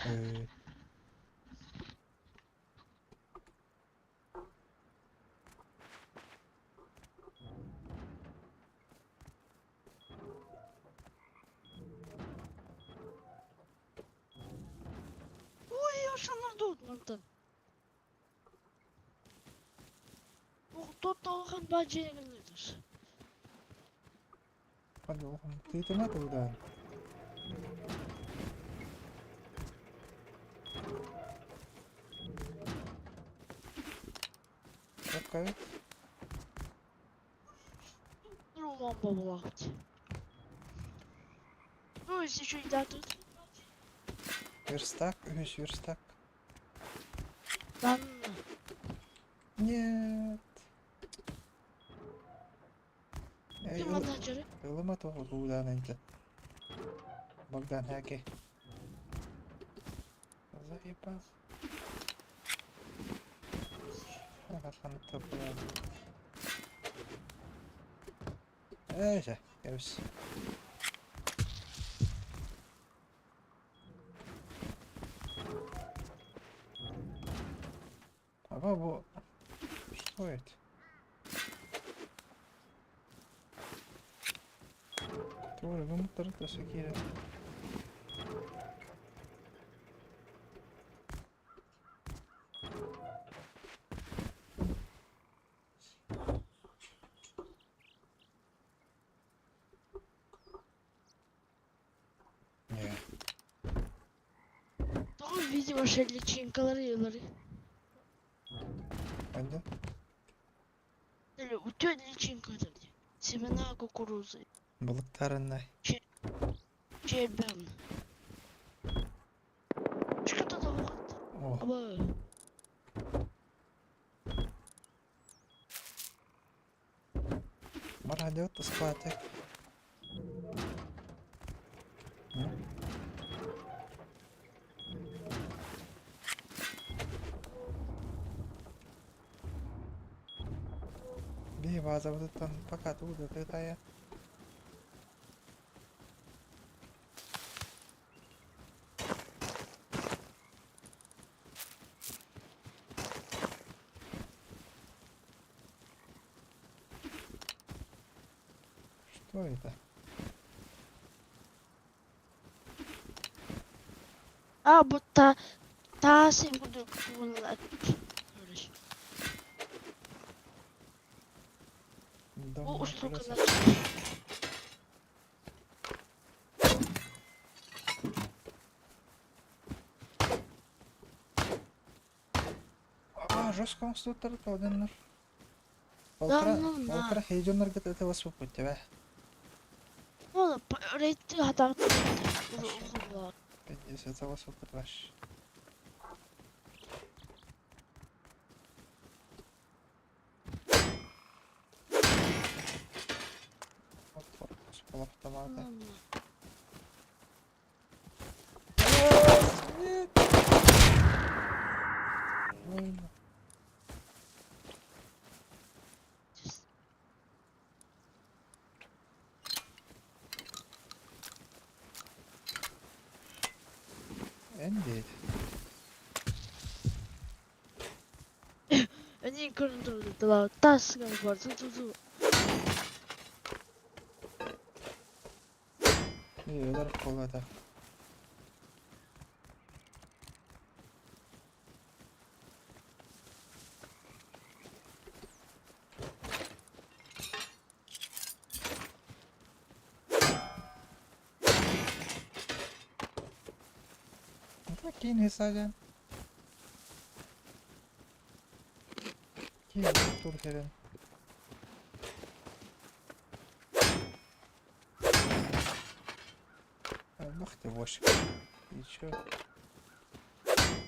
Э, Ой, ошонордуут мантан. Тот улахан баадьыйыгыныдыр. Тыытыма туудаан. Окей. Рулон бобулаахпыт. Ну, если что, да, тут. Верстак, үһүс верстак. Данна. Нет. Эй, Ким манна дьөрү? ылыма тоҕо туудаан инчэ. Богдан хэки. Заебал. Ээ, кэбис. Аба бу что это? Туора гыммыттары төсө киирэн. Не. Тоҕо видимо личинкалары yılları. Ханна? Или үтүө личинкалар дии. Семена кукурузы. Балыктарынай. Чербен. Что-то вот. О, Аба. Мародет скватик. Биһи базабытыттан пока тугу да тая. Что это? А, бу та таас курдук тугунан Дом Бу на устуканар. колесах. А, жестко он туттар Полтора, Да ну на. полтора хейденнер это вас попутте, Ола, рейд хатаат. Пиздец, это вас опыт ваш. Вот корпус полуавтомата. Нет! Ой, Indeed. Они көрүндүрдүлар. Тас бар. Ту ту ту. Өлөр колода. Киин саjan. Киин тур херен. Ах ты вошь. И чё?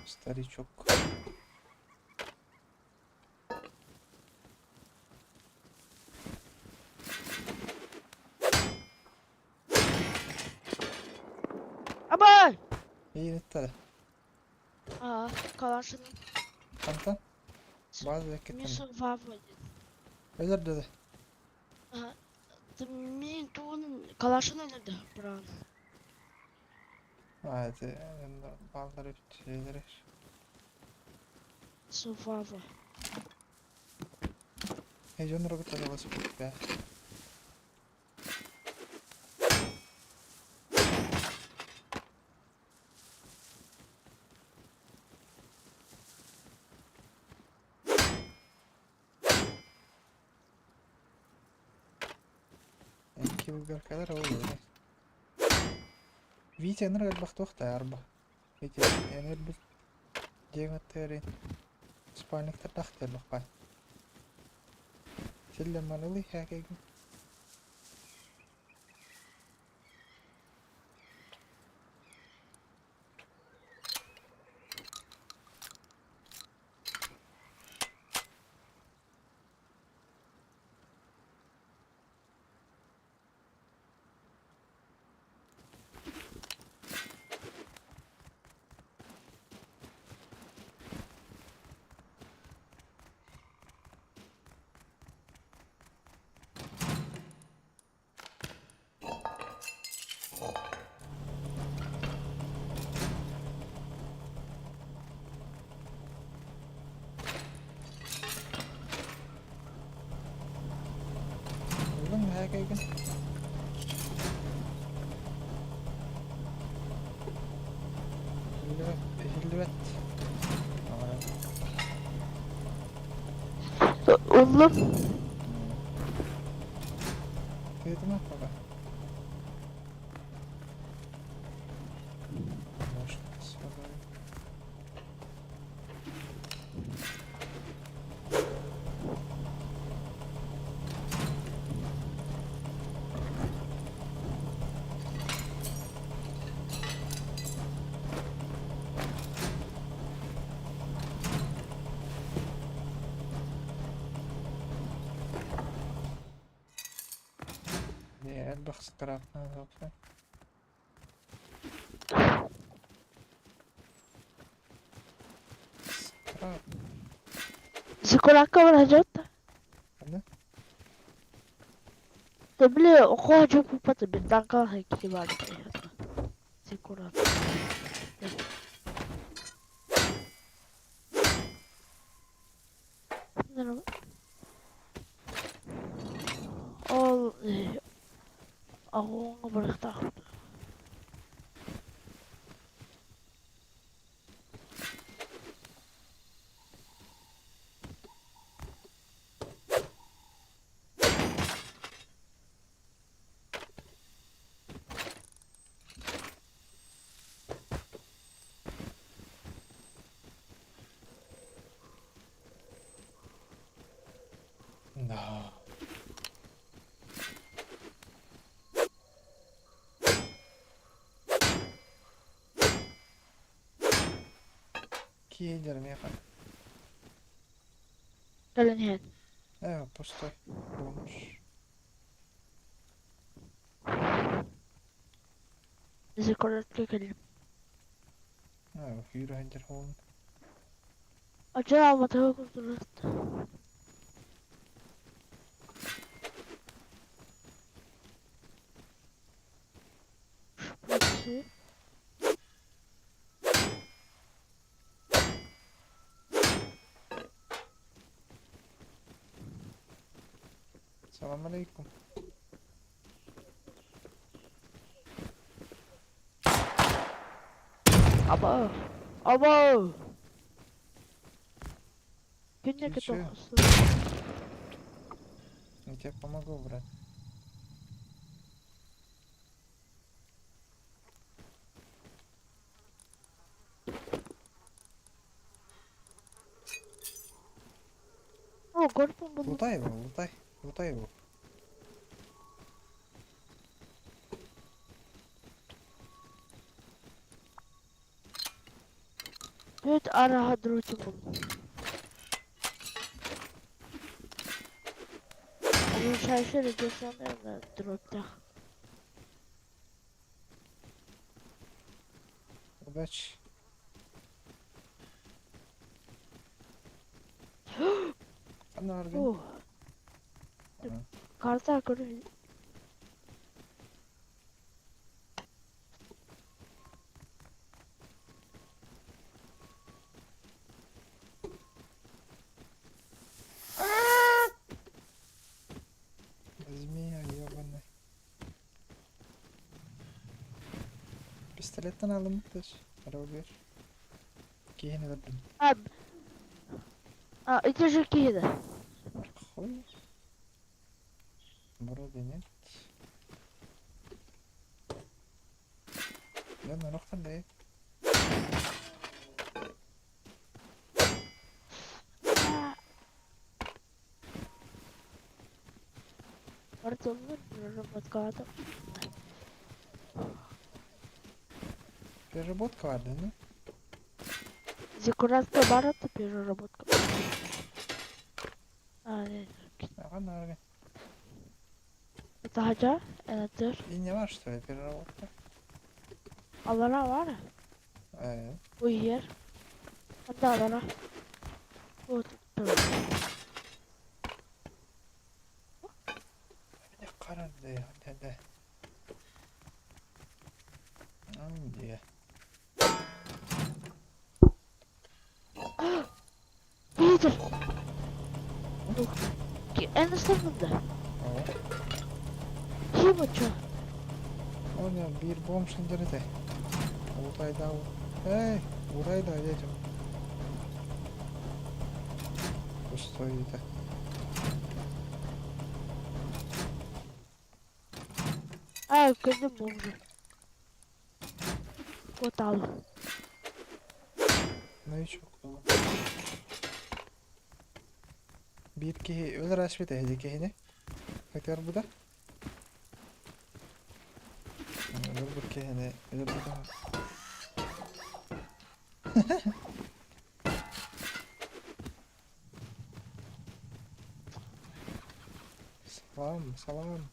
Старичок. Аба! Ииниттара. Аа, калашын. Хантан? База кеттен. Мисо вава. Өлөр деді. Аа, мин туун калашын өлөрдө бран. Аа ити бааллар эбит дьиэлэрэ. Survivor. Э дьоннору кытта таласпыт бээ. Килгаркалар ол öyle. Витя ынырык элбэх туох да арба. Витя эн өлбүт дьиэҥ аттыгар спальниктардаах элбэх баай. Силлэмманылый хээкэйгин. Ыллыҥ хээкэйгин. Иһиллибэт, иһиллибэт. Ыллым. Тыытыма пока. Может, сюда. Дьэ, элбэх скрапнаах уопсай. Скрап. Зиккуракка бараһдьыт. Ханна? Да били оҕо дьукуппат бинтанка киһи баар Зиккурат. Ол оҕоҥо барыахтаахпыт. Да. Киэдэр миэхэ. Кэлин иһэн. Пустой. Бомж. Зиккуратка кэллим. Күүрэ сылдьар буоллун. Оччо алматыга курдурат. Шприцы. Салам алейкум. Аба! Аба! Күннэ Ты чё? кетохсун. Я тебе помогу, брат. О, горпун буллум. Лутай его, лутай. Лутай его. Түөрт араһа друти буллум. Улучшающий радиационный дроптах. Удачи. Ханна баргын? О, карта көрө. Пистолеттан алыммыт револьвер. Киһини өлөрдүм. А, а, это же киһи. Хуй. Вроде нет. Я нарохтан да. Артемнар переработка. Переработка бар, да? Зиккуратка барата переработка. А, нет. Ага, наверное. Это хача, это И не var, что ли, переработка? Алара бар. Уйер. Анда алара. Вот. Қаранды, да. Анде. Питер. Эн сырнында. Ким очо? Оня bir бомж индерде. Утайда. Эй, утайда едем. Пустой это. А, көндүм бомжу. Отал. Новичок был. Bir киһи өлөр ашпит эһиди киһини. Хотер буда. Өлөр бир киһини өлөр буда. Салам, салам.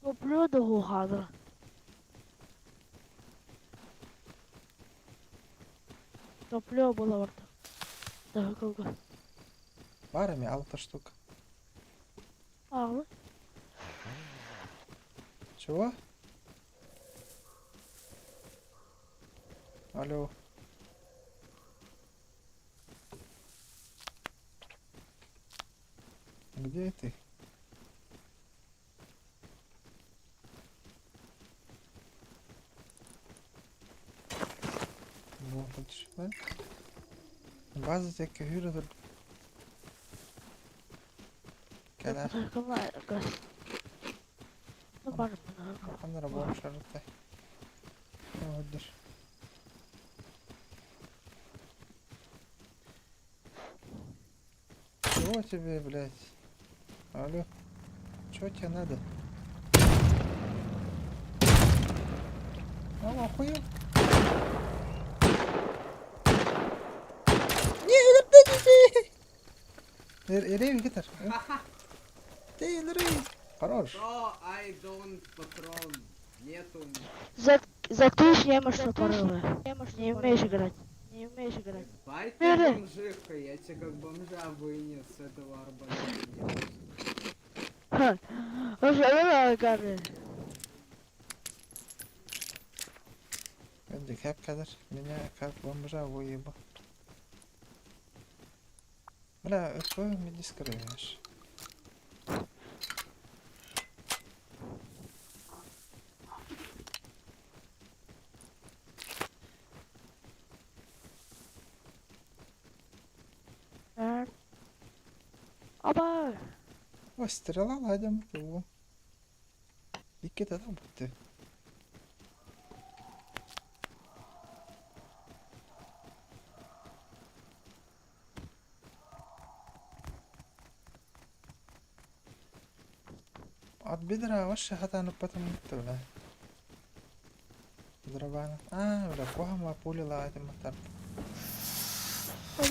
Топлю хадыр. Топлю было барда. Да, кылга. Бар эми алты штук. Ағлы. Чего? Алло. Где ты? Вот тут сюда. База текке хүрөдөр. Кэлэр. Бар. Ханара бомж арытай. Өддөр. Чего тебе, блядь? Алло. Чего тебе надо? А, охуел? Не, өлөрдө Эрей кетер. Ты өлөрөй. Хорош. Что I don't патрон? Нету. За, за ты не можешь порывы. Не умеешь играть. Не умеешь играть. Бай ты Бери. бомжиха, я тебе как бомжа вынес с этого арбалета. Ха. Уже гары. Önce hep kadar меня как бомжа выебал. Бля, өтпө мне скрываешь. Аба. Ой, стрела ладим ту. Икки да бутты. От бедра вообще хатаны потом бля. Дробана. А, бля, кохама пуля ладим матар.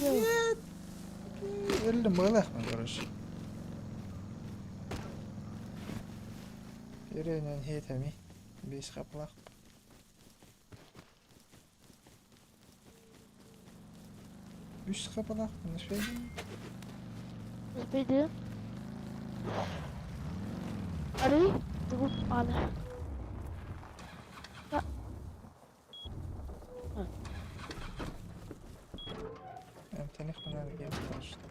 Нет. Өлді мылах мы, короче. Иренен хейтеми. Бес қаплақ. Үш қаплақ. Нішпейді. Успейді. Ари, тугуп аны. Эмтених мына гем что.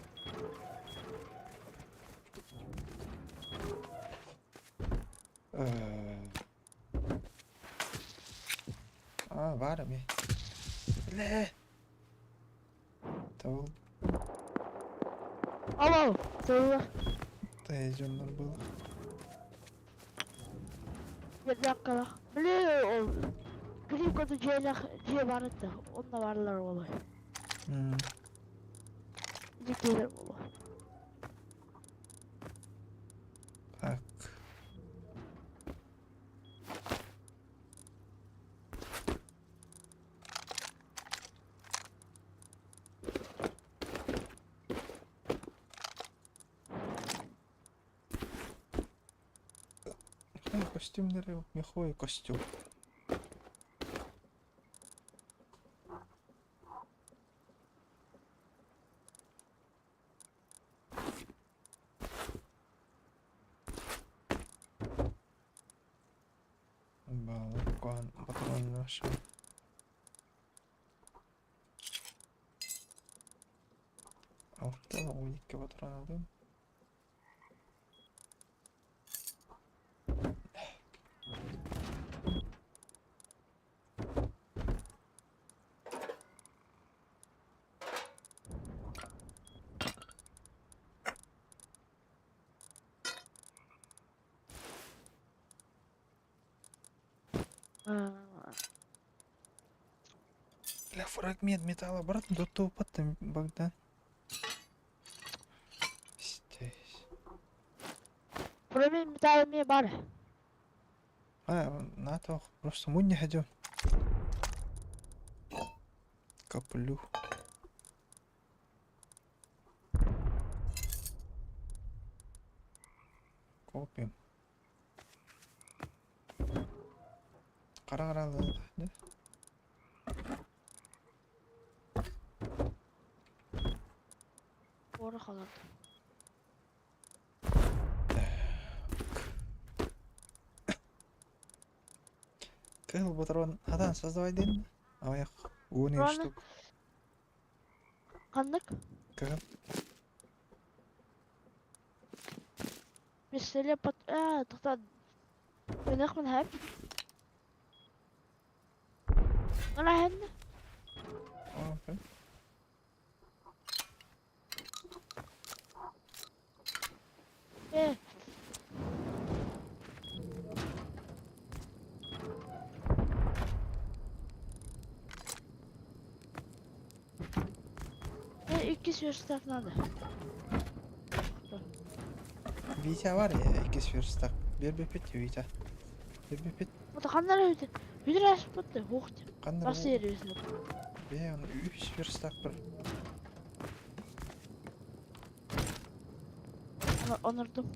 А, баар эмиэ. Бля! Табыл Алло, сылла. дьоннор буолар. Дьаккалах. Били ол Клип көтө дьиэлэх дьиэ бар этэ. Онно баарлар буолуо. Дьиэ киирэр буолуо. Так. Костюмнары меховой костюм. Балкон, патрон нашел. Алта 12 патрон алдым. Бля, фрагмент металла, брат, до потом, Богдан. Здесь. Фрагмент металла мне бар. А, на то, просто мы не ходим. Коплю. Копим. Қара не? Ора қалады. Кыл патрон. Адан создавай ден. Аяқ. 10 Патроны? штук. Қандық? Кыл. Пистолет пат... А, тоқта. Мен хэп. Ана хэнне. Окей. Э. Э, икки верстак надо. Витя бар я, икки верстак. Бер бепет Витя. Бер бепет. Вот қандар өте. Бүдір асып бітті, оқты. Қандай Басы ері өзіне. Бе, оны үш верстак бір. Онырдым.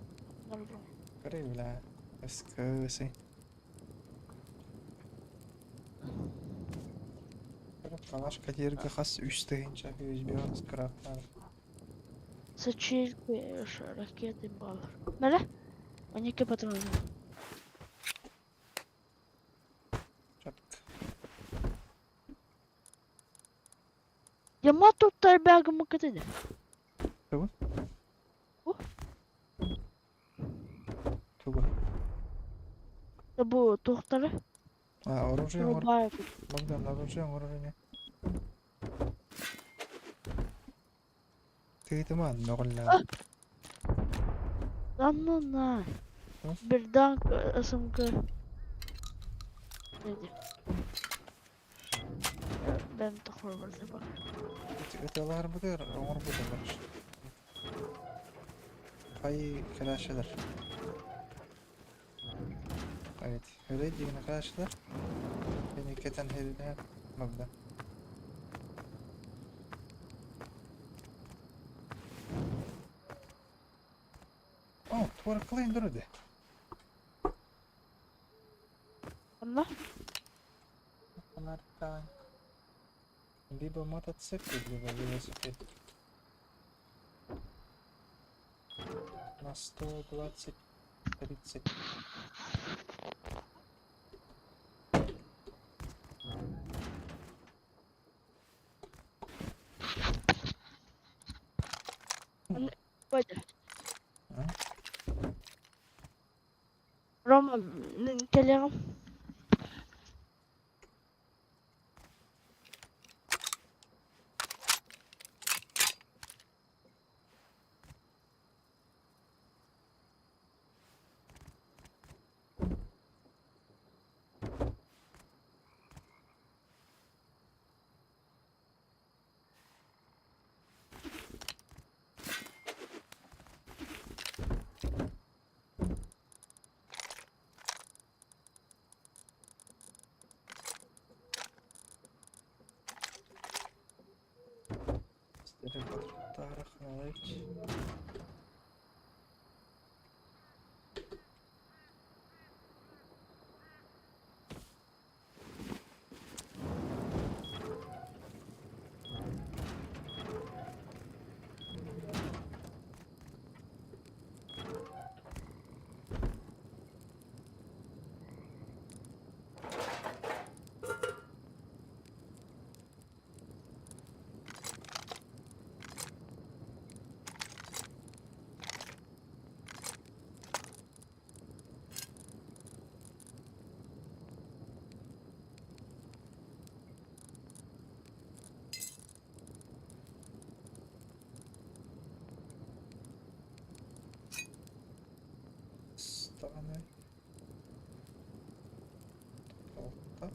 Онырдым. Қарай, бля. Эскасы. Калашка дерге хас үш тыгынча USB скраптар. Сачилки, ракеты баллар. Мәрі? 12 патрон. Четко. Яма туттар бәгі мұкетеді. Тугу? О. Тугу. Бу тоқтары. А, оружие мор. Рубай. Богдан, оружие, оружие. Ты это маған Анна. Hı? Birden СМГ. Dedi. Ben toxor burada bak. Это бытыр, оңор бытыр бар. Кай калашылар. Evet, öyle diyen arkadaşlar. Beni keten herine Bogdan. О, туара клейн дұрды. Anla. Фонарь. Либо мотоцикл, либо велосипед. На 120, 30. Böyle. А? Рома, келегім. Николаевич. Даҕаны алта.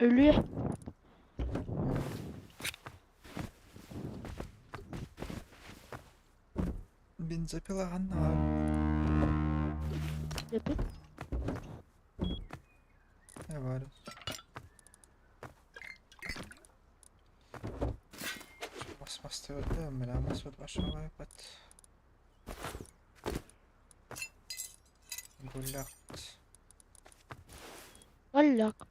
Өлүө. Бензопила ханна Дэпит. Не баар. Мас мастыбыт мына мас башалайбат. Гуляк. Голяк.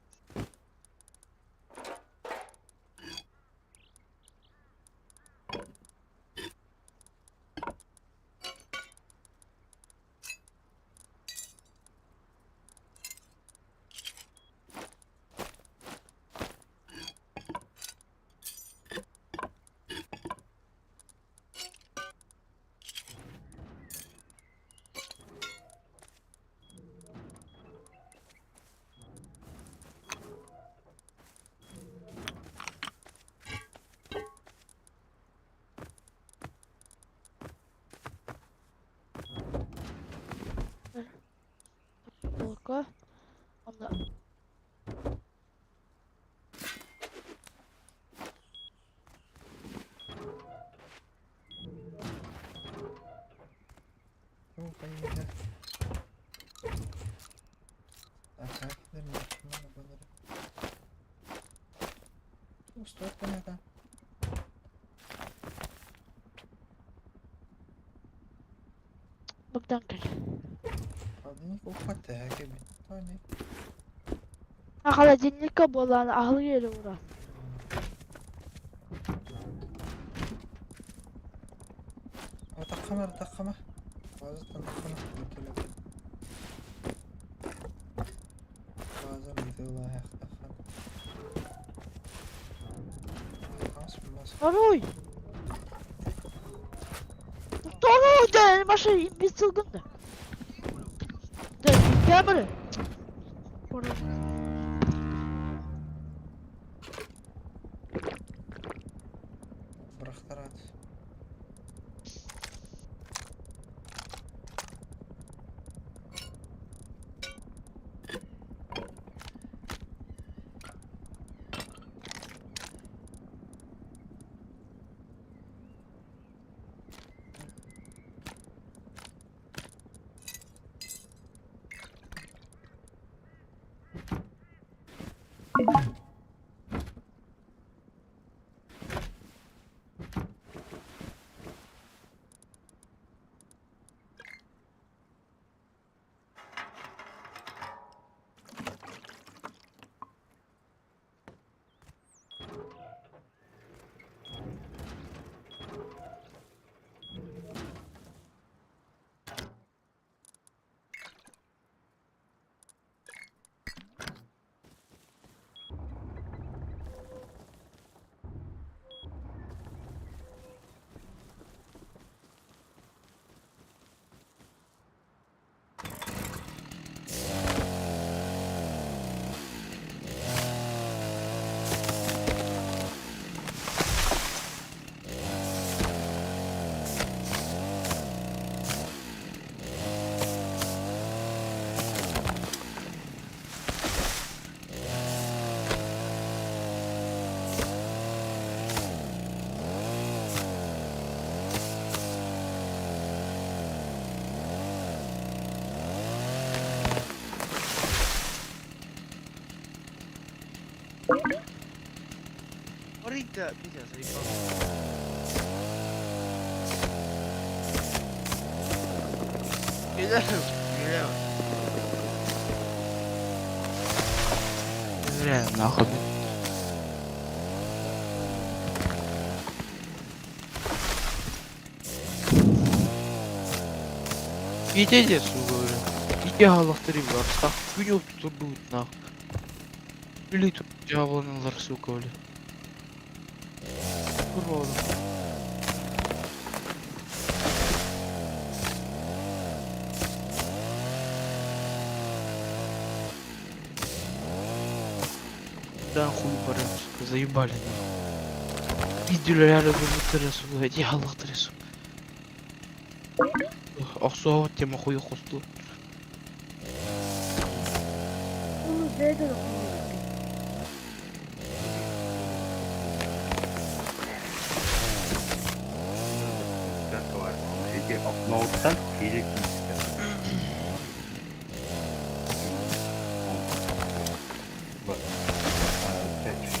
Полка. Онно Ну, поехали. Так, Ну, стой, понятно. Богдан кэл. Холодильник кебит. Тони. А холодильникка буолан аһылык эрэ ууран. Таххама, таххама. Базаттан таххама. Бөтөлөк. База бытылаах таххан. Хас мас. Второй! Второй, да, машина имбецил гынна. Да, камера. Бырахтарат. Ahorita, пиздец, заебал. Бля, бля. Бля, нахуй. Видите, сука, бля. Идеалов три верста. Хуйню тут будет, нахуй. Или тут дьявол, сука, бля. Курва, бля. Да хуй баран, сука, заебали нахуй. Пиздюля реально трясу, блядь, я Аллах трясу. Охсуа тема хуй хосту. Bunu Z'de de kullanıyorum. Окноуттан киирэ киирдэ.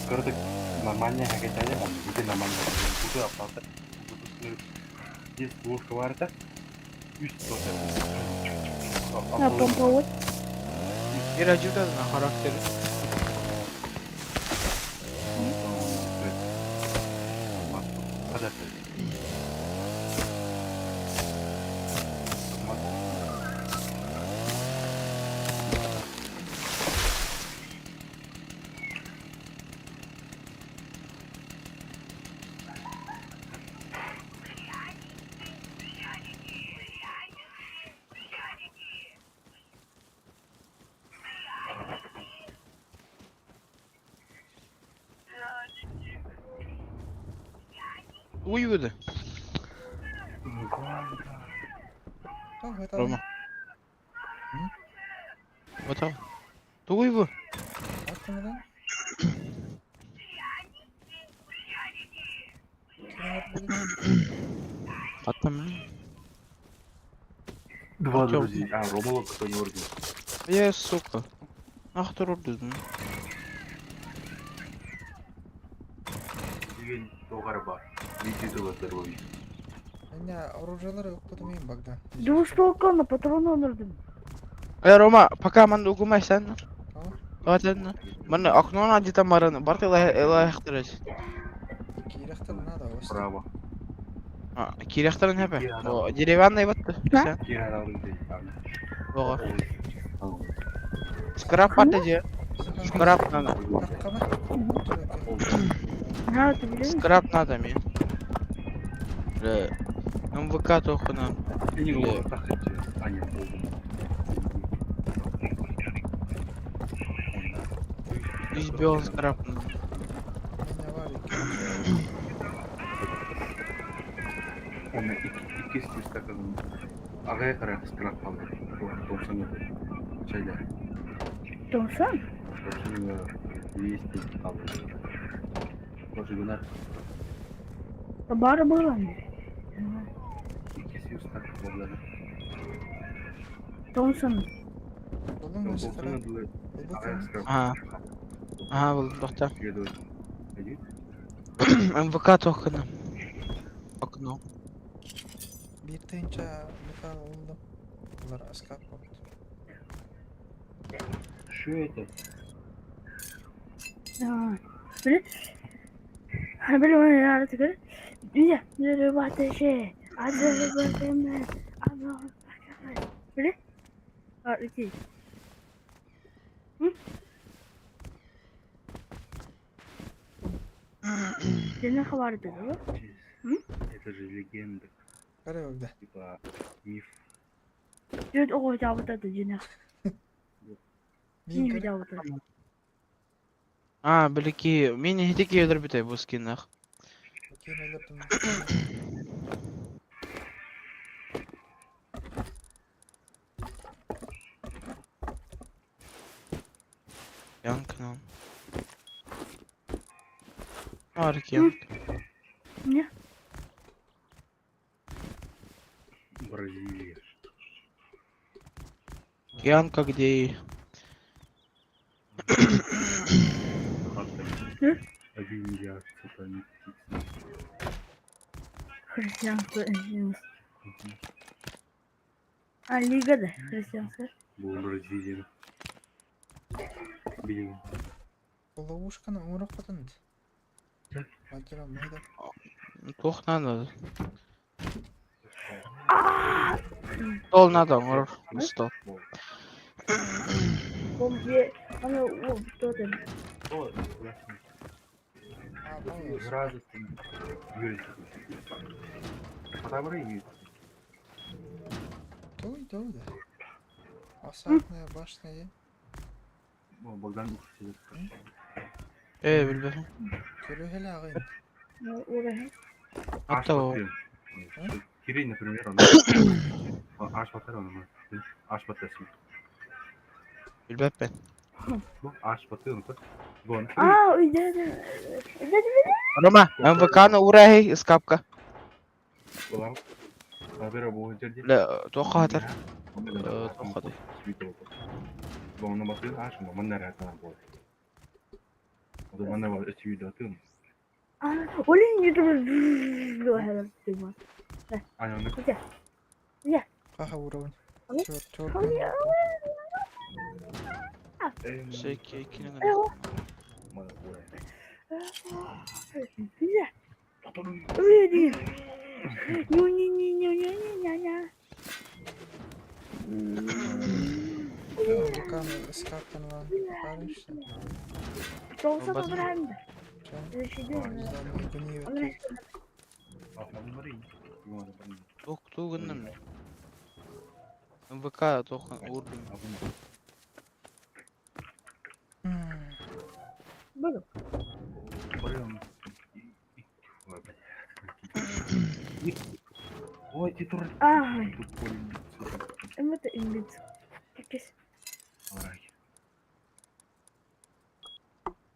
Кырдык нормальная хакетали, где нормальная буду оплата. Здесь двушка варта, үс На помповой. Ира на характер. Уйбуду. Рома. Батал. Тугуй бу? Аттым. Два друзей. А, Ромула кто не орден. Я, сука. Ах ты орден. Деген доғар бар. Видео здоровье. Меня оружиелары укпутум Богдан. Двустволка на патрон онордум. Э, Рома, пока ман угумай сен. Ладно. Ман окно где-то маран. Барты лайхтырыз. Кирехтер надо. Право. А, кирехтерин хепе. Деревянный вот. Ого. Скраб патыжы. Скраб надо. Скраб надо мне. МВК только нам. Избил скраб надо. Оны икки стакан Ағай қара скраб қалды. Томсан Чайда. Томсан? Томсан 200 қалды. Тоже гүнар. Бары было. Икки стакан болды. Томсан. Ага. Ага, был доктор. МВК только нам. Окно. Bir тыынча металл oldu. Bunlar askar oldu. Что это? Это же легенда. Типа миф. А, билики, мен хитики өлөр бүтэй бу скиннах. Янкынан. Арки. Не? Бразилия. Янка где? Один миллиард сатанистик. Христианство. А, лига, да, христианская. Был Бразилия. Блин. Ловушканы оңырақ қотын. Материал майда. Тух надо. Стол надо, оңыр. Стол. Бомбе, аны, о, что там? Той, той, да. Осадная башня. Богдан Э, билбэм. Көрө ағайын. Ата Кирилл, например, он аш батар он аш батасың. Билбэппин. Аш баты он Вон. А, үйдеді. Рома, МВК-ны урай скапка. Бля, туохха хатар? Туохха дии? Хаха уровень. Чёрт, чёрт. Всякие иккинэн Руками с картами паришься. Туох тугу гынным? МВК туох уурдум. Ай, это имбит.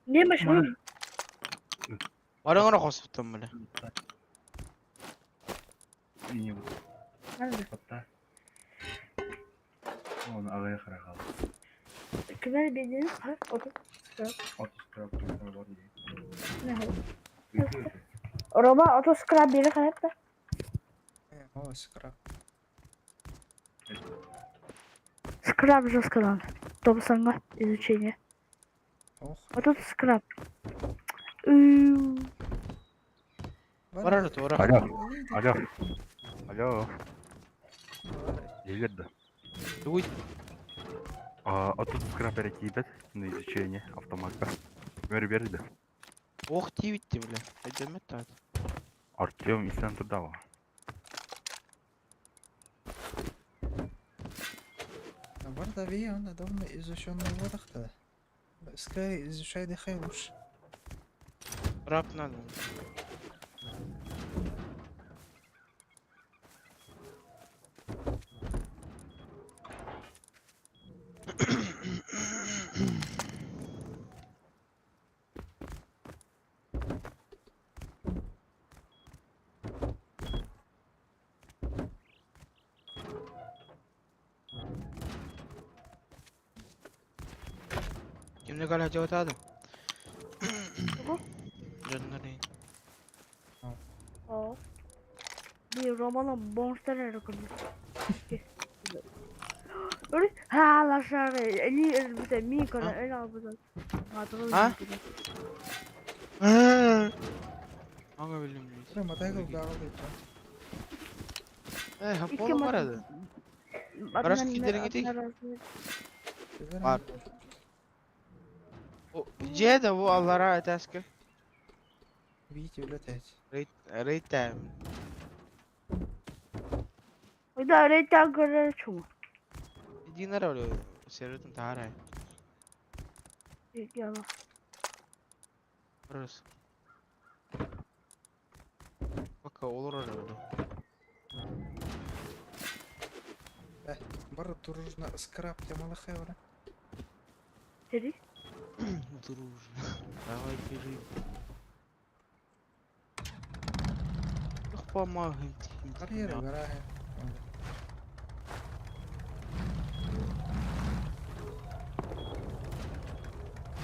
Не машина. Барыҥ эрэ хоспуттан бля. Кімер беден отыз. Рома отыз скраб бері қарап О, скраб. Скраб же сказал. Томсонга изучение. Ох. Вот тут скраб. Бар эрэ туора. Алло. Алло. Алло. Дилер да. Тугуй. А, а тут скрапер тиибэт на изучение автоматка. Бер берди. Ох тиибитти бля. Өйдөммөт таат. Артем Ислам туда. Барда ви, он давно изученный водах-то. Скай, изучай дыхай лучше. Рап надо. Кимне кала жабатады? Дьоннор Bir romanın bonusları рекомендую. Ha la şare eli elbise mi kadar el aldı. А? Аңа билим. Бля, мотоцикл дагыл дейт. Э, хаппол барады. Бараш кидерин кетейik. Бар. Же да бу аллара этаска. Видите, улетать. Рейд рейд тайм. Ойда рейта көрөр чума. Динер олю сервитин таарай. Яла. Барыс. Пока олор олю. Бар дружно скраб тя малахай, бля. Тери. Дружно. Давай бежим. Ох, помогим. Карьера, гарага.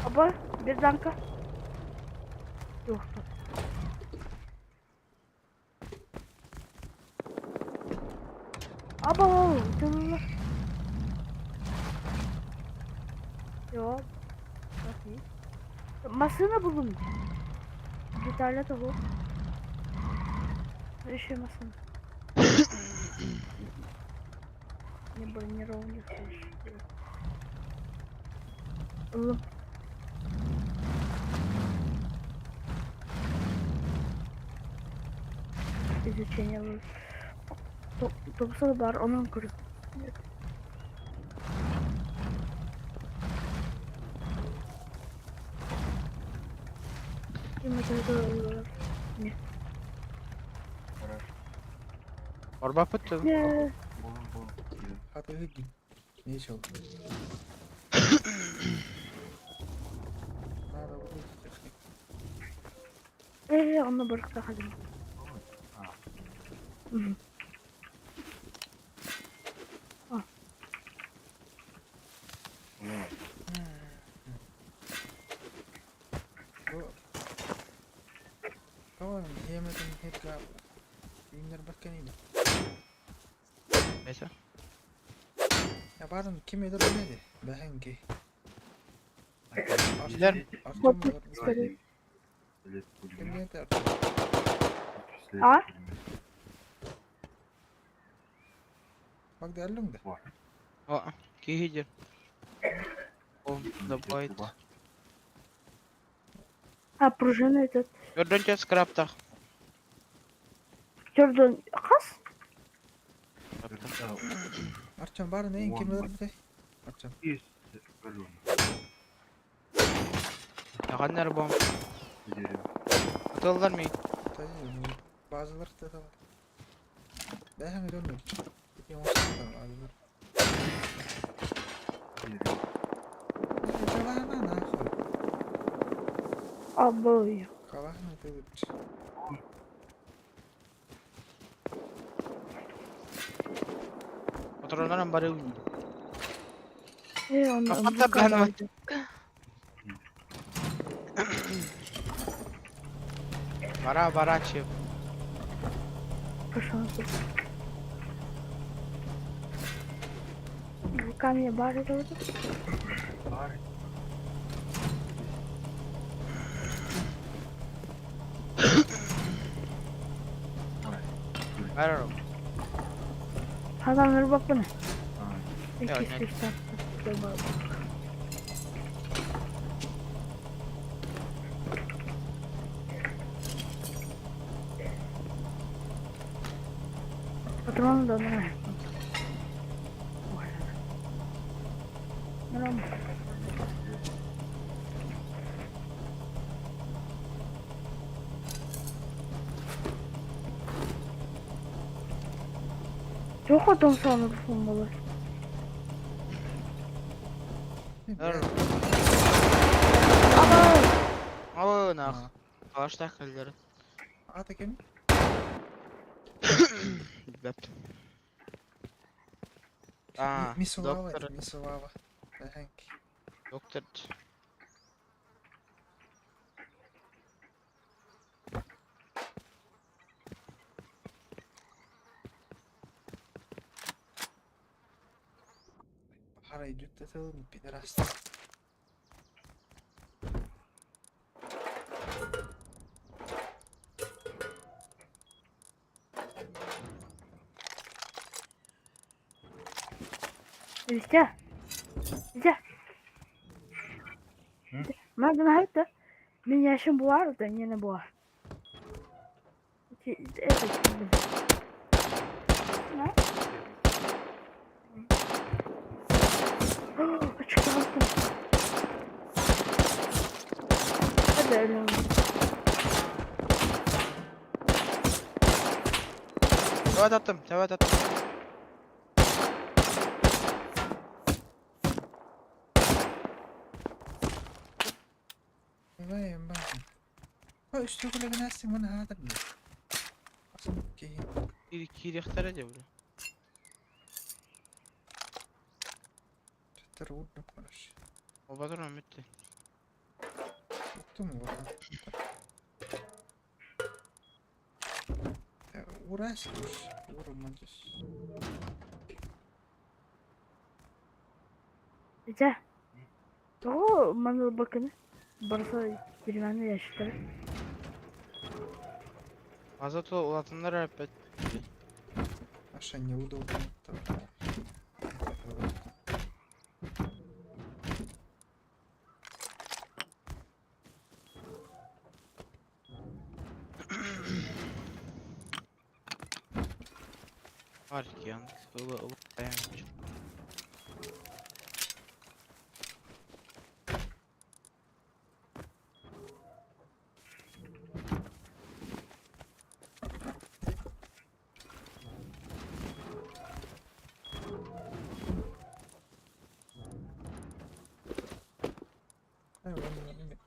Аба bir dakika. Yok. Аба, dur. Yok. Bakayım. Masını buldum. Gitarla da bu. Еще masını. Не бронированный. Ылым. Изучение bu. Topsal бар onun kuru. Не. Орба пыттı. Не. Хата выги. Нечего. Надо будет технику. Onu bıraktı hadi. Tamam, yemedim hep ya. Günler bakın Neyse. Ya pardon kim eder öyleydi. Behenki. Gider mi? Artyom olur. Kim eder? А? Bak derlim de. О, кигидер. Он добавит. А пружина этот. Көрдөн скраптах. Төрдөн хас? Artyom bari neyin kim eder bir de. Artyom. Yakanlar bom. Atıllar mı? Tabii bazıları da var. Behenki dönmedi. Bazıları. Калана нахуй. Абой. Калана ты. Patronlarım bari uyuyor. Э, он. Kapat da ben var. Бара бара чеп. Пошел. Руками бары тоже. Бара. Адам ырбаппын. Ya, Эки ne- үч төрт. Патрон да нормально. Нормально. Жоқ отон соны болар. Бара. Ама Ала нах. Алаштах кэллэр. Ата кем? Бэп. А, Мисулава, доктор. Мисулава. Бехенки. Доктор. Пара идет это пидораст. Витя. Витя. Мадам хайта. Мин яшым буар да не буар. Это На? Очкалка. Это öyle. Evet attım. Evet attım. Vay be. Ha üstü kulübü bunu hadi. Кири кири дебри. Трудно, короче. О патрон бүттү. Уктум вот. Урась уж. Урмадис. Витя. Тоҕо маныл бакыны барса деревянный ящиктары. Азат улатыннар опять. Аша неудобно. Var ki yalnız. Ыла ыла аянч.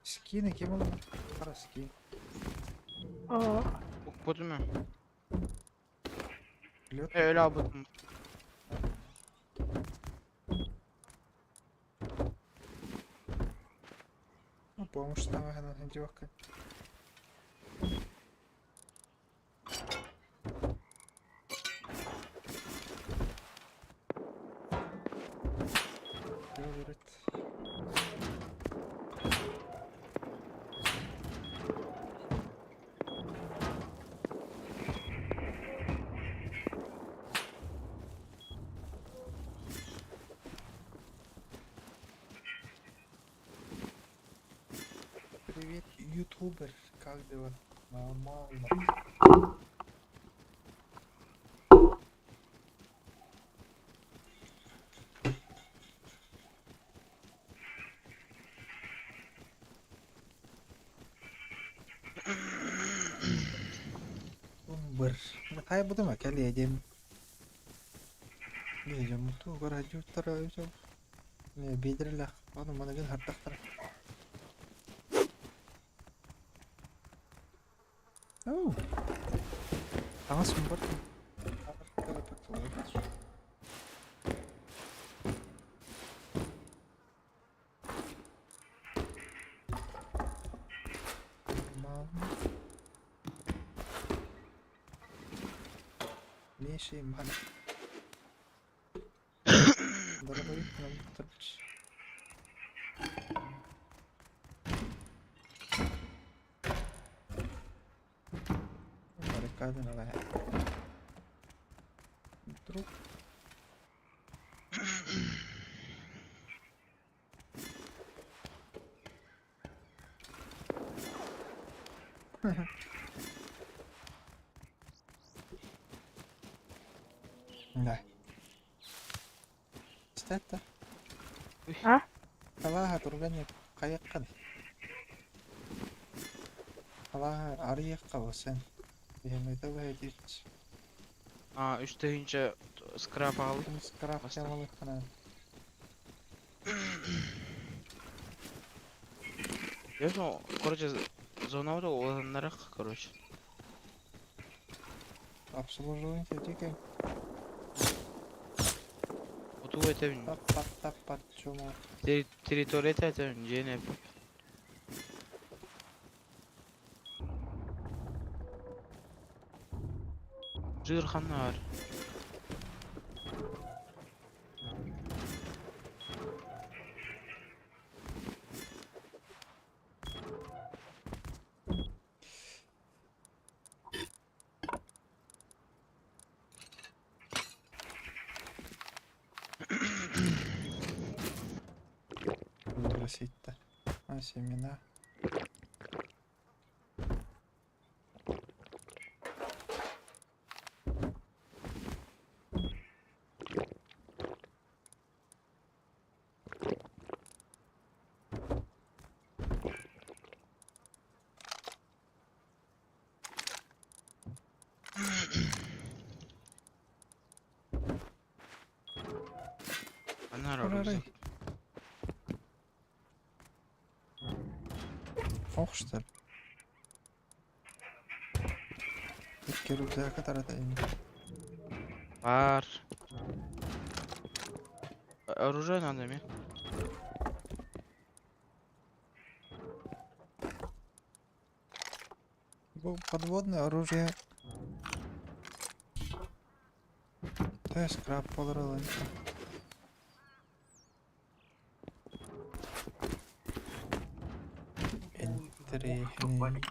Скины кем ол? Қара скин. Оо. Укпутум мен. Лед. Öyle abutум. Ну, помощь там ана девка. Привет, ютубер, как дела? Нормально. Быр. Хай будем кэлиэдим. Дьоммуту гаражуттара биэдэрэлээх ону маныгын хардахтара. Оо. Таҥас бар. ماشي معنا ضربة ما Баррикады надо. Вдруг. Да. Стата. А? Алаha турган кайыккан. Алаha арыйыкка болсын. Биһэмэдэ бэйдич. А, үс тыһыынча скрап аҕал. Скрап ялалыккана. Ясно, короче, зонабыт улаһыннарах, короче. Обслуживание тике. Отуу этэбин. Тап тап тап пат чума. Территория этэбин, дьиэни Жыр ханна бар. Выбросить-то. А, семена. Ханна бар рюкзак. Ох, что ли. Икки рюкзака таратайын. Бар. Оружие надо мне. Бу подводное оружие. Да, скрап полрылын. Интересный.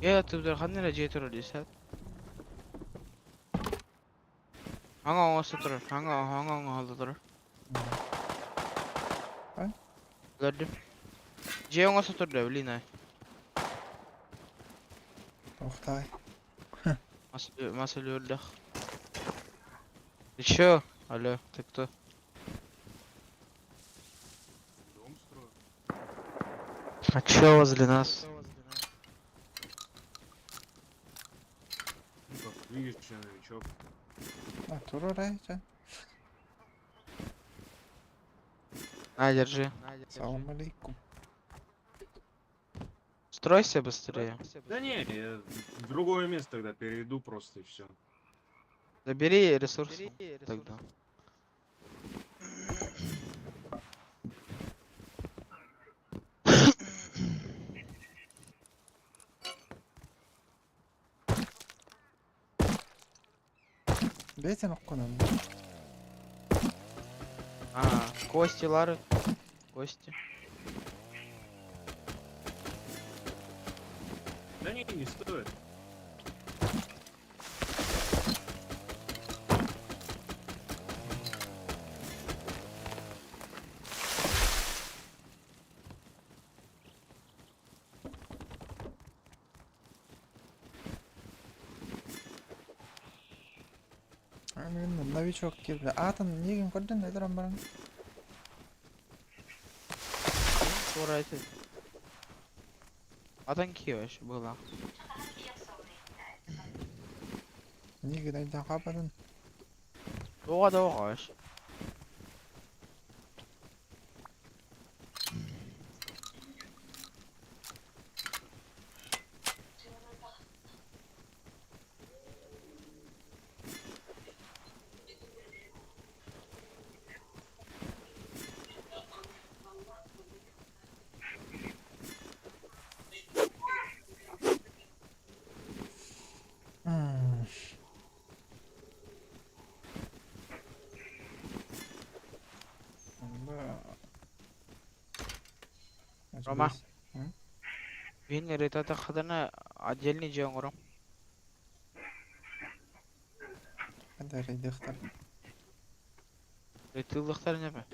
Я тыбдар ханна эрэ дьиэ турар дии саат. Хаҥа оҥосто турар, хаҥа хаҥа оҥоһулла турар. Көрдүм. Дьиэ оҥосто турда, блин ай. Охтай. Мас, мас өлүөрдэх. Ты чё? Алло, ты кто? Дом строю. А чё возле нас? Ну, как видишь, я новичок. А, турарай, чэ. На, держи. Салам алейкум. Стройся быстрее. Да не, я в другое место тогда перейду просто и все. Забери ресурсы тогда. Бэйэтин оккунан. А, кости, Лары. Кости. Да не, не стоит. Новичок киирдэ. Аатын миигин көрдүн өтөрөн баран. Скоро это... А танки вообще было. Миигин өйдөөн хаалбатын. Тоҕо да вообще. Рома. Виннер это хадана отдельный дьон оҥорон. Ханна рейдехтар. Тыллыхтар неме.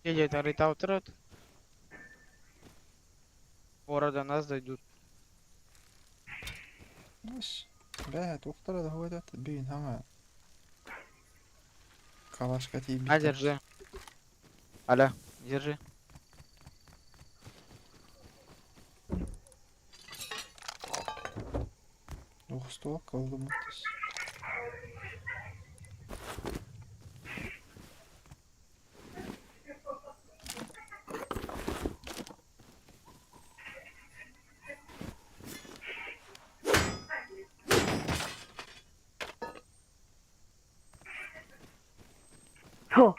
Едет рейд Скоро до нас дойдут. Маш. Бээ, туохтара да хуойдат бүгүн хаҥа. Калашка А, тиийбит. держи. Аля, держи. Двухстволка улыбнутись. Хо.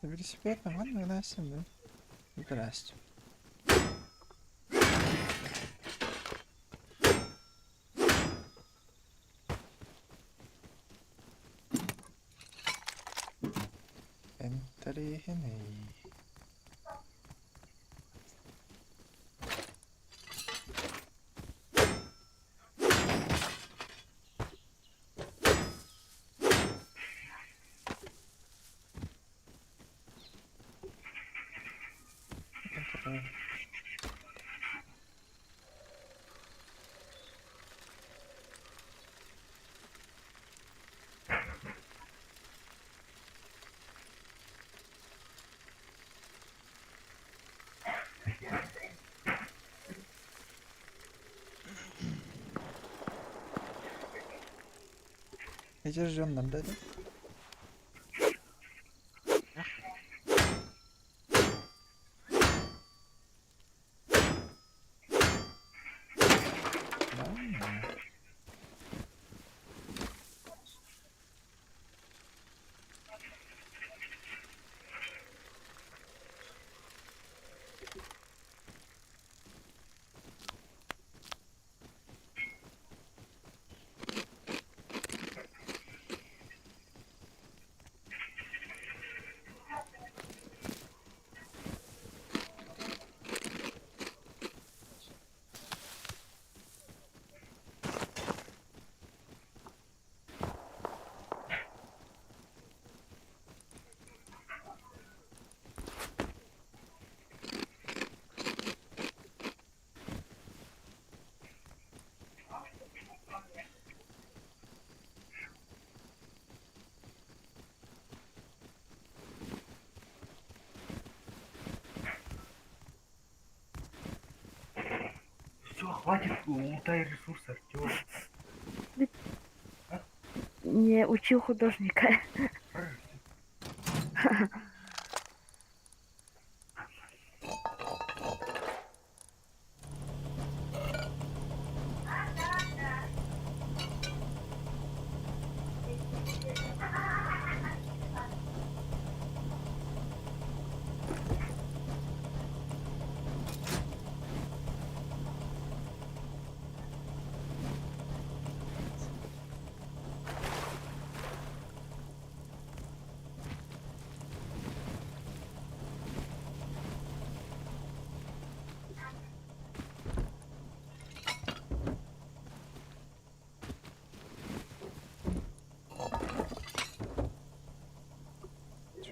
Велосипед нормально гнасим, да? Здрасте. Энтэрихинэй. Энтэрихинэй. Эти ждем нам, да? Да? Хватит, лутай ресурсы, Артем. Не учил художника.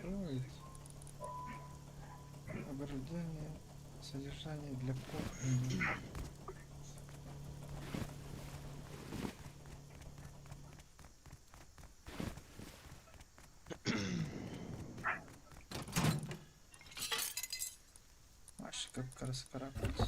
Чего ведь? Ограждение, содержание для кухни. Вообще как раскарабкаться.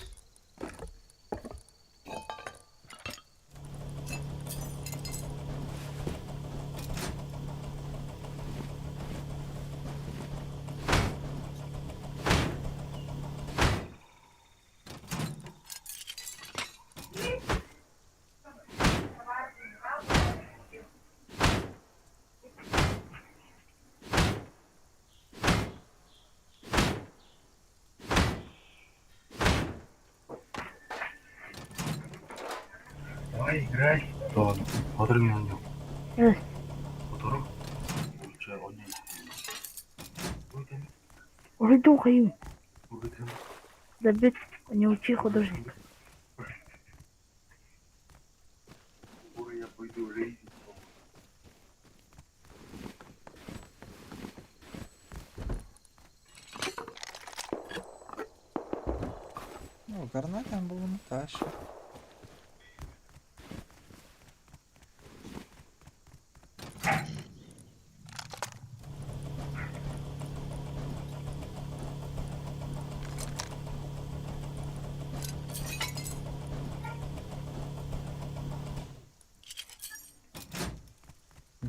Давай играй. Да ладно. Подрыгни на него. Э. Которым? Лучше он не. Уйду хаю. Забит, не учи художника. Я пойду рейдить. Ну, горна там была Наташа.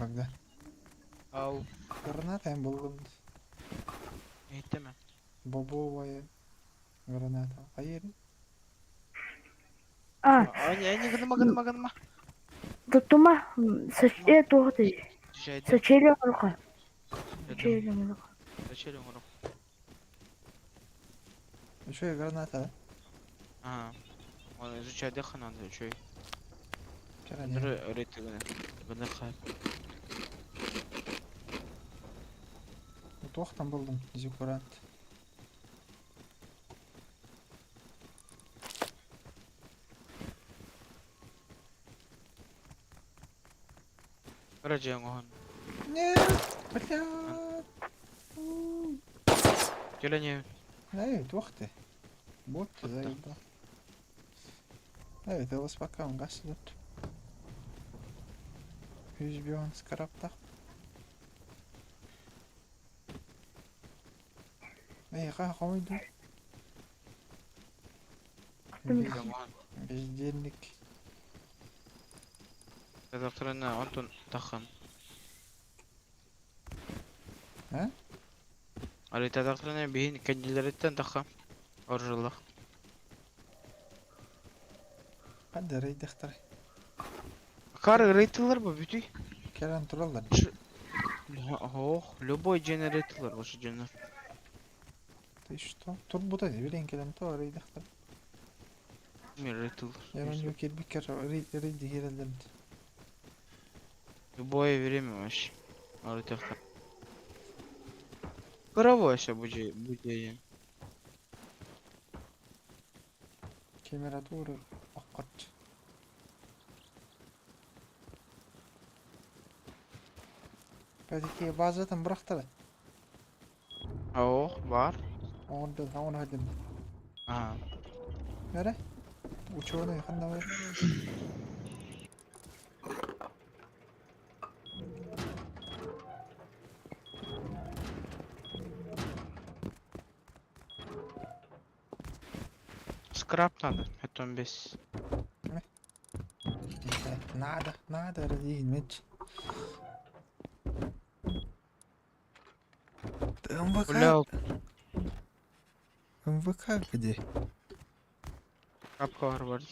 Богдан. Ау. Граната была Иһиттеме. бобовая граната. А я А, Ани, ани, гыныма, гыныма, гыныма. тума, туохты. Жайды. Сачели оҥоруха. Сачели оҥоруха. Сачели оҥорух. еще и граната, да? Ага. Он изучает надо, чой. Вчера не. Ныры рейты гына. Гына хай. Туох там был там зиккурат. Короче, оҥоһун. Нет, бля. Келене. Эй, туох ты. Вот ты заебал. Эй, ты пока он газ тут. Yüz skarapta. Эй, ха, хойду. Бездельник. Завтра Антон тахан. А? Али завтра биһин кэннилэриттэн таха. Оржыллах. Хадда рейдехтар. Кар рейтылар бу бүтүй. Керен тураллар. Ох, любой дьиэни рейтылар осы дьоннор. Ты что? Турбута не билен келен то рейдехтар. Мен рейтылар. Яран yok кирбикер рейд рейд дигерелдер. Любое время вообще. Арытахтар. Кыра вообще бу дьиэ. Температура аккат. Пәтеке базатын бырақтыры. Ох, бар. Оңды, оңды хадым. А. Бәрі? Ученый қанда бар? Скрап надо, это он без. Надо, надо, разъединить. МВК? Бля, МВК где? Капка Гарвард.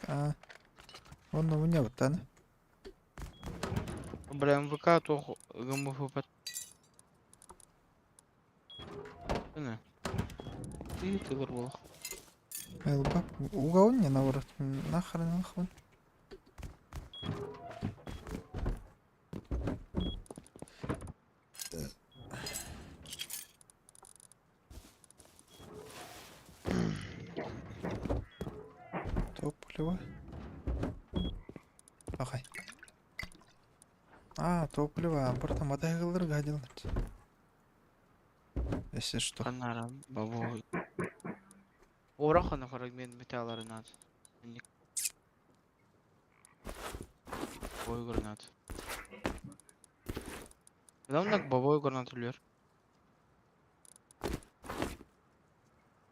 А, он у меня вот, а? Бля, МВК то ГМФП. Не. Ты вырвал. Элбак. Угол не наоборот. Нахрен, нахрен. Топливо. Ага. А, топливо. Просто мотоциклдар гадил. Если что. Канара, бабой. Орахана фрагмент металлары надо. Бой гранат. Адамдак бабой гранат үлер.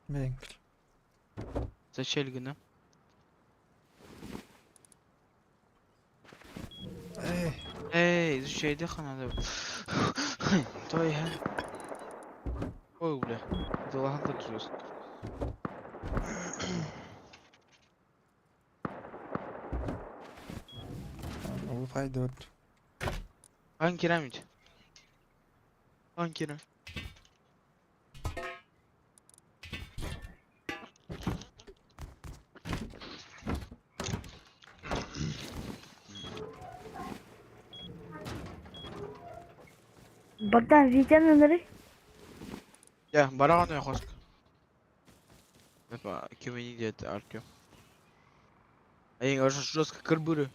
Менкл. Зачем гына? Эй. Эй, изучай надо. Той. Ой, бля. Это лаган так жестко. Пойдет. Ан керамид. Ан керам. Богдан, Витя ныры. Я, бараган я хоск. Это кем где Артем. Эй, аж жестко карбуры.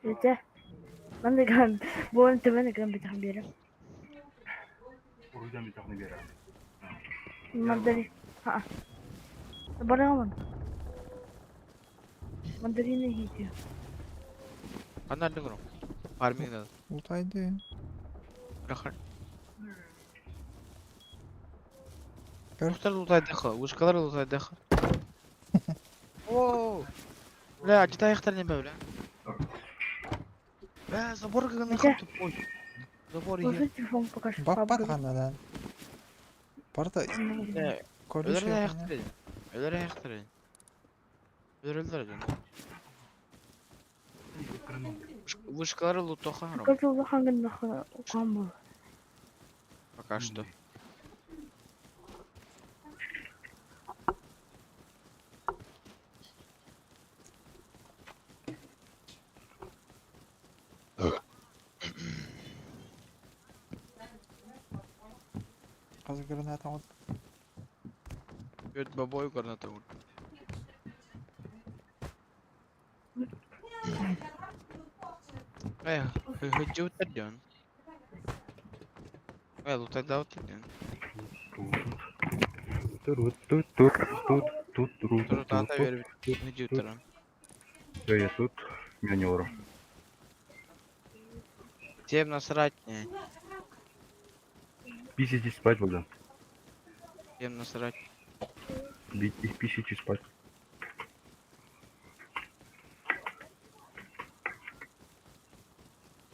Витя. Манда гам. Бон төбәне гам бит бирә. Уруйдан бит аны бирә. Мандарин. Ха. Барамын. Мандарины хийе. Ана дыңро. Фарминг надо. Утайды. Рахат. Көр. Устар лутайдыха, ушкалар лутайдыха. О! Бля, ачта яхтар не бля. Бля, забор как Витя. тупой. Забор Положи е. телефон пока что. Бап бар ханадан. Барда Бля, Өлөр колючий. яхтар. Өлөр яхтар. Өлөр өлөр. Вышкалар лутоха. Как улахан нахуй укам Пока что. Аз граната от. Бет бабой граната. Эй, хочу утаден. Эй, лутада утаден. Тут, тут, тут, тут, тут, тут, Тут тут, ата тут. бербит. Хочу утарам. Всё, я тут. Меня Всем насрать, не. Писите спать, Богдан. Всем насрать. Бейте, писите спать.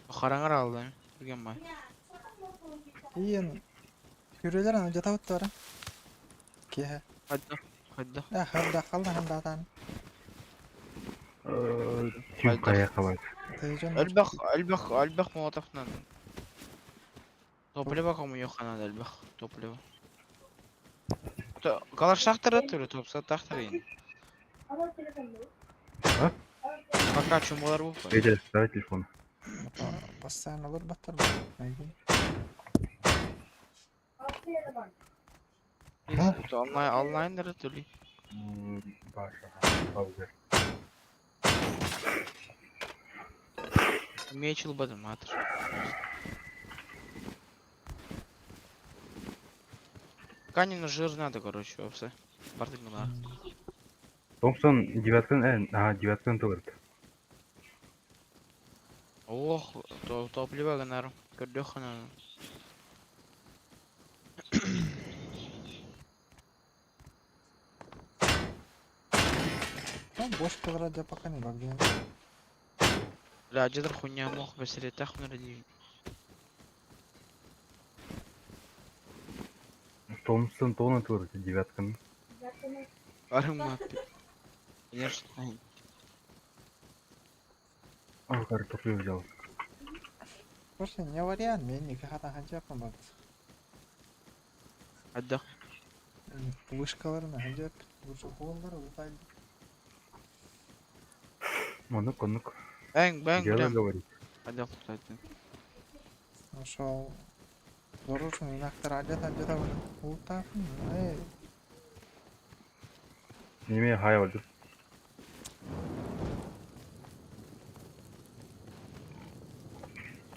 Хараңар алды. Билген бай. Иен. Күрөлөр аны жатабыт бара. Кеhe. Хадда. Хадда. Да, хабда қалды хандатан. Тим кая кабат. Тыжын. Элбэх, элбэх, элбэх молотовнан. Топливо кому йоханад элбэх. Топливо. Калаш тахтар түрі топса тахтар ин. А? Пока чумалар буп. Петя, ставь телефон. Постоянно олар баттар. Онлайн онлайн түрі. Паша, пауза. Мечел бадым атыр. Канину жир надо, короче, вообще. Бардык мына. Томпсон девяткан, ага, девяткан тылырт. Ох, то топливо гынар. Көрдөх хана. Бошкалара дьэ пока не Богдан. Бля, дьадыр хуйня мох бэсирэтэх дии. Томпсон тона тур девятканы. Барым Конечно. А, картофель взял. Слушай, не вариант, мен никак ханжаппын бат. Отдох. Вышкаларына ханжап. Уже холлар ултай. Онук, онук. Бэнг, бэнг, Дело прям. говорит. Отдох, кстати. Ошол. Зорушун инактар адет адет ултафын. Эй, Неме хай oldu.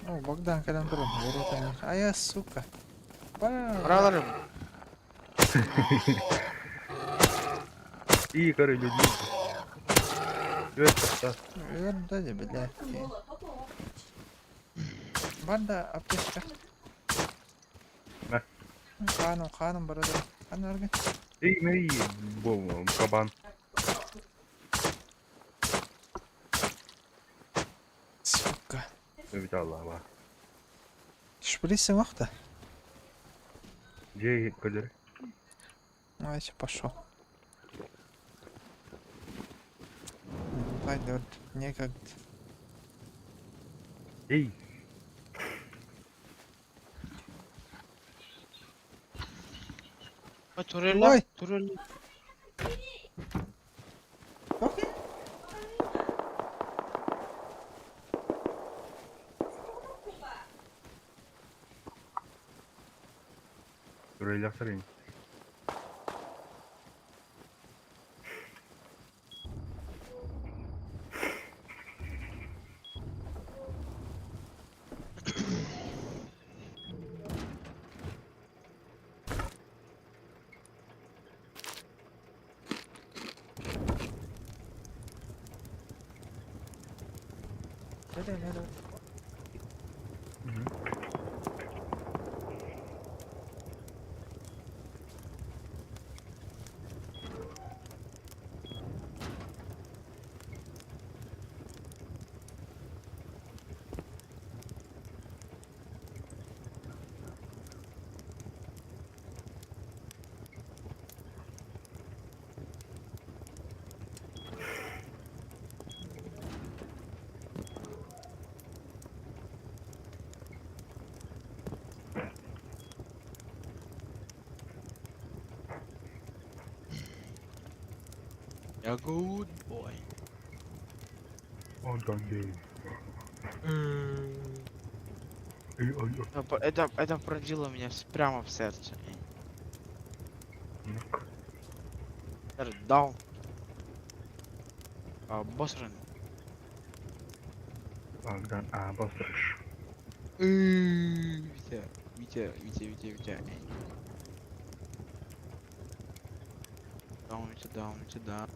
О, Богдан кэлэн туран. Ворота. А я, сука. Ба. Бараларым. И, короче, люди. Это, Өрдө блядь. Банда аптечка. Мә. Ханым, ханым барады. Ханым аргын. Эй, мэй, бол, кабан. Сука. Öyle Allah var. Шприцы вахта. Где кадр? Ну, я пошел. Пойдет. Некогда. Эй, Ой, турель, Ой. турель. Окей. турель aktarayım. Nereye nereye? Я good boy. Ondan değil. Ey, ay, ay. Это пронзило меня прямо в сердце. Ну-ка. Даун. А, босран. Богдан, а, басрыш. Витя, Витя, Витя, Витя, Витя. Даун, Витя, даун, Витя, да.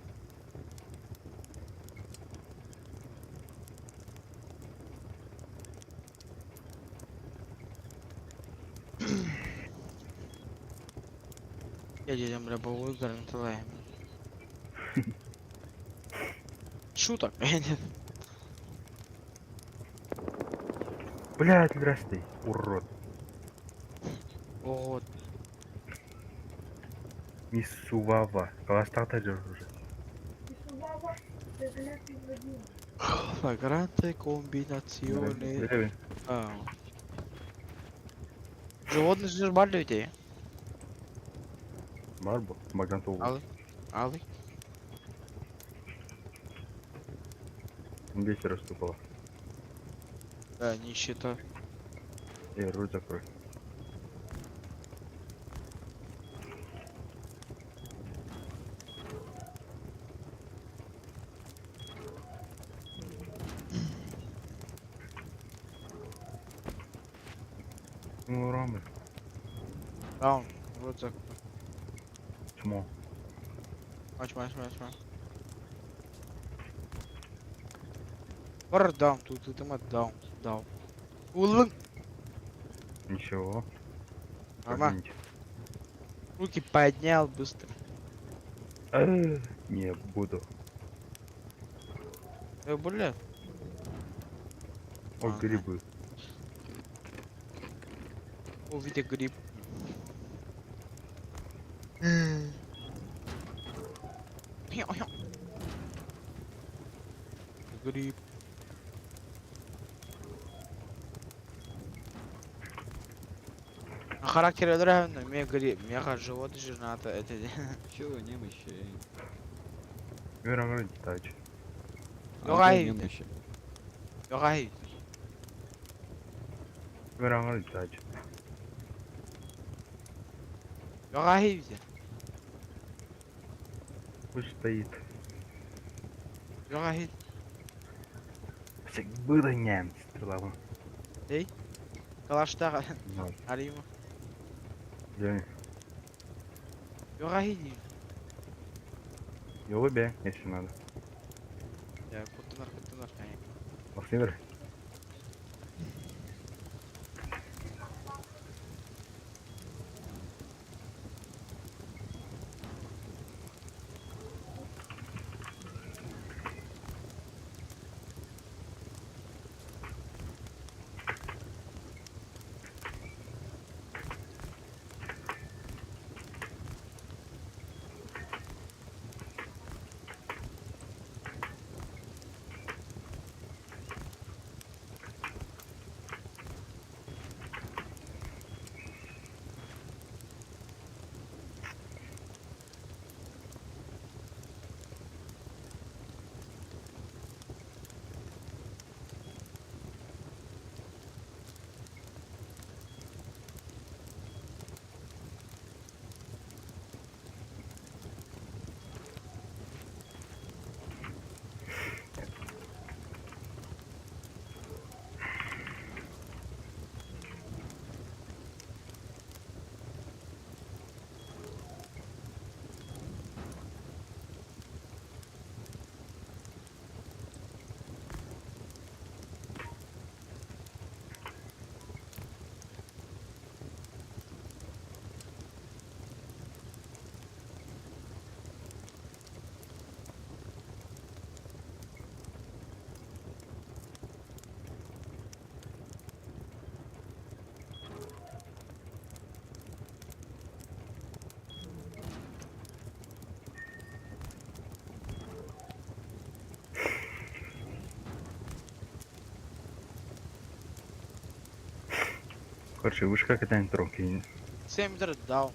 Я дедям, бля, гарантовая. Шуток. Блядь, здрасте, урод. Ого, Миссувава. Каластата уже. La grande combinazione. Бля, А. Животные же бар людей. Барбо, Богдан Толгу. Алы. Алы. Ветер расступала. Да, нищета. Эй, рот закрой. Ну, рамы. Даун. Рот закрой. Чмо. Мач, мач, мач, мач. Бар даун, тут ты там даун, даун. Улын. Ничего. Нормально. Извините. Руки поднял быстро. Не буду. Э, бля. О, грибы. О, видя гриб. Гриб. Характер өлөрөһүн ме гриб, меха живот жената это. Чего немощи? Мир тач. Давай. Немощи. Давай. Мир тач. Давай. Пусть стоит. Давай. Было немец, стрела. Калаштага. Ну, Арима. где? Давай. Его бе, если надо. Я куттунар, куттунар. Максимир. Короче, вышка какая-то трохи. 7 дал.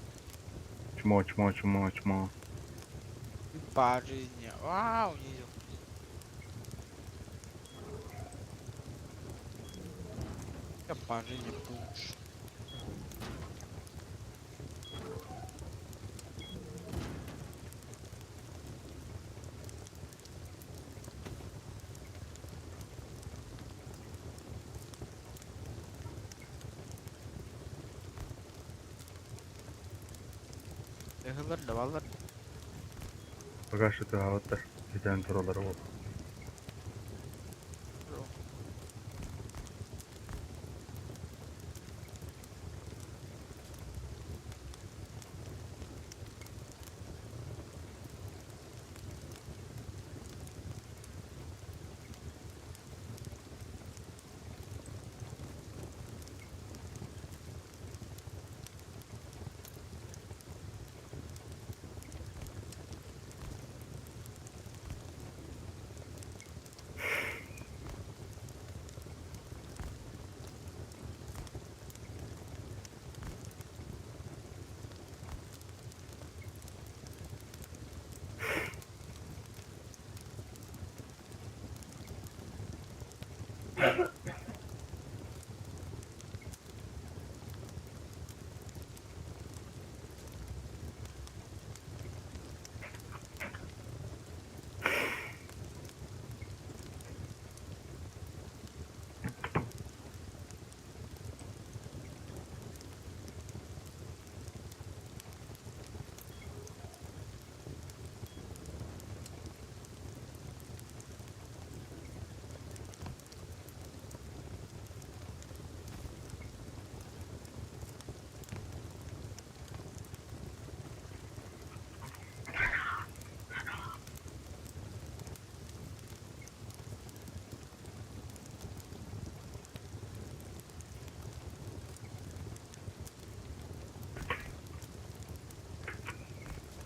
Чмо, чмо, чмо, чмо. По жизни. Вау, унизил. Я по жизни пуш. Эхлэр давалар. Пока что ты аватар. Китайын туралары бол.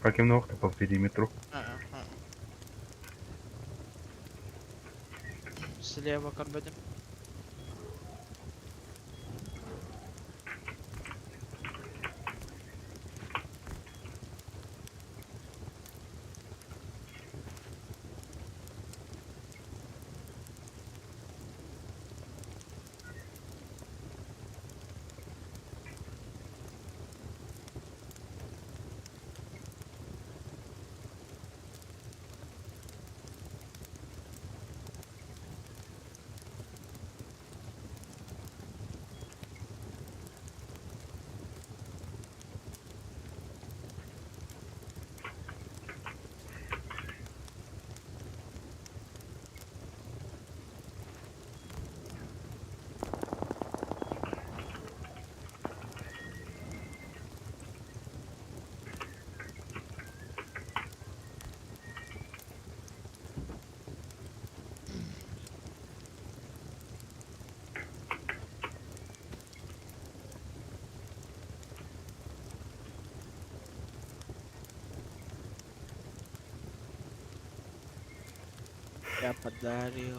Как по периметру. Ага. Слева көрбөтүм. Я подарил.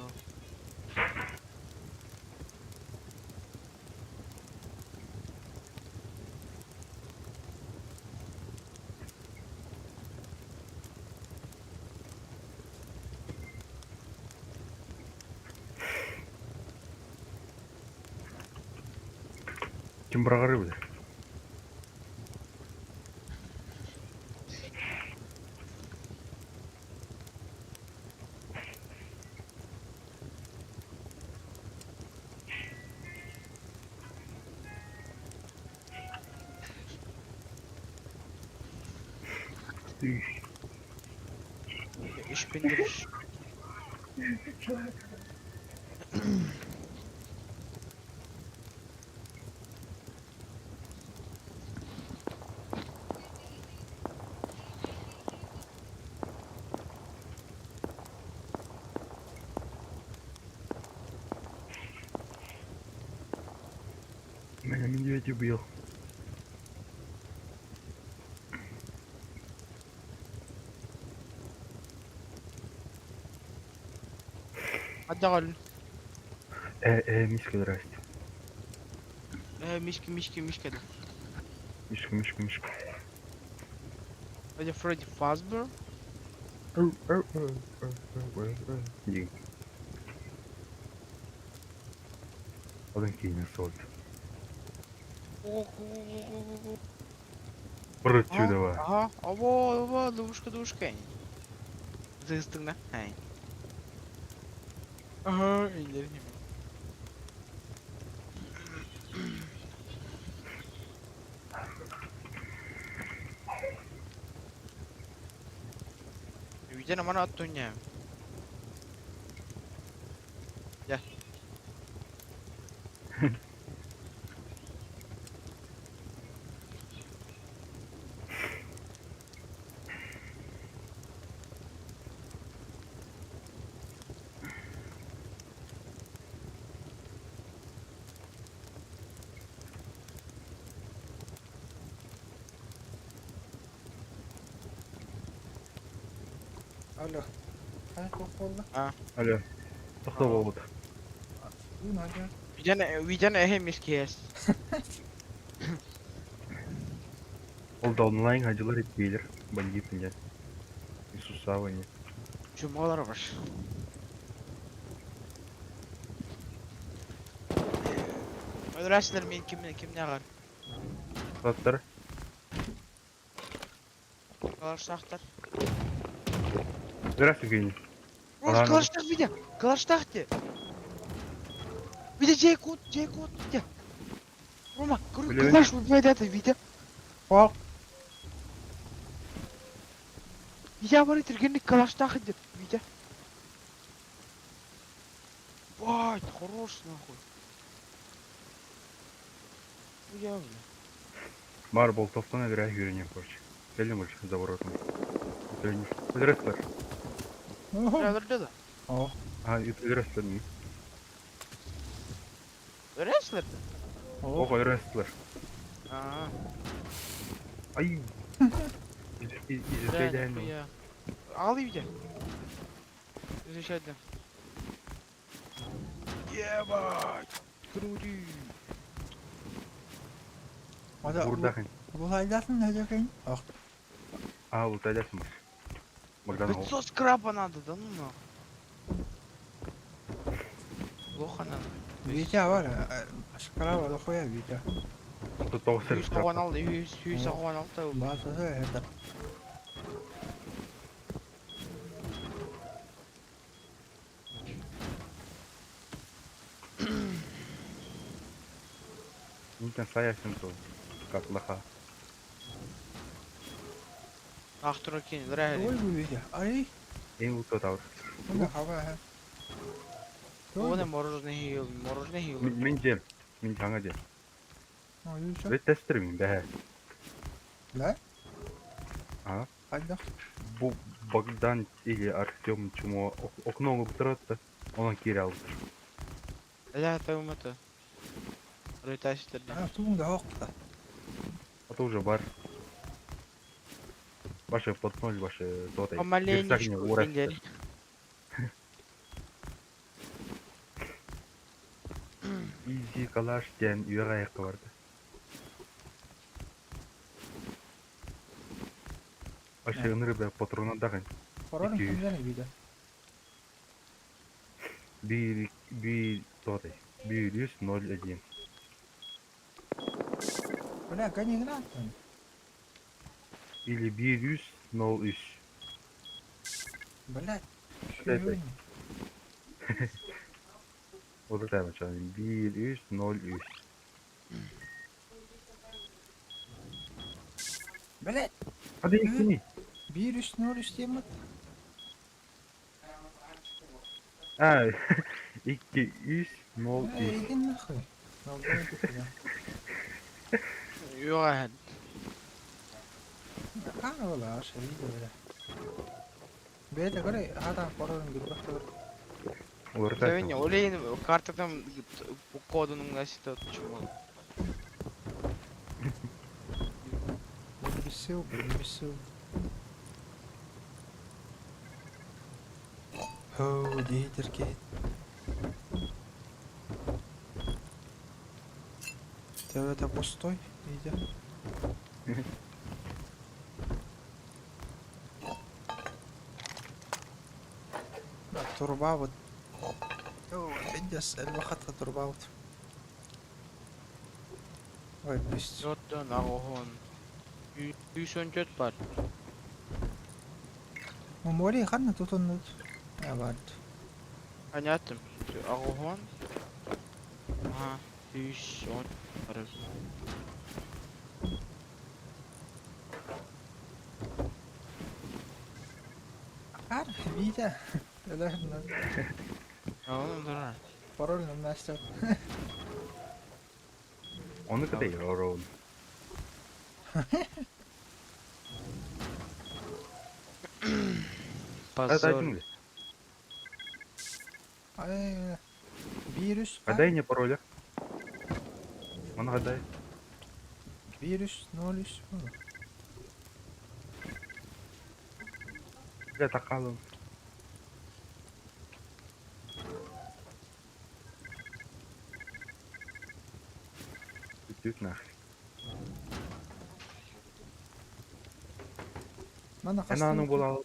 Ким бырагары бile? Ich bin durch. Меня медведь убил. Hadi Мишка, здрасте. Мишка, Мишка, Мишка. Мишка, Мишка, Мишка. Это Фредди Фазбер. Иди. Один кинь соль. Отсюда. Ага, ого, ого, душка, душка. Зыстыгна. Ай. Ага, индерни. Видя на мана аттуня. Я. Алло. А, болды? Алло. Тоқтап болду. Надя. Видя на хемискес. Ол да онлайн хадилар этпейлер. Бандиты нет. Иисусава нет. Чумалар var. Öldürəslər мен ким ким не var? Заттар. Калаштақтар. Здравствуй, Гений. Рош, Ладно. калаштақ видя. Калаштақ де. Видя жей код, жей код, видя. Рома, Бля. калаш убивает это, видя. Фак. Видя бар итиргенник калаштақ деп, видя. Бать, хорош нахуй. Хуя, бля. Бар болтовтан өдірә үйренем, короче. Келдім больше за воротом. Өдірәсілер. Öldürdü да. О, А, өдірәсілер не? Öldürәсілер о. Ох, өдірәсілер. Аа. Ай. Бля, Изучай нихуя. Ал Витя. Изучать да. Ебать! Крути! Ода Бурдахын. Булайдатын хөдөкөйн. Ох, А, лутайдасың бар. Богдан ол. 500 скрапа надо, да ну нахуй. Плохо надо. Витя бар. Шкара дохуя Витя. Тут тоғыз 116, 116 Базасы это. Нитен саясың сол. Катлаха. Ахтуракин, зря. Ой, бу Витя. Ай, Ең лута тауыр. мына хаба. Оны мороженое хил, мороженое хил. Мен жем. Мен жаңа жем. Ой, Өт тестір мен бәһә. Да? А? Хайда. Бу Богдан или Артем чмо окно бұтырады да, онан кері алып тұр. Бля, это это. Рытаситер. А, туңда хокта. А то уже бар. Башы под ноль, башы тотай. Помаленечку, Индер. Изи калаш ден үйе аяққа барды. Башы ыныры бә патрона дағын. Пароль 200. кимден Витя? Bir, bir, тотай. 1 100 01. Бля, гони гранат. Или 1 100 03. Блядь. Это- Вот это начало. 1 100 03. Блядь. Hadi ikini. 1 3 0 3 diye mi? Ha. 2 3 0 Эй, 3. иди нахуй. Ну, давай ты сюда. Юран. Хаала, шериде бля. Бете көре, хата паролын билбек төр. Савиня, олейін картадан кодун носит почему? Бесил, бесил. Хоо, дейдер кет. Это пустой, иди. Турба вот. Пиздец, элбахатка турба вот. Ой, пусть. Жоттон ағохон. 114 бар. Ну, море ханна тут он тут. Я бард. Понятно. Ағохон. Ага, 110 бар. Ар, Витя. Оğlum dur. Пароль на Настя. Onu kadar oğlum. Позор. Ай, вирус. Дай мне пароля. Он гадай. Вирус 0 Я такалым. Бүтүт нах. Мана Эн аны була.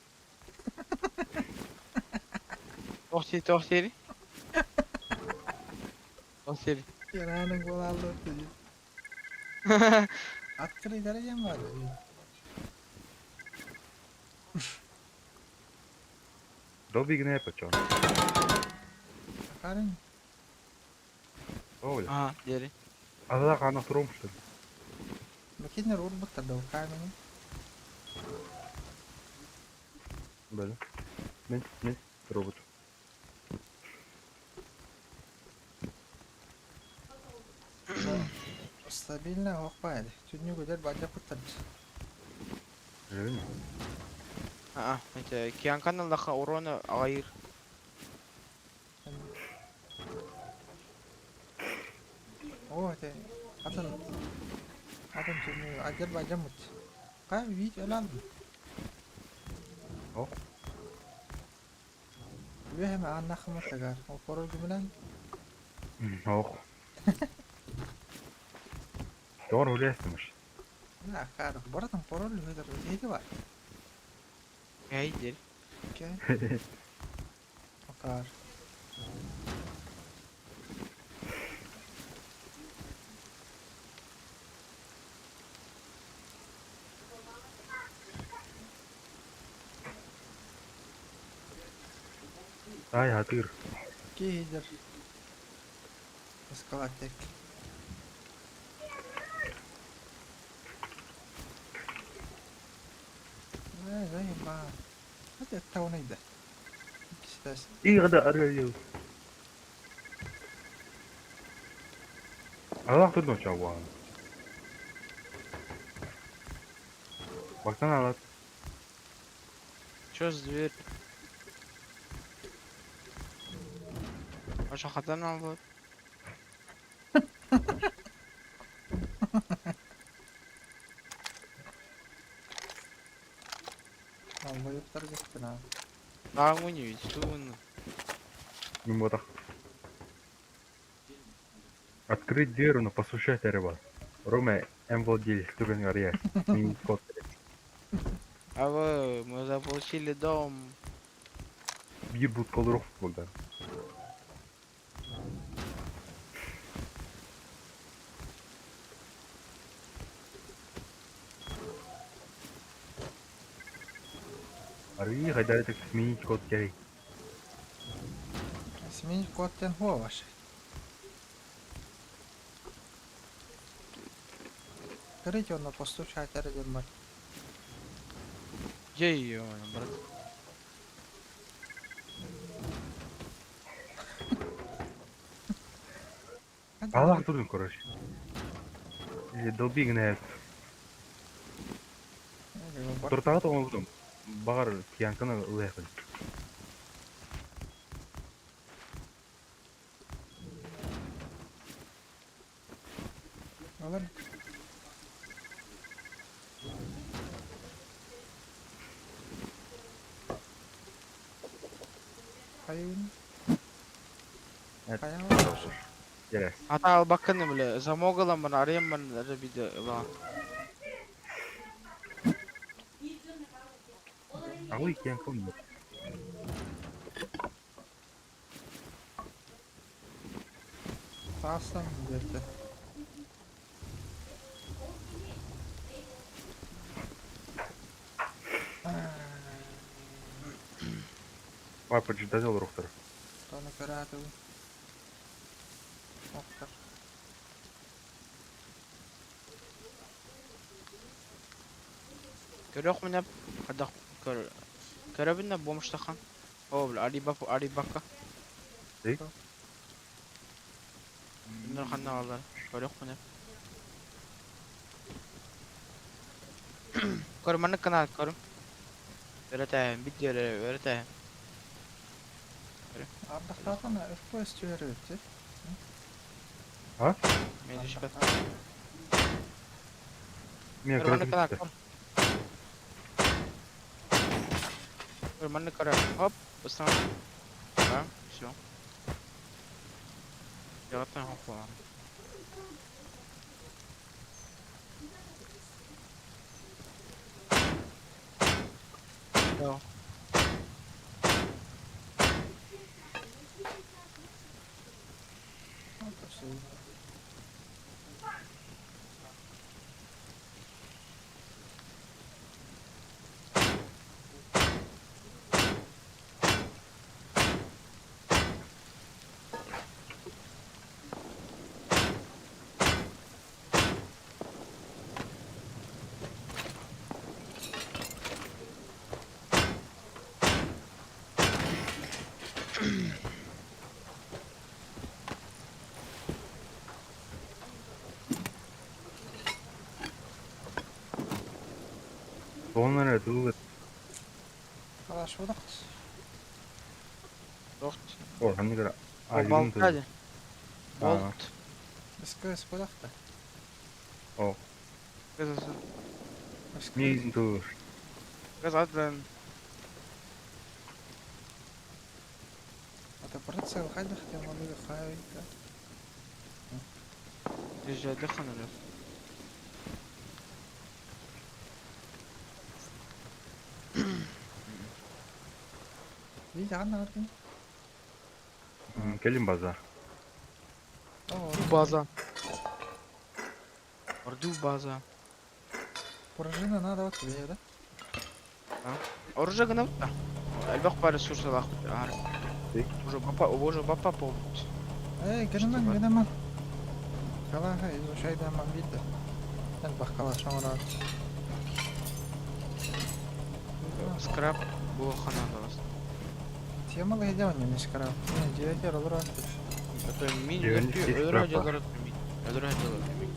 Тоқ тоқ сери. Тоқ сери. Яраның бола алды. Открыть дәрежем бар. Добигне пачон. Карын. Оля. Ага, дери. Аза кана туромушту. Бакинер урбуттар да камень. Böyle. Мен мен робот. Стабильно оқпайды. Түнні көдер бадя құттырды. Живи ми? Аа, это киан каналдаха урона ағайыр. О, это атын атын түнні адер бадя мұт. Қай вид элан. О. Үөһэм ааннахымытыгар ол король гүмүнэн Ох. Doğru öyle Акаар барытын король үһүдэр эти бар. Гайдер. Окей. Акаар. Ай, хатыр. Киһидер. Эскалатек. Э, заебал. Это таунайда. Кистас. И гада арыйыл. Аллах тут ноча буан. Baksana alat. Чё за дверь? Аша хатан албат. Албайыптар кеттин а. Нагуни ведь суны. Мимо Открыть дверь, но послушать рыба. Роме, М владелец, турен ария. Мини код. А вы, мы заполучили дом. Bir but kalır burada. Арыйы хайдарытык сменить код кей. Сменить код тен хуаваш. Скажите, он постучать аридемар. Где ее, брат? Аллах турдун, короче. Или долби гнет. Тортаға тоғын Бағар пьянканы ылайқын. Алар. Хайын. Evet. Хайын. Келес. Ата албакканы бile замогалам мен арыйм мен рабиде ла. Алы пьянканы. Таастан берді. Папа ждал рухтар. Тоны көрәді. Оқтар. Көрөх менеп хадах көр. Көрөбүнө бомштахан. О, бля, Алибаба, Алибака. Ey? Bunlar ханна алар. Көрөх менеп. Көр маны канал көрүм. Öğreteyim, bir diyor öğreteyim. Ардақтағына FPS жібереді. Мен düşпет. Мен Көр маны канал көрдім. көр. Көр маны көр. Хоп, быстро. Да, все. Yaratan хохла. Да. Onlara дылы Алаш бодақ. Тохт. О, ханны кара. О, болт. Болт. СКС бодақ та. О, Кыз мейзин тылы. Кыз атлан. Это прицел хайдах темалыы хайда. Дьадыханара. Видя аннарын. Кэлин база. База. Орду база. Пружина надо вот тебе, да? Оружие гына Элбэх бар ресурсалаах аар. Уже бапа, уже бапа повод. Эй, гынаман, гынаман. Калаха, изучайдаман бидде. Элбэх калаш оҥорор. Скраб было ханадалас. Темалы идеал не скраб. Не, дьиэтигэр олорор. Это мин Дьиэни өлөр скраб. дьалар мин. Өлөр дьалар мин.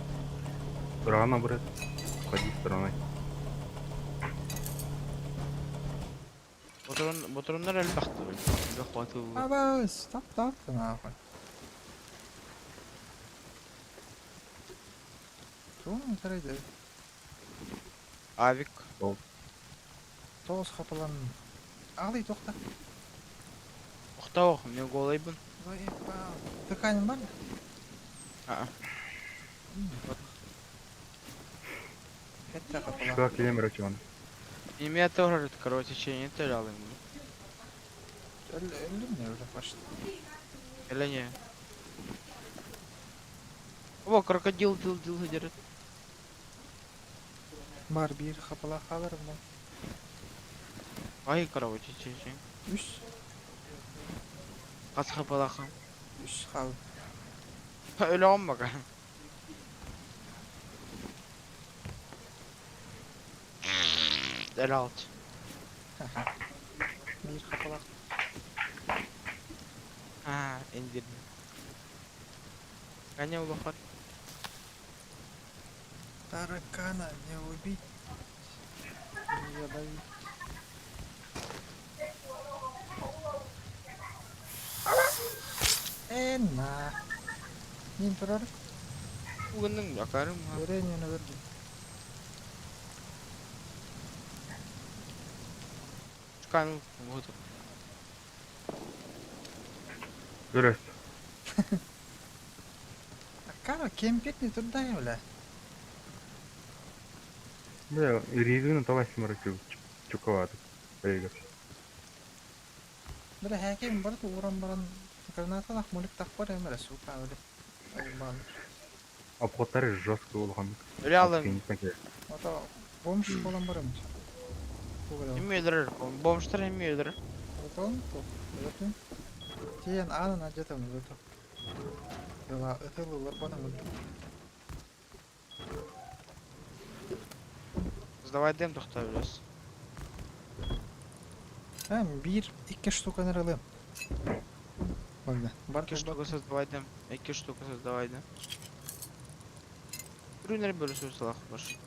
Рано, брат. Ходи стороной. Ботурун ботуруннар элбэхтэ. Элбэх батыл. Абас, тап тап нахуй. Туун тарайды. Авик. Тоос хапалан. Ағлый тоқта. Охтаох, мен голайбын. Заебал. Тыканин бар? Аа. Хетте хапалан. Чука килем рачон. Имя тоже кровотечение терял ему. Өлдүм не уже почти. Или не? О, крокодил дил дил держит. Бар бир хапала халар бу. Ай, кровотечение. Үс. Қас хапалаха. Үс хал. Öyle olma bak. El alt. Бир хапала. Ha indirdim. Kaня улахан. Таракана не убить. Не задавить. Э, на. Нин турар. Угынның акарым ха. Өренені өрді. Чукан вот. Көрөс. Акара кемпетни турдай бля. Бля, резину давай сморочу. Чуковато. Бля. Бля, хәкем бар уран баран граната лах мулик тақ бар эмер сука бля. Айбан. Обходтары жестко улахан. Öyle alın. Ата бомж болан бар эмер. Hem öldürür. Бомжтар hem öldürür. Отон то. Өтін. Тиен анын ажатам өтө. Яла ытылылар бана мөлтү. Сдавай дем тоқта biraz. Hem bir iki штука нырылым. Багда. Бар İki штука создавай дем. İki штука создавай дем. Ürünleri böyle salak var.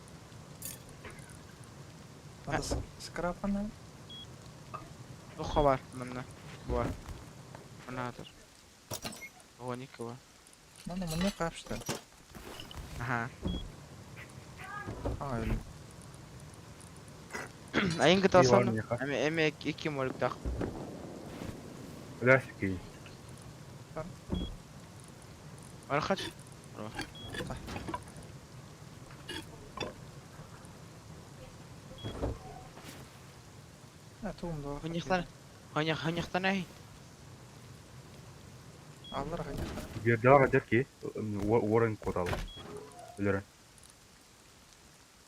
Анда скрапана. Тоха бар мында. Бар. Мына тұр. 12 бар. Мана мына капшты. Аха. Ай. Айын кыталсан. Меха. Эме эме iki молик дах. Бля, сики. Бар хач. А туум Ханьяхтан. Ханьях ханьяхтан ай. Аллар ханьяхтан. Бердага дерки. Уоррен коталы. Өлөрөн.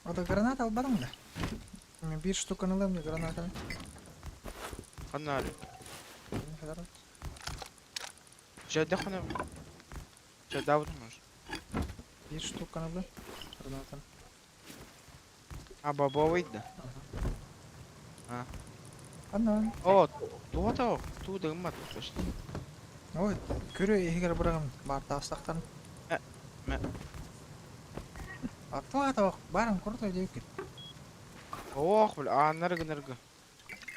Ада граната албадың да? Мен бир штуканы алам да гранатаны. Канар. Жада хана. Жада может. Бир штуканы алам гранатаны. А баба да. А. Ана. О, туа тау. Ту дымат почти. Ой, көрө егер бұрағым бар тастақтан. Мә. Атла ата барым куртой деп кет. Ох, бля, аннаргы наргы.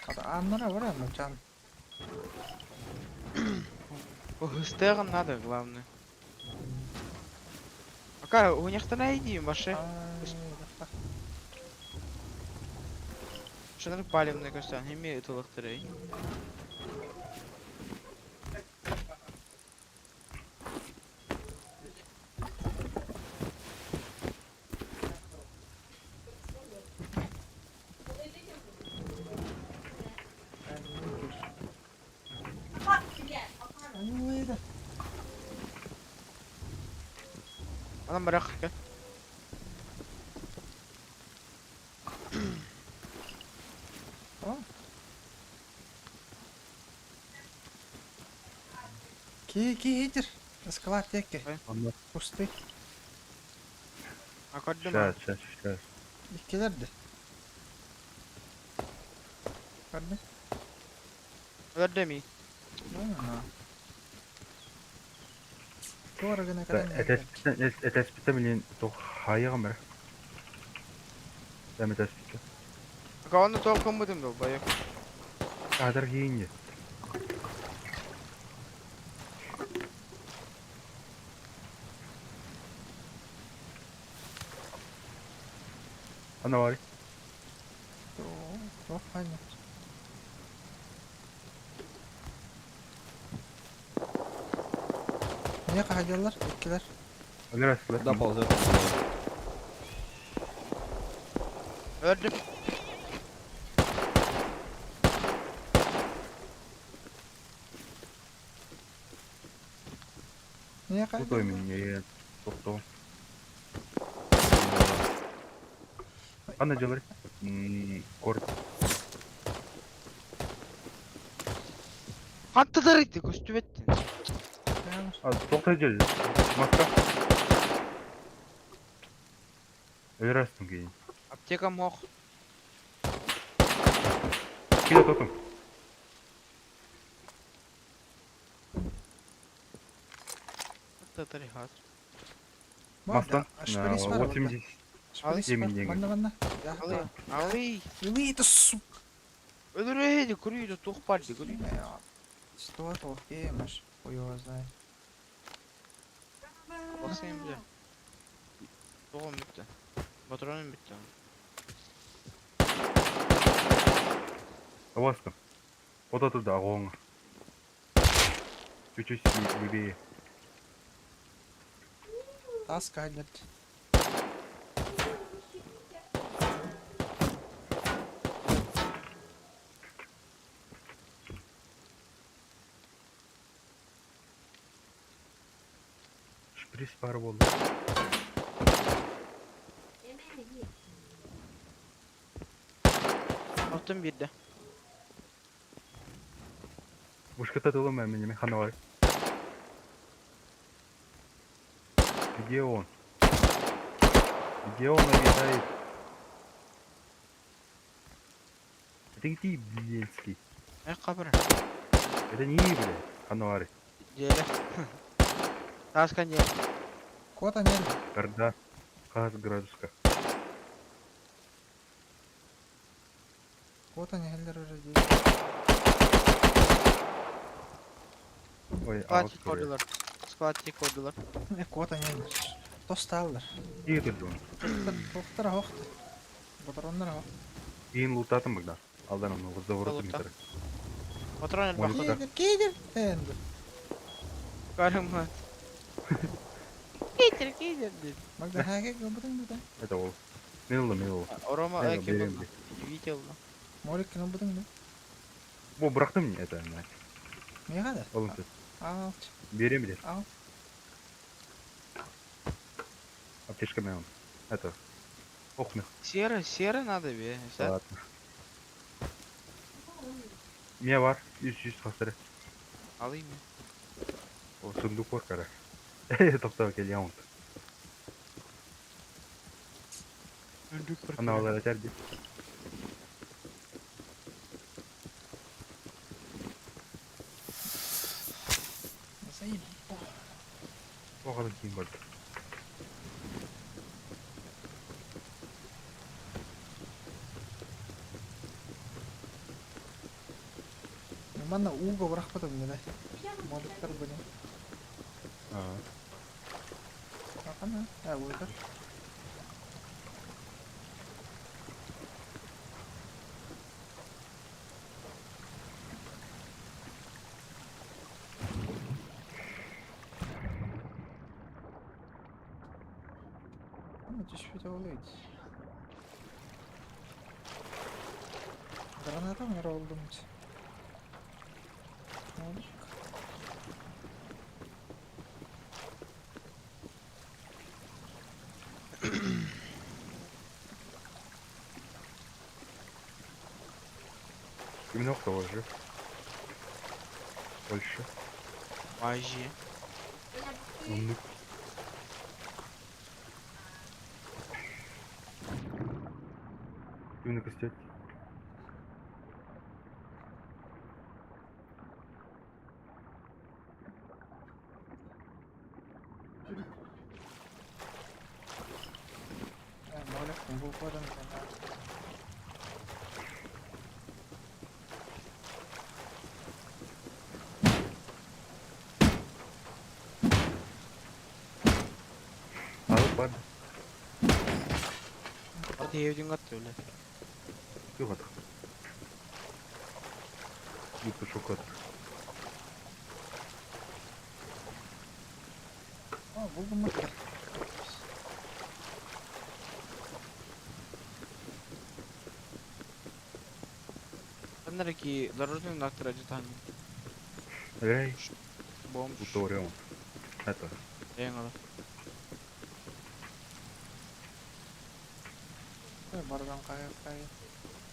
Ата аннара бар чан. Хыстыгын надо, главное. Пока у них найди башы. Шыныр палевный көстөн, хеми ытылыктырый. Онон барах кэл. О. Ки ки Склад теке. Онно. Пусты. А көрдүм. Сейчас, сейчас, сейчас. Иккилерди. Көрдү? Өлөрдө ми? Туора гына кэлэн Этеспиттен, этеспиттен билин тох хайыгым бер. Эм этеспиттен. Ага оны тоқ кыммытым дол байы. Кадр кийинди. Ана бар. Туох ханья. Не хаjallar? Иккилер. Өлөр астылар. Куда ползет? Өлөрдүм. Не Тут ой хаjallar? мен тохто. Ана жалар. Кор. Хаттыдар ити көстүбеттин. А, тохто жел. Маска. Өлөр астым кейін. Аптека мох. Киде тотум. Хаттыдар хазыр. Мастан. Шприц бар. 80. Шприц Семь бар. денег. Манна манна. Алы. Алы. Или это сука. Өлөрөйди көрүйдү тух барды көрүйдү. Что то емеш? Хуй его знает. Басайым бile. Тоғым бітті. Патроным бітті. Бастым. Ота туда оңа. Чуть-чуть левее. Тас хаjallar. Шприц бар болды. Алтын бирде. Бушката тылым мен неме хана бар. Где он? Где он обитает? Это где Бельский? Ай кабыр. Это не блядь. Хануары. Желе. Таскан жер. Кота нет. Карда. Хаз градуска. Кота не хеллер уже здесь. Ой, Склад алып koydular. Склад koydular. Не кота не. Тосталлар. Iyi durdu. Тохтар хохт. Патроннар хохт. Иин лутатын бігда. Алдан оны завороту Лута. метр. Патрон Ой, элбах. Лута. Кидер, кидер. Энди. Карымы. Кейтер кейтер dedi. Магда хаге гобрин да. Это ол. Мен oldu, мен oldu. Орома Мен әке берем болды. Видел. Молик гобрин да. Бу bıraktım это мать. Не гада. Oğlum siz. Ал. Берем билет. Ал. Аптечка мен. Это. Ох, мех. Серый, серый надо бе. Sen. Ладно. Не бар? 100 100 хастыры. Alayım. О, сундук бар кара. Токтап кел яунт. Öldük bir. Ана алар әтәрди. Заебал. Оғадан кейін барды. Манна уго бырахпатым да. Моликтар будем. Аа. Акана. А, уйдар. Ана түшпейді олайды. Граната мэр олдум. Молик. Именно кто же? Больше. Бажи. Оннук. Именно костять. Молик булбадым гына. Алып бар. Диэбитин кытта үлэ. Yok. Bu çok kötü. О, булгуммут. Ханнараки дорожный доктор адъютант. Эй, Бомж. bu doğru ama. Это. Эҥала. Бардан кайып кайып.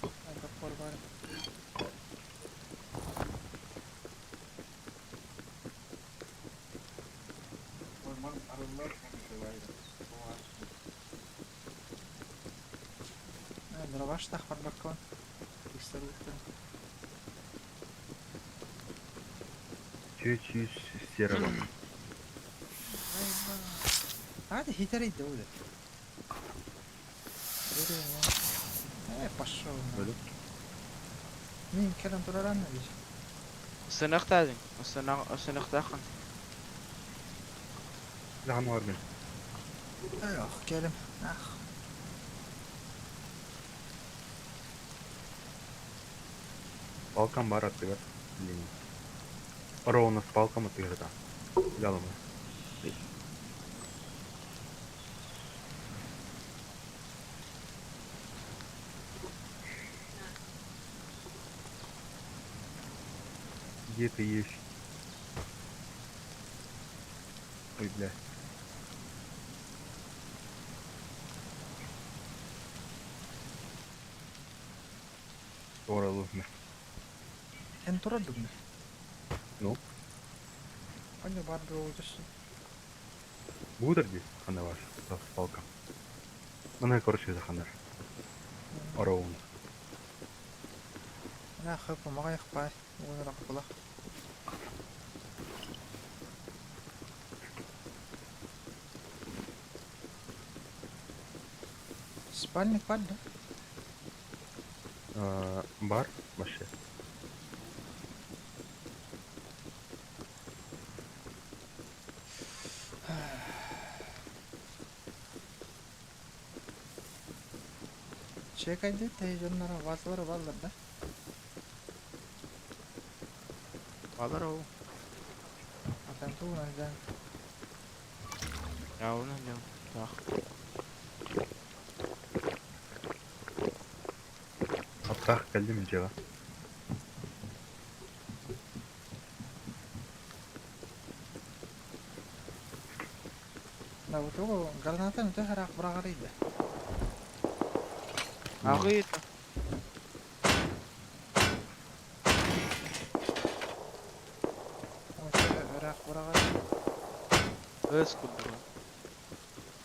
Айдап бар. Дробаш тахпар баккон. Тиксербиттен. Чуть-чуть серого. Hadi хитрый да будет. Пошел. Böyle. Мин кэлэн тураран бит. Сыныктадың. Сыныктахан. Lahan var benim. Ах, кэлим. Ах. Balkan var atıyor. Bilmiyorum. Ровно с палком отыгрыта. Ялама. Где ты есть? Ой, бля. Оралу. Эн турар бүгүн. Ну? Аны бар бир олжас. Будер здесь, хана ваш, с палком. Она, короче, заханар. Ровно. Ана хып мага якпай. Уйнарак була. Спальник бар да? А, бар вообще. Чекайды тейжоннара вазлары баллар да. Балар ол. Атан тугунан жан. Явна лев. Так. Аптах geldi mi cevap? Да вот тугу гранатаны төһөрак бырагар иде. Агыйт. Өрак бырагар. Өз кудура.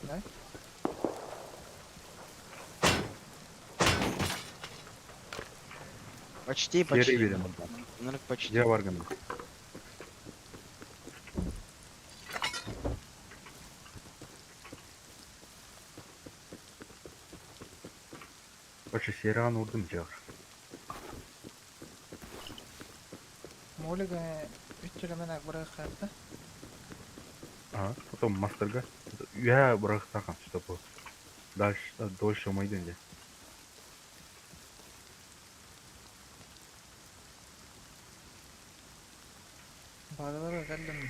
Да? Почти, Geri почти. verem. Нарк почти. Cevap var gene. Başı Sierra vurdum cevap. Молига үттүрөмөн ак бырагы кайыкта. Ага, потом мастерга. Я bırakсам, чтобы дальше дольше умайдın Бадалары кэллем.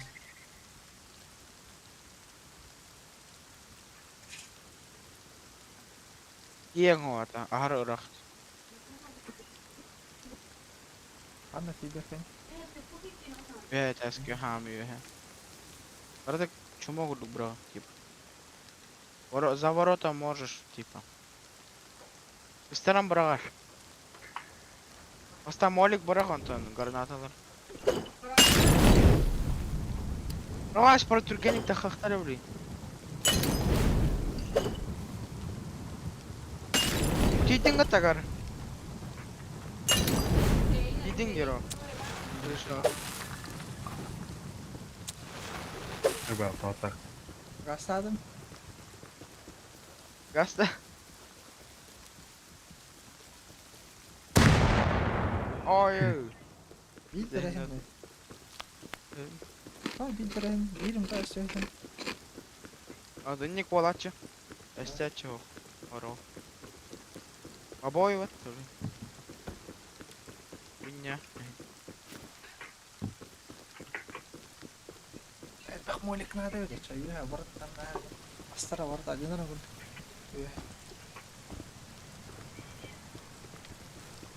Иең оата. Ахар ырах. Анда тибекен. Бе таски хам юхе. Барда чмо гуду бро, типа. За ворота можешь, типа. Истарам брагаш. Бастаан молик бырах онтон гранаталар. Ромаш, про түргэнник тахахтара блин. Тиийдиҥ тагар. Тиийдиҥ геро. Крышаҕа. Ребята, так. Гастадым. Гаста. Ой. Биир Биир биирим да өстөөхтөн. Адынник буолааччы. Эстээччи оһох. Оро. Обои вот тоже. Меня. Элбэх молик надо эбит. Үөһэ барыттан астара барыта один курдук. Үөһэ.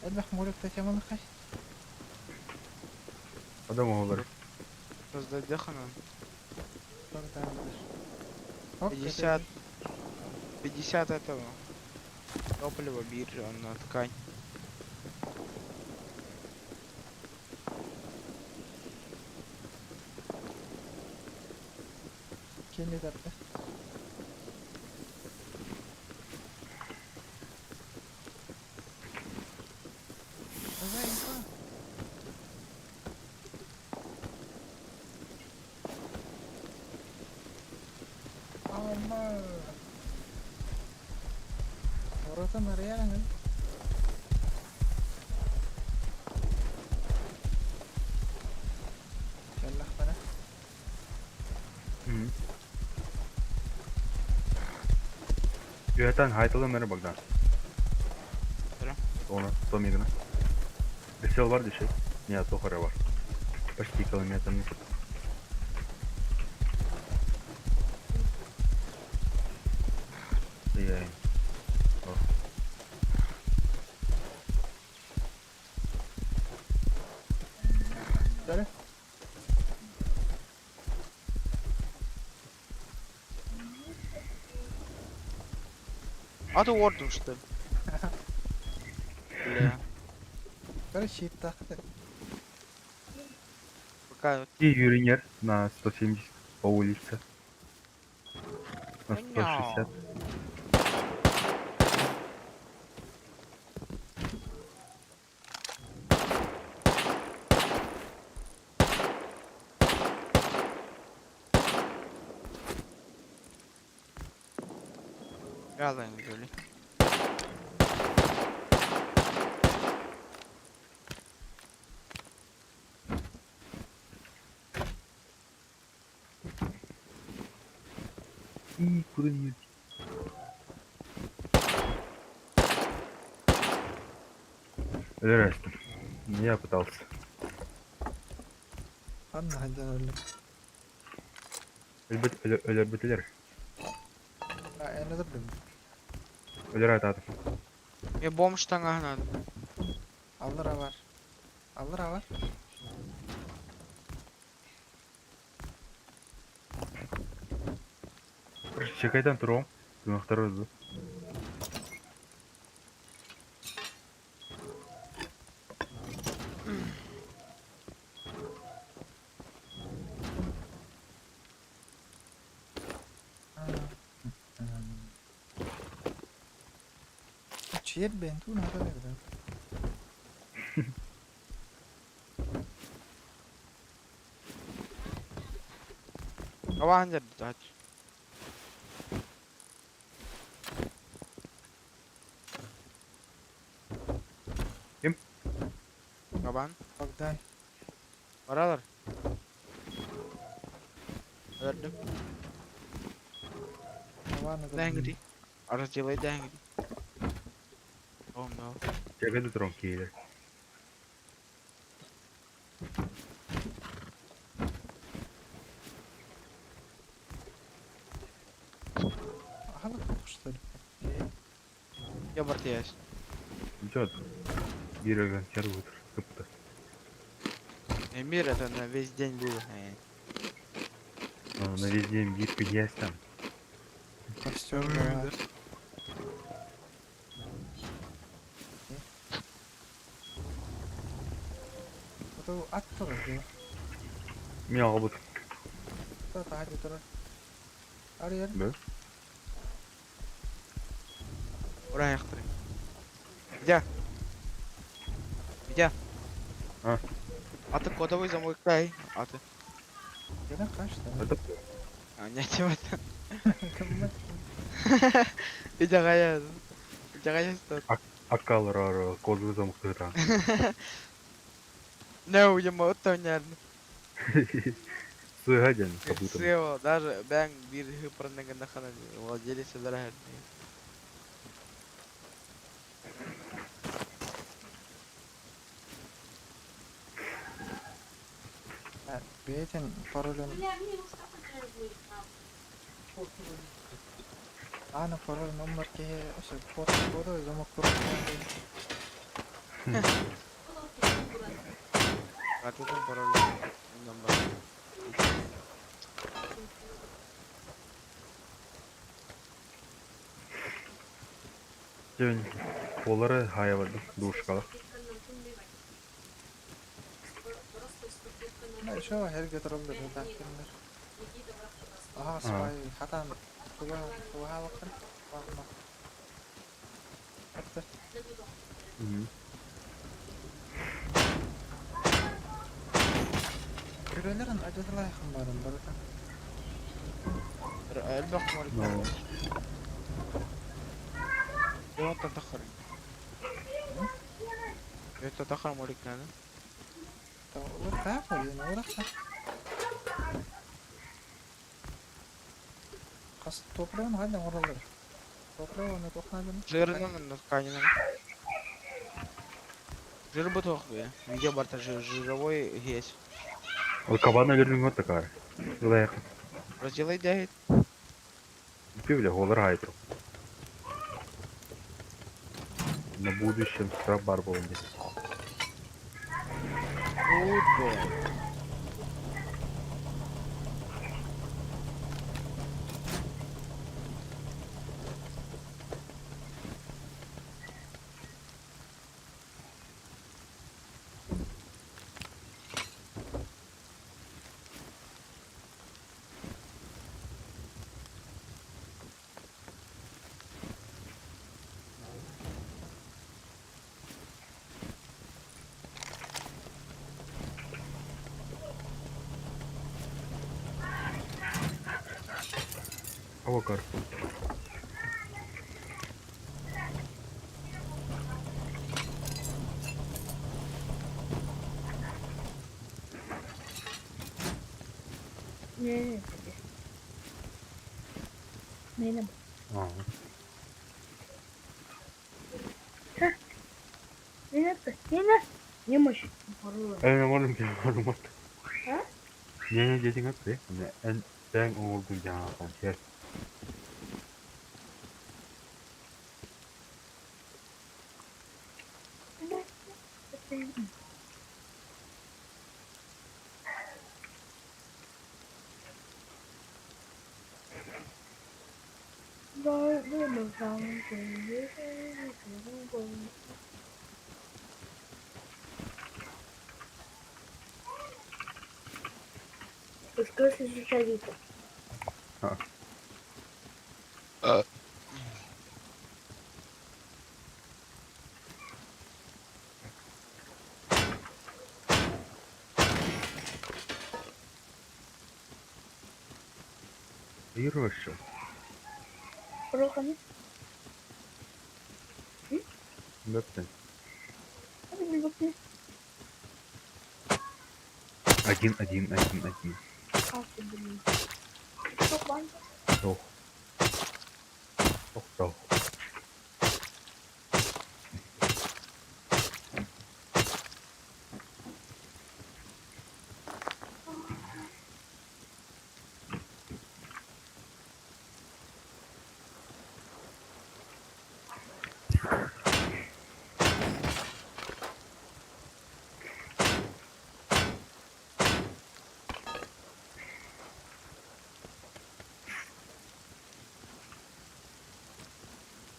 Элбэх молик татьямалыкай. Адам оҕолор. Создадехана. Богдан. 50. 50 этого. Топлива, биржа, на ткань. Кини тарда. Давай, инфа. Алма. Воротан арыйаҕын. Кэллэхпинэ. Үөһэтэн хайталым эрэ Богдан. Эрэ. Оны, Томигына. Весел бар дешей. Не, тохара бар. Почти километр. Я. Бары. А ты орден что ли? Бля. Бары щит тахты. Пока И юринер на 170 по улице. На 160. Yalan böyle. И куда не Здрасте. Я пытался. Анна хайдан өллүм. Өлөр бітілер. А, эне да билим. Өлөр айтады. Мне бомж таҥаһа надо. Аллара бар. Аллара бар. Чекайтан туром. Тунақтар өзі. Чиер бенту надо бердим. Кабахан дәрді ач. Ким? Кабан. Богдан. Баралар. Өлдüm. Ладно, да. Дәңгіри. Разделай дәңгіри. Oh no. Чекайда туром кейлер. Ага, что ли? Я бартиясь. Ничего. Бир консервы кыпты. Мир это на весь день было. На весь день бир есть там. Костер бар. Ат турар дии. Мин аҕабыт. Таһырдьа турар. Арыйар. Б. Ура Витя. Витя. А? А ты кодовый замок дай. А ты. Gelen kaçtı. Это А, не тема. Кыммат. Витя гая. Витя гая что? Аккалар кодовый замок тыгыта. Не уйдем от того не. Сыга ден, кабытым. Сева, даже бәң бир хыпырның нахана владелец дорогой. Бейтен паролын. Аны пароль номер ке ошо код кодовый замок турар. Картадан пароль номер. Ден, полары хаявады, душкала. Еще херге туралды бетаккиннер. Аха, спай хатан туга туга бакын. Бакма. Атты. Күрөлөрүн ажатылайхын барын барыта. Элбэх морик. Ну. Йо татахар. Йо татахар морик наны. Урта қойын, урта. Қас топырағын қайдан оралыр? Топырағын тоқнадым. Жирынан тканина. Жир бутох бе. Видео барта жир, жировой есть. Ол кабан өлөрүн вот такая. Лайк. Разделай дяйт. Пивля голар хайтру. На будущем штраф бар болын. Good boy. Авокар. Не, не, не. Не, Ага. не, не, не, не мощь. Э, можем ке, можем. А? Не, не, дети гатты. Не, эн бәң оңолдун жаңа концерт. Пускай изучали. Ирвашы. Рохани. Бөптен. Один, один, один, один. Тох. Тох, тох.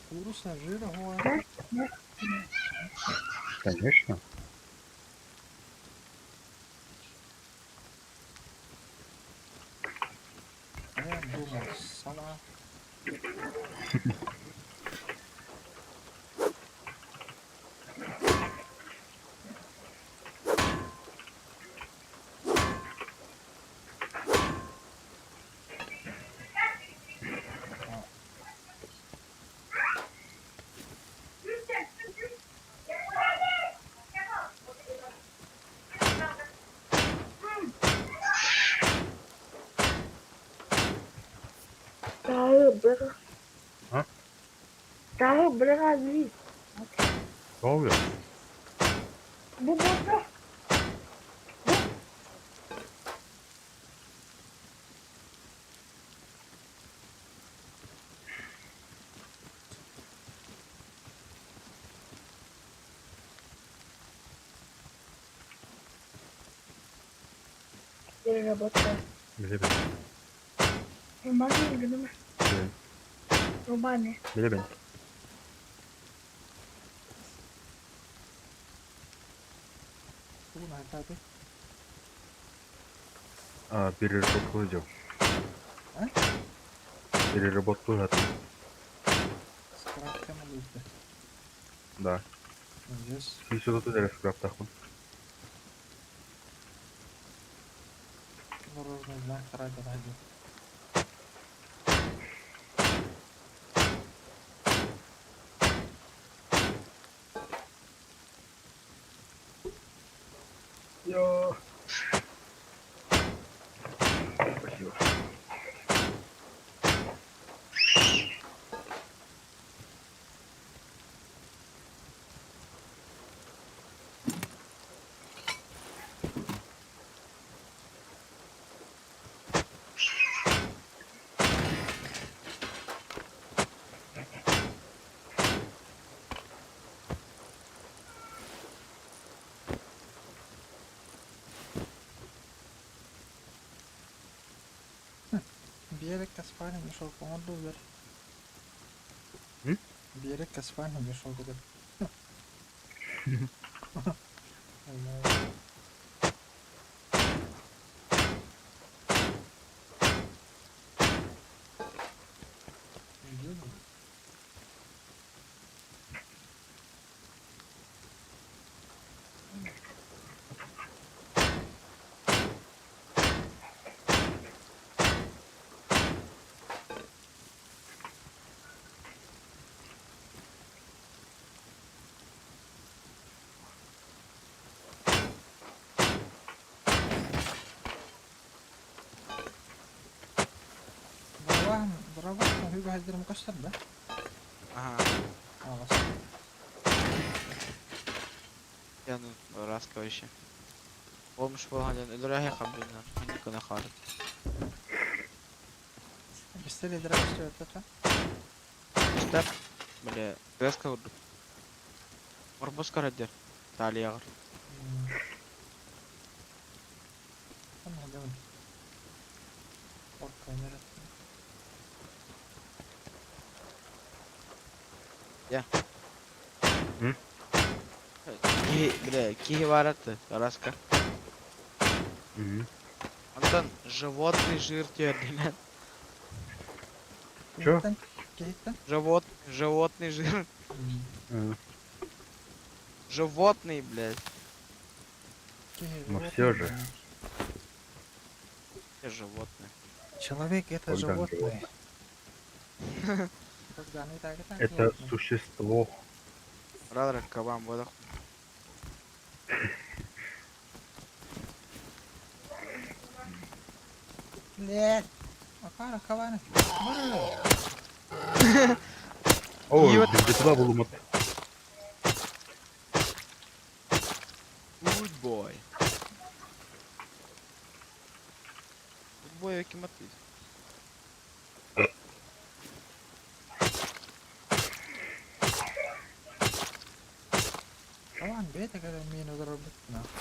Куруса жира хуа. Конечно. Тағы бір. А? Тағы бір ғази. Ne oluyor? Bu burada. Переработка. Билебин. Руманы или Руманы? Билебин. Руманы. Билебин. Тугун айтады? А, переработку идем. А? Переработку это. Скраптема дейді. Да. Здесь. Сен сюда туда скраптахпын. Дорожный знак тарайды. Я. Спасибо. Биэрек Каспарин мешок оҥордулар. М? Биэрек Каспарин мешок деп. Дорогой, Хүйбәһэлдэрим көстөр да? Ага. Алас. Я ну раска вообще. Olmuş болған өлөрөһө хаббинар. Ханни кына харып. Бистер эдер көстөр өтөтө. Истер. Биле, раска урдук. Орбус карадер. Талиягыр. Ана дәвен. Орка нерет. Кихи, биле, кихи бараты, раска. Мгм. Антон, животный жир тердинен. Чё? Кихиттен? Животный жир. А, Животный, блядь. Ну всё же. Все животные. Человек это Богдан животное. Богдан и так и так Это животное. существо. Радра кабан бодах. Блядь. Акара кабаны. О, Ебать. бизде булумут. Good boy. Good boy ким атты? Кабан бете када мени дорбут.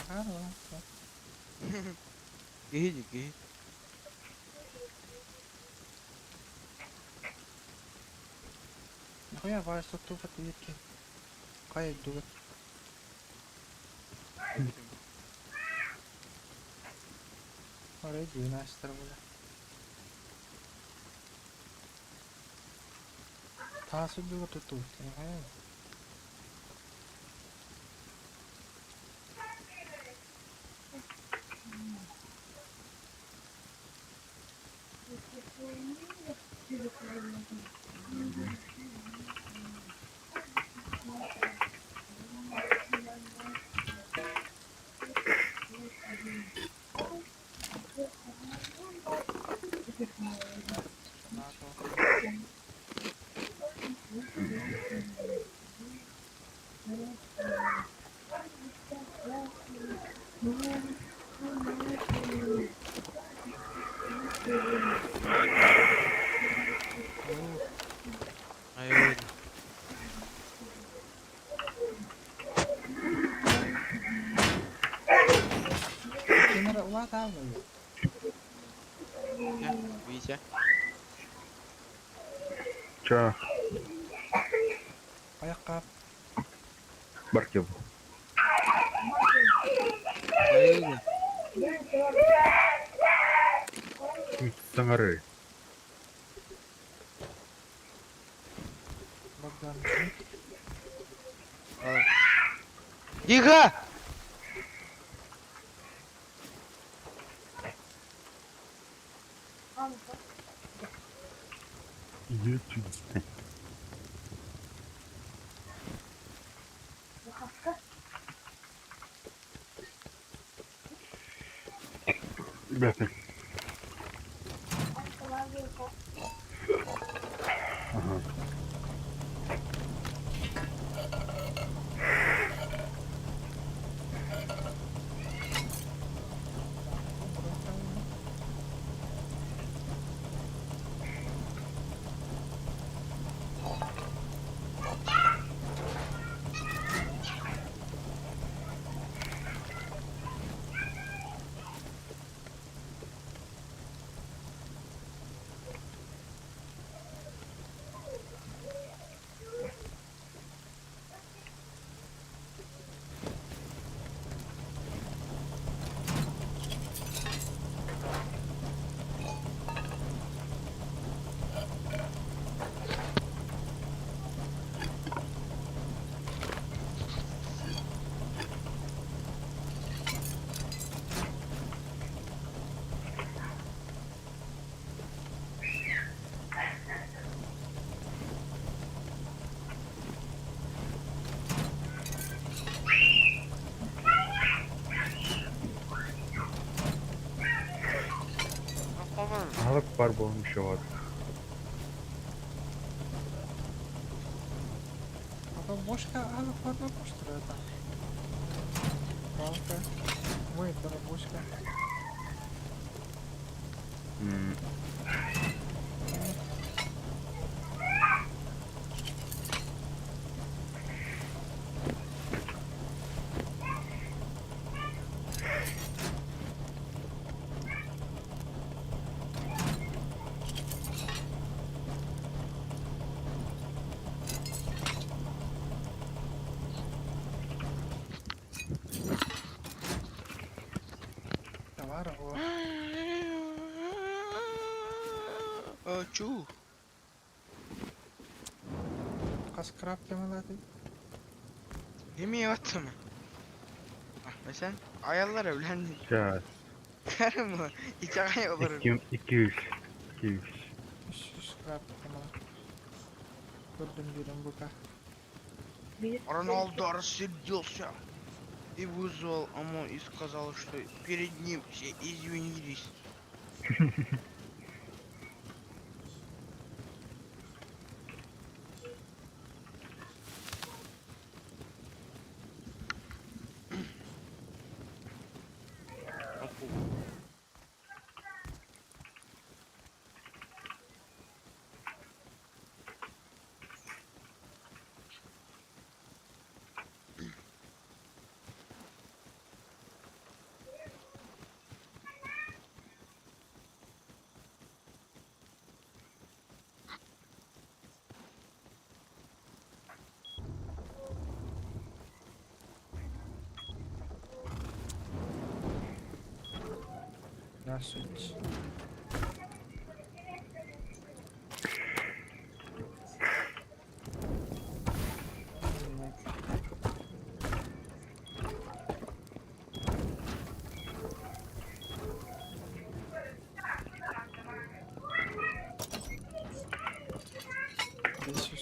Акара. Кихи кихи. Нахуя вайс тупо тиетки. Кай дугат. Орей 12 була. Таас үрдүгэр туттубут ээ. Айыл. Ким эрэ улаатаабый? Витя. Ча, Айаққа бар кел. Айыл. Саҥары. Богдан. Тихо! Иди отсюда. Ребята. Ага. Аһылык бар буолан еще бар. А бошка аһылык баар бостура Палка. Ой, бошка. Товар о. Чу. Хас краб кемелати. Yemeğe attı mı? Ah, sen ayarlar evlendi. Сейчас. Karım mı? İki ay olur. 2, 200. 200. Үс краб кемела. Көрдüm birин бука. Роналдо рассердился и вызвал ОМОН и сказал, что перед ним все извинились. Здравствуйте.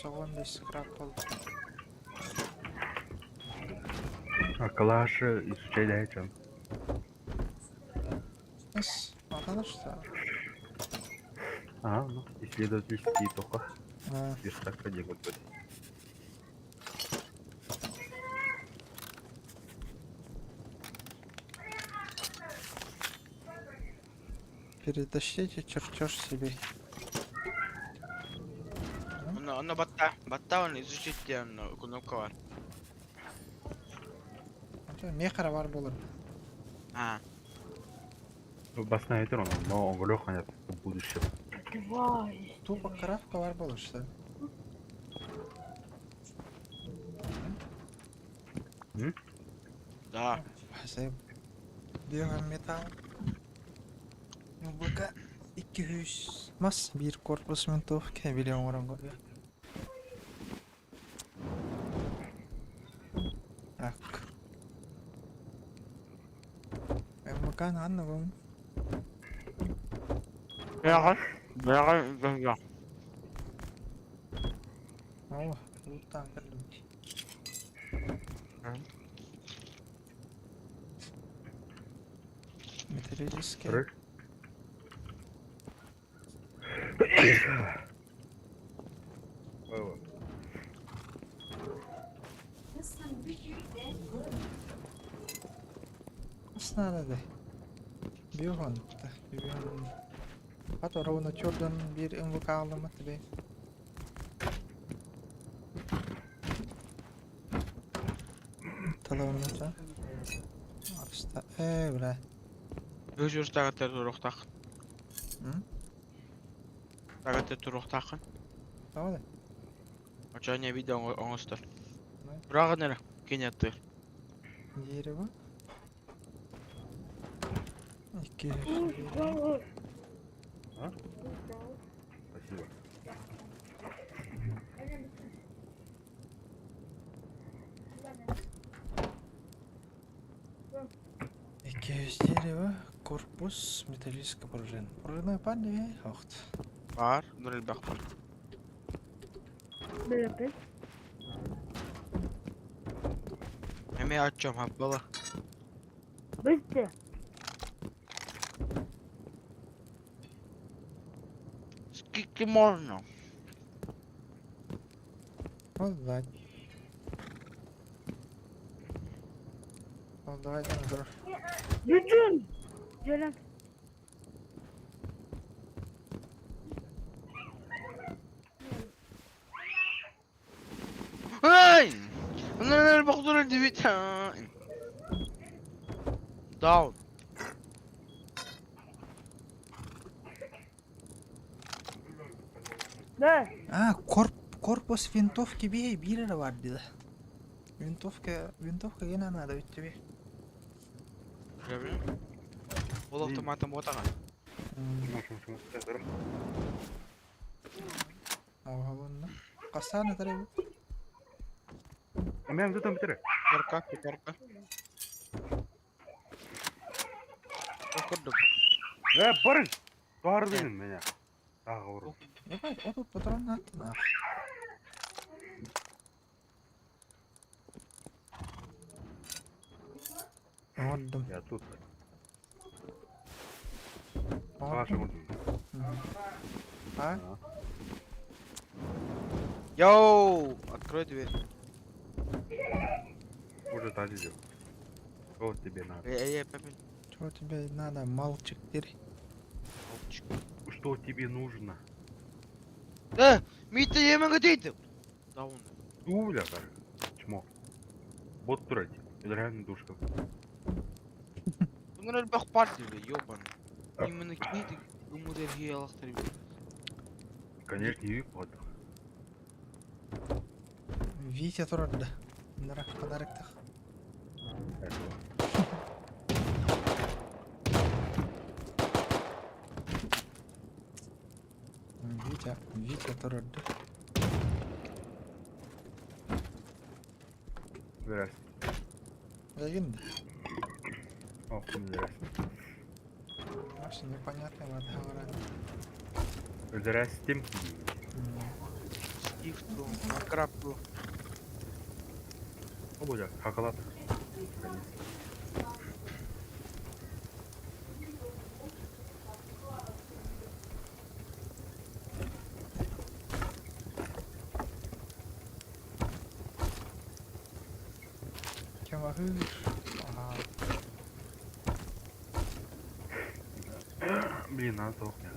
Өссө 15 скрап буолла. А калаш изучай да чем. Эс, атана что? А, ну, исследовательские только. А, Верстак поделать. Перетащите чертеж себе. Онно онно батта. Батта оны изучить диэн кнопка бар. Мехара бар болur. А. Басна это он, но он говорил, в будущем. Давай. Тупо коробка бар болur что? Да. Спасибо. Беган металл. МВК 200 мас bir корпус винтовки билион оҥорон көрүө. Так. МВК анныгын. Бэҕэ. Бэҕэ бэҕэ. О, луттан кэллим. Металлический. Ры. Ой, Надо Биохон. Биохон. Хат ровно чордан bir МВК алым тебе. Талавната. Апста. Э, бля. Бөжөр тагаттар туруктак. М? Тагаттар туруктакын. Давай. Очоня видео оңостор. Да. Бурагын эле кенеттир. Дерево. Икки. Спасибо. Икки дерево. Корпус металлическая пружина. Пружина панди. Охт. Бар, нурелбек бар. Бөлөпүн. Эме ачам хаппала. Быстро. Сколько можно? Вот да. Вот давай dur. Бүтүн. Жөлөн. Эй! Нурелбек тур дебит. Даун. Да. А, корпус винтовки бей, бир бар dedi. Винтовка, винтовка gene надо ведь тебе. Ол автоматом ботаган. Ого, Касаны тары. А мен тут там бітірі. Пятерка, пятерка. Окурдук. Э, барың! Барды меня. Тағы ұры. Ебать, отут патрон атты нах. Ордум. Я тут. Паша Ордум. ұрдым. А? Йоу! Открой дверь. Уже тазидел. Что тебе надо? Эй, эй, папин. Что тебе надо, мальчик, теперь? Мальчик. Что тебе нужно? Э, Мита емен дейді. Даун. Уля, бары. Чмо. Бот турать. Реально душка. Нурелбек бар диби, ёбаный. Именно книги умудер хиялактар. Конечно, и вот. Витя турады. Нара, подарок тах. Витя, Витя турады. Здрасте. Легенда. О, здрасте. Вообще непонятно, вот говорят. Здрасте. Креатив дуу, Майнкрафт дуу. О, бля, хакалат. Наконец. Кем аһыыр? Аһаа. Блин, надо того не.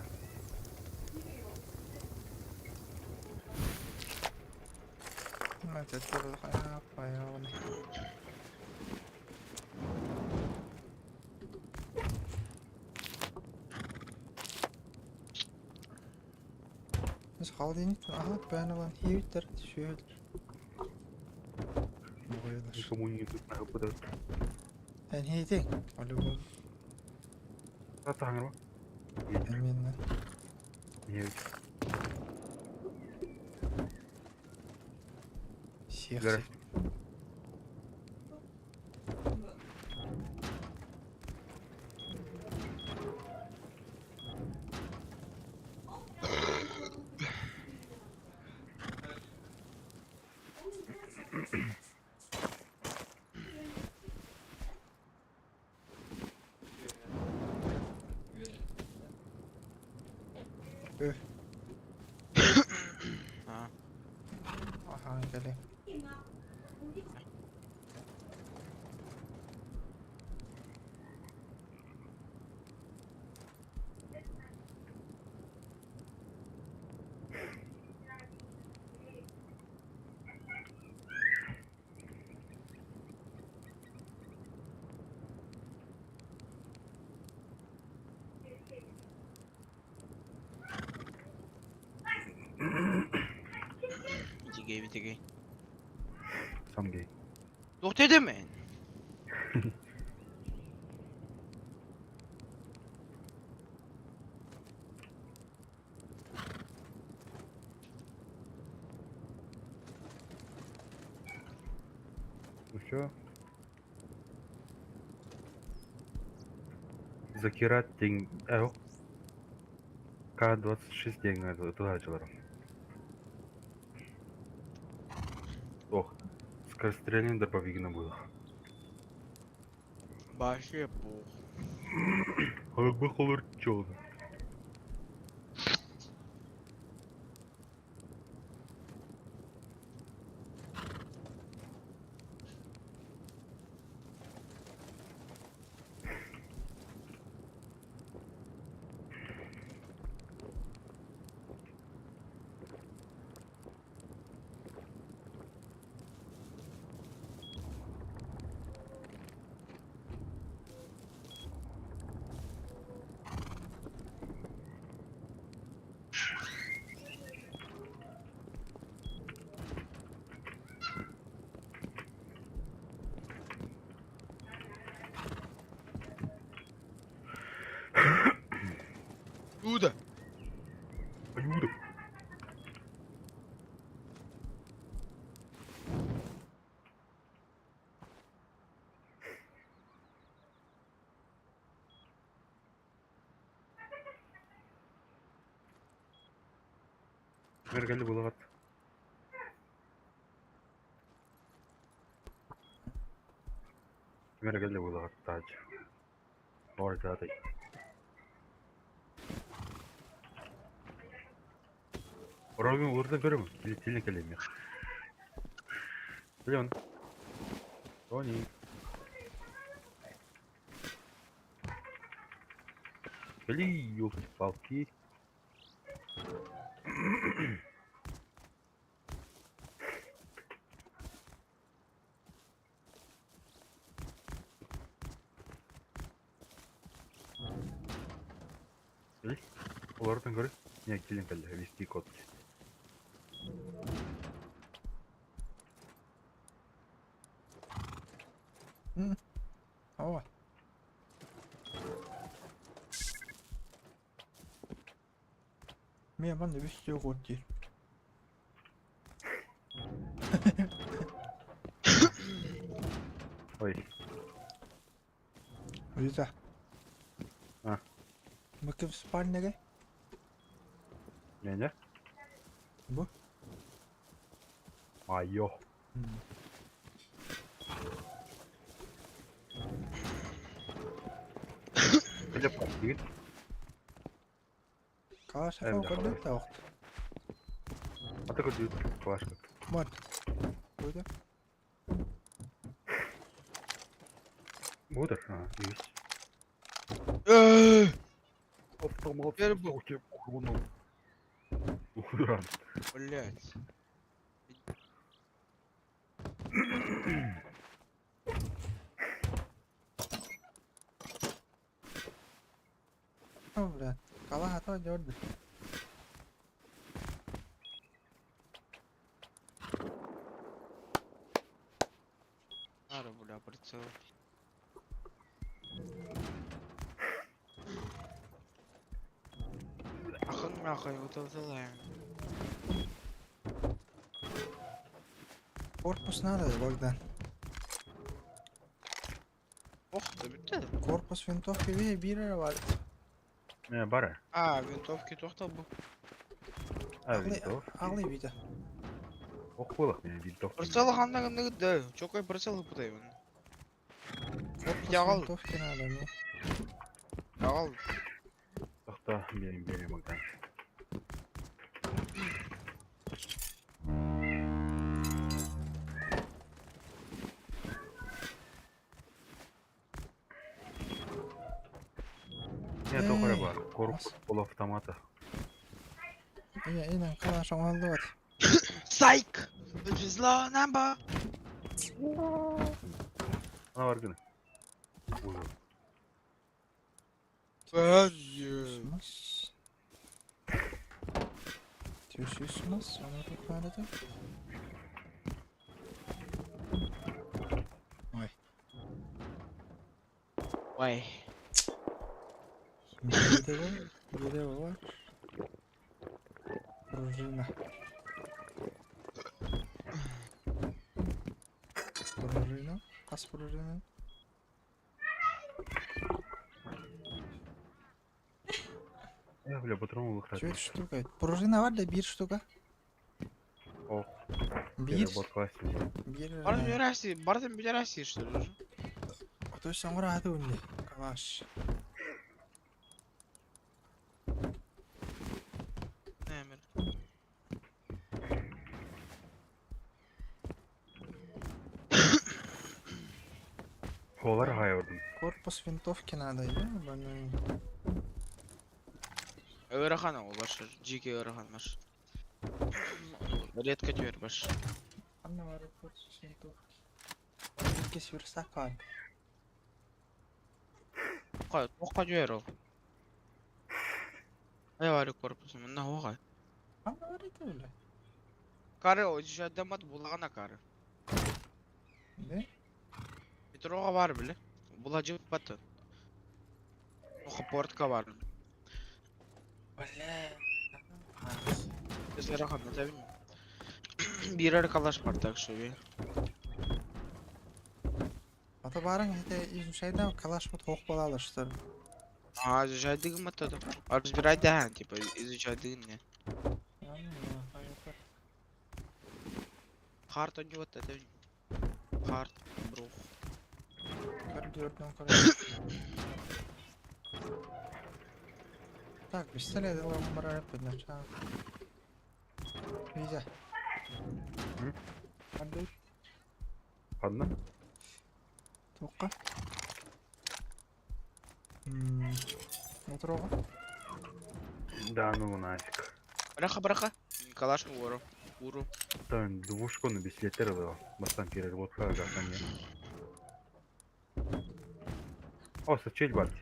Хайа. Холодильник аһа пәнелан хиүтер шөөлөр. Бугайлар. Никому не тут надо подать. Эн хейтин. Алло. Татаңыр ба? Эминне. Не. Сех. Здрасте. Өh. Аа. Аха, кэлэ. Ити гей, ити гей. Сам гей. Туох дедим эн? Ну все. Закират день. К-26 день туда началарым. Ох, скорострельный дробовик было. Вообще пох. Бы холор чёрный. Люда. Люда. Мергелі булават. Мергелі булават тач. Ордадай. Робин урда көрөм. Теле келем. Леон. Тони. Бли, ёлки-палки. Олардан көрө. Не, келин келди, вести код. Ооба. Мен манна үс код диир. Ой, Уйда. А. Мыкып спальныга? не, не? Бу? Моё. Это пошли. Калашников Эм, көрдүк да охт. А ты куда Калашка. Мор. Буде. Будешь? А, есть. Э, Автомат. Теперь бу- Руки, ухнул. Ура. Блять. О, бля. Калаха то дёрды. Надо, бля, прицел. Ахын нахуй, вот это да. Корпус надо, Богдан. Ох, да бітті. Корпус винтовки бе бир бар. Не, бара. А, винтовки тоқтал бұл. А, Алы винтовки. алы биде. Ох, было меня винтовки. Прицел ханна гынды Чокой прицел пытайбын. Корпус Ягал. винтовки надо мне. Ағал. Тохта, берем, берем, Богдан. Нет, Эй, только бар. Корпус мас. полуавтомата. Ия, инен калаш оңалды вот. Сайк! Подвезла намба. Она варгана. Ужас. Мас. Түшүсмас, аны тукманады. Ой. Ой. Бире бире бар. Пружина. Пружина. Кас пружина. Я, бля, патрон лохтать. Чё это штука? Пружина бар да бир штука. Ох, Бир. Переработка Бир. Бардым берәси, бардым берәси, что ли? уже? Ото соңра аты үнде. Калаш. Нәмір. Холар хайордун. Корпус винтовки надо, ебаный. Ырахан ол башы, жеке ырахан баш. Редко тюер баш. Анна бар корпус винтовки. Икки сверстак бар. Тоққа, тоққа жүйер ол. Ай бар корпусым, мына оға. Анна бар ити бile. Кары, о жадамат булағана кары. Не? Метроға бар біле. Була жып баты. Тоқа портка бар. Бля. Біз ырахан, это Бирер калаш бар, так что бе. Ата барың ите изучайда калаш бут хоқ балалы что ли. А, изучай дыгым это. А разбирай да, типа, изучай дыгым не. Харт он вот это. Харт, брух. Так, пистолет барар начало. Виза. М? Андай Ладно. тоққа. Метроға. Да, ну нафиг. Браха, браха. Калаш уру. Уру. Там двушку на беслетер было. Бастан переработка, ага, там нет. О, сочель барти.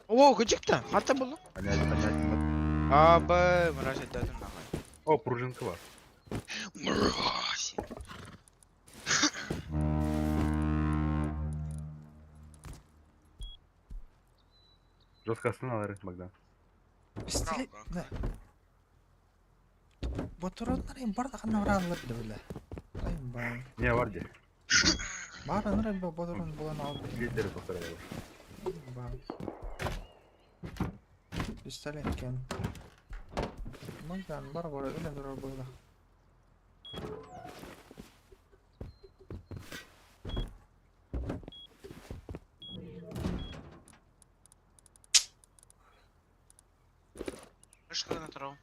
О, кычыкта. Хата булу. Понять, понять. А, б, мразь, да, там нахуй. О, пружинка бар. Мразь. Жестко останавливай, Богдан. Пистолет. Да. Батуроннар им бар да қана баралар биле. Ай ба. Не, варди. Бар анар им батурон болан алып. Лидеры повторяю. Ба. Пистолет кен. Магдан бар бар өле турар була. Ышканы турабын.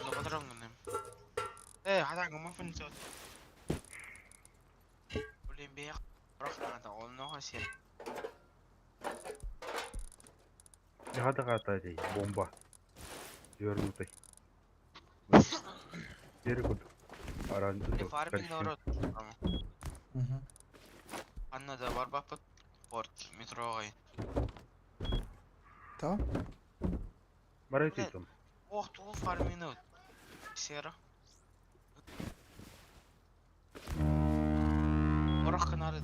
Лоботорон гынным. Э, хата гыммаппын сот. Блин, бэйэх орох наада, онно сир. Яха дии, бомба. Звернутый. Бери курдук. Аран Фарминг народ. Угу. Анна да барбаппыт. Порт, метроҕа. То? Барай там. Ох, тугу фарминут. Сера. Орох гынары.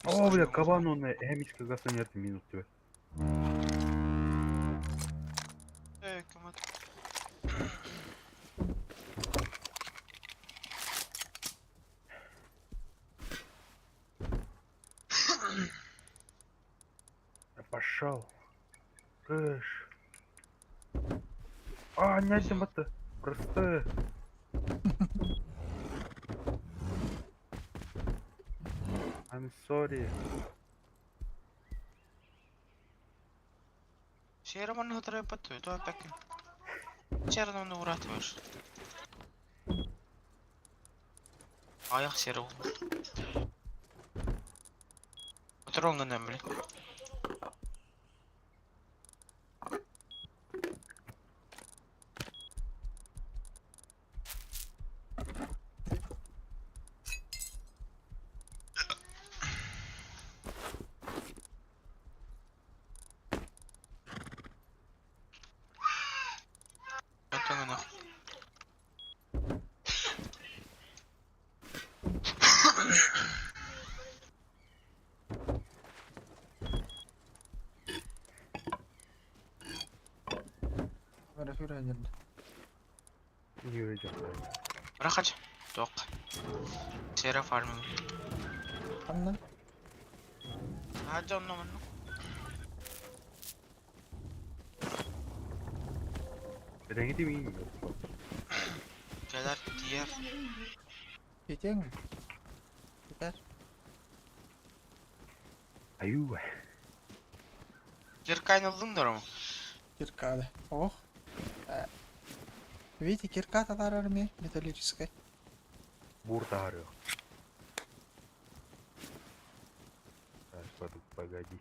О, бля, кабан он, эмичка гасанет минус тебе. Э, кем это? Пошел. Кыш. А, не это. Просто. I'm sorry. Сера манна хатырайбат туй, туох бэккин. Сера онно ураатыбар. Аяк сера буолбут. Оторон гынан били. Оттон гына. Бара хүрэнер. Не видел. Рахач. Тоқ. Сера фарминг. Ханна? Хаджа онно манна. Реңи мин. Кэлэр тиэр. Кетең. Кетер. Аю. Киркайн ылдың дорому. Кирка, да. Ох. Э. Видите, кирка татар армия металлическая. Бур таарыах. Так, погоди.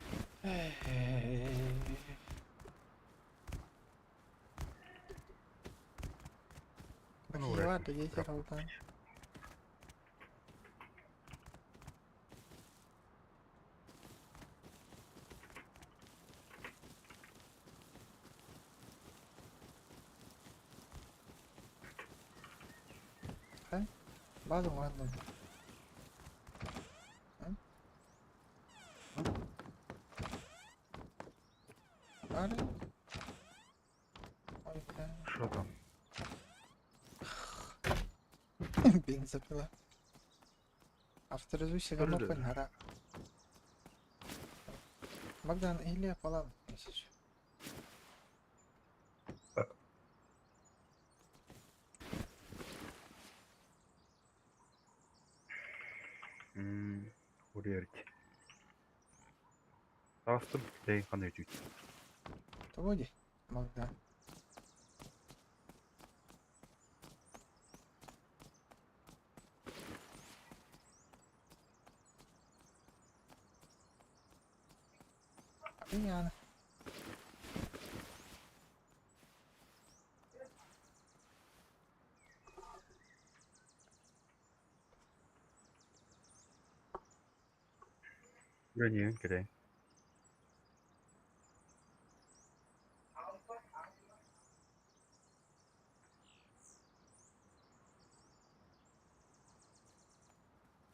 Ну, Бакиевар, вряд ли. дети Ралтан. Хай, база ладно. Ары? Ой, бля. Что там? Бензопила. Авторизуйся Көрді. гамапын хара. Богдан, или Палан месяц. Урерт. Тастым, дейін қандай жүйт. Того Богдан. Яна. Үренен керек.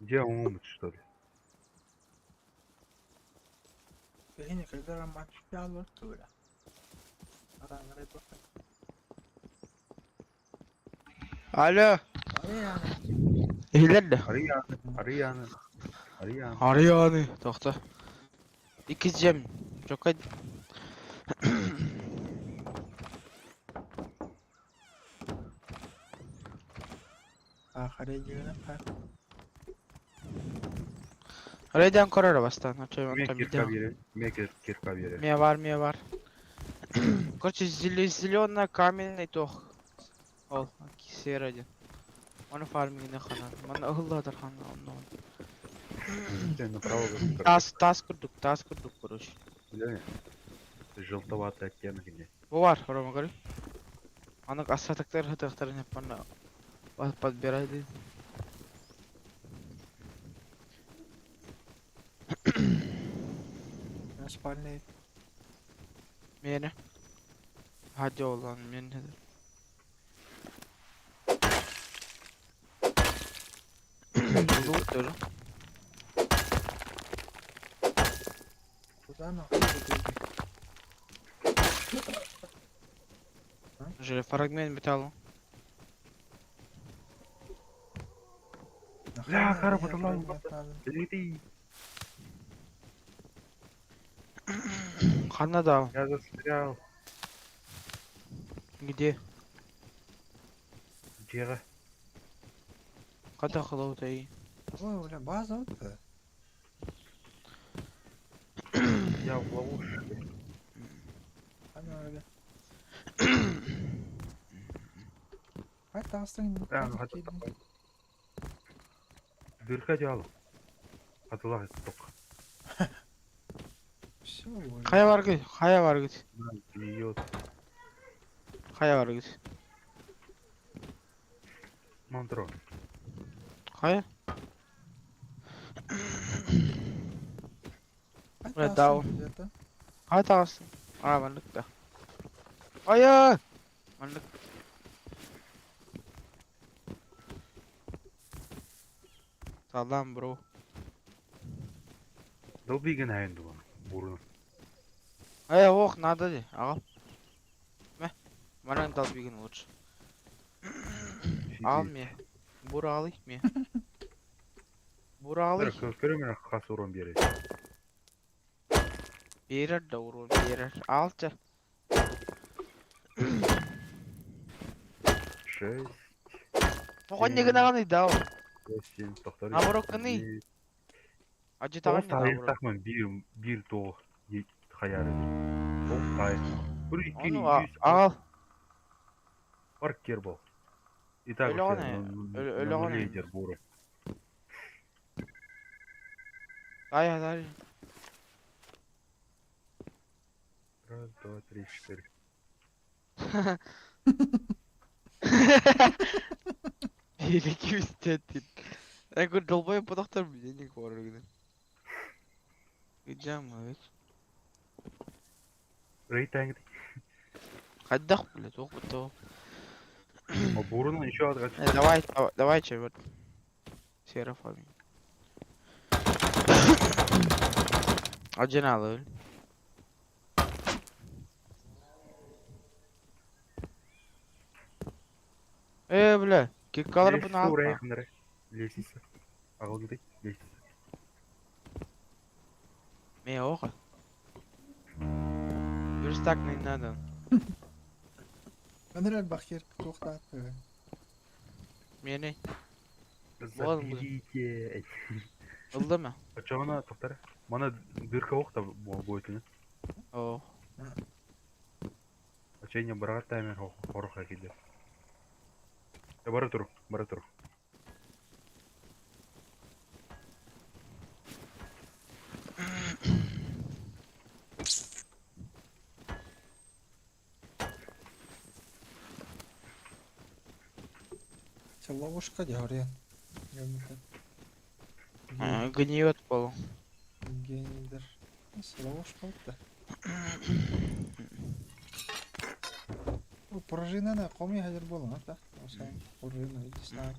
Где он что ли? Bene, когда mangiare all'altura. Алло. Яна. Иһиллэр да? Арыяны, арыяны. Арыйаан. Арыйааны тохто. Иккис дьиэм. Чокка Ахаре дьиэнэ хаа. Рейден көрөр бастаан. Очо Мен онтон кирка видео. биэрэр. Мен кирка биэрэр. Мия бар, мия бар. Короче, зелено каменный тох. Ол, сер один. Оны фармингіне ханан. Мана ыһыллаатар ханан онно. Сен направо көрүп Тас, тас курдук, тас курдук, короче. Билэҥ. Желтоватый оттенок ине. Бу бар, Рома, көрү. Аны асатыктар хытыктарын хеппанна подбирайды. Спальный Мені. Hadi olan men. Лут тоже. Куда нахуй вы Же фрагмент металла. Бля, хара, потом Лети. Ханна дал. Я застрял. Где? Дьиэҕэ. Ката хлоутай. Ой, бля, база вот. Я в ловушке. Ана, бля. Хай тастың. А, ну, хата Дырка дьаал. Атылах тоқ. Все, бля. Хайа бар гит, хайа бар гит. Гниет. Хайа бар гит. Мантро. Хайа? Хай Бля, тастың дау. где-то. Хайа тағасың. А, маннык да. Ая! Маннык. Салам, бро. Долбиген хайын дуган. Бурун. Ая, ох, надо де. Ага. Мә. Манан долбиген лучше. Ал ме. Буралы ме. Буралы. Көрөмөр хас урон берет. Берер да урон берер. Алчы. Шесть. Оған не гынаганы дау. Восемь. Тоқтар. Наоборот, кыны. Ажы Тоғыз тагын тайыр наоборот. тахман бир бир тоғы хаяр. Тоғыз тайыр. Бір екі Оны жүз ал. Бар кер бол. И так Өлі ғана, өлі ғана. лидер буры. Ай, ай. Раз, два, три, четыре. Bir iki üç dört. Я говорю, долбоеб подохтар денег var гыны. Гыджам, evet. Рейтинг. Хайдах, блядь, ох, то. А бурунun еще адга Давай, давай, давай, че, вот. Сера фами. Аджиналы. Бля, киркалар bunu Лестница алма. Лестница. Ағыл кетейік. Лестница. Ме оға. Верстак не надо. Мен бахер тоқтатты. Мені. Болын бұл. Заберите. Ылды ма? Ачағына тоқтар. Мана дырка оқ та бойтыны. О. Ачайне барға таймер хорох әкелді. Бара тұр, бара тұр. Це ловушка дягорі. Гниет пол. Генийдер. Ловушка вот Пружина коми хазыр болон, да? Ошо пружина, не знаю.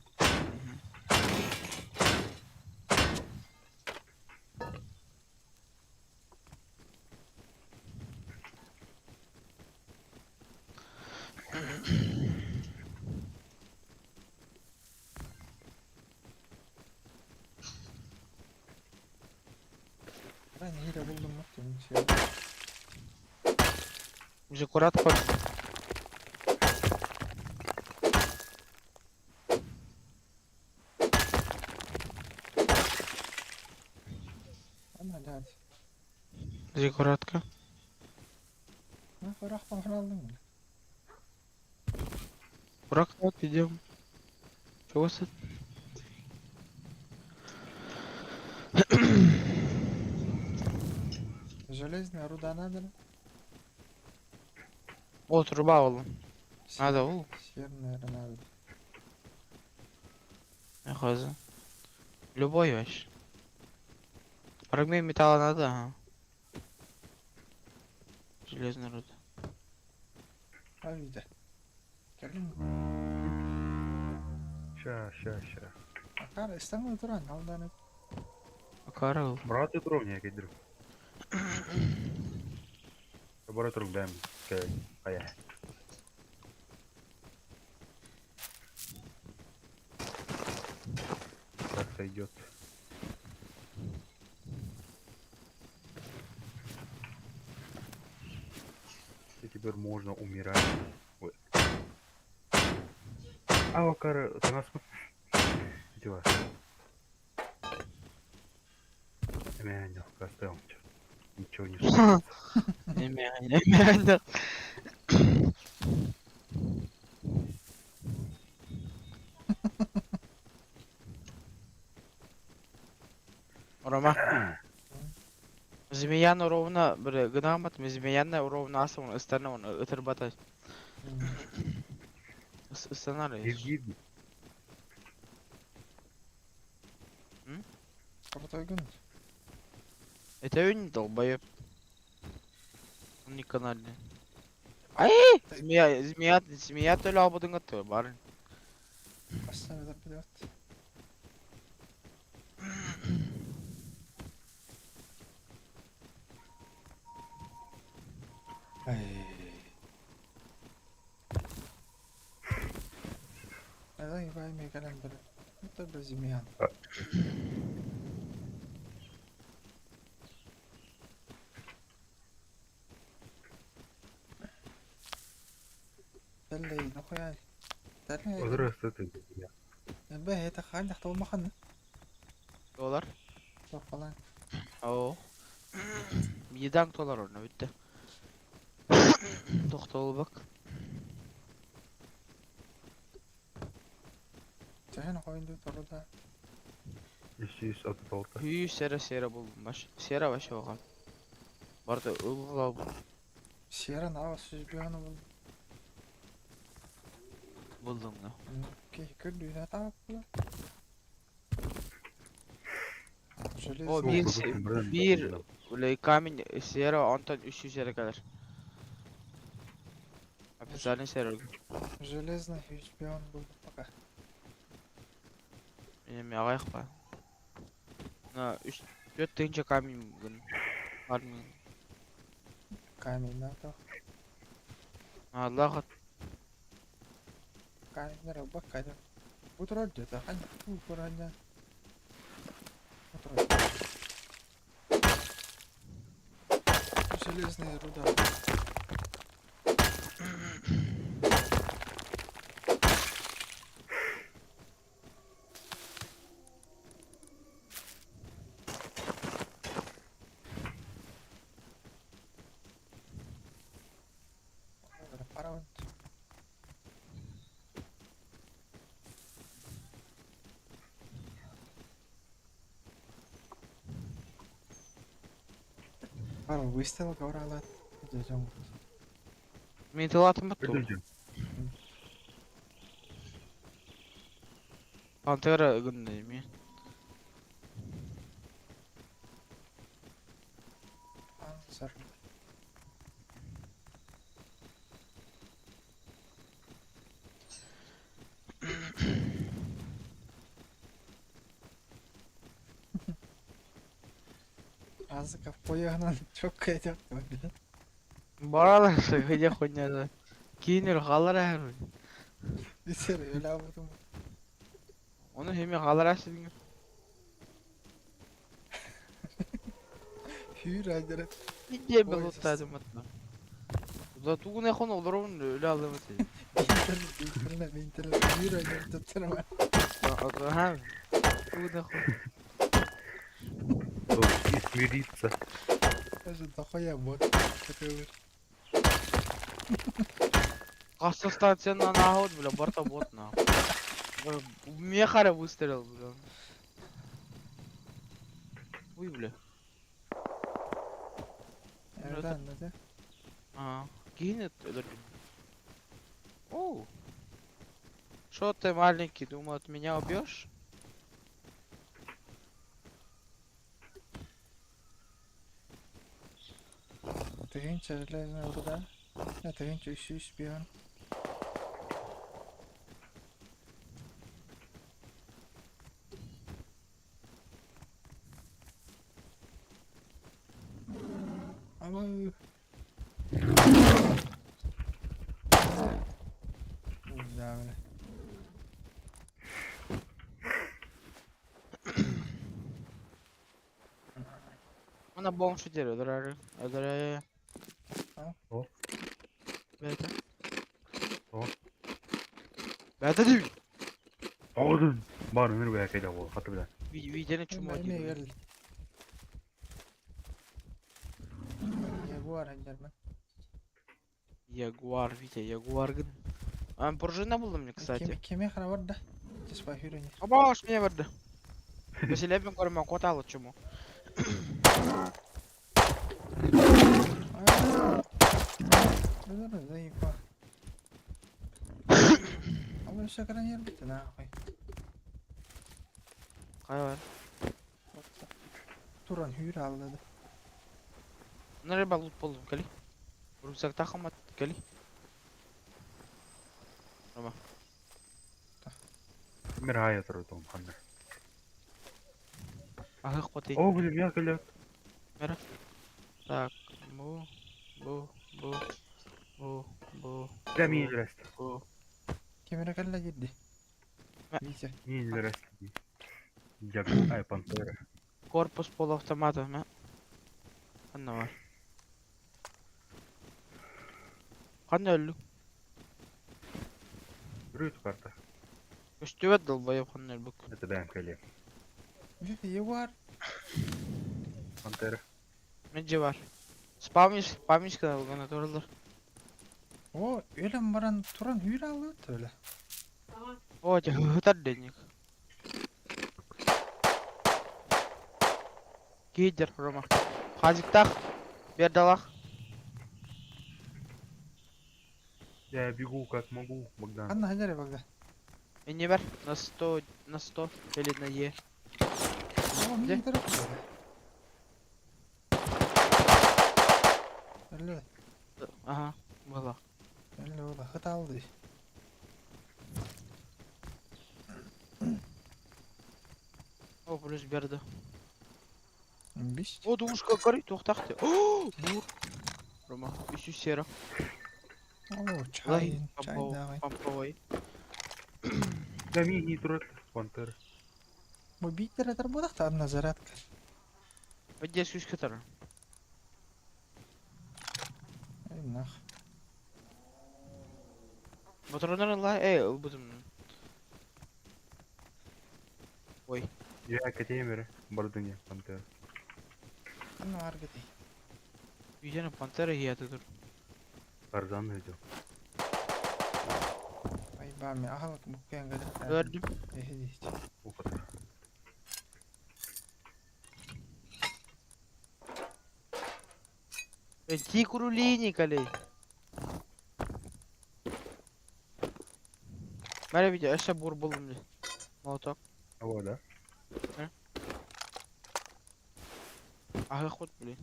Зиккурат хор. Ана дядь. Зиккуратка. Нахуй рахтан хралдың. Курак идем. Чего с Железная руда надо ли? О, труба ол. Надо ол. Серная надо. Хаза. Любой вообще. Фрагмент металла надо, ага. Железная руда. А видя. Кэлин Ща, ща, ща. Акара истан туран алдан. Акара ол. Брат туров не кедір. Бара турук бәм. Кая. Так сойдет. И теперь можно умирать. Ой. А, Акара, ты нас... Дела. Меня оставил. Ничего не случится. Неме, Рома. Змеяны ровно, бля, гнамат, змеяны ровно асым, остальное он отрабатывать. Останавливаешь. Евгений. Крутой гын. Это не долбоеб. Он не канальный. Ай! Змея, змея, змея то ли абудың атты, бар. Оставь это вперед. Ай. Ай, вай, календарь. Это безымян. Тэллэй, нахуя? Тэллэй. Здравствуйте. Бэ, это ханьдах толмахан. Доллар. Тоқалан. Оо. Едаң доллар орна бүтті. Тоқтолбак. Чайын қойынды тұруда. 236. Хүй сера сера болдым баш. Сера вообще оған. Барды ылғылау Сера нава сүзбіғаны болды. болдың да. Кей күрдүйіне тауып бұла. О, Железный. bir bir камень сера онтон 300 сера калар. Официальный сервер. Железный шпион был пока. Менен ағайық па. На 3 4 тысяча камень бүгін. Бар мен. Камень надо. Аллах Камень рыба кайда. Утроль где-то. Ань, ураня. Утроль. Железная руда. Пора. Пара выстрел говорила. Идем. Мен тылатым бат. Пантера гынды мен. Панцер. Азыков поехал, чётко идет. Баралар где хуйня да. Кейинер халар әр. Бисер, öyle vurdum. Оны хеме халар әсідіңір. Hür айдыры. Иде Ой, луттадым атна. Да тугун эхон олоробун өлө алым этэ. Бинтерне, бинтерне, бир ойнап туттарма. Ага. Тугун эхон. И смириться. Даже дохуя бот. Такой Касса станцияны нахуй, бля, барта бот нахуй. Мехара выстрелил, бля. Ой, бля. Эрдан, да? А, кинет Оу. Шо ты маленький, думал, от меня убьешь? Тыгынча железная руда. Я тыгынча еще шпион. Алло. Да, бля. Она бомж дерево, өлөрөр. О. Бэйте. О. Бэйте дии. Оҕудун. Бар өмір бэйэ кэлэ ол хаты билэ. Видеоны чума Эме дии. кел. Ягуар ханжарман. Ягуар, Витя, Ягуар. А, пружина была мне, кстати. Кеме хара бар да. Чеспа хүрүнер. Абаш, мне барды. Василевин көрмө коталы чуму. Өлөр заипа. Ama şakadan yer bitti нахуй. Кай бар? Туран hür алды. Нары ба лут болдум, кели. Рюкзак тахамат, кели. Мир хайа турар том ханна. Ахых коты. О, блин, я кэлэ. Так, бу, бу, бу, бу, бу, Да мин рест. бу. Кемере кэллэ girdi. Мә. Витя. Мин рест. Я ай пантера. Корпус полуавтомата, мә. Ханна бар. Ханна өллү. Рүт карта. Көстүбэт долбоёб ханна өлбүк. Это бэм кэле. Витя ягуар. Пантера. Мен бар. Спамиш, спамиш кыналгана туралар. О, өлөн баран туран hür алды төлө. О, те хытар денег. Кидер, Рома. Хазиктах, Бердалах. Я бегу как могу, Богдан. Анна ханжар багда. Не бар, на 100, на 100 или на Е. О, Где? мин тарап. Өлө, Ага, была. өлө ола хыт алды. О, плюс Берда. Биш. О, душка горит, тухтахты. О, бур. Рома, еще сера. О, чай, чай давай. Помповой. Да мин не турат пантера. Бу биттер атар будак та одна зарядка. Где сюська тара? Эй, нах. Батронар ла, эй, будем. Я катемере бардыня пантера. Анна аргыты. Видено пантера я тут. Тарзан өйдө. Ай, бами, ахалык буккан гадат. Gördüm. Эхи дейт. Ухатар. Ти курулини, колей. Мәрі видео, әші бур болдым де. Молоток. Ого, да? Ага, ход, блин.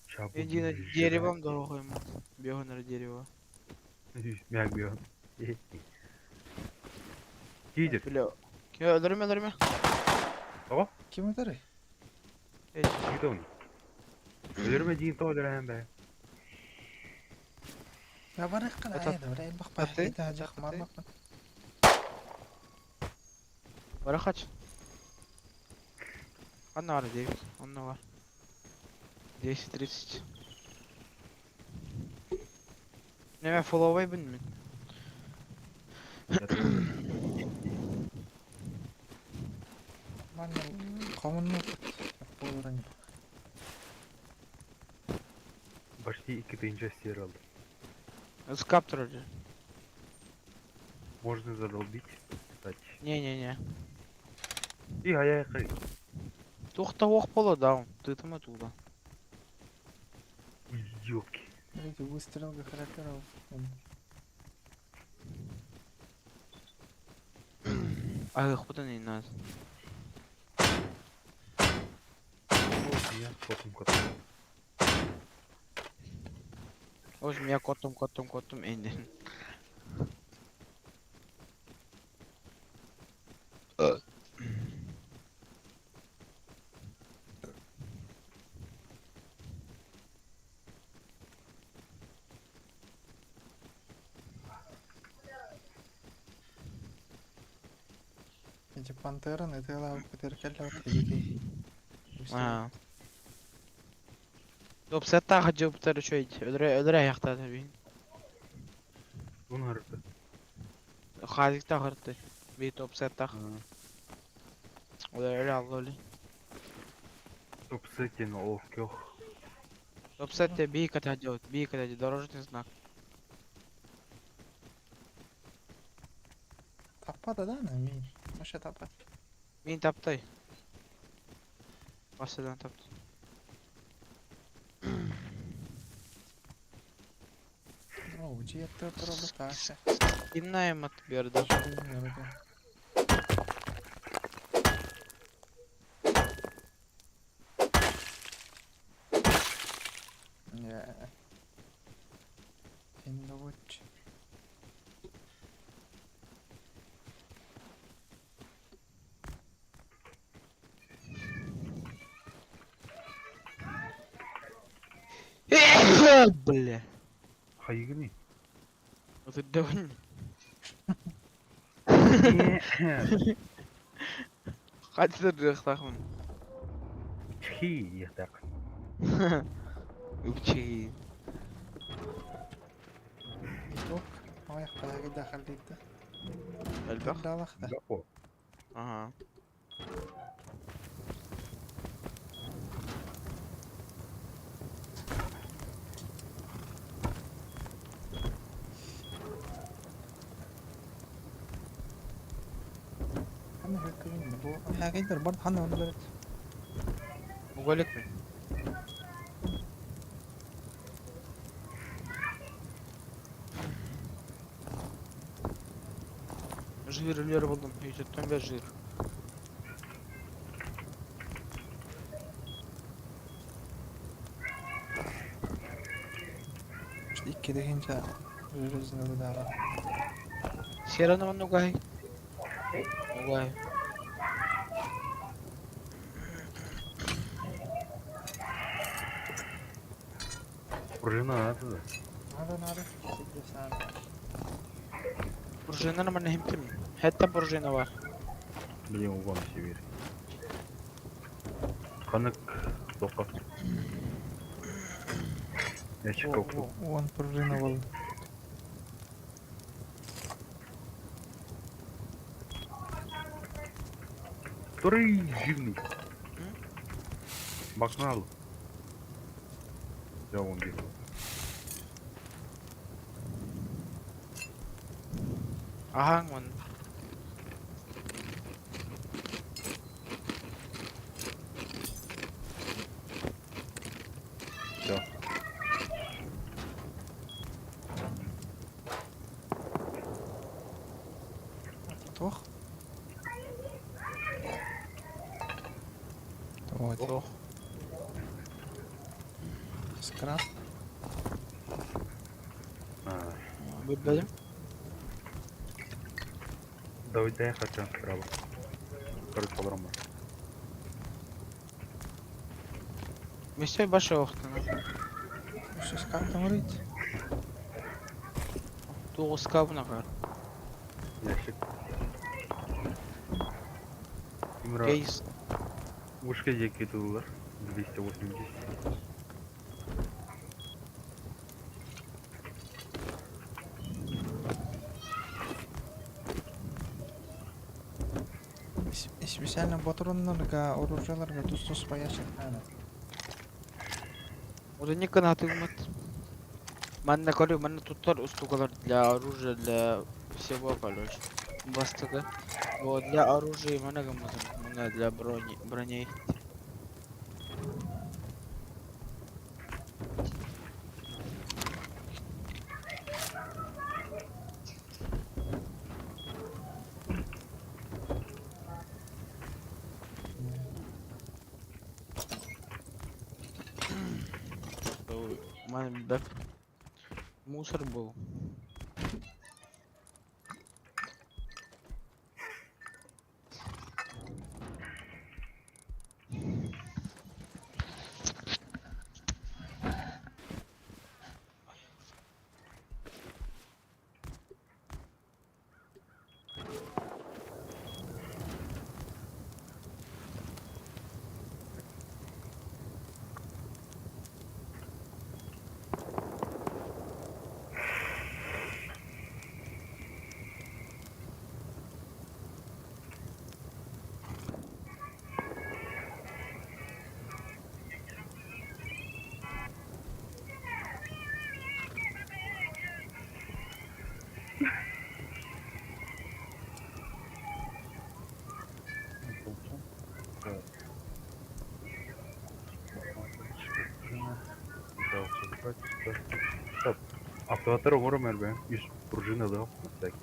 Ща буду Иди на жрать. деревом дорогу ему. Бегу на дерево. Мяк бьет. Тидер. Бля. Өлөрмө, өлөрмө. Ким атары? Гидон. Өлөрмө дейін то өлөрөм бе. Я барык кана Это- айда, бир элбак А ты? бай. Жак А ты? мармак. Барахач. Анна бар, 9. Анна бар. 10.30. Неме фоловайбын мин. Манна хомунну буоларын. Почти 2000 сер алды. Скаптор же. Можно задолбить, кстати. Не-не-не. И аяй кай. Тухта ох пола даун. Ты там оттуда. Ёлки. Смотрите, выстрел характеров. А их куда не надо. Вот я потом котом. В общем, я котом, котом, котом эндин. Эти пантеры, это лау, кидики. Аа. Топ сетта хаджы буттар үчөйд. Өдөрө өдөрө яхтады бин. Он harita. Хазикта хырты. Би топ сетта. Өдөрө öyle алды öyle. Топ сеттен ол кёх. Топ сетте би ката делать, би ката дорожный знак. Таппада да, мин. Маша таппа. Мин таптай. Басыдан тапты. О, дьиэтте турабыташа. Кимнаймат берді. Yeah. In the watch. Бля. Хайыгыны. Отырдабын. Хатырдыктахмын. Чхи яхтак. Үпчи. Иток. Ой, каяга дахаллита. Элбэх. Далахта. О, Ага. Ханна хөккүн бу хагайдар бар ханна оны берет. Уголик мен. Жир үлер болдум. Ютубтан бер жир. İşte ikki дегенче жүрөзүнө дагы. Сераны нугай. Нугай. Пружина надо да. Надо, надо. Сидде сам. Пружина нормально химтим. Хетта пружина бар. Блин, угон себе. Ханык тока. Ящик копту. Он пружина бол. Который жирный. Бакнал. Я вон бил. Ага, вон. Все. Тох. Вот. Тох. Скраб. А, Бүлбәдем. давай дай хотя справа. Короче, подрома. Месте башы оқтаны. Şu скаптан урить. Тугыз кабына кар. Ящик. Имра. Кейс. Ушка 2 доллар. 280. Специально ботуруоннарга, оружиеларга тус-туспа ящиктаана. Уданик гынатыгмыт. Манна көрү, манна туттар устугалар для оружия, для всего, короче. Бастакы. Вот для оружия манна гыммытым, манна для брони, броней. Ман бэп мусор был. Автоатар оҥором эрбээн, үс пружина ылыах на всякий.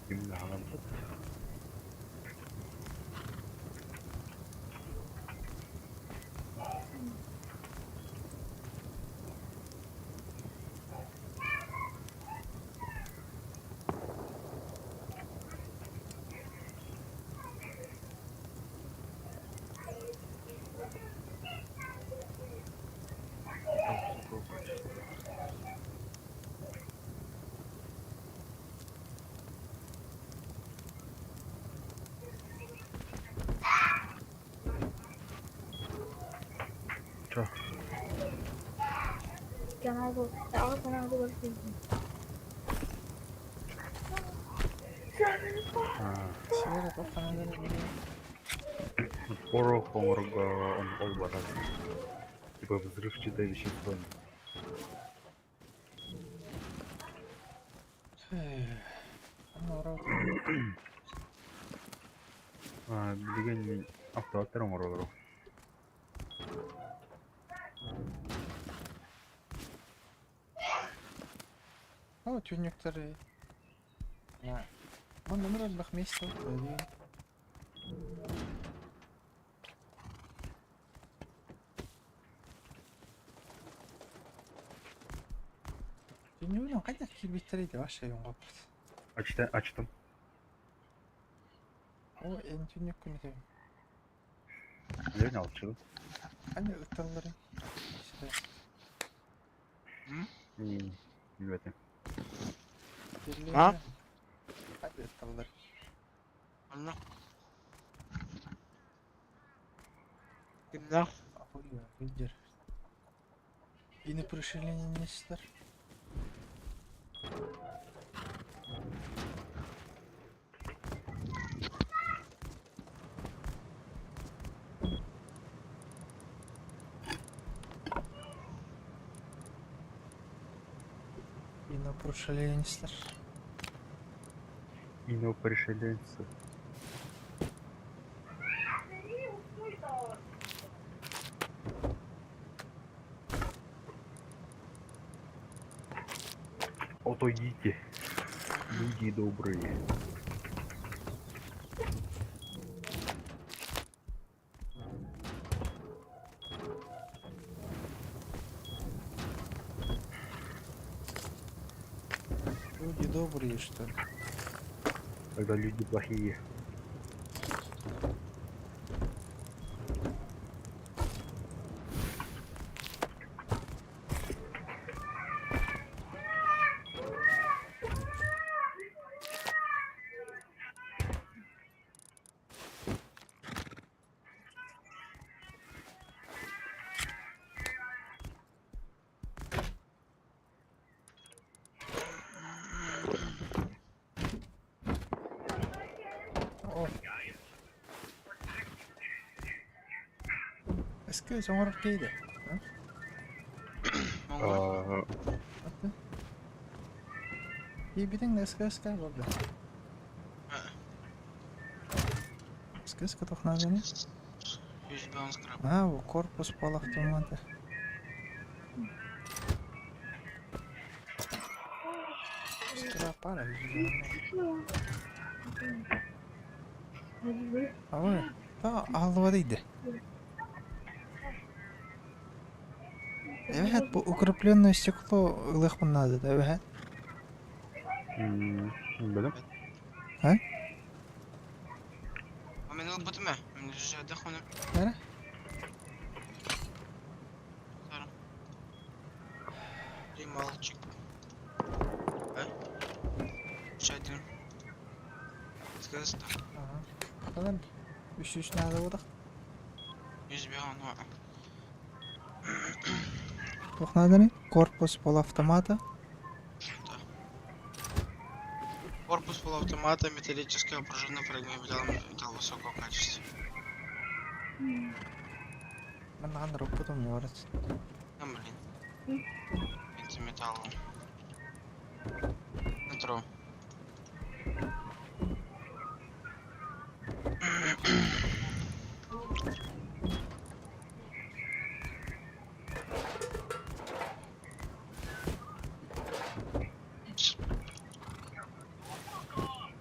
Ким даҕаны Чё? Порох оҥорго ол барар. Типа взрывчатое вещество. Билигин автоаттар оҥоролоро. О, түннүктэри. Манна ныр элбэх место. Түннүгүнэн хайдах киирбиттэрий да вообще оҥоппут. Ачта, ачтым. О, эн түннүккүн этэбин. Лень алчы. Ханна ытталларый? Билбэтим. А? Хайда ытталлар? Онно. Кимнээх? Видер. Инопришеленецтэр. Инопришеленецтэр. Инопришеленцы. Отойдите, люди добрые. Люди добрые, что ли? Когда люди плохие. О. СКС оҥорор киһи Монгол. Киирбитиҥ да СКС-ка буолла. СКС-ка туох нааданы? 100 скраб. А, корпус полуавтомата. Скрап пара. Ава, та аллова дейdi. Evet, bu укрепленное стекло ылыахпын наада да, эбэһээт. Бэлэм. А? А мен ылбытым ээ. Мен дьэ хону. Эрэ? Ты мальчик. Э? Шадин. Сказано. Ага. Kalan үс үс наада буолах. 105 Туох нааданы? Корпус полуавтомата. Корпус полуавтомата, металлическая пружина, фрагмент металла, металл высокого качества. Мен нахан роппутум не барат. А, блин. Это металл. Метро.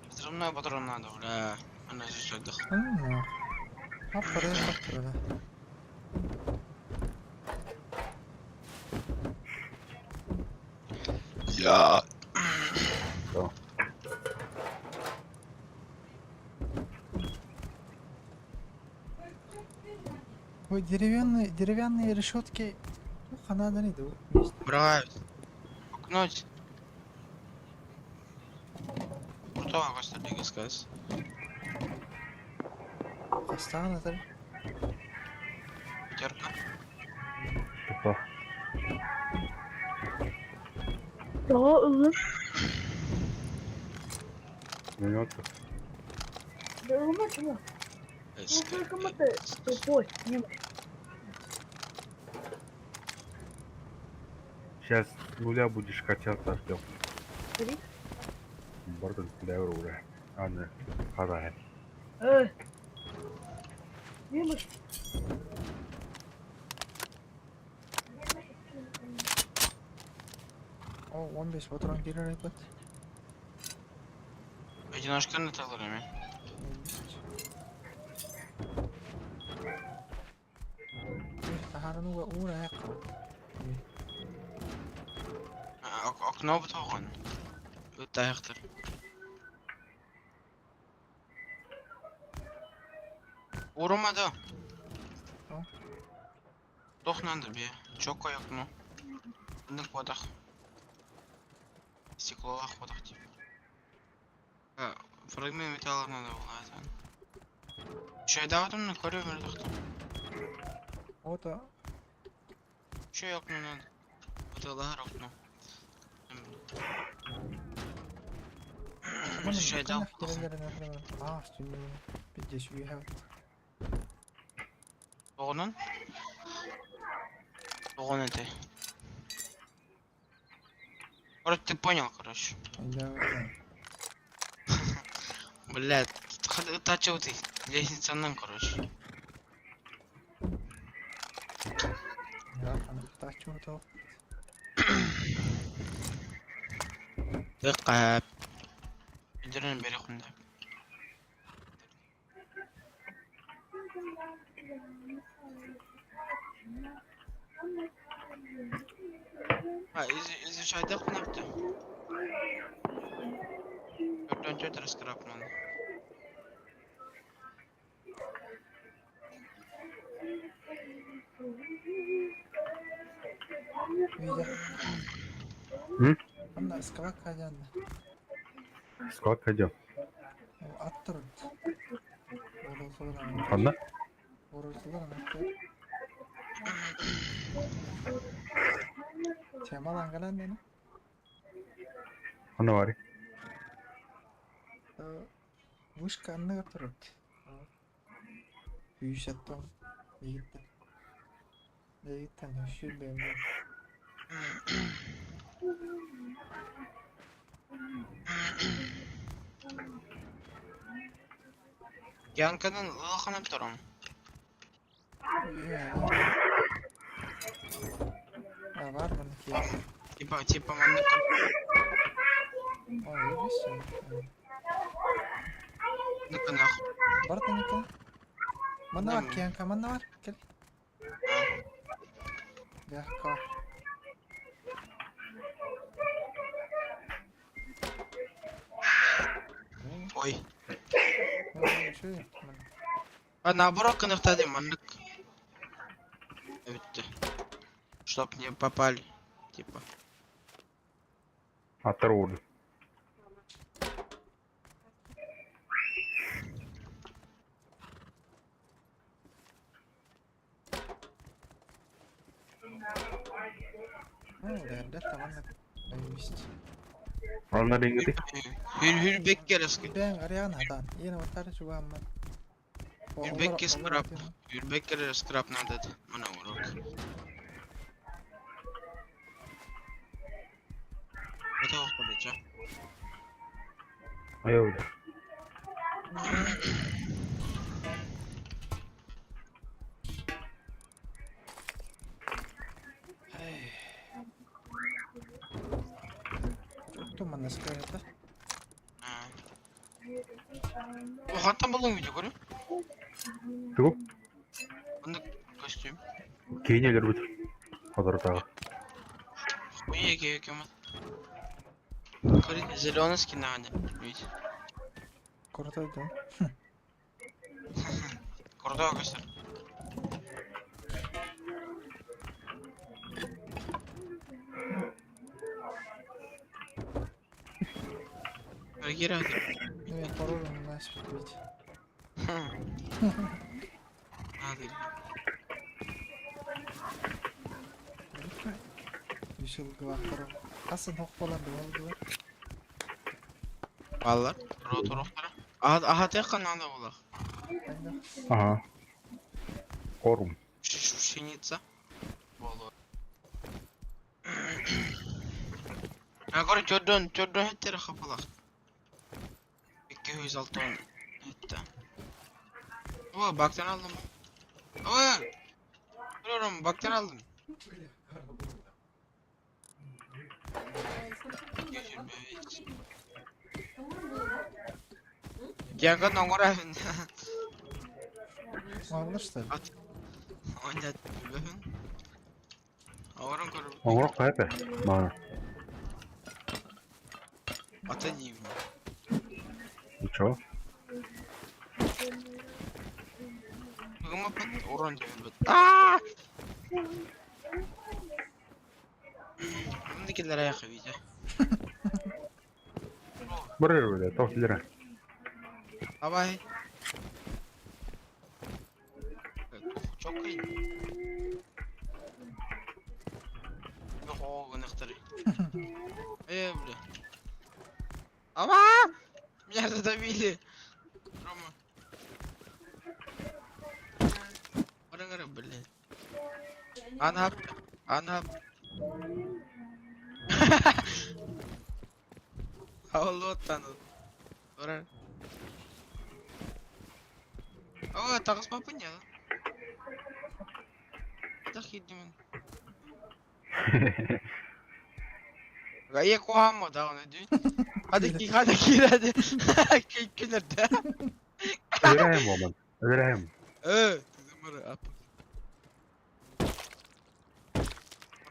Взрывной патрон надо, бля. Она здесь отдых. Ну, хаппары хаппары. Я. Ой, деревянные, деревянные решетки. Ну, хана да не Брать. Окнуть. Крутого Косталига сказать. Хастаан этэр. Пятерка. Тупа. Тоҕо ыллым? Минуту. Да ылма чего? Ну только ты тупой, немощь. Сейчас с нуля будешь качаться, Артем. Три. Бардын уже. А, не. Хара. Немощь. О, 15 патрон киирэр эбит. Одиночка на таларами. Таһаарынуга уура айакка. Окно бутоҕун. Ыттаахтар. Урумада. О. Туох надо бе. Чокой окно. Нык бодах. Стеклолах бодах тип. Фрагмент металла надо было. Чайдаватым на көрө мөлтөхтüm. Ото Чөй окно надо. Бытылар окно. Чайдав. А, Пиздец, уехал. Оҕонун? Оҕон этэй. Короче, ты понял, короче. Да. Блядь, тачыл ты. Лестницанан, короче. Я тачу то. Дыкка. Билдирен бери хунда. А, изучай хунапты. Төртөн төрт раскрап надо. Видя. М? Анда склад кайдан. Склад пойдем. Аттыр. Урулсулар. Ханна? Урулсулар. Темалан калан дени. Ханна бары. Вышка анныгар турар. 170 Егиттен. Егиттен 125. Янканан улахан туран. А, бар манна киһи. Типа маннык Ой, видишь? нах. Барда нике. Манна бар киянка, манна бар. Кел. Легко. Ой. Şu А наоборот кынахтады маннык. Өттө. Чтоб не попали. Типа. Аттар уурду. Ну, да, манна. Есть. Анна дингити. Hür hür беккереске. Бен ариан хадан. Yine otlar чугамма. Үрбекке скрап. Үрбеккер скрап надо. Мана урок. Это охпалеча. Айыл. Туттум манна скайта. Хантан булың видео көрү. Тугу? Мында костюм. Кейин өлөр бут. Хозор тагы. Хуя кем. Зеленый скин надо. Видите? Крутой да. Крутой костюм. Реагировать. Ну, я пароль у нас ведь. Надо. Решил главтору. Асан хохполан болду. Баллар. Ротороқтары. Аха тек қана надо было. Ага. Корм. Пшеница. Болу. Агор чордон, чордон хеттер хапалах. 206 хетте. О, бактан aldım. О! Görüyorum, baktan aldım. 225. Яга ноңора. Алышты. Онда бөхүн. Аворон көрүп. Оңоро кайпе? Мана. Ата дейм. Ничего. Бүгүн пат урон деп. Аа! Мынды келер аяқы видео. Бар эле, ток билер. Давай. Çok iyi. Yok o гынықтыр. Э, бля. Ама! Меня задавили. Рома. Бара блин. Анап, анап. Алло, тану. Бара. О, тагыс папа не. Так хидмен. Гае куамо да оны дүй. Hadi ki hadi ki hadi. Күнерде. Өлөрөм момент. Өлөрөм. Э, тызымыр ап.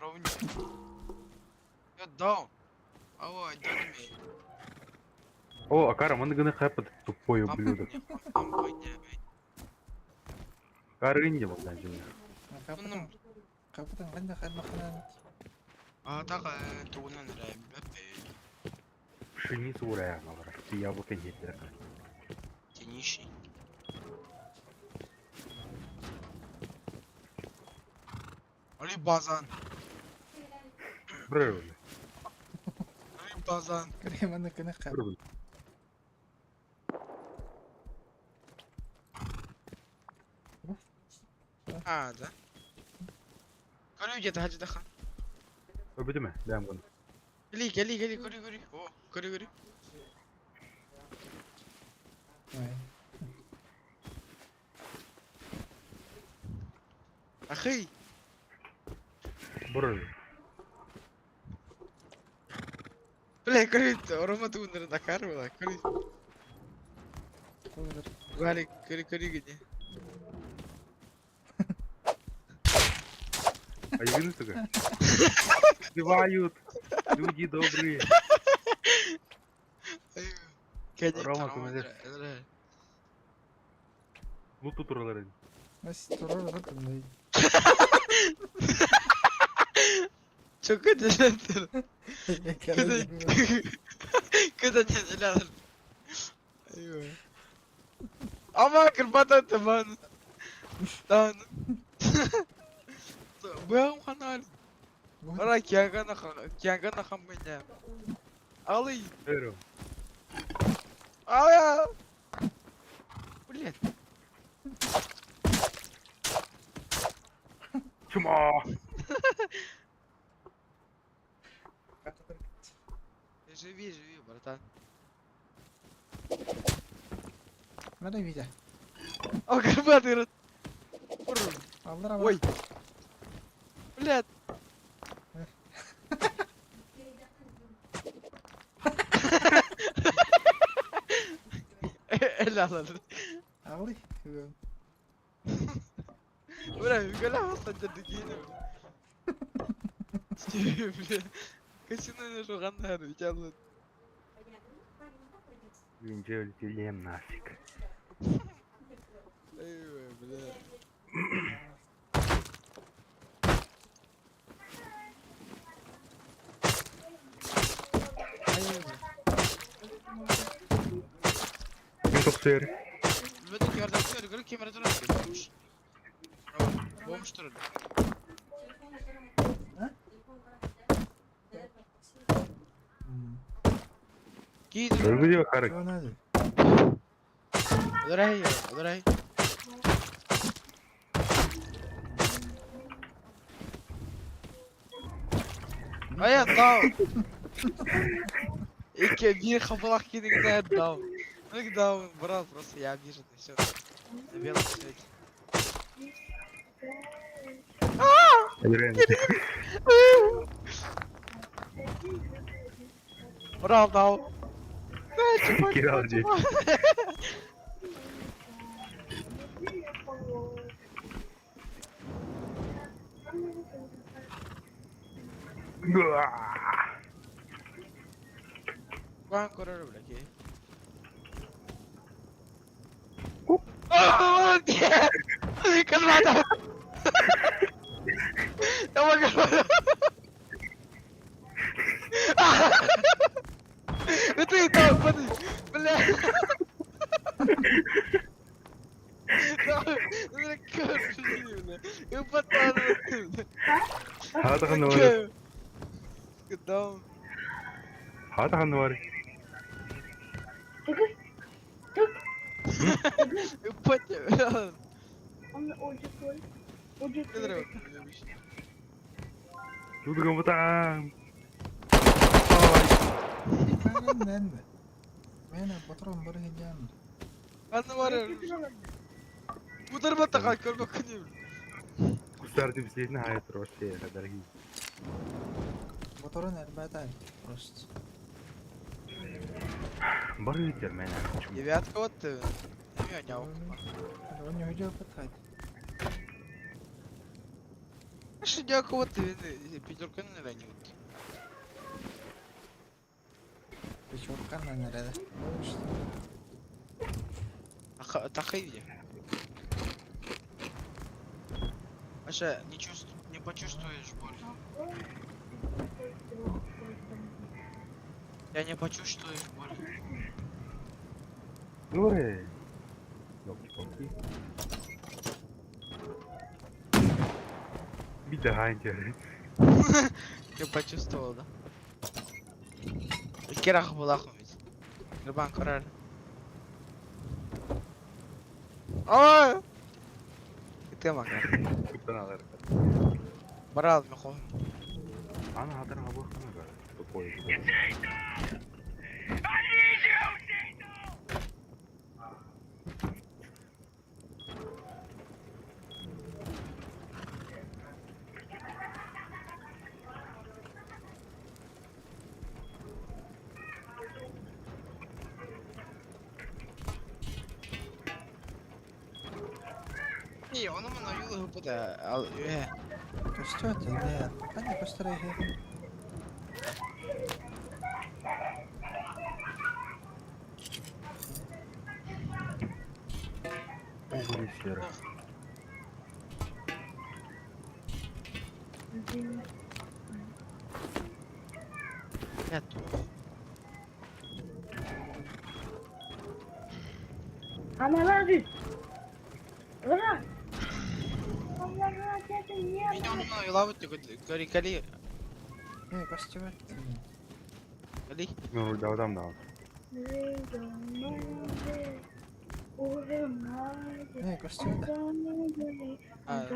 Ровня. Я даун. Ава, дядь О, акара, маны гына кайпы тупой ублюдок. Карынди вот жин. Капытан. Капытан кандай каймаканан. А так тугунан рәбәп. Пшеницу урая алар. Яблоко жетер. Тениши. Али базан. Бр. Али базан. Креманы кыны кап. Бр. А, да? Көрүүй дьэ таһырдьа таххан. Көрбүтүм ээ, бэйэм гына. Кэлии, кэлии, кэлии, көрүүй, көрүүй. О, көрүүй, көрүүй. Ой. Ахый! Бұрыр. Бля, көрүүй, оромо тугуннары Дакар була, көрүүй. Кулдыр. Валик, көрүүй, көрүүй гине. Айгыны туга. Сбивают. Люди добрые. Кэлии, Рома, Рома, көмөлөс. эрэ. Луту тураларын. Нас турар бытын. Çok kötü. Kötü. Kötü dediler. Eyvah. Ama kırpata taban. Tan. Бэм ханаль. Ара киагана киагана хамыня. Алый. Өрө. А! Блин. Чума! Живи, живи, братан. Надо Витя. О, карпаты. Аллара. Ой. Блядь. Эл алар. Алый. Бля, гулял садя дегени. Бля. Касина жугандар, витялы. Винче өлтелем нафиг. Эй, бля. Мен токсер. Бөтен ярдәм итәр, кемера туры. Бомж. Бомж туры. Кийdi. Өргүдө карык. Что надо? Ударай, ударай. А я дал. Ik bir хабалах кинегде дал. Ну дал, брат, просто я обиженный, все. На белом свете. Айрен. Брат, дал. Кирал здесь. Куан көрөр, бля, Кук. Калмата. Давай, калмата. Это там, подожди, бля. Хаата ханны бар. Кыдам. Хаата ханны бар. Түк. Түк. Патя. Он очень Очень. Тудуга бутан. Мен патрон бар хеджан. Ханны бар. Удар батака көрбөк күнүм. Кустар деп сен хайт вообще, дорогие. Патрон ребята просто. Бар ветер мен. Девятка вот ты. Неме Он не уйдет пытать. Шедяка вот ты пятерка не ранит. Пятерка на наряда. Тахайди. Аша, не чувств, не почувствуешь боль. Я не почувствуешь боль. Ой. Ёлки-палки. Беда, Ты почувствовал, да? Керах булахум ведь. Рыбан король. Ой! Ыытыам Макар. Куттан алар. Барал мен хоһум. Аны хатар хабы хана бар. Тупой. Не, ону мана ойуулуһуппут ээ, үөһэ. Көстүөт эмиэ. Ханна көстөр эһи? Угли серы. Бля, туох. Аналар Ура! Аналар это не Мин ону мана ойуулаабыт кэри кэли Ээ, көстүбэт. кэли. Ну, да, там да. Ээ, көстүбэт. А,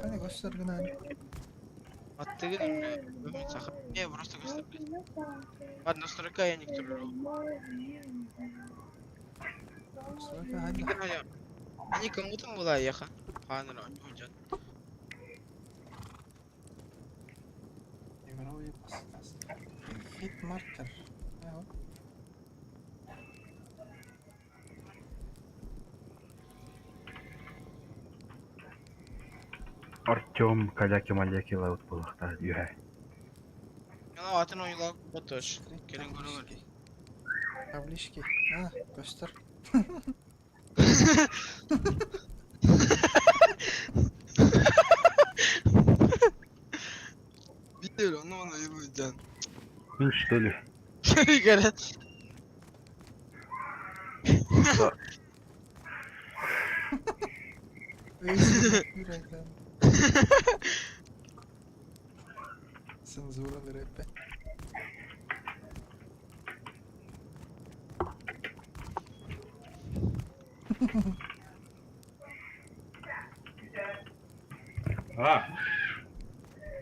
Ханна көстөр гынан. аттыгын өмүн саха. Не, просто көстөр, блядь. Ладно, строка я не туру. Строка ханна. Они кому-то была еха. Ханна, они уйдет. Игровой постас. Хит маркер. Ээ, Артем каляки-маляки лаут булахта юхэ. Мына атын ойуулап ботош. Келин көрөлөр. Таблички. А, көстөр. Битер, ону мана ойуулуйжан. Ну что ли? Кэлэн. Yürekten. Цензура в рэпе. А!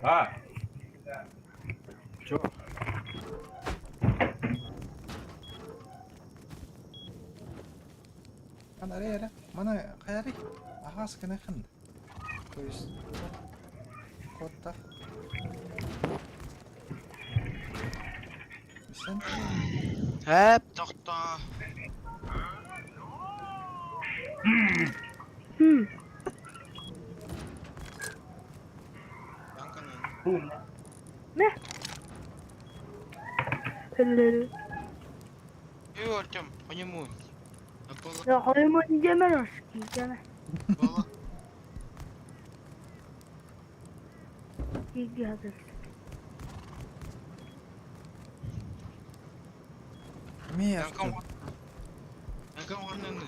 А! Чё? Ана ре Мана каяри? Агас кенехэн. То есть кодтах. Сен Хэп, тохто. Янканын. Hello. Ю, Артем, по нему. Я хоймо не жана. Бола. Иди хазар. Ми Янкан. Артем. Янкан орнын.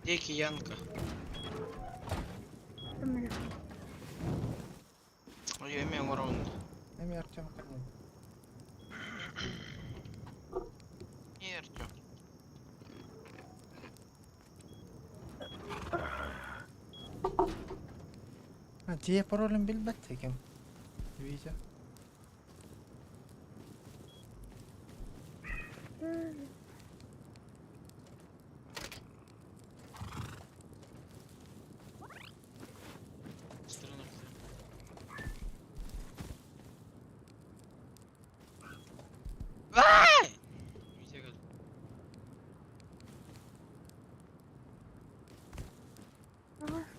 Деки Янка. Ой, эме орон. Эми Артем канин. Не Артем. А, дие паролин билбет ким. Видео. Страна. Вай!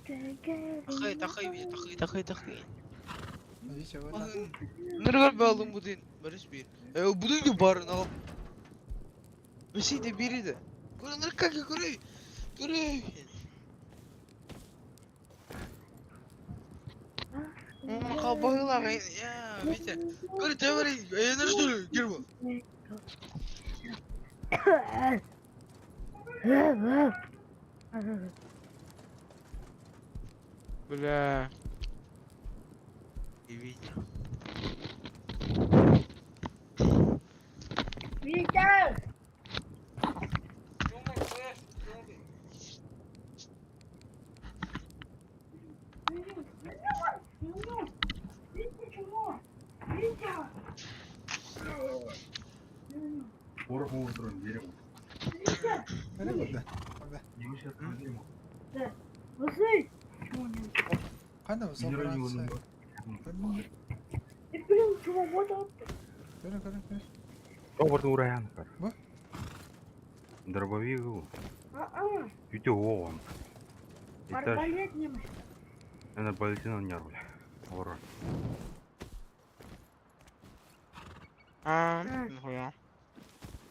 Витя, Тахай, тахай, Витя, тахай, тахай, тахай. Видео вот. Ныргар балым будин. Барыс бир. Э, будин барын ал. Бесиде бириде. Көрө нырка көрө. Көрө. Хабыла я, Витя. Көрө тебери, э, ныршы, кирбо. Бля. И Витя. Витя! Дробовик Үтө оҕон. Этаж. Ана Валентина нервля. Олорор. А, нихуя.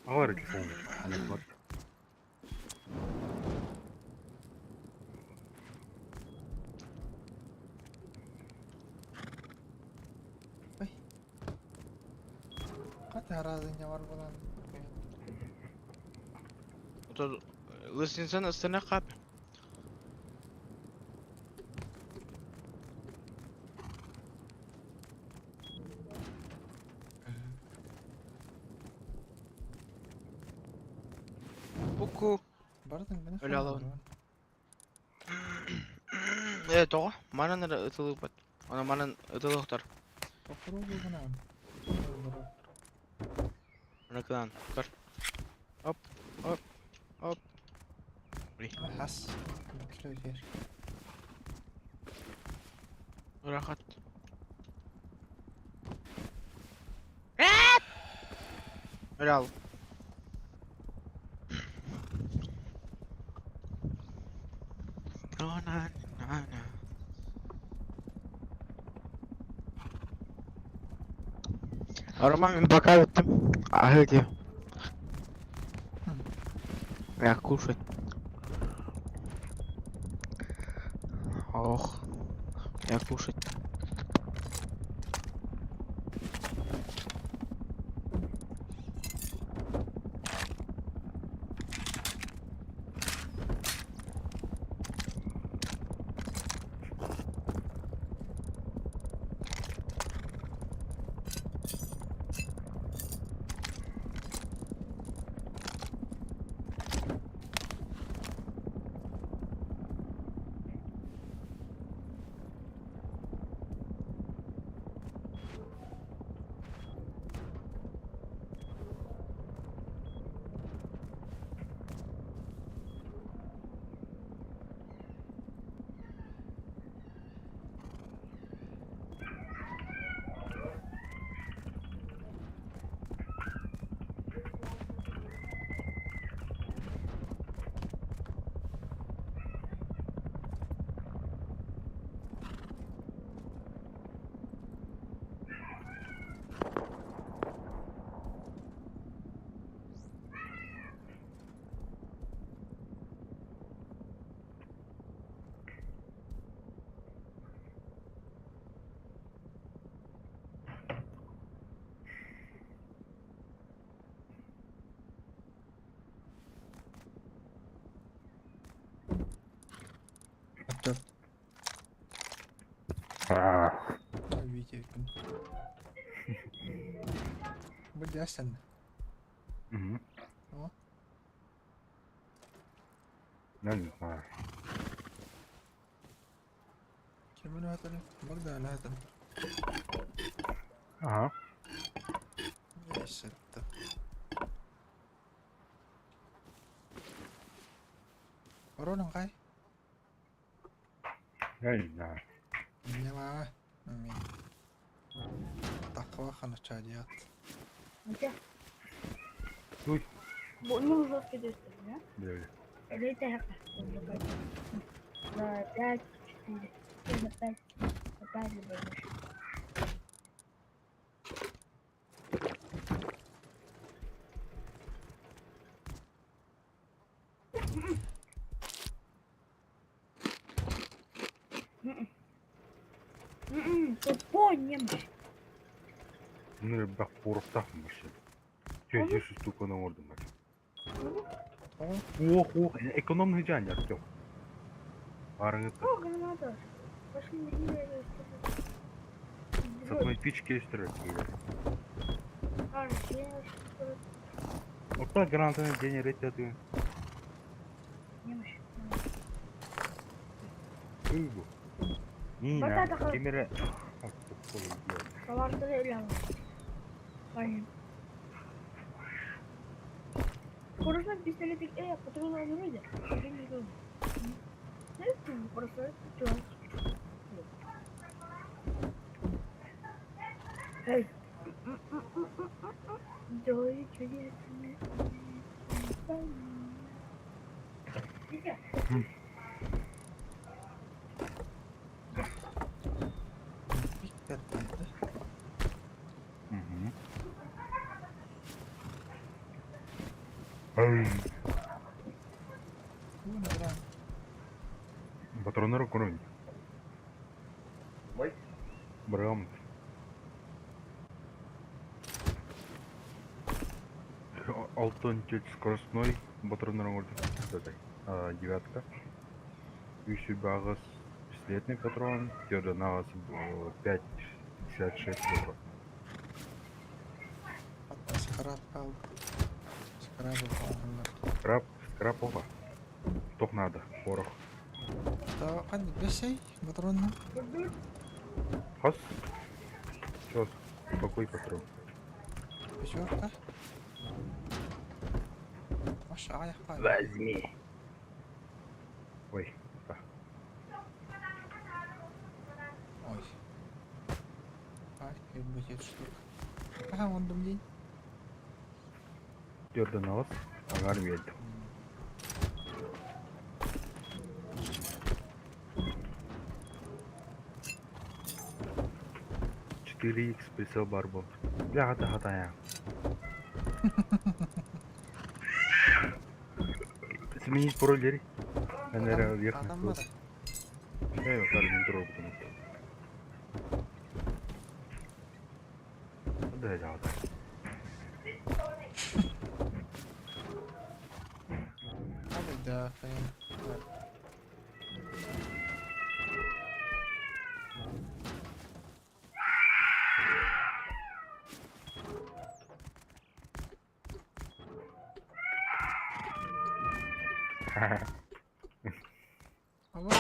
Алар телефон. Ана бар. Лысинсан ыстана кап. Буку. Өлө алабын. Э, тоҕо? Манан эрэ ытылыыппыт. Ону манан ытылыахтар. Аны көр. Оп, оп, оп. Рахат. Өлө ал. На на на. Роман мин пока бүттүм. Аһыы диэ. Я кушать. Ох. Я кушать. Угу. Я не знаю. Ага. Я не знаю. Ой. Бля. Ну, бак порохтах машина. Че, здесь штука на орду Ох, ох, экономный день, Артем. С одной пички есть Вот так гранатами день ретят. Нина, камера. Табаардары өлөҕүн. Короче, пистолетик, патрон оҥоруй да. Просто Эй. Дой чудесный. Патроннары көрөйүн. Бырыгам. Алтын чуть скоростной патроннары оҥордум. Девятка. Үс сүүрбэ пистолетный патрон, түөрт аҕыс 5,56 патрон. Скраб Скраб Скраб, скраб оба. Тох надо, порох. Бесей, патронна. Хас? Чё, какой патрон? Пятерка. Маша, аяқ Возьми. Ой, да. Ой. Ай, будет штук. Ага, он дом день. Түөрт аҕыс, аҥаар биэрдим. 4Х прицел баар буолла. Бля, хата хатайа. Сменить пароль дери. Наверное, верхний. Адам Э, карбин трогал. Да, да, да. Да, Давай.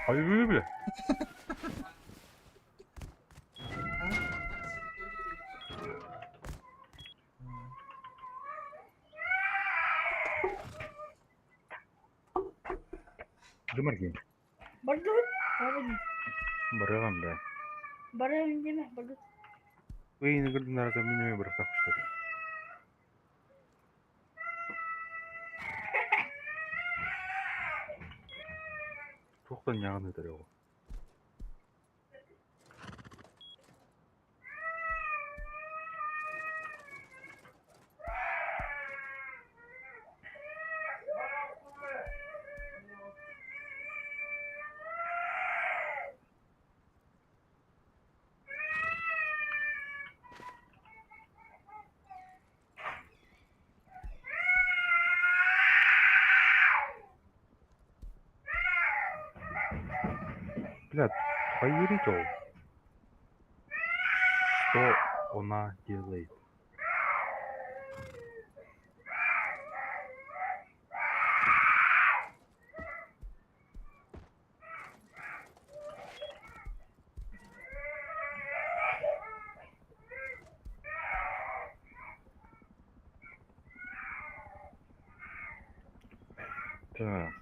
Ай, бля. Дымаргин. Бардыбыт? Барыбын. Барыгам, да. Барыбын деме, бардыбыт. Ый, наградын араса минеме бырахтах что. Туохтан ньаҕын ытар оҕо. Бля, поверить ол. Что она делает? Так.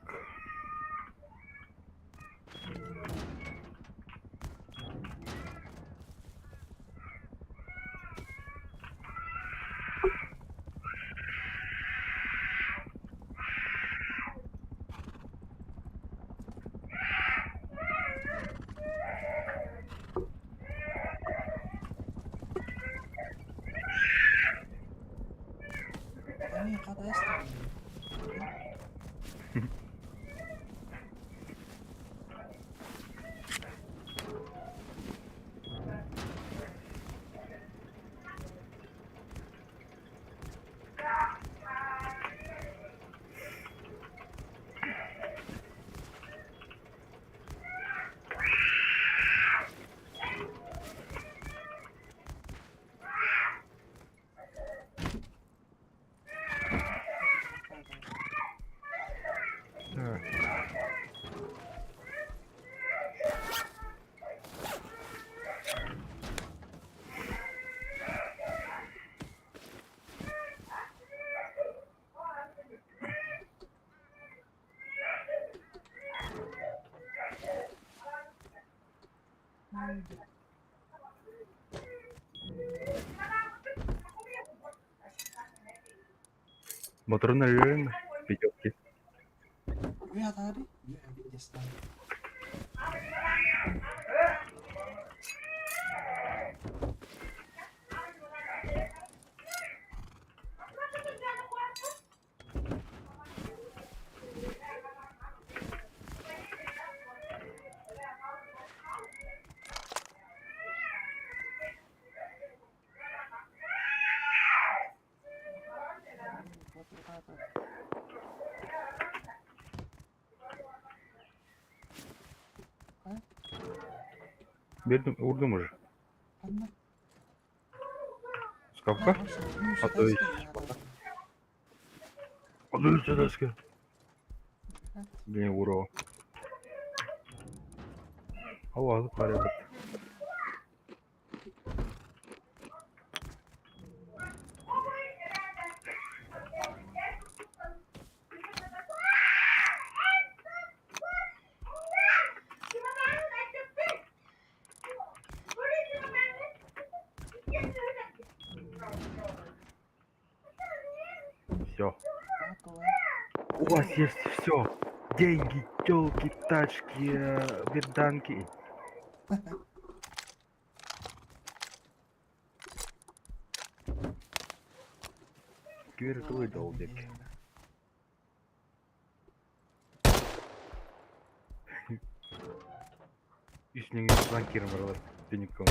Ай, қадайсың. Так. Моторун өлөрөн пятерки. Үһэ атаары, үһэ биэстаары. Бердим, урдум уже. Ханна? Скапка? А то есть. Ады. Блин, ура. Ау, порядок. Все. У вас есть все. Деньги, телки, тачки, берданки. Квер дал дек. Үстінен фланкиром баралар. Пеником.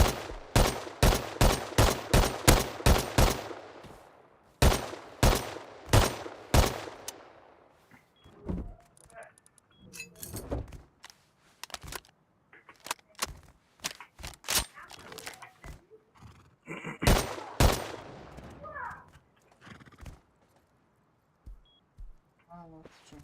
А, вот в чем.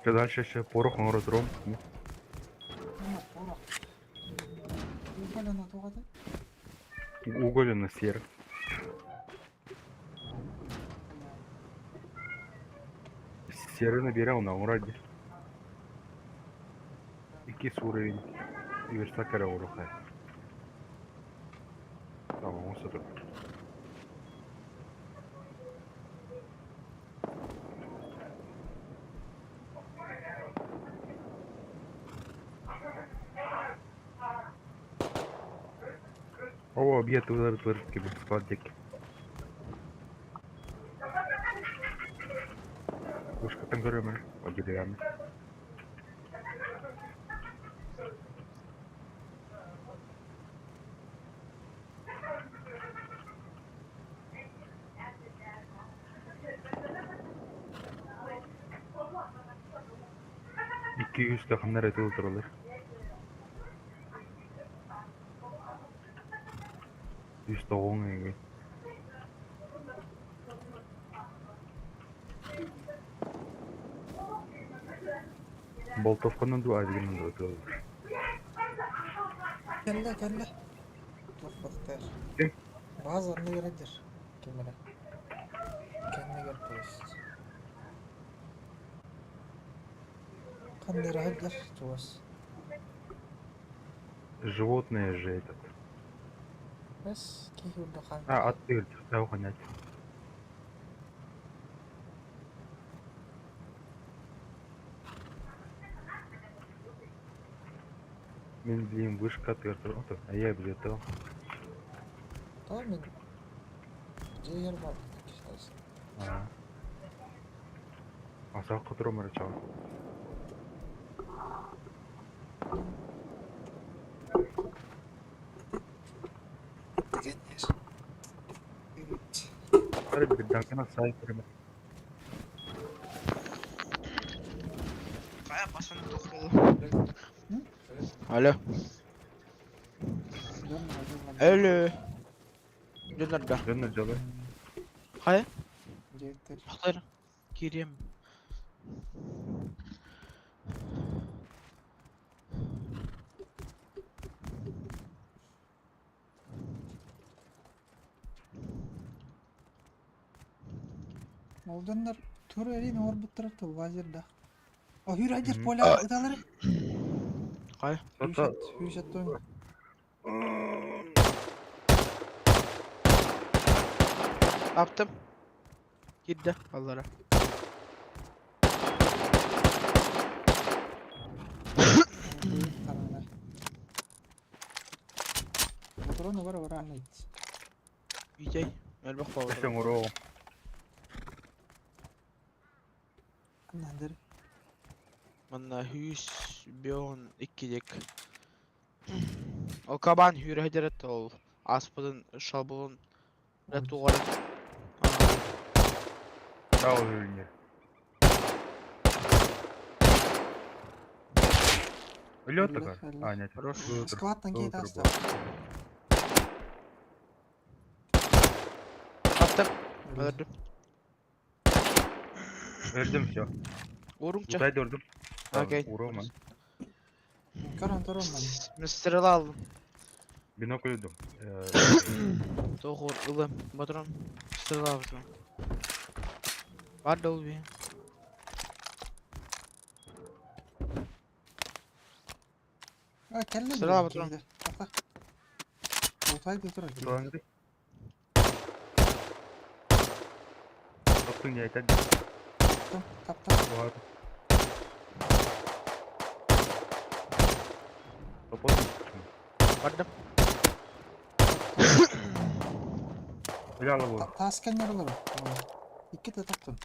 Что дальше еще порох, аэродром. Ну, порох. Уголь на тугады? Уголь на сер. Серый набирал на ураде. Икис уровень. И верстакара уруха. Tamam, он сатыр. О, объект удар склад дек. Пушка там көрөмөр, одилегами. 200 таханнар этил туралар. 190 эге. Болтовканан ду азигинен ду этилер. Кэллэ, кэллэ. Туох баттар. Ким? Базарны кередер. Кимere. Кэннигер то есть. Ханнера хаддер чугас. Животные же этот. Бес киһи урдухан. А, аттыр, тау ханять. Мин билим вышка тыгар ото. Айа билето. Tamam мен дьиэ бар Аа. Аса котурум эрэ чаҕа. Бары бирдакына сай көрөмө. Алло. Алло. Дьоннорго. Дьоннор дьолой. Хайа? Дьиэттэр. Хатыр. Киириэм. Ол дьоннор тур эрин оҥорбуттара тылбаазырдаах. О, хүрэ Мгм. поля ыталары. Хайа? Сото Хүйсэт Аптым. Киирдэ аллара. Патроны бар бар аннайт. Үтэй. Элбэх буолла. Өсөҥ уроо. Аннандыр. Манна хүүс бион иккидик. Ол кабан хүүрэ ол аспытын шалбылын туғары. Тау үрүнер. Өлөт Өллө, такар. өллө. А, нет. Хорош. Складтан кейт Ылытыр аста. Аптым. Өлөрдүм. Өлдүм все. Урумча. Утай дөрдүм. Окей. Уроо ман. Көрөн турун мен. Мен стрела алдым. Бинокль өдүм. Тоғыр ылым. Патрон. Стрела патрон. Бар да ол би. А, кэллэ. Стрела патрон. Утай да турар. Туаңды. Топтун яйтад. Таптым, таптым. Бугат. Топон. Бардым. Өлө бу. Таас кэннер олору. Икки да таптым.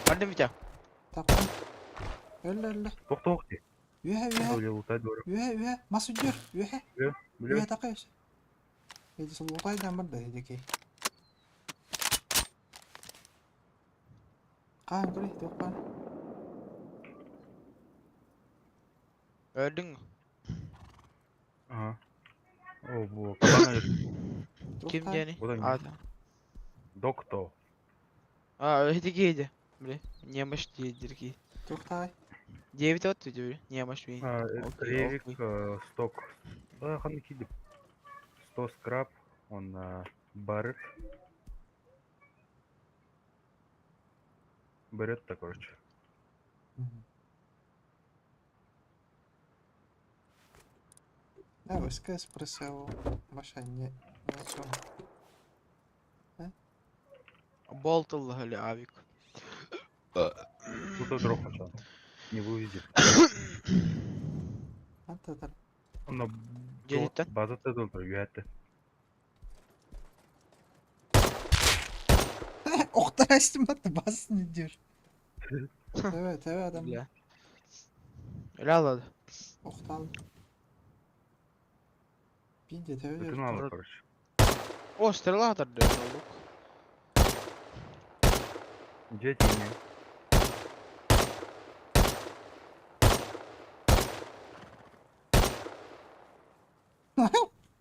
Бардым Витя. Таптым. Өллө, өллө. Токток ди. Үөһэ, үөһэ. Өлө утай дөрү. Үөһэ, үөһэ. Мас үддүр. Үөһэ. Биле. Үөһэ такайыс. Эди сол утайдан бар да эдики. Хаан көрүй, тоқпан. Өлдүң. Ага. О, бу кабан өлөр. Ким диэни? Одан Ада. Докто. А, эти Бля, немощь дирки. Тоқтай. 9 от видео, немощь би. Окей, Ревик окей. сток. Ханы кидип. 100 скраб, он барыт. Беретта, короче. Да, СКС просел машине. На чем? Болт ыллаһы авик. Тут дрох начал. Не вывезет. Антатар. Он Дедиттен. база тедолтур, үйәтті. Оқтар астым атты басын diyor. Evet, evet adam. Бля. Өлө алады. Оқтал. Бинде тәве Бүтін алы, короче. О, стрела атарды. Лук. Где тени?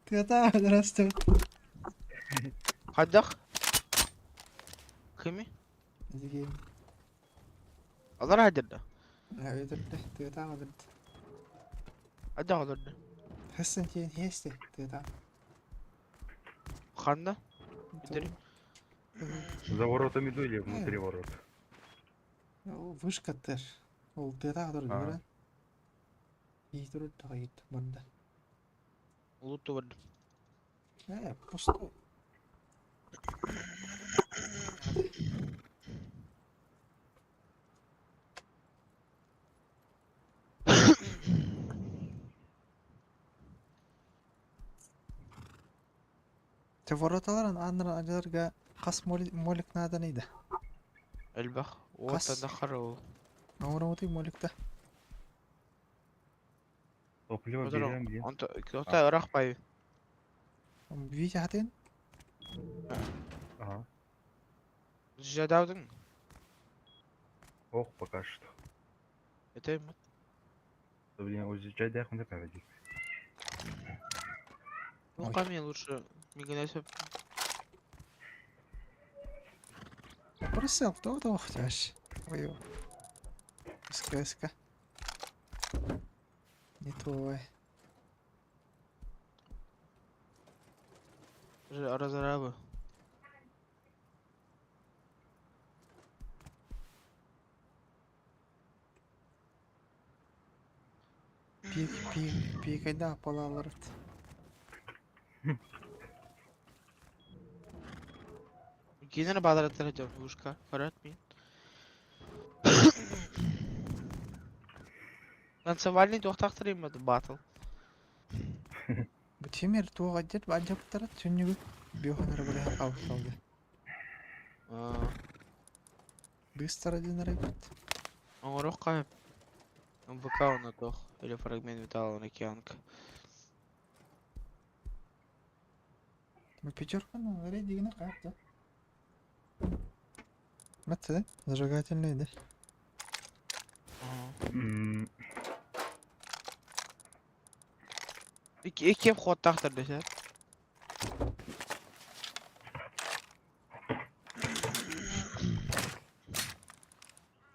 Тыата здравствуй. Хайдах? Кими? Эдиге. Алар хайдырда. Өйдөрдө, тыата алырды. Айда алырды. Хасан тиен хесте, тыата. Ханда? Өйдөрү. За воротами иду или внутри ворот? Вышка тер. Ол тыата алырды, А. бара. Ийдүр тагыйт банда. Луту барды. Пустой. Те вороталарын ааннарын адьаларга хас молик нааданый да? Элбэх. Хас? Уоттан да харыл. Оҥоробутуй моликта? Топливо Отор берем, блин. онто ота ырах бай. Витя хатын? Ага. Жадаудың. Ох, пока что. Это Да, блин, уже чай дайхун да поведи. Ну Ой. камень лучше. Мигнесеп. Просто то то хотяш. Ой. Иска иска. Не твой. Разрабы. Пик пик пикайда палаларыт. Кинер бадараттар жок пушка. Карат мин. Танцевальный тохтахтыр им это батл. Бу темир туға дер баджаптара түннүгү биоханара биле кабылды. Быстро один райбит. Оңорох кайып. МВК он тох. Или фрагмент металла на океанка. Бу пятерка на рейдигine кайыпты. Мәтсе, зажигательный да. Ики вход тахтыр десе.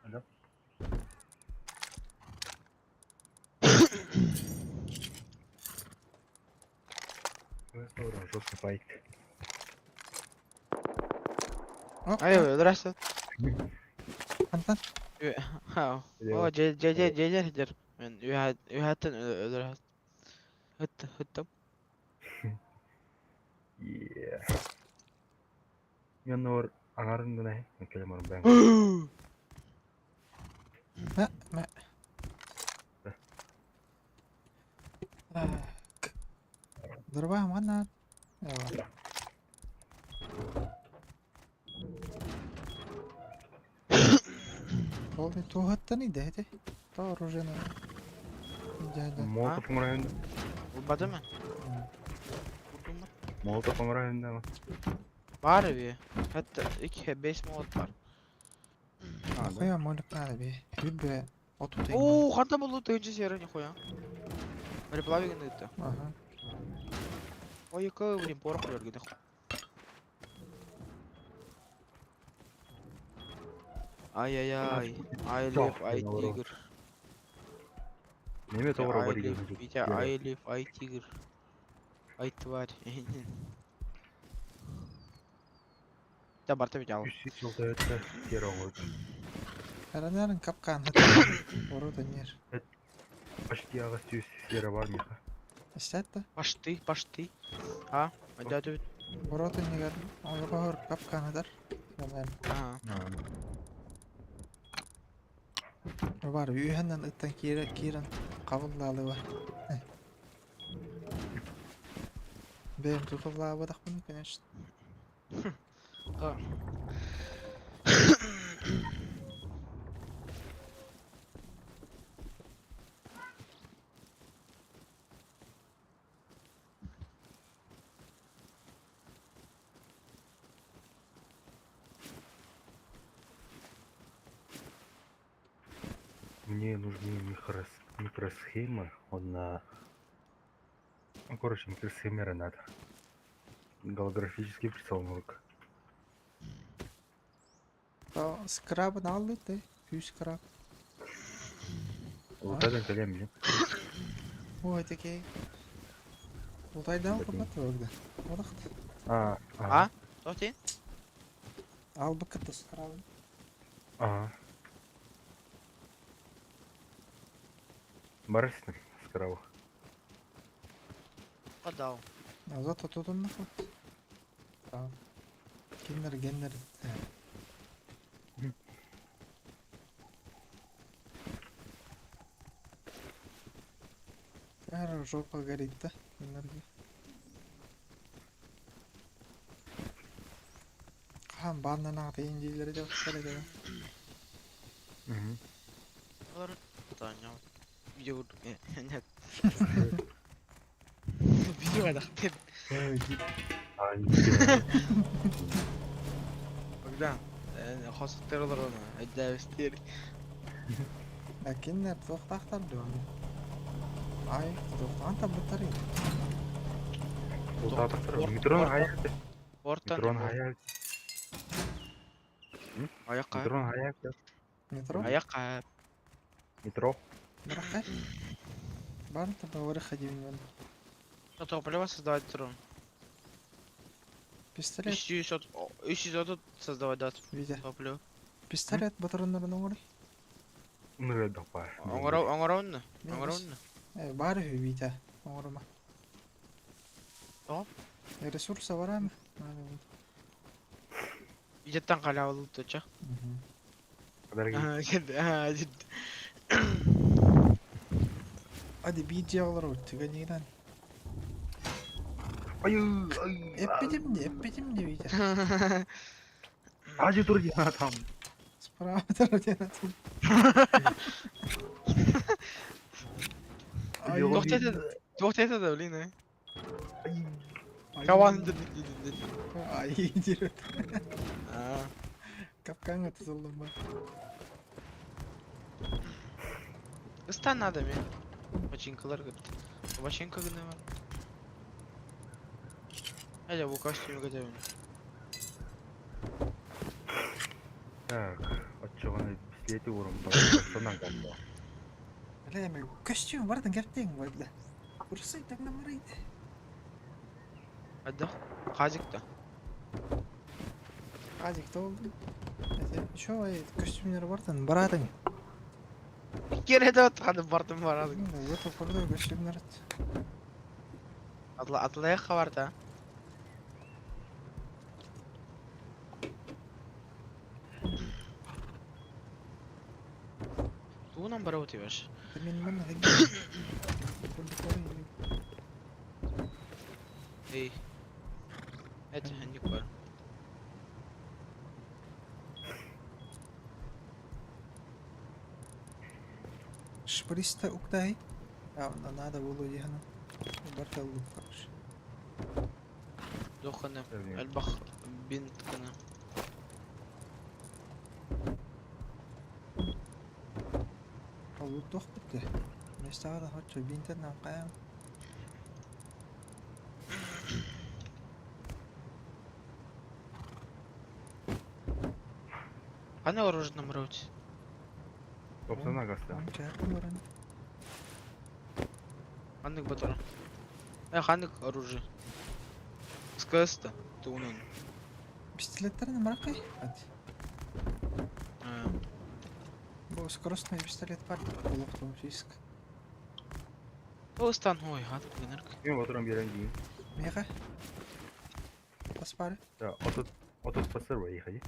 Алло. Жестко файт. Ай, здрасте. Антон. О, же же же же же Мен үйәттен өлөр. Хыт хыттым. Yeah. Мен ор аңарын да не келем орын бәң. Мә, мә. Так. Дурбаем гана. Эва. Полный тугаттан иде эти. То оружие на. Дядя. Молотов оңрайында. Бады ма? Vurdum mu? Молотов оңрайында. Бар би. Hatta 2 5 молот бар. Хуя молик надо би. Любе. Отут. Оо, ханта болду тыгынчы сера нихуя. Мореплавик это. Ага. Ой, какой, блин, порох лёргин. Ай-яй-яй. Ай лев, ай тигр. Неме тоғыра Ай бар лев, деген. Витя, ай лев, ай тигр. Ай тварь. Да, барта ведь ал. Үс жылда өтті. Кері оңырды. Аранарын капкан. Ворота нер. Почти ағас түйіс сера бар миха. Истәтті. Пашты, пашты. А, да ты. Ворота негер. Ойғыр капкан адар. Аранарын. Ага. Бар үйәннен ыттан кирен қабылдалы бар. Бэм тутулаабатахпын, конечно. Мне нужны микросхемы. Он на... Ну, короче, микросхемеры надо. Голографический прицел мурк. Скрабын алды ты. Күйіс краб. Ултайдан кэлем, блин. Ой, такие. Ултайдан қымбат өгді. Олақты. А, А? Тоқти? Ал быкыты скрабын. Ага. Барысың, скрабы. Подал. Азат отудун нахуй. Tamam. Геннер геннер. Бәрі жопа горит да энергия. Хаһан бааннан аҕатыйын дииллэрэ дьахтар этэ. Мгм. Таня. Видео нет. Видео это. А, ничего. Богдан, хос терророна, айда стер. Кинилэр туохтаахтар дуо? Ай, туохтаан табыттарый? Ултаатахтар. Метроны хаяты. Ортан. Метроны хаяты. Аяққа. Метроны хаяты. Метро? Аяққа. Метро. Бырахай. Бар таба ходи. Топливо создавать трон. Пистолет. 300, 330 создавать дат. Витя. Топливо. Пистолет батароннарын оҥорой. Ну, я давай. Оҥоронну. Оҥоронну. Бар үһү Витя. Оҥорума. Тоҕо? Ресурса барамы? Видеттан халявалуу туча. Дорогие. Hadi bir олорор түгэнигинэн. Ай, ай. Эппитим де, эппитим де Витя. Ажы тур я там. Справа тур диэн атым. Ай, Туох да блин, э. ай, Каван деп. Ай, диир. Аа. Капканга тутуллум ба. Ыстан надо мне. Бачинкалар гыт. Бачинка гына бар. Hadi bu костюм готовим. Так, отчего пистолети урум. Сонан калды. Бля, мен костюм бардын кептең бля. Урсай таңнамарайд. Hadi. Казик-то. Азик толду. Это еще костюмнер бардын, барадың. Кереде отқаны бардым барады. Вот крутой костюмнер. Атла атлая хабарда. Туунан бара өтебеш. Мен мен Эй. Это ханник бар. Шприста уктай. А, надо было дихана. Барталу хорошо. Доханы. Альбах бинт кына. Алу тох битте. Местага хочо бинтен каям. Кана оружие намрать? Топсана гаста. Чакырын. Ханнык батара. Э, ханнык оружие. СКС-то. Туунан. Пистолеттерин маркай. Ат. А. Бу скоростной пистолет бар. Улуктум фиск. О, стан ой, хат гынырк. Мен батырам берен дейін. Меха. Баспары. Да, отут отут басыр бар, ехали.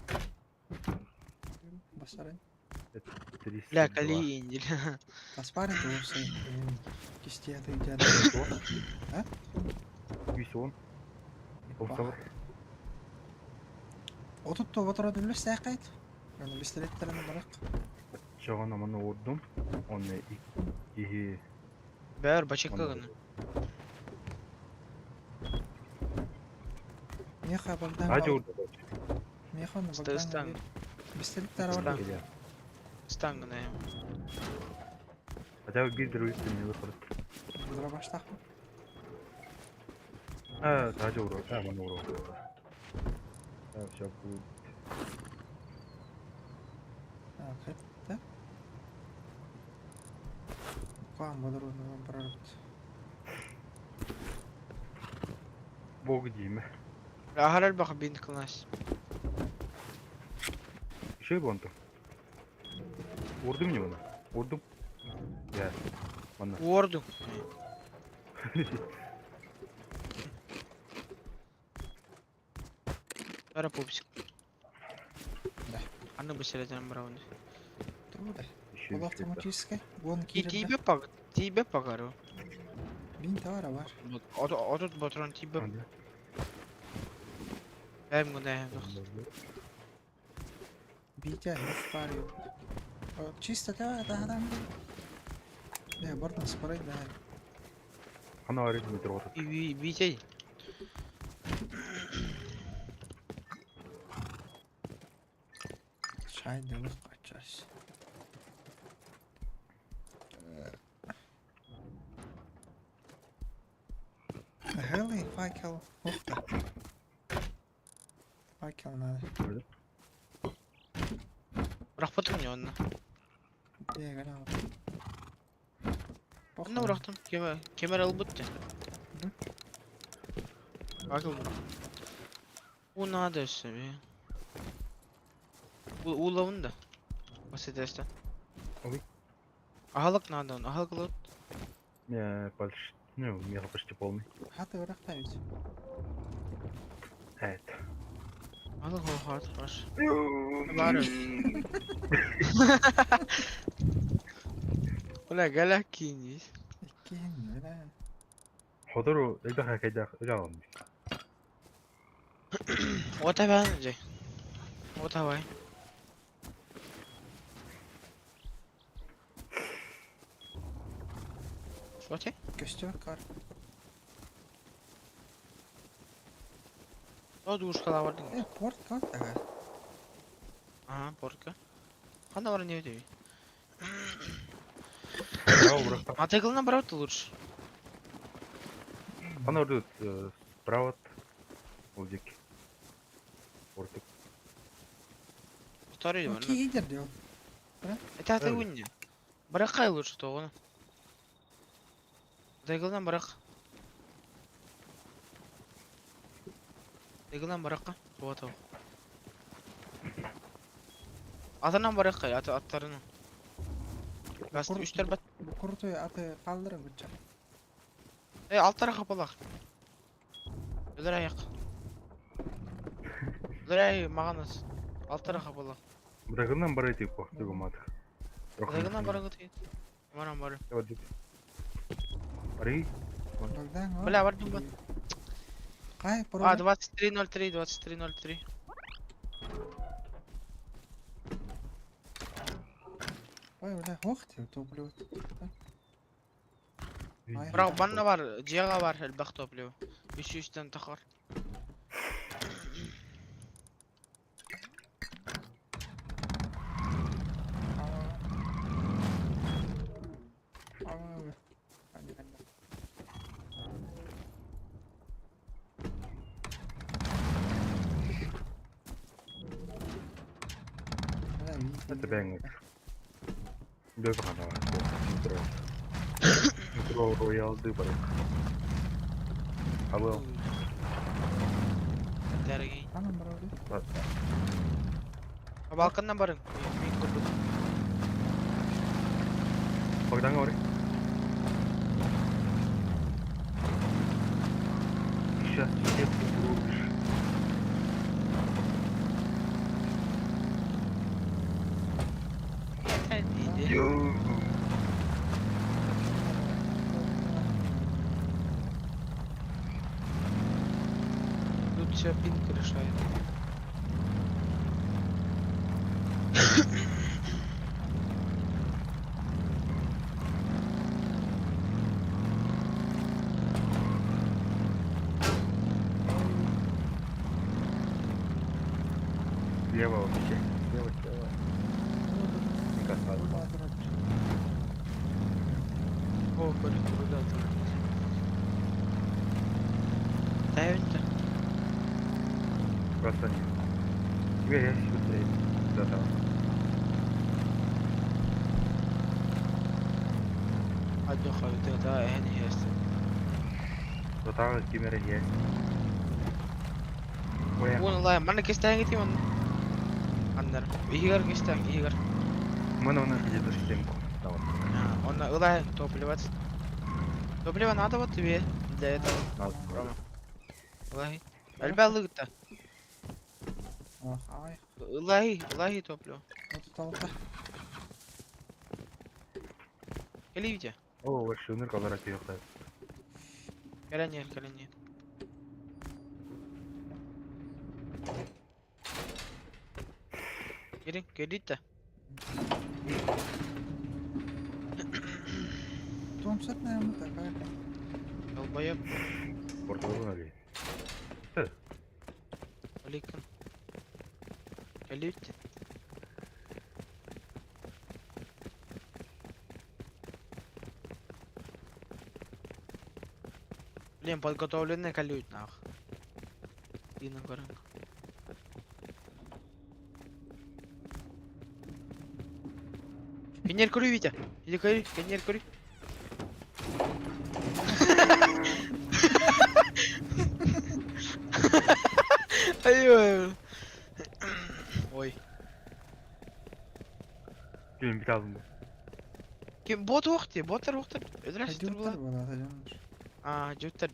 Басарын. Бля, кали индил. Баспары туурсай. Кистияты идят. А? 110. Топса бар. Отут то батырат үлес сәкайт. Аны пистолеттерин барак. Чаган аманы ордум. Оны икки Бәр бачинка гына. Меха Богдан. Ажы урду. Меха Стой, Богдан. стан. Пистолеттер бар. Стан. Стан гына. Хотя бы бир дөрү үстүн не бар. Дробаштах. А, ажы уру. А, маны уру. А, все будет. Так, это. Кам бодорун барарбыт. Бог дейм. Ахар бах бинт класс. Еще бонту. Урдум не мына. Урдум. Я. Мана. Уорду. Бара пупсик. Да. Аны бы селетен барауны. Туда. Еще Ол автоматический. Вон И кирилл. тебе паг, тебе пагару. Бин товара бар. Вот, отут батрон тебе. Эм гына. Витя, не впарил. Чисто давай, да, да. Не, бортом спорить, да. Хана барый метро отут. Витя. Чай делых качась. Гелый факел. Ух ты. Факел надо. Бырахпытым не онно. Бегал. Онно бырахтым. Кеме кемер ылбыт дии. Факел бырах. Уу наада өссө бе. Уулабын да. Бас этээстэн. Ой. Аһылык наада он. Аһылык ылыт. Не, почти, ну, меха почти полный. Хаты бырахта ведь. Это. Аһылык хат баш. Бары. Бля, галя кинись. Иккиэн, бля. Хотор элбэх кайдах ыгаалым. Вот давай, Джей. Вот давай. Что тебе? Костер кар. О, дуушкала бардың. Порт кар тага. Ага, портка. Хана бар не өтеби. Мотоциклына барып лучше. Ана ордут справа ол дик. Ортук. Второй бар. Ки идер дел. Это ты уйни. Баракай лучше того. Мотоциклынан барак. Мотоциклынан баракка. Вот ол. Атынан баракка, аты аттарынан. Басты үстер бат. Бу крутой аты калдырын күчө. Алттара капалак. Өлөр аяк. Өлөр ай маған Алттара капалак. Мотоциклынан бара тип бахты гумат. Мотоциклынан барак өтөйт. Маран бар. Ари. Богдан. Бля, бардым бат. Кай, А, 23.03, 23.03. Ой, бля, ох ты, топлю. Бірақ банна бар, жеға бар, элбэх топливо. 300-тен тахар. Это бэнгер. Без хана. Метро. Метро Роял Дыбарек. Алло. Дәрігей. Анан бар. Балконнан барың. Мен көрдüm. Богдан говори. Сейчас всех угробишь. Тут все пинг решает. Слева вообще. Слева, слева. Не касается. О, коридор, да, Тавин-то. Просто нет. Тебе я сюда. Да, да. Аддоха, да, эһэн иһэстин. Дотаҕа ким эрэ иһэ. Ой, Уон лай, манна кестәң ити манна. Аннар. Иһигэр кестәң, иһигэр. Мы на где-то стенку. Давай. Онна ылай топливо. Топливо надо вот тебе для этого. Надо. Рома. Ылай. Элбэ лыгыта. Ох, ай. Ылай, ылай топливо. Вот толка. Кели Витя. О, вообще өнөр калара түйөктөр. Кэлэн иһэр, кэлэн иһэр. Кириҥ, кэлиит да. Томсат, наверное, такая. Долбоеб. Порталын али. Алейкум. Кэлиит. Блин, подготовленный калють нах. Дина көрүҥ. Кенер көрүй, Витя. Иди көрүй, кенер көрүй. Ай, Ой. Ким бит алым. Ким бот уохти, боттар уохтар. Өдрәстер Хадюттар була. була, хадюттар. А, жуттар.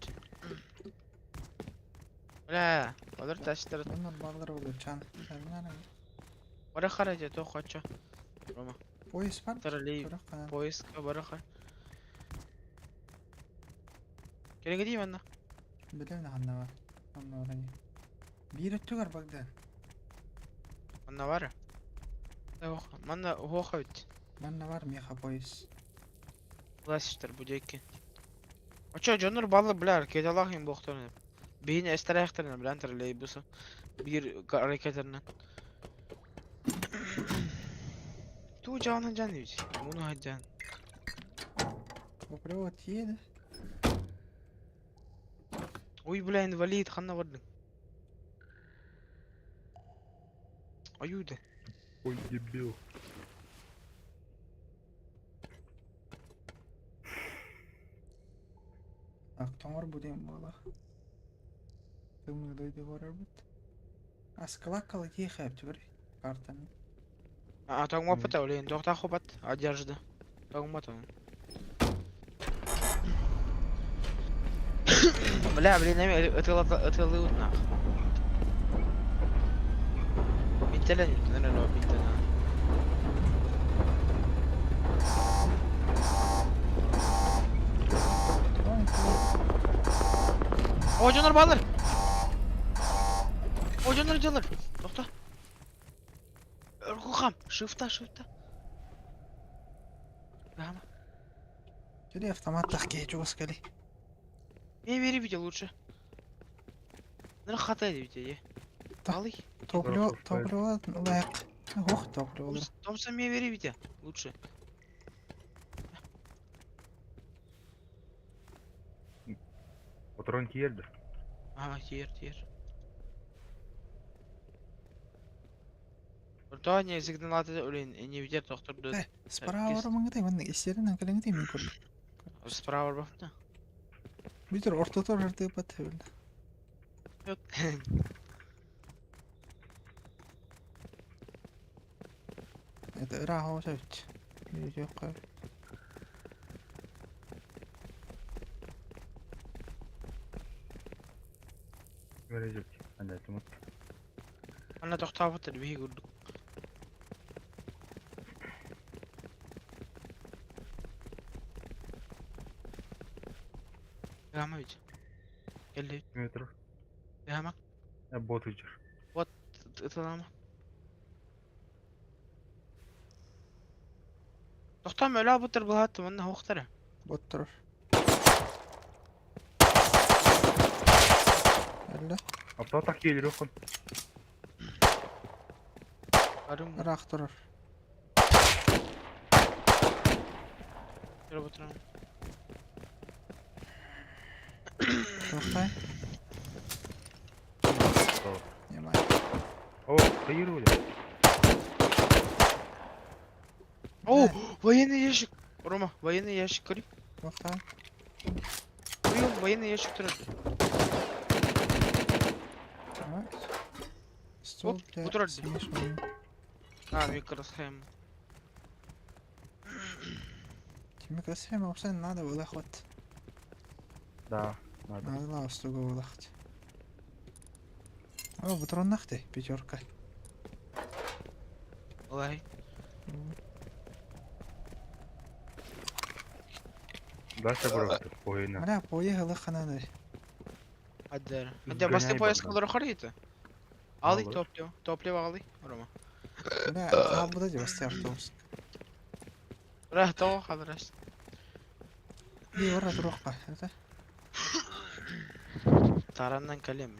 Бля, олар тастар. Оннор баллар була, чан. Терминал. Бара хара же то хочо. Рома. Поезд бар. Троллей Көрөх канал. поиска бара хара. Керек дейм анна. Билем ханна бар. Онно орани. Биир өттүгэр Богдан. Манна бар. Манна хоха бит. Манна бар меха поезд. Классиштар будеки. Очо дьоннор баллы бля ракеталаах им буохтарын. Биһин эстэрээхтэринэ билэн троллейбуса. Биир ракетарынан. Туу жаана жан дибит. Муну хаджан. Топливо тиеди. Ой, бля, инвалид, ханна бардың. Аюда. Ой, дебил. Так, тоҥор бу диэн буолар. Тымныы дойду барарбыт. Аскалаккала тиэхэп түбэр картаны. А, тоҥмаппыта, блин, тоқтақ хопат, одежда. Тоҥмат он. Бля, блин, эми ытылыут нах. Бинтелен, наверное, бинтелен. О, дьоннор баалар! О, дьоннор дьоннор! Тохто. Өргухам, шифта, шифта. Гама. Кели автоматтах киһи чугас кели. Не бери видео лучше. Ныр хата видео, е. Так. Алый. Топливо, Хорошо, топливо лайык. Ох, топливо. Томса мне бери видео лучше. Патрон тиерді. А, тиер, тиер. Орто не сигналаты өлен, не видео доктор ды. Э, справа бармаңытай, манна эстерин анкалыңытай мен көрдүм. Справа барбапта. Бүтүр ортотор ыртыпат бил. Yok. Это ыраах сөт. Жок. Verecek. Анда тумут. Ана тохтообуттар биһи курдук. Гама ведь. Келли. Метр. Гама. Бот үчер. Ытылама. Тохтоом өлөөбүттэр былаат манна хоохтара. Боттор. Элле. Автоматтах келер оқын. Арым Ыраах турар. Роботрон. Тохтай. Немай. О, қайыр өлі. О, военный ящик. Рома, военный ящик көр. Тохтай. Ой, военный ящик турар. Стол Оп, для утырар. смешивания. А, микросхема. Микросхема вообще надо было хват. Да, надо. Надо было стуга было. О, патронах ты, пятерка. Лай. Дальше бұрықты. Ойына. Бля, поехала хананы. Адер. Сгоняй, Адер, басты пояс Богдан. колор харыйты. Алый Алыр. топливо. Топливо алый. Рома. Бля, хаалбыта дии бастыы автобус. Бля, тоҕо хааларас? Бии барра туруохха, это. Тараннан кэлиэм.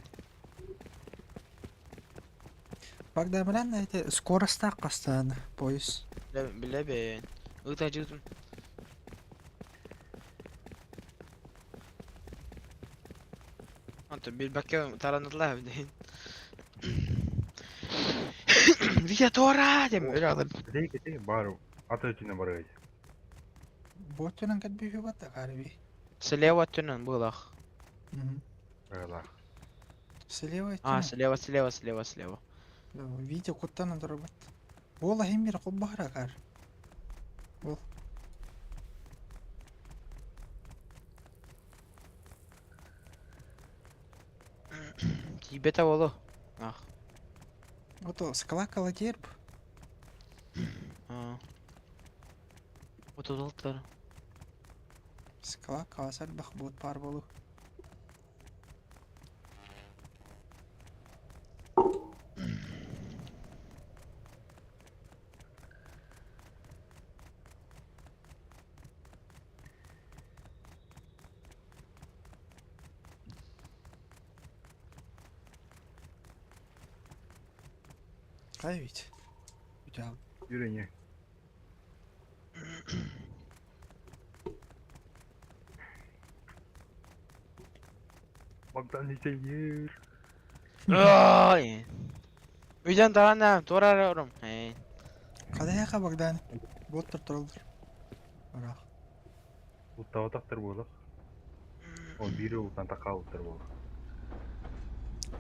Багдамран это скоростаах хастаан поезд. Билэбин. Ыытааччытын. Онтон билбэккэ тараныллаа эбит. Витя туора диэн өлө Кэтей кэтей бар ата өтүнэ барыай. Буотунан кэлбиһи батта карби. Слева өттүнэн быылах. Ыалаах. Слева А, өттүнэн. слева, слева, слева, слева. Витя куттанан турар Буола иһин биир холбоһор акаар. Буол. Тиийбэтэ буолуо. Ах. Ото склакала терп. Аа. Отуталтар. Склакала сарбах буот паар болу. Хай ведь. Үтэ Yürüne. Богдан Литейер. Ай. Үйден таранна, туора орум. Эй. Кадаяка Богдан. Буоттар тураллар. Ыраах. Уттабатахтар буолах. Ол биир улутан такаалыттар буолах.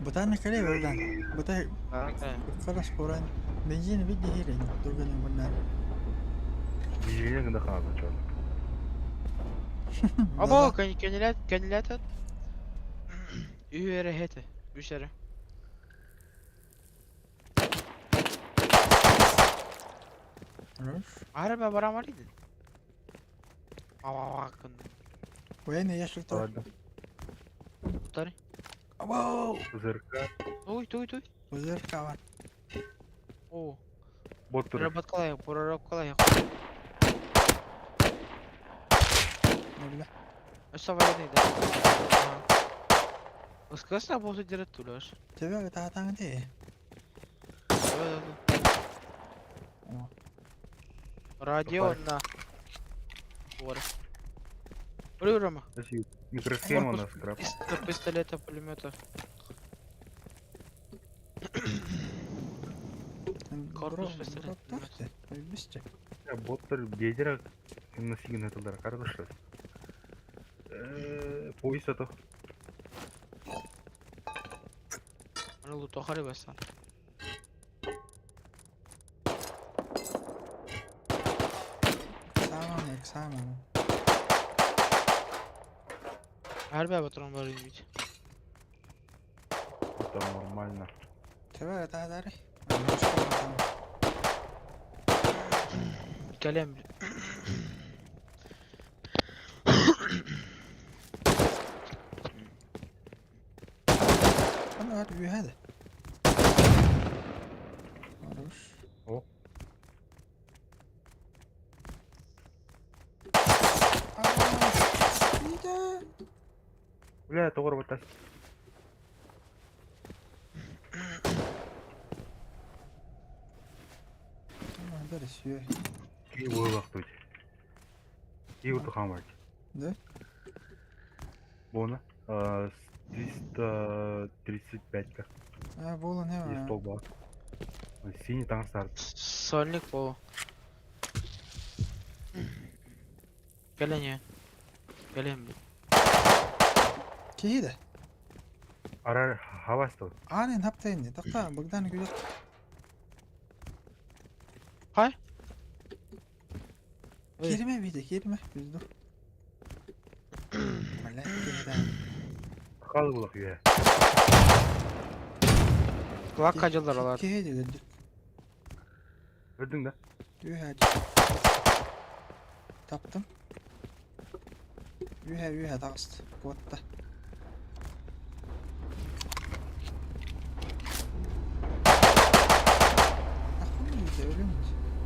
Бытааны кэлэ Богдан. Бытай Карас куран. Бензин види хирин. Турганын bunlar. Бииринэ гына хаалан чон. Або, кэнилет, кэнилет. Үһү эрэ хете. Үс эрэ. Хорош. Арба барамар идин. Ава Военный ящик тур. Ладно. Тутары. Абау! Зырка. Туй, туй, туй. Узырка бар. О, Бот турар. проработкалай, проработкалай. Не бля. Өссө военный да. Ыскасына болсо дерет тулаш. Тебе таатаң де. О. Радио на. Ора. Рома. Микросхема на скраб. Пистолета, пулемета. Корпус пистолет. Боттар бедера насигин эталдар кардашлар. Поезд ато. Аны лутохары бастан. Саман, экзамен. Harbi патрон бар ведь. Это нормально. Тебе таатары. Кэлем. Ана бар үйәді. Хорош. О. Витя! Бля, тоҕор баттас. Ана бері сүйе. Кии буолах тут. Кии утухан бар. Да? Бона. 335-ка. А, була не И бар. столба. Синий таҥас старт. Сольник по. Кэлене. Кэлем. Кейді. Арар хавастыл. Анын хаптайын. Тақта Богдан күлек. Хай. Кирме Витя, кирме. Жүзді. Бля, кейді. Халы булах үйә. Kulak kacılar алар. Кейді деді. Көрдің да? Үйә. Таптым. Үйә, үйә тағысты. Куатта.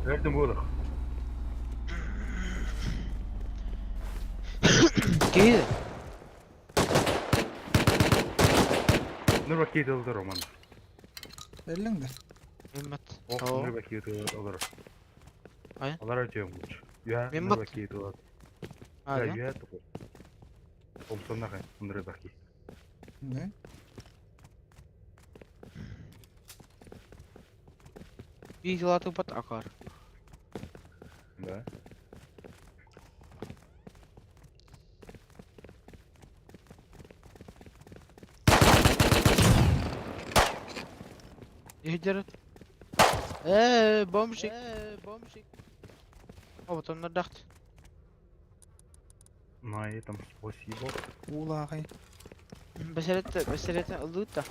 Өлөрдүм буолуох. Киһи. Нұрба киит олорор Роман. Өллүҥ да? Миммат. Ох, Оо. Нұрба киит олорор. Хайа? Олорор диэн лучше. Үһэ Миммат. Нұрба киит олорор. А, да? Үһэ тугу. Омсоннах Нұрба киит. Да? Биир сылаатыппат акаар. Да. Иһдэрин. Ээ, бомжик. Ээ, бомжик. Оботоннордахт. На этом спасибо. Уулааҕый. Бэсэрэтэ, бэсэрэтэ ылыыта.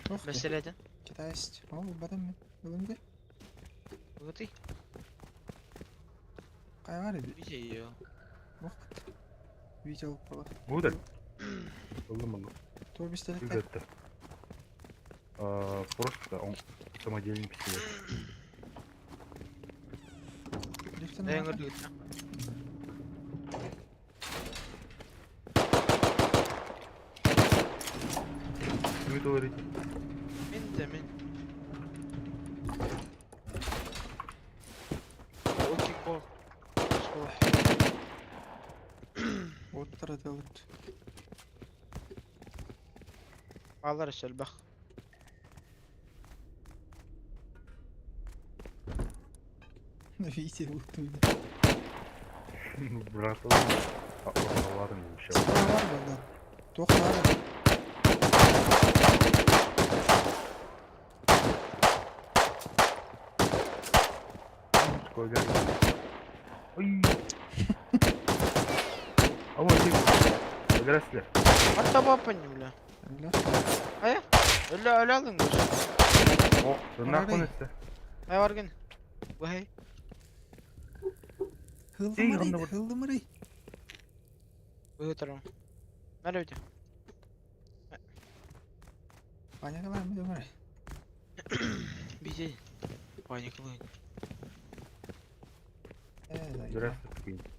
Туох дии? Бэсэрэтэ. Китайст. Ол ылбатым мин. Ылым дии. Ыгытый. Хайа баар эбит? Видео. Уох. Видео ылбала. Будет? Ыллым ыллым. Туох пистолеттай? Ребята. А, просто он самодельный пистолет. Лифтен Эҥ аата? ырдыыта. Кими говорит? Мин да мин. Окей, кол. Школа. Уоттара тыалыт. Баалар элбэх. Видео ылтым. Брат, ладно, еще. Справа бар Богдан. Туох баар эбит? Сколько? Ой. А вот и. Здравствуйте. Атта бля. Өллө. Хайа? Өлө өлө алың бу. О, да нахуй это? Хайа баргын. Бу хей. Хылдымырый, онно бар. хылдымырый. Бу тарам. Мәрі өте. Паникалаан билимэрэ. Бизе. Паникалайын. Ээ, да. Здравствуйте.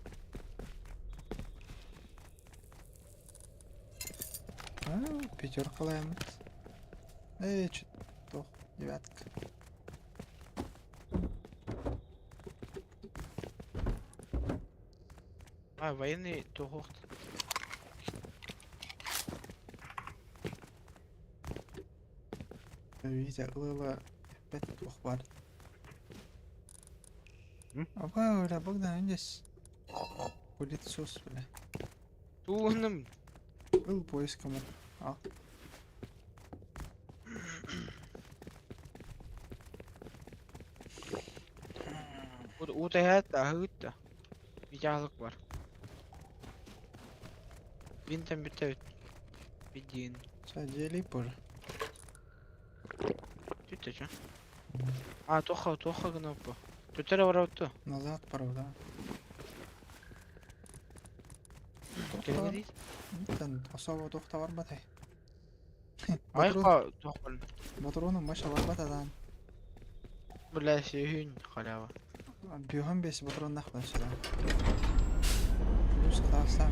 А, пятеркалаемыт. Эй, чё туох, девятка. А, военный туохт. Витя ылыла опять туох баар. М? Аба, бля, Богдан, здесь. Пылесос, бля. Туунум. Был поиском. А. Уута аһыытта. Видеолык бар. Винтен бүтэбит. Видин. Сейчас дели позже. Түттэ чё? А, туха, туха гынаппа. Түтэрэ барабытту. Назад пора, да. Кэлгэ дейт. Тан особо туох барбатай. Айка туох бар. Батрону маша барбатадан. Бля, сүйүн халява. Бюхан бес патрон нахуй сюда. Плюс катастан.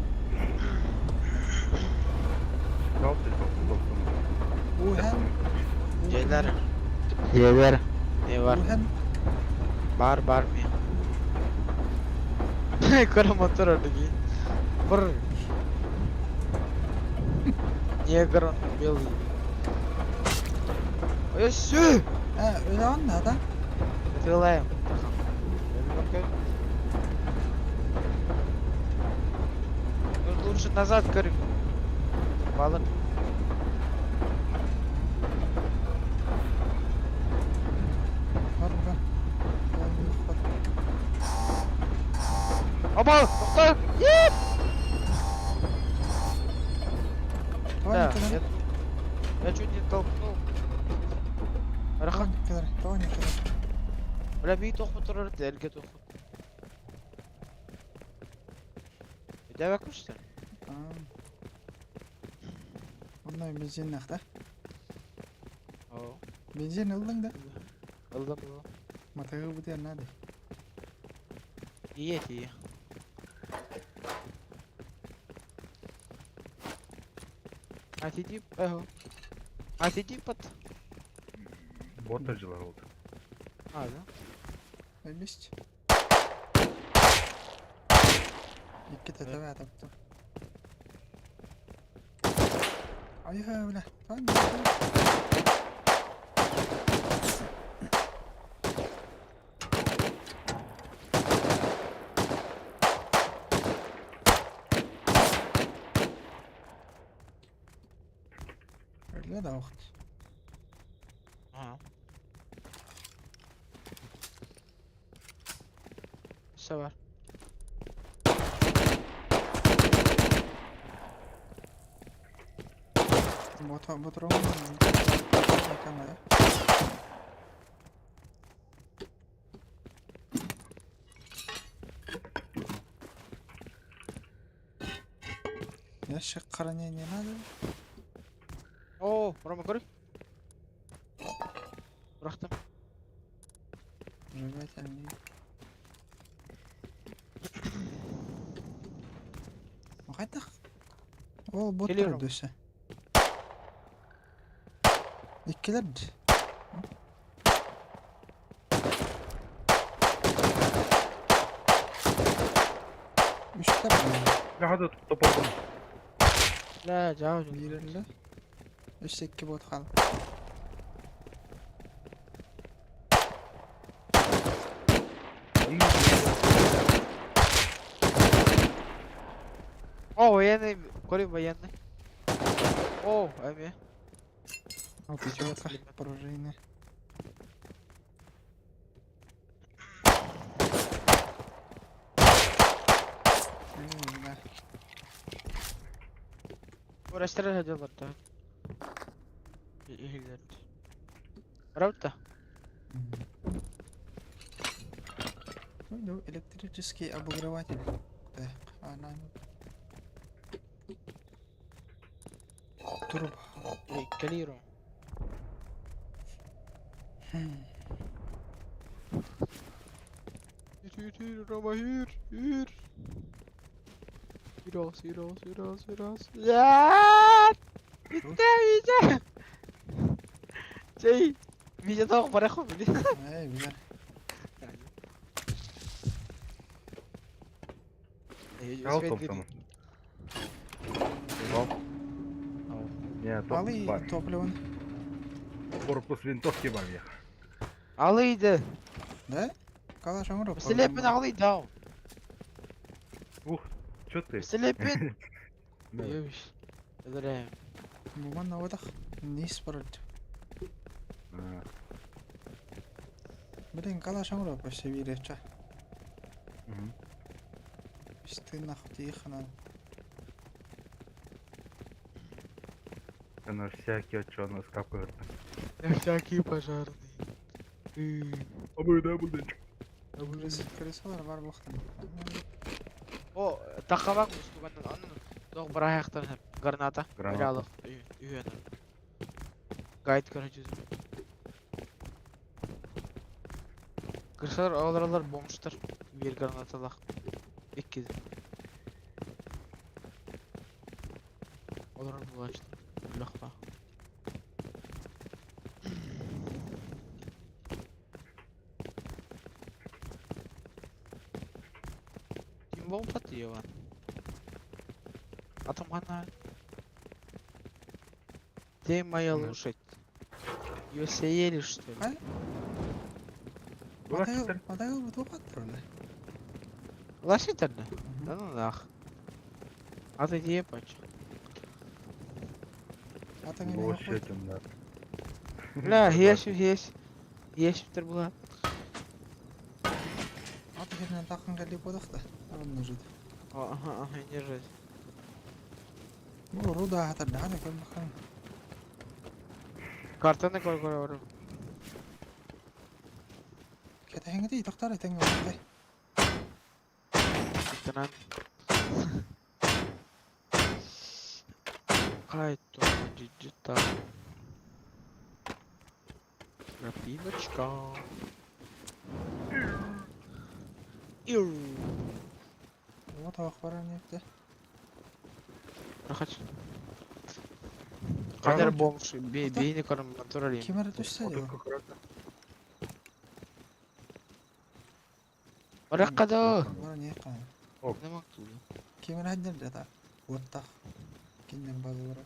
Ухэн. Дьиэлэр. Дьиэлэр. Не бар? Ухэн. Бар бар ми. Кыра мотор ордуги. Бр. Негр он белый. Өссү! Э, өлөөн да? Тылайым. Ну, лучше назад, говорю. Балык. Бар бар. Бар. Оба! Тоқта! Еп! Да, я чуть не толкнул. Рахан. Тоник, тоник. Бля, бии тоқпы тұрар, дәлге тоқпы. Дәбә күшті. Онно бензин нахта. О. Бензин ыллыҥ да? Ыллым ыллым. Матыгы бутуйар наада. Тиийэ тиийэ. А сиди, эго. А сиди под... Бота дьылар oldu. А, да? Өлүст. Икки ТТВ таптым. Айха, бля. Там Öyle de vaqt. Ага. Все бар. Бот Ром камера. Ящик хранения надо? О, Рома, көрүй. Бырахтым. Жевательный. Хайдах? Ол бот Келиyorum. дөсө. Иккилер. Үстер. Я hadi topladım. Ла, жау. Бирелле. Үс икки бот хал. О, военный, көрүй военный. О, эми. Пятерка пружины. М, да. Uğraştırar ediyorlar da. İyiler. Правда? Ну, электрический обогреватель. Так, она... Труба. Калиру. Yürü Roma yürü yürü. Yürü olsun yürü olsun yürü olsun yürü olsun. Ya! Bitti bitti. Şey, видео того бараху били. Эй, бля. Ал топтамы. Ал. Не, топ Алы бар. топливо. Корпус винтовки бар я. Алыйды. Да? Калаш оңоро. Слепин алыйды ау. Ух, чё ты? Слепин. Да. Ебиш. Зря. Буман наводах. Низ парат. А, Блин, калаш оңоро вообще виреча. мгм. Ты нахуй тихо надо. На всякие чё нас капают. На всякие пожарные. А мы да блин. Крысалар бар бухтан. О, тақабак устуганнан анын тоқ бір аяқтан граната. Граната. Алып үйені. Гайд короче. Кырсалар аларалар бомжтар. Bir гранаталақ. Икки. Олар булачты. Лөхпа. Ким бомб атıyor Атом хана. Где моя Нет. лошадь? Ее съели, что ли? А? Була китер. Адай бу патрона. Лошадь одна? Да ну нах. А ты где пач? Ата не Лошадь он, да. Бля, есть, есть. Есть была. Ата хернен тақын кәлі бодақта. Онны жуд. Ага, ага, держать. Бу руда хатар да көр бахан. Картаны көр көр. Кете хеңди тоқтар этең олды. Тынан. Кайто, диджитал. Крапивочка. Иу. Вот ахвара нефте. Рахат. Кадр бомж, бей, бей на корм, натурали. Ким эрэ түстэ Отут дии. кукурата. Бараккада. Бара не кан. Не могу. Ким эрэ хаддер да. Уоттах. Киннер базалара.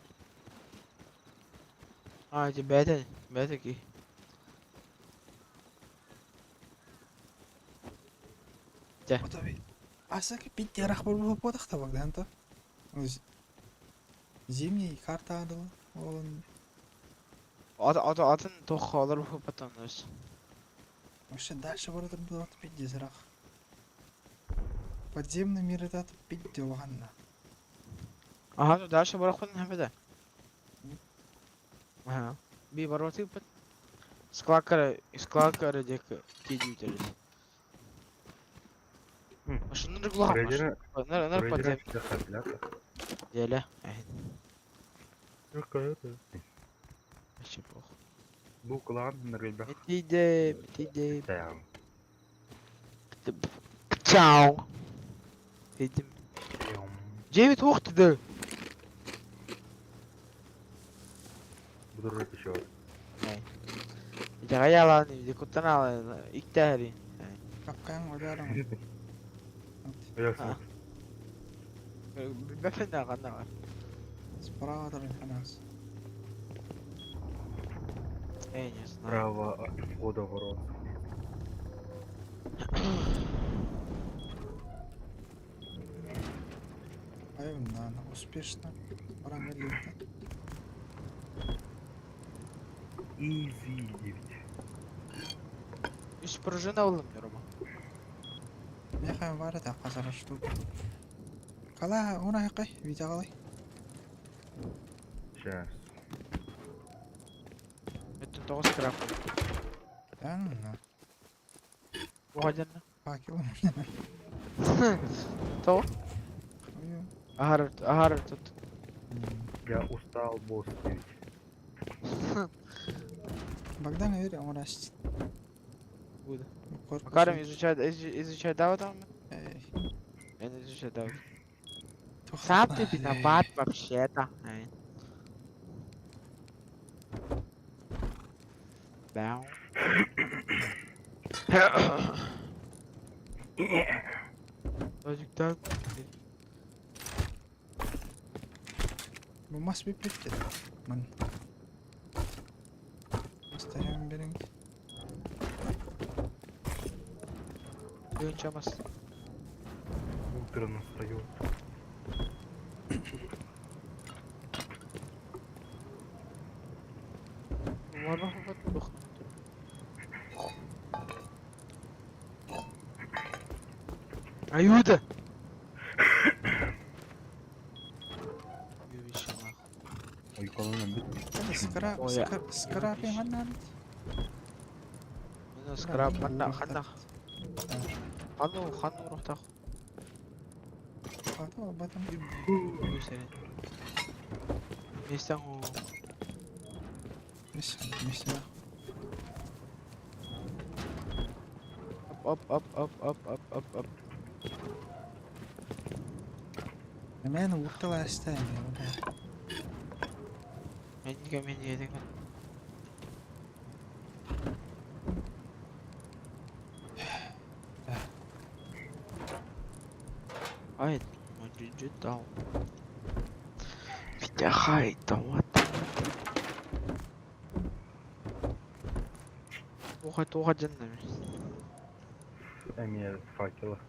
А, эти бэйден, бэйдеки. Дьэ. Отаби. Асаки бит ярах бол ботах та Богдан то. Зимний карта адыл. Он Ат ат атын тох алар потом өс. вообще дальше баратыр булат пиздец рах. Подземный мир это пиздец улаханна. Ага, ну дальше барахун хәмәдә. Ага. Би барваты пат. Склакара, склакара дек тиди үтәрез. Машина глаха. Рейдера, Нар нар рейдера подзем. всегда хатлята. Деле. Какая-то. Вообще плохо. Бу клан на ребях. Тиде, тиде. Тяу. Чао. Тидим. Девять ух ты. Буду еще. Итэҕэйэ ди куттанаала иктээри. Капкан ударом. Я Бэфэнэ ханнаҕар. Справа нас. Я не знаю. Справа от входа в рот. Правильно, она успешно. Пора лето. Изи 9. Үс пружина ыллым Рома. Мехаем варит, а қазара штука. Кала, уна хакай, видя. Сейчас. Это тоҕус скрап. Да, ну, на. Уҕадьанна. Факел. То? Аһар аһар тут. Я устал, босс 9. Богдан верь, он растет. Буду. Макарым изучать изучать дава там? Эй. Я не изучать дава. Сам ты виноват вообще-то. Эй. Бау. Çocuktan Bu mas bir pek Man. Göstereyim benim. Dönçemez. Утро настает. Ayuda! Ой, колонна бит. Скрап, скрап, скрап, Скрап, ханна, ханна. Ханну, ханну рухтах. Хата, об этом. Местан. Места. Оп, оп, оп, оп, оп, оп, оп. Мен уртала астайм. Мен мен един. Ай, дал. Витя хай, там вот. Туха туха джаннами. Дай мне факела.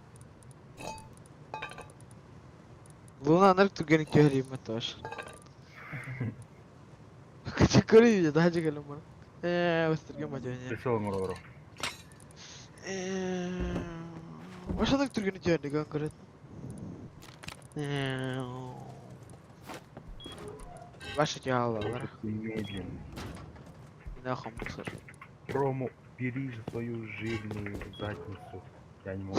Луна нарк түгени көрейм тоже. Категория даже галумар. Өстірген мадёне. Присел Муроро. Ошондук түргени жөнүндө конкретно. Ваши дела, Медленно. Нахуй мусор. Рому, бери же свою жирную задницу. Я не могу.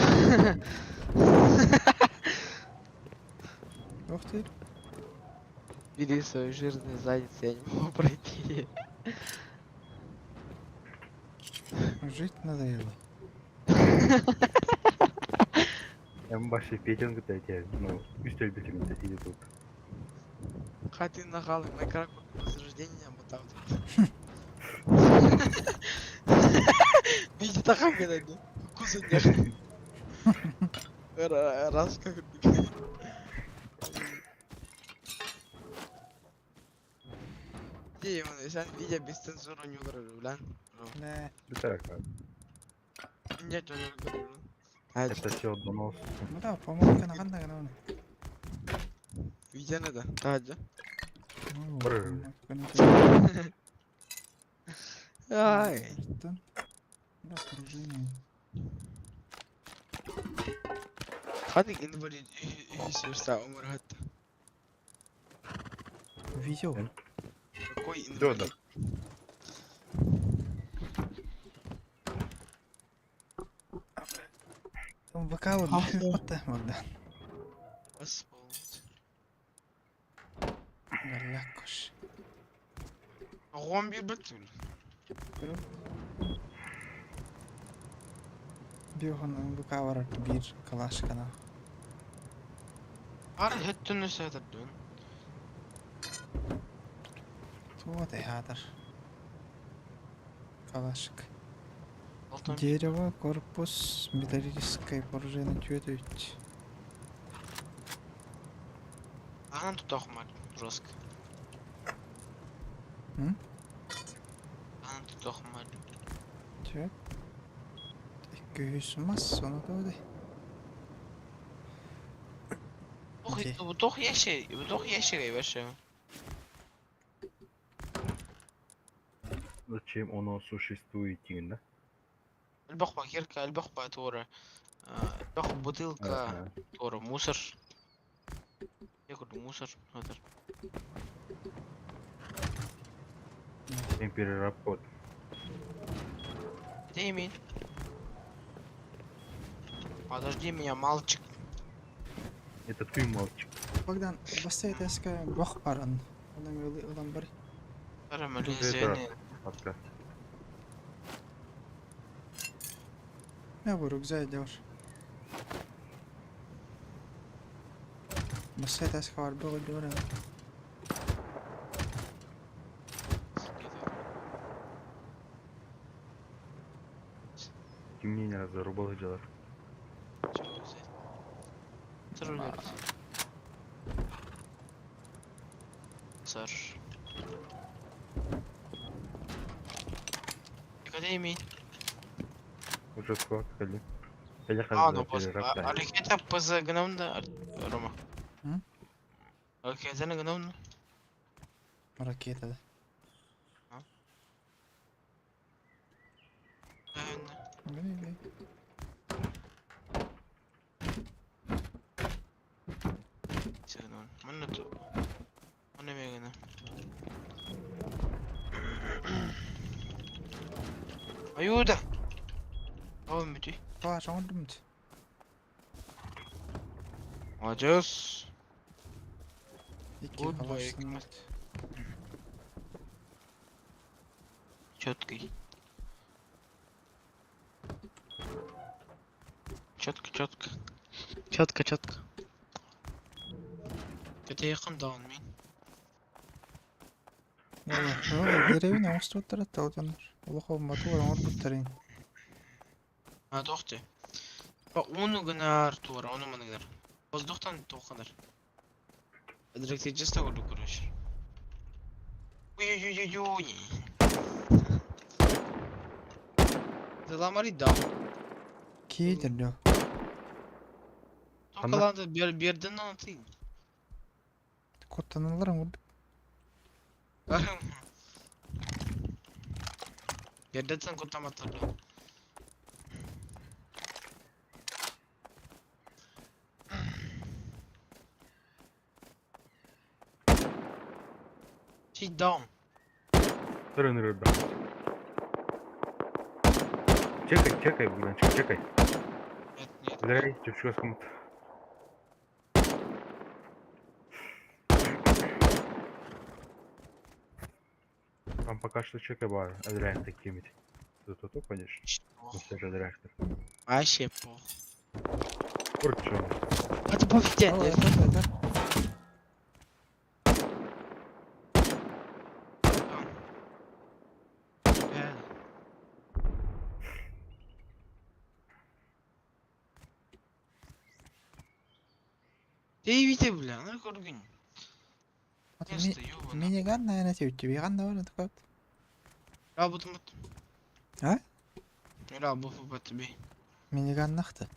Ух ты. Бери свою жирную задницу, я не могу пройти. Жить надоело. En başta Петяны кытта этэ, ну, үс төлбүтүм этэ тиийэ тут. Хай нахалы, Майнкрафт возрождение вот Видите, так как Куза Раз как Sen iyice без цензуры не lan. Не. Бүтэрэк. Нет, не Это все донос. Ну да, помолвка на ханна гана. Видео да. Hadi. Brr. Ay. Да, пружины. Hadi invalid istersen Umar hatta. Видел? Какой Да, да. инвалид? Там ВК вот, вот так вот, да. Господи. Галякош. Оҕом биэрбэт Биохан ВК барар бир калашкана. Ар хэттэн саатар дун. Туот эхатар. Калашк. Алтан Дерево, корпус, металлическая пружина, чует. Ахан тутаах мар жестко. М? Ахан тутаах мар. Чүөт. Икки мас, оны туоды. Окей. Тох ящик, тох ящик вообще. Зачем оно существует, да? Элбэх пакерка, элбэх туора. Элбэх бутылка, туора мусор. Я говорю мусор. Это. Им переработ. Где имеет? Подожди меня, мальчик. Это ты, мальчик. Богдан, бастай таска бох баран. Онан улан бар. Пока. Я бу рюкзак делаешь. Бастай таска бар бог дөрө. Темнение зарубал дела. Сар. Академии. Уже схватка ли? Или А, ну пос. Ракета ПЗ гномда, Рома. М? Ракета на гномда. Ракета да. Наверное. Манна ту. Манна мегана. Аюда. О, мүти. Ба, жоңдумт. Молодец. Икки Good boy. калашсын. Четкий. Четко, четко. Четко, четко. Кете якын даун мин. Деревня оңостуттар талжанар. Олохо матуар оңорбуттарын. А, тохте. Ба, уну гынар туара, уну маны гынар. Воздухтан тоқанар. Электричество көрдүк, короче. Ой-ой-ой-ой. Заламари да. Кейдер лё. Токаланды бер берден аны Коттаналар оңор. Берден коттаматтар. Sit down. Чекай, чекай, Богданчик, чекай. Нет, нет. Зря, чуть комнат. Там пока что чекай бар, зря такими. Это то, конечно. Что? Но все же реактор. Вообще пох. Короче, Это пофиг, Ол, дядя. это, это. Э. Ты види, бля, ну кургин. Вот Место, ёбана. Миниган, наверное, тебе ган наверное, такой вот. Работа мут. А? Работа по тебе. Миниган нахты.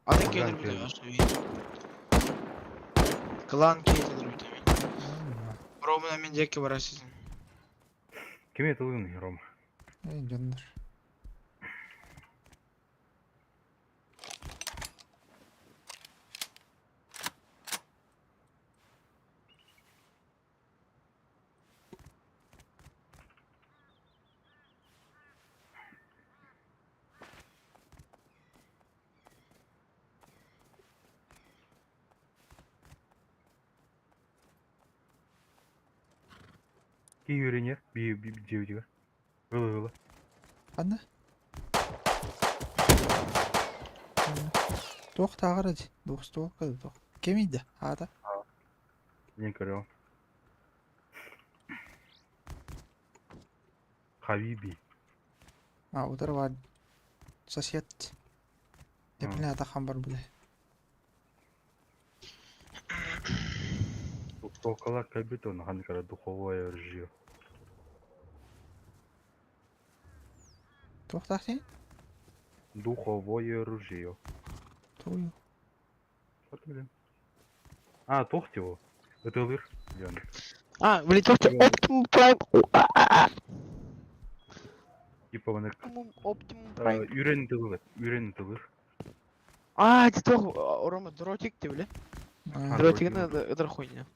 А ты Клан кейдер кейдер. бит Клан кейдер бит. Романа мен деки барасың. ким это лын, Рома? Эй, дьоннор. Ки юренер, би би девдига. Было было. Ханна? Туох тааҕар ди, двухстволка да туох. Кемийде, аата. Не көрөм. Хабиби. А, утар бар сосед. Эпиле атахан бар биле. Двухстволкалар кэлбит он хан кара духовое ружье. Туох таах Духовое ружье. Тую. Вот, блин. А, тохтиво. Это лыр. Лен. А, блин, тоқта Optimum Prime. Типа вони Optimum Optimum Prime. Үрен тылыр. Үрен тылыр. А, это тох, Рома, дротик ты, бля. А, Дротик дротик. это это хуйня.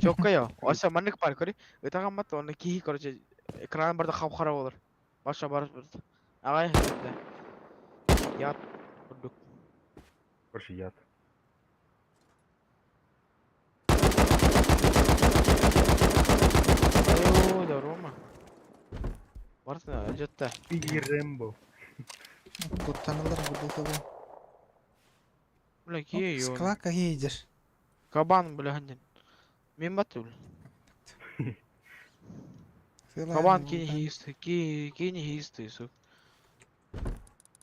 Чокка я. Аса маннык бар көрі. Ытаган мат оны кихи короче экран барда хап-хара болар. Баша бар бір. Агай. Я курдук. Короче, яд. Ой, да Рома. Бартына ажатта. И Рэмбо. Куттаналар бу Бля, кие ё. Склака едер. Кабан, бля, хандин. Мен баты, бля. Кабан кини хийсти, ки кини хийсти, сук.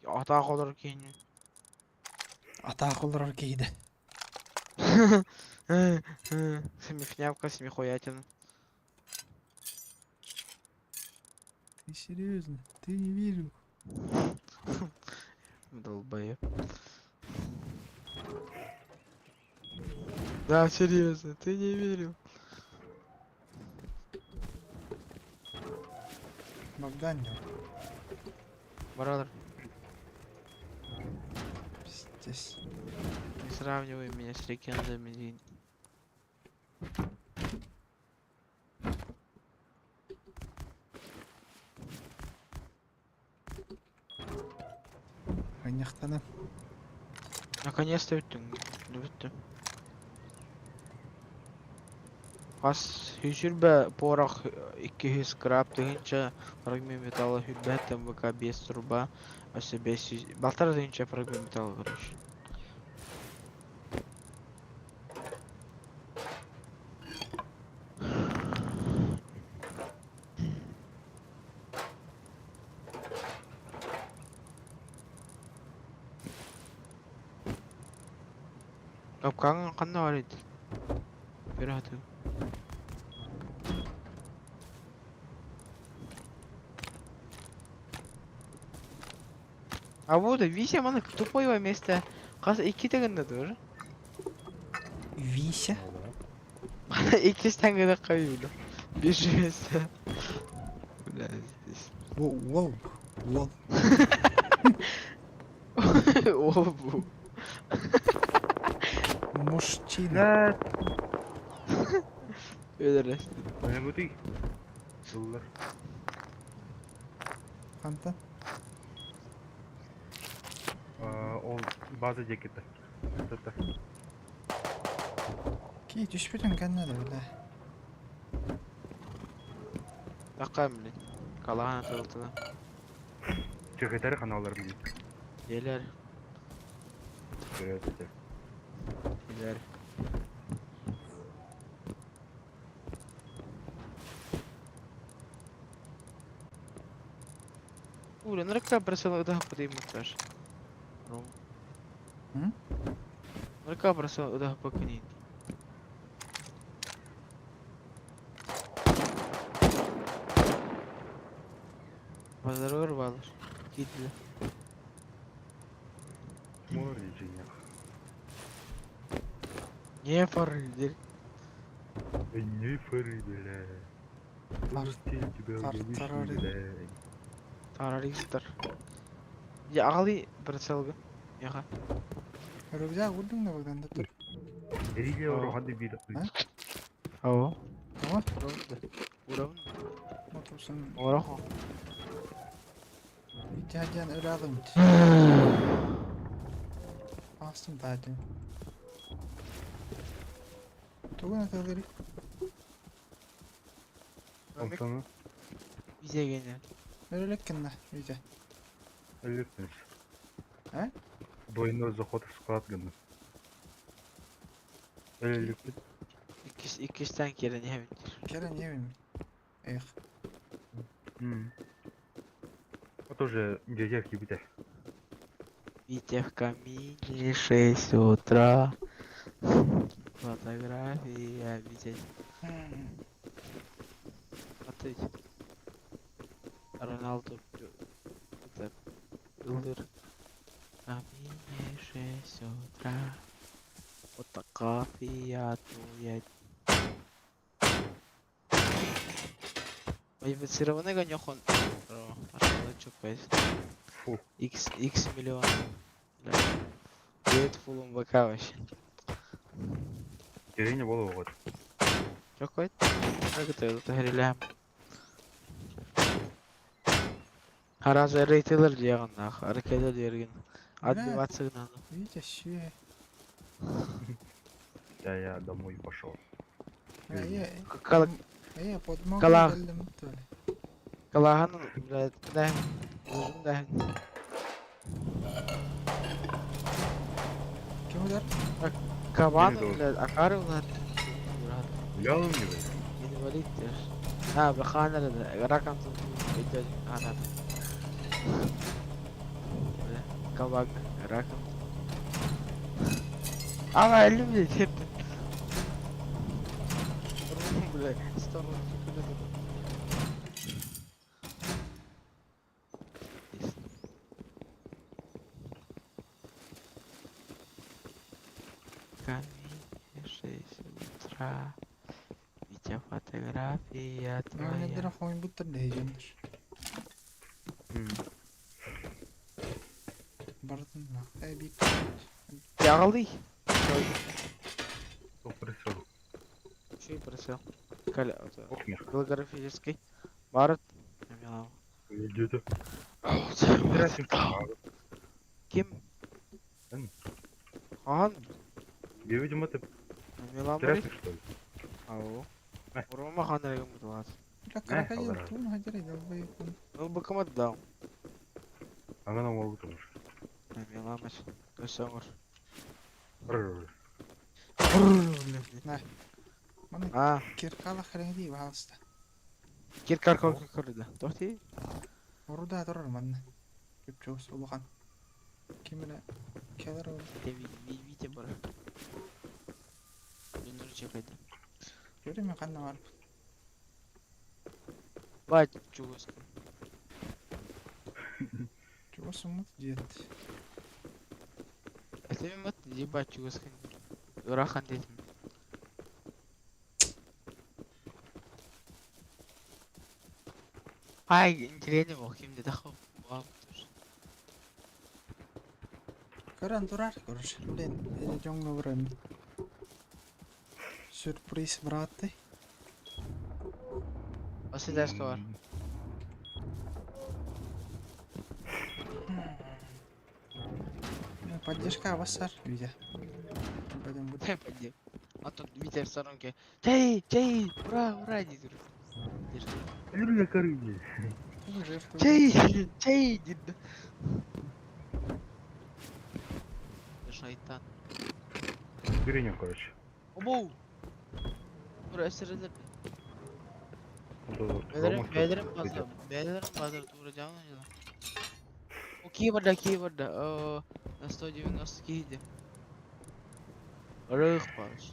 Ата колор кини. Ата колор кейде. Смехнявка, смехуятина. Ты серьезно? Ты не верил? Долбоеб. Да, серьезно, ты не верил. Богдан, Брадер, пиздец. не сравнивай меня с легендами. Дин. Ойнақтанам. Наконец-то бүттің. Бүттім. Хас хүсүрбэ порох 200 грамм тыһынча фрагмент металла хүрбэ ТМВК 5 труба өссө 500 балтара тыһынча фрагмент металла короче. Капкаҥ ханна бар эбит? Көрө сатыыбын. А вот Вися маны тупое место. Хас иккитэ гынна дуо? Вися? Иккис тэҥҥэ хайыылар. Бежи место. Бля, здесь. Воу, воу. Обу. Мужчина. Өлөрөс. Не бутый. Тыллар. Ханта. Ол база декеті. Это. Ки түспүтүн кэннэ да бля. Такай, блин. Калаһан атылтыла. Чехетер ханалар билит. Дьиэлэр. Көрөт этэ. Дьиэлэр. Уля, нарка бросила удаха подымут тоже. Ром. М? Нарка бросила удаха покинит. Базаргар балыр. Кидле. Мор дьиҥэх. Не фарылдыр. Не фары, бля. Тебя тарары. бля. Тараристер. Я ағали прицелга. Яха. Рюкзак урдуң да Богдан да тур. Эриге Aa. оро хады бир. А? Ау. Tamam. Уравын. Otursun. Орахо. İhtiyacın öyle alım. Bastım zaten. Тугун аталары. Онтону Bize gene. Өрөлөк кынна үйде. электр. А? Двойной заход в склад гына. Электр. İkiz ikizden kere ne bilir. Керен ебим. Эх. Вот уже дядя кибите. Витя в камине 6 утра. Фотография, Витя. Смотрите. Роналду. Это Ылдыр. В камине 6 утра. Фотография твоя. Модифицированный гонёх он. Фу. X, X миллион. Бля. Привет, фулом ВК вообще. Деревня была вот. Чё какой? Как это? Это гриляем. Хараза рейтелер дияган нах, аркеде дерген. Отбиваться надо. Витя ще. Да, я домой пошел. Э, Кала э, подмогу Кала. келдим төле. Калахан, блядь, да, да. Ким удар? Кабан, Передал. блядь, акары улар. Взял он его? Инвалид теж. А, баханер, ракам тут идет анат. Бля, кабак, раком. А, люди, бля, сторону. Камине 6 утра. Витя, фотография твоя. Өнөдөр хойн буттар дейжендер. Бардын. Э, бик. Яғалый. Кто пришел? Чей прицел? Каля, это, Ох, мех. голографический. Барт. Где-то. Ким? Эн. Хан. Я, видимо, ты Миламри. трафик, что ли? Ау. Э. Рома хан регам будлас. Бля, крокодил алар. тун хадер долбай. Ну бакамат дау. Ага, нам могут уже. Миламаш. Көсөңөр. Рррр. На. Маны А, киркала хренди валста. кир карко көрдө. Тохти. Оруда турар манна. Кеп чоос улахан. Кимине келер ол. Витя бар. Дөнөр чекайды. Көрөмө канна барып. Бать чугус. Чугасымыт дет. Этемет ебать чугус. Ырахан дедим. Ай, интересно, бо ким деди хо. Көрөн турар, короче. Блин, эне жоңго барам. Сюрприз, браты. Осы дәрске бар. Поддержка басар, Витя. Пойдем будет. Пойди. А тут Витя в сторонке. Чай, чай, ура, ура, дейді. Держи. Люля корыли. Жертва. Чэй! Чэй! Диэн. Шайтан. Yürüyün короче. Обоу! Тура эсерелер. Онто Бэйэлэрин бэйэлэрин база, бэйэлэрин база тура дьаҥна. О, кии барда, кии барда. О, на 190 киһи. Рых паш.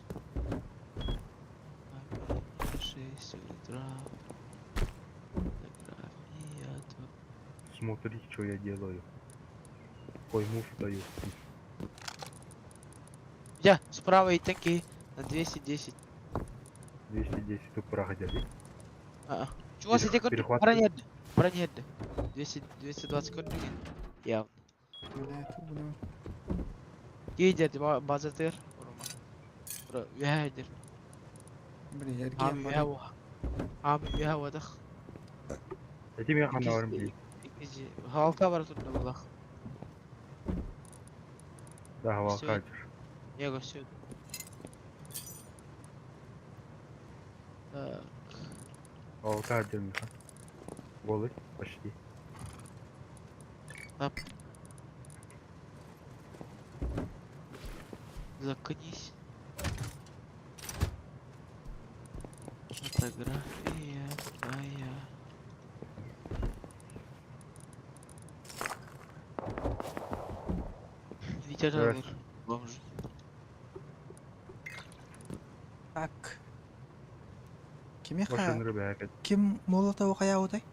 6 утра. Фотография твоя. Смотри, что я делаю. Какой мув даю. Я, справа и такие на 210. 210 тут проходили. А, чего с этих Перехват. Бронед. Бронед. 200, 220 көрдүгүн. Явно. Бля, это буду. Киидер базатыр. Урума. Үһәдер. Блин, я Ам эргиэн үһә бар. Ам үһә вадах. Эти меня ханна барым дии. Халка бар тут булах. Да, Всё. хавалка. Я все. Так. Хавалка миха. Голый, почти. Тап. Заткнись. Фотография твоя. Витя Здрасте. Жагыр, бомж. Так. Кимиэхэ Машина рыбы ким Молотову хайаабытай?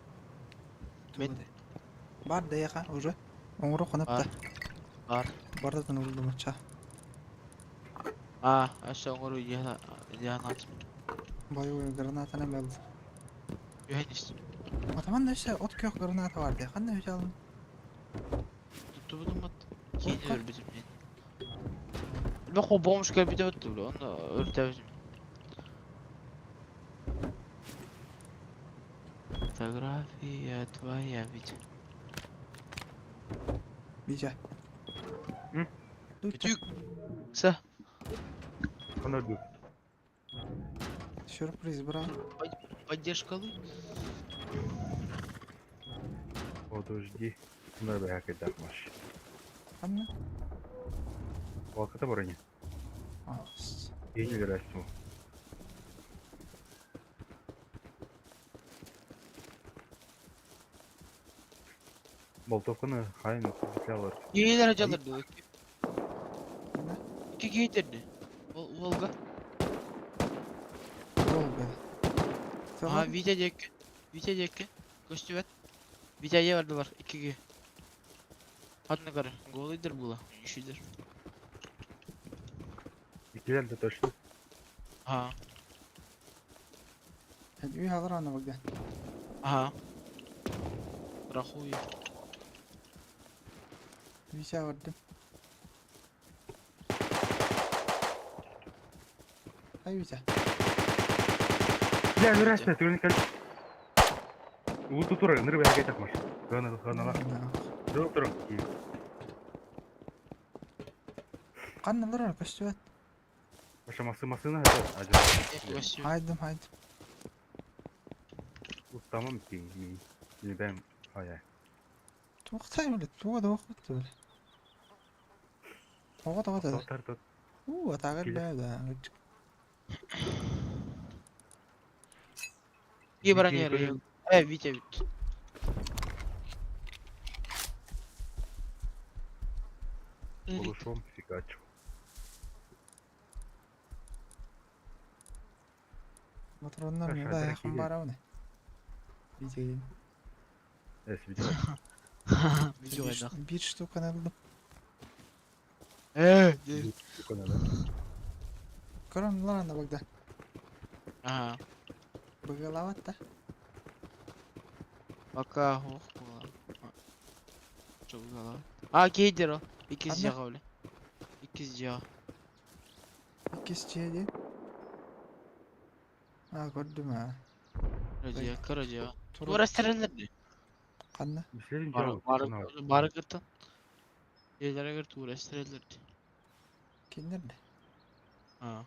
Мен. Бар даяха уже. Оҥоро хонопта. Бар. Бардатын улдумача. А, аша оҥору диана Боевой гранатаны бэл. Юхенис. Атаман да өссө от күөх граната бар дии. Ханна өтө алын? Туттубутум бат. Кейин өлбүтүм мен. Бак бомж кэлбите баттı бile. Onu өртөбүтүм. Фотография твоя ведь. Витя. М? Бүтүк. Са. Ханна өлбүт. Сюрприз, брат. Поддержкалы. Подожди. Ханна рыбы хакет маш. Ханна? Хавалка бар они. А, с- Я не верю. Болтовканы хайын алар. Кейлер жалырды. Ханна? İki кейтерди. Волга. Волга. Aha Витя диэкки. Витя диэкки. Көстүбэт. Витя е бардылар иккиге. Ханна кара. Голыйдыр була. Үшүйдер. Икилер да точно. Ага. Үй халар аны багда. Ага. Рахуй. Витя бардым. Ай, Витя. Бля, здрасте, ты не Улуту тура, нырбы хакет маш. Гана гана. Жок тура. Ханна лар көстүбэт. Ваша масы масына это. Көстүбэт. Хайдым, хайдым. Тамам ки ми. Не бэм. Ая. Туохтай биле, туга да окутtu биле. Ого того да. Тар тар. У, атагар Киле. бэ да. И бронер. Э, Витя бит. Полушом фигачу. Матроннар Хорошо, да дорогие. якын барабы. Витя келин. Эс видео. Видео айдах. Бир штуканы алдым. Э, Көрөн лар анда багда. Ага. Быгалават да. Пока ох була. Çok güzel А, кейдер о. İkiz Ханна? жаға өлі. İkiz жаға. Иккис чиэди. А, көрдүм а. Короче, короче. Тура Тура стерелерdi. Ханна? Бислерин Бары жау. бары бары кыртын. Жерлere кыр тура стерелерdi. Киндерде? Ha.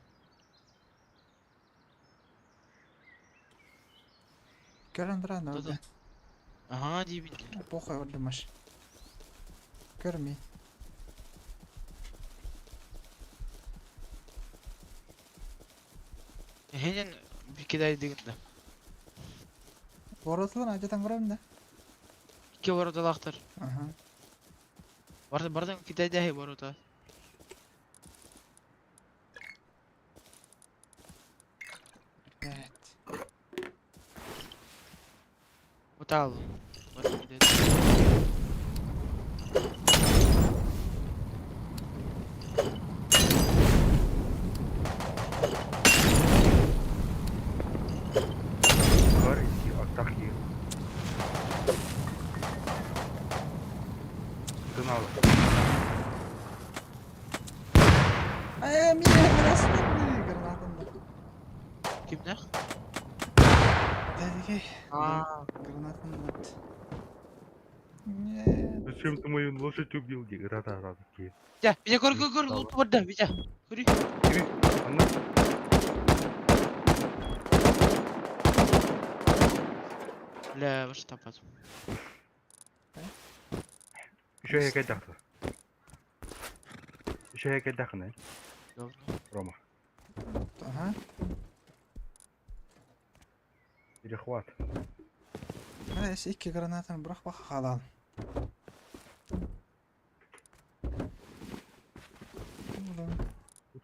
Көрөн тура анда Туда. багда. Ага диибин. Похуй ордумаш. Көрмей. Эһэнэн кидайдыгын да. Вороталар адьатан көрөм да. Икки вороталаахтар. Ага. Барда бардан кидайдаһы ворота. Evet. Утаал. Барда кидайдаһы. Бар икки аттах киһи. Тыналы. Э, меня красный гранатом. Кимнэх? Дядя, Аа. гранатом вот. Нет. Зачем ты мою лошадь убил? Да-да-да, такие. Витя, Витя, көр, көр, көр, лут барда, Витя. Көрүй. Кири, анна. Бля, ваш тапат. Еще я кайдахта. Еще я кайдахна, Говно. Рома. Ага. Перехват. Эс икки гранатын бырах баха халал.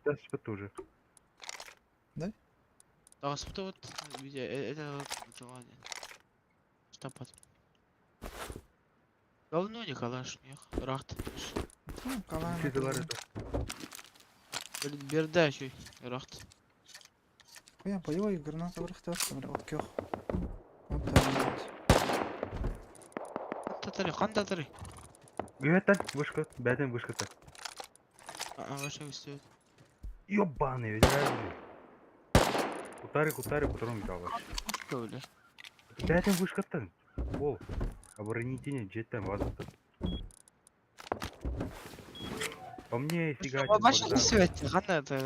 Да, тоже. Да, что вот, Витя, это вот, ладно. Штапат. Говно не калаш, нех, рахт. Калан. Блин, берда еще, рахт. Я боевой граната бырах бля, от кёх. Вот так вот. Татары, хан татары. Güvetten вышка, бәден вышка. А, вообще выстает. Ёбаный, ведь реально. Кутары, кутары, потом взял. Что, бля? Бәден вышкаттан. Ол. Оборонительный жеттен вазықты. По мне фига. Вообще не свет, хан это.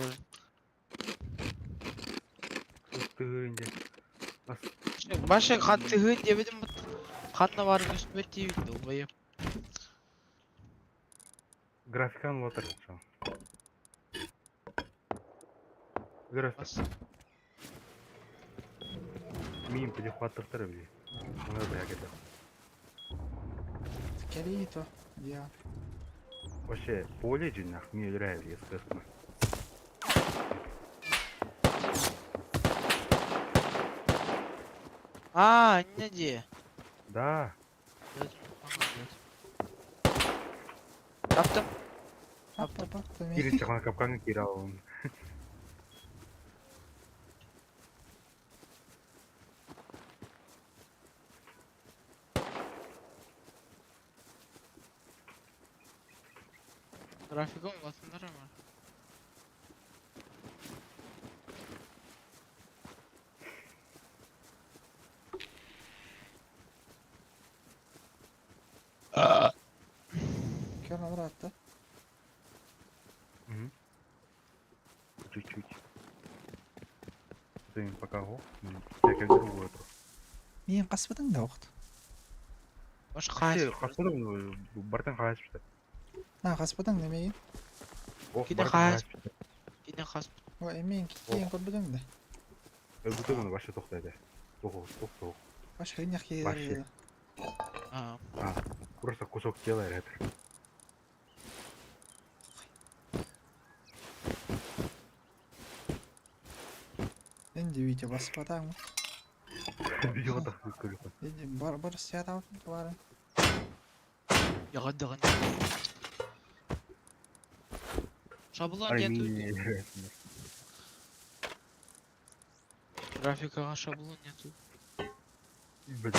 Баша хан тыгын дебедим бут. Ханна бар үстүбөт дейбит, долбоеб. Графикан лотер. График. Мин перехваттықтыр бile. Оны бля кетті. Кери то. Я. Вообще, поле жинақ мне нравится, если честно. А, не де. Да. Таптым. Ап, ап, ап, Кирин чаған капканға кире алым. Графиком латындар ama. Көр алыр атты. Чуть-чуть. Ты пока го. Я как другую эту. Мен қаспыдың да оқты. Баш қаш. Қаспыдың, бартан қашыпты. На, қаспыдың немеге? Киде қаш. Киде қас. Ой, мен кейін көрбедім да. Өбүтө муну вообще токтойду. Тох, тох, тох. Баш хренях Вообще. еді. А, Просто кусок тела это. Енді Витя баспадаң. Видео так көріп. Енді бар бар сият бар. ягадыгын. Шаблон нету. Графикаға шаблон нету. Блин.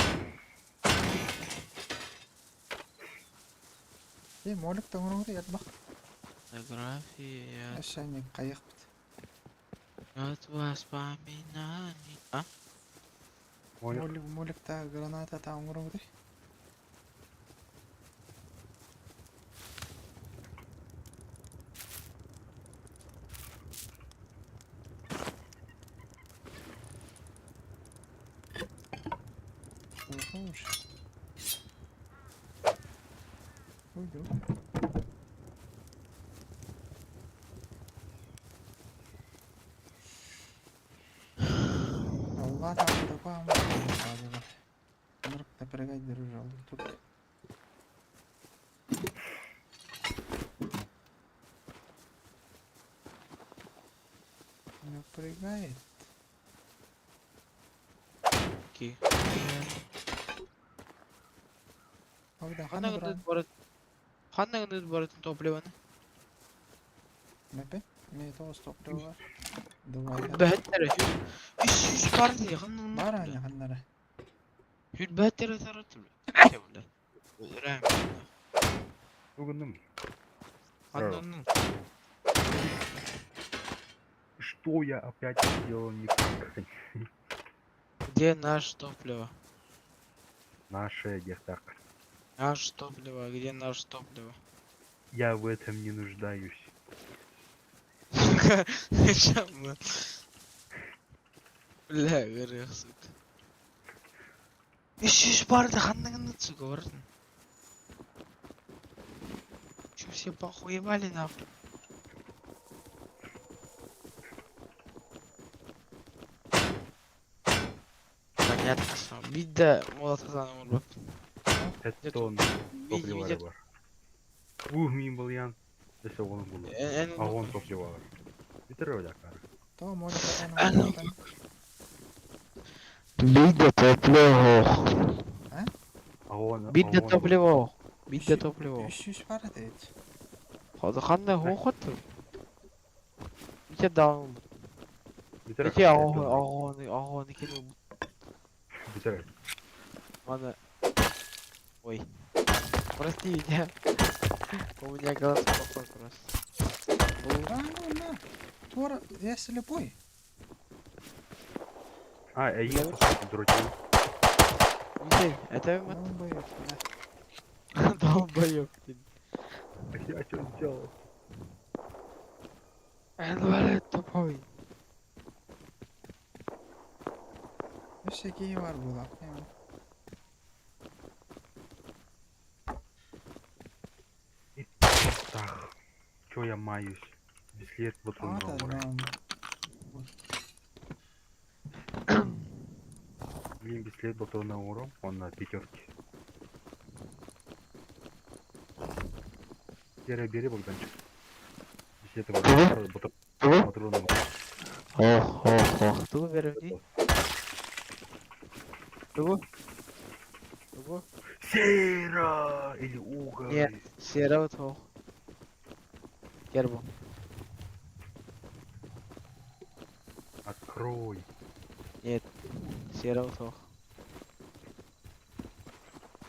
Е, молик тоңрыңды ятбақ. Фотография Әшәне қайық бит. от воспоминаний. А? Молик. Молик, молик та граната та оңрыңды. Охуш. Какой друг? Allah такой Напрягать держал. Тут. Напрягает. Окей. Когда Ханна гындыт барыт. Ханна гындыт барытын топливоны. Мепе? Мне того топливо. Давай. Бәһәттәре. Үс үс бар ди. Ханна. Бар аны ханнара. Хүл бәһәттәре тарат. Өлөрәм. Бүгүнүм. Ханна. Что я опять сделал не так? Где наш топливо? Наше так. Наш топливо, где наш топливо? Я в этом не нуждаюсь. Бля, грех, сука. Үс үс бар ди ханна гындыт, сука, барытын. Чё все похуевали нахуй? Понятно, что. Бидде молотазан olur. Тон топливо бар. Ух, мин был Десе оны булды. Агон топливо бар. Битер ойлакар. То может аны. Бидде топливо. Агон. Бидде топливо. Бидде топливо. Үс бар дейт. Хозы ханда хохот. Бите даун. Битер. Бите агон агон агон кину. Битер. Ладно. Ой. Прости меня. У меня глаз плохой просто. А, ну на. Тора, я слепой. А, я дрочил. Виталь, это вот Долбоёб, да. долбоёб ты. Я что сделал? Инвалид тупой. Үс кии бар була. Так. Чё я маюсь? Беслед вот А, да, да. Блин, беслед батона урон, он на пятерке. Бери, бери, Богданчик. Беслед батона Ох, ох, ох. Тугу беревни. Тугу? Тугу? Сера или уголь. Нет, сера вот ох. Гербу. Открой. Нет, сера вот ох.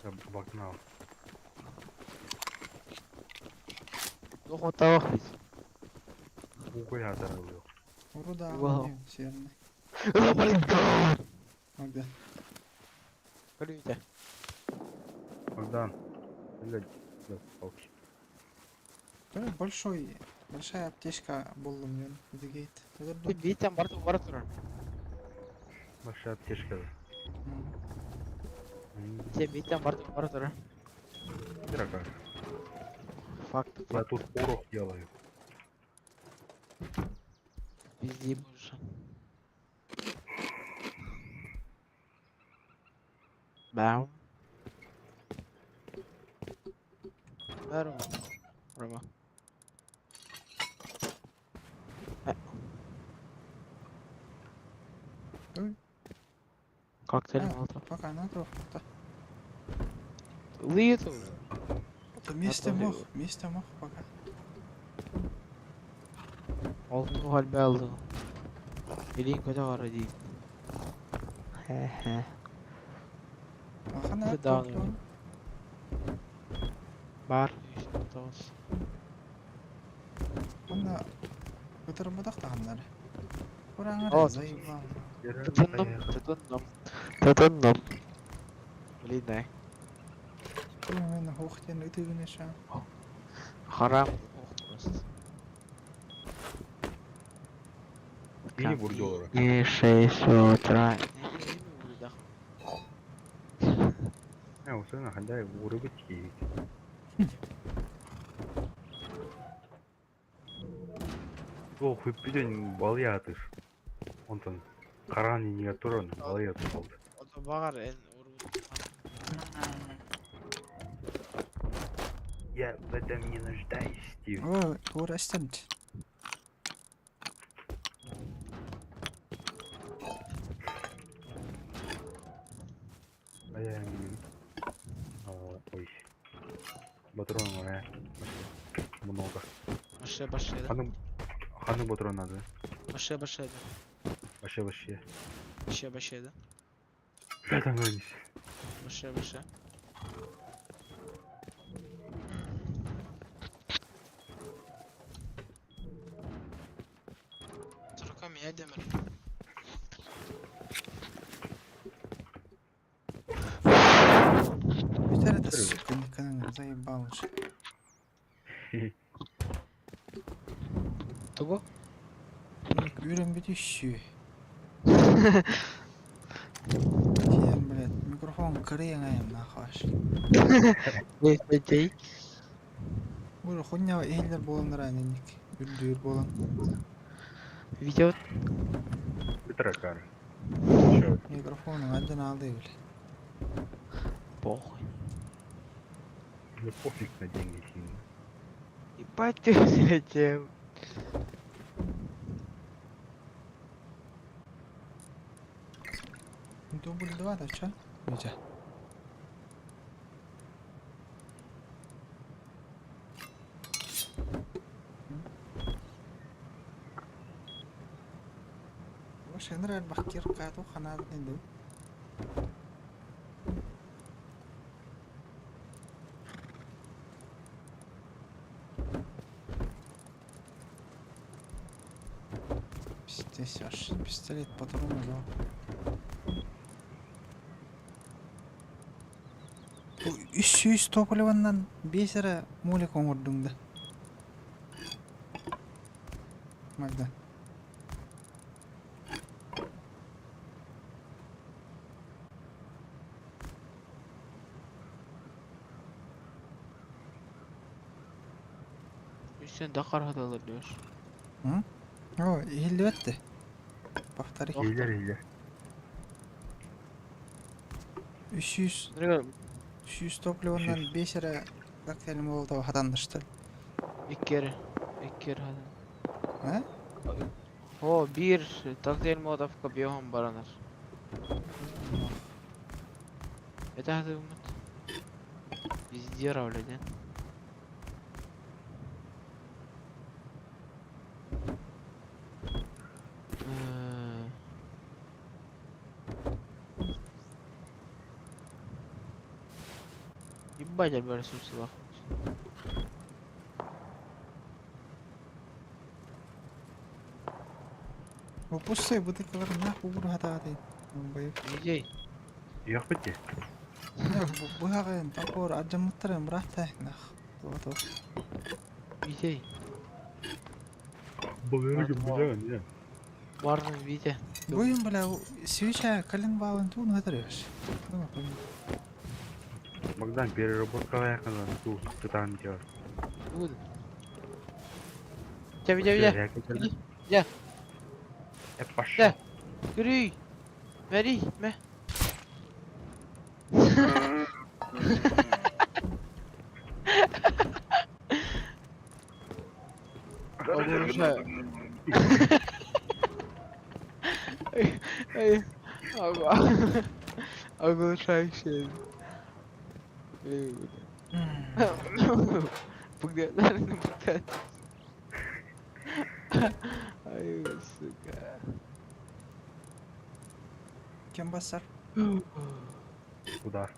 Я вогнал. Ну вот ох ведь. Уголь оторвал. Руда, Вау. серный. Богдан. Витя. Богдан. Блядь, да, палки. Большой, большая аптечка был у меня. Дегейт. Ты Витя, Марту, Марту. Большая аптечка. Витя, Витя, Марту, Марту. Дорогая. Факт. Я тут порох делаю. Пизди больше. Бам. Да, Рома. Рома. Ой. Коктейль А. Молотов. Пока на то. Литл. Вместе А то мох, вместе мох пока. Алтын halbe aldı. Elin kötü var değil. He he. Ахана Это даун. Бар. Тоғыз. Онна көтөрмөдөх таханнар. О, Кураңар заебал. Тутundum, тутundum. Тутundum. Блин, да. Мен хохтен өтөгүнө ша. Харам. Ох, просто. Мини бурдёлара. И 6 утра. Не, усена хандай урыбыт кийит. Туох үппүтүн балыйаатыр. Онтон хараан иннигэр туран балыйа тураллар. Ото баҕар эн урут Я в этом не нуждаюсь, Стив. О, туора эстент. А я Ой. Патрон много. Баше баше да. Ханы ханы патрон надо. Баше баше да. Вообще вообще. Баше баше да. Бля, там вниз. Баше баше. Сорока меня демер. Бүтэр это сука никогда не заебал уже. Тугу? Үрэн бүтүшшүү. Тиэн, блядь, микрофон кырыйан айым нахаш. Дей. Бу хуйня иһиллэр буолан раненик. Үрдүүр буолан. Видео Петракар. Чё? Микрофонун адьан алды бile. похуй. Мне пофиг на деньги сильно. Ебать ты взлетел. Дубль 2 да чё? Витя. Вообще нравится бахкир кату ханад не Пиздец, аж пистолет патроны да. Үс топливаннан бес эрэ молик оҥордуҥ да. Магда. Үстэн да кархадалар diyor. О, иһиллибэт Повтори. Иһиллэр иһиллэр. Үс Нрыга 300 топливаннан бес эрэ коктейль молотова хатандышты. Икки эрэ. Икки эрэ хадан. А? О, биир коктейль молотовка биоһон баранар. Это хатыбыммыт. Везде блядь, а. Ебать, альбер ресурсы Опусай бытыкалар нахуй уру хатааты. Бай. Идей. Yok bitti. Быһаҕын топор адьаммыттарын бырахта нах. Вот. Идей. Балыры бля, не. Барның Витя. Буйын бля, свеча калин балын туун хатырыш. Богдан, переработка якына ту титан делать. Буду. Витя, Витя, Витя. Я. Я пошел. Көрүй. Мәри, мә. Оглушаю. Ай, Оглушающая. Богдан, Ай, сука. Кем басар? Куда?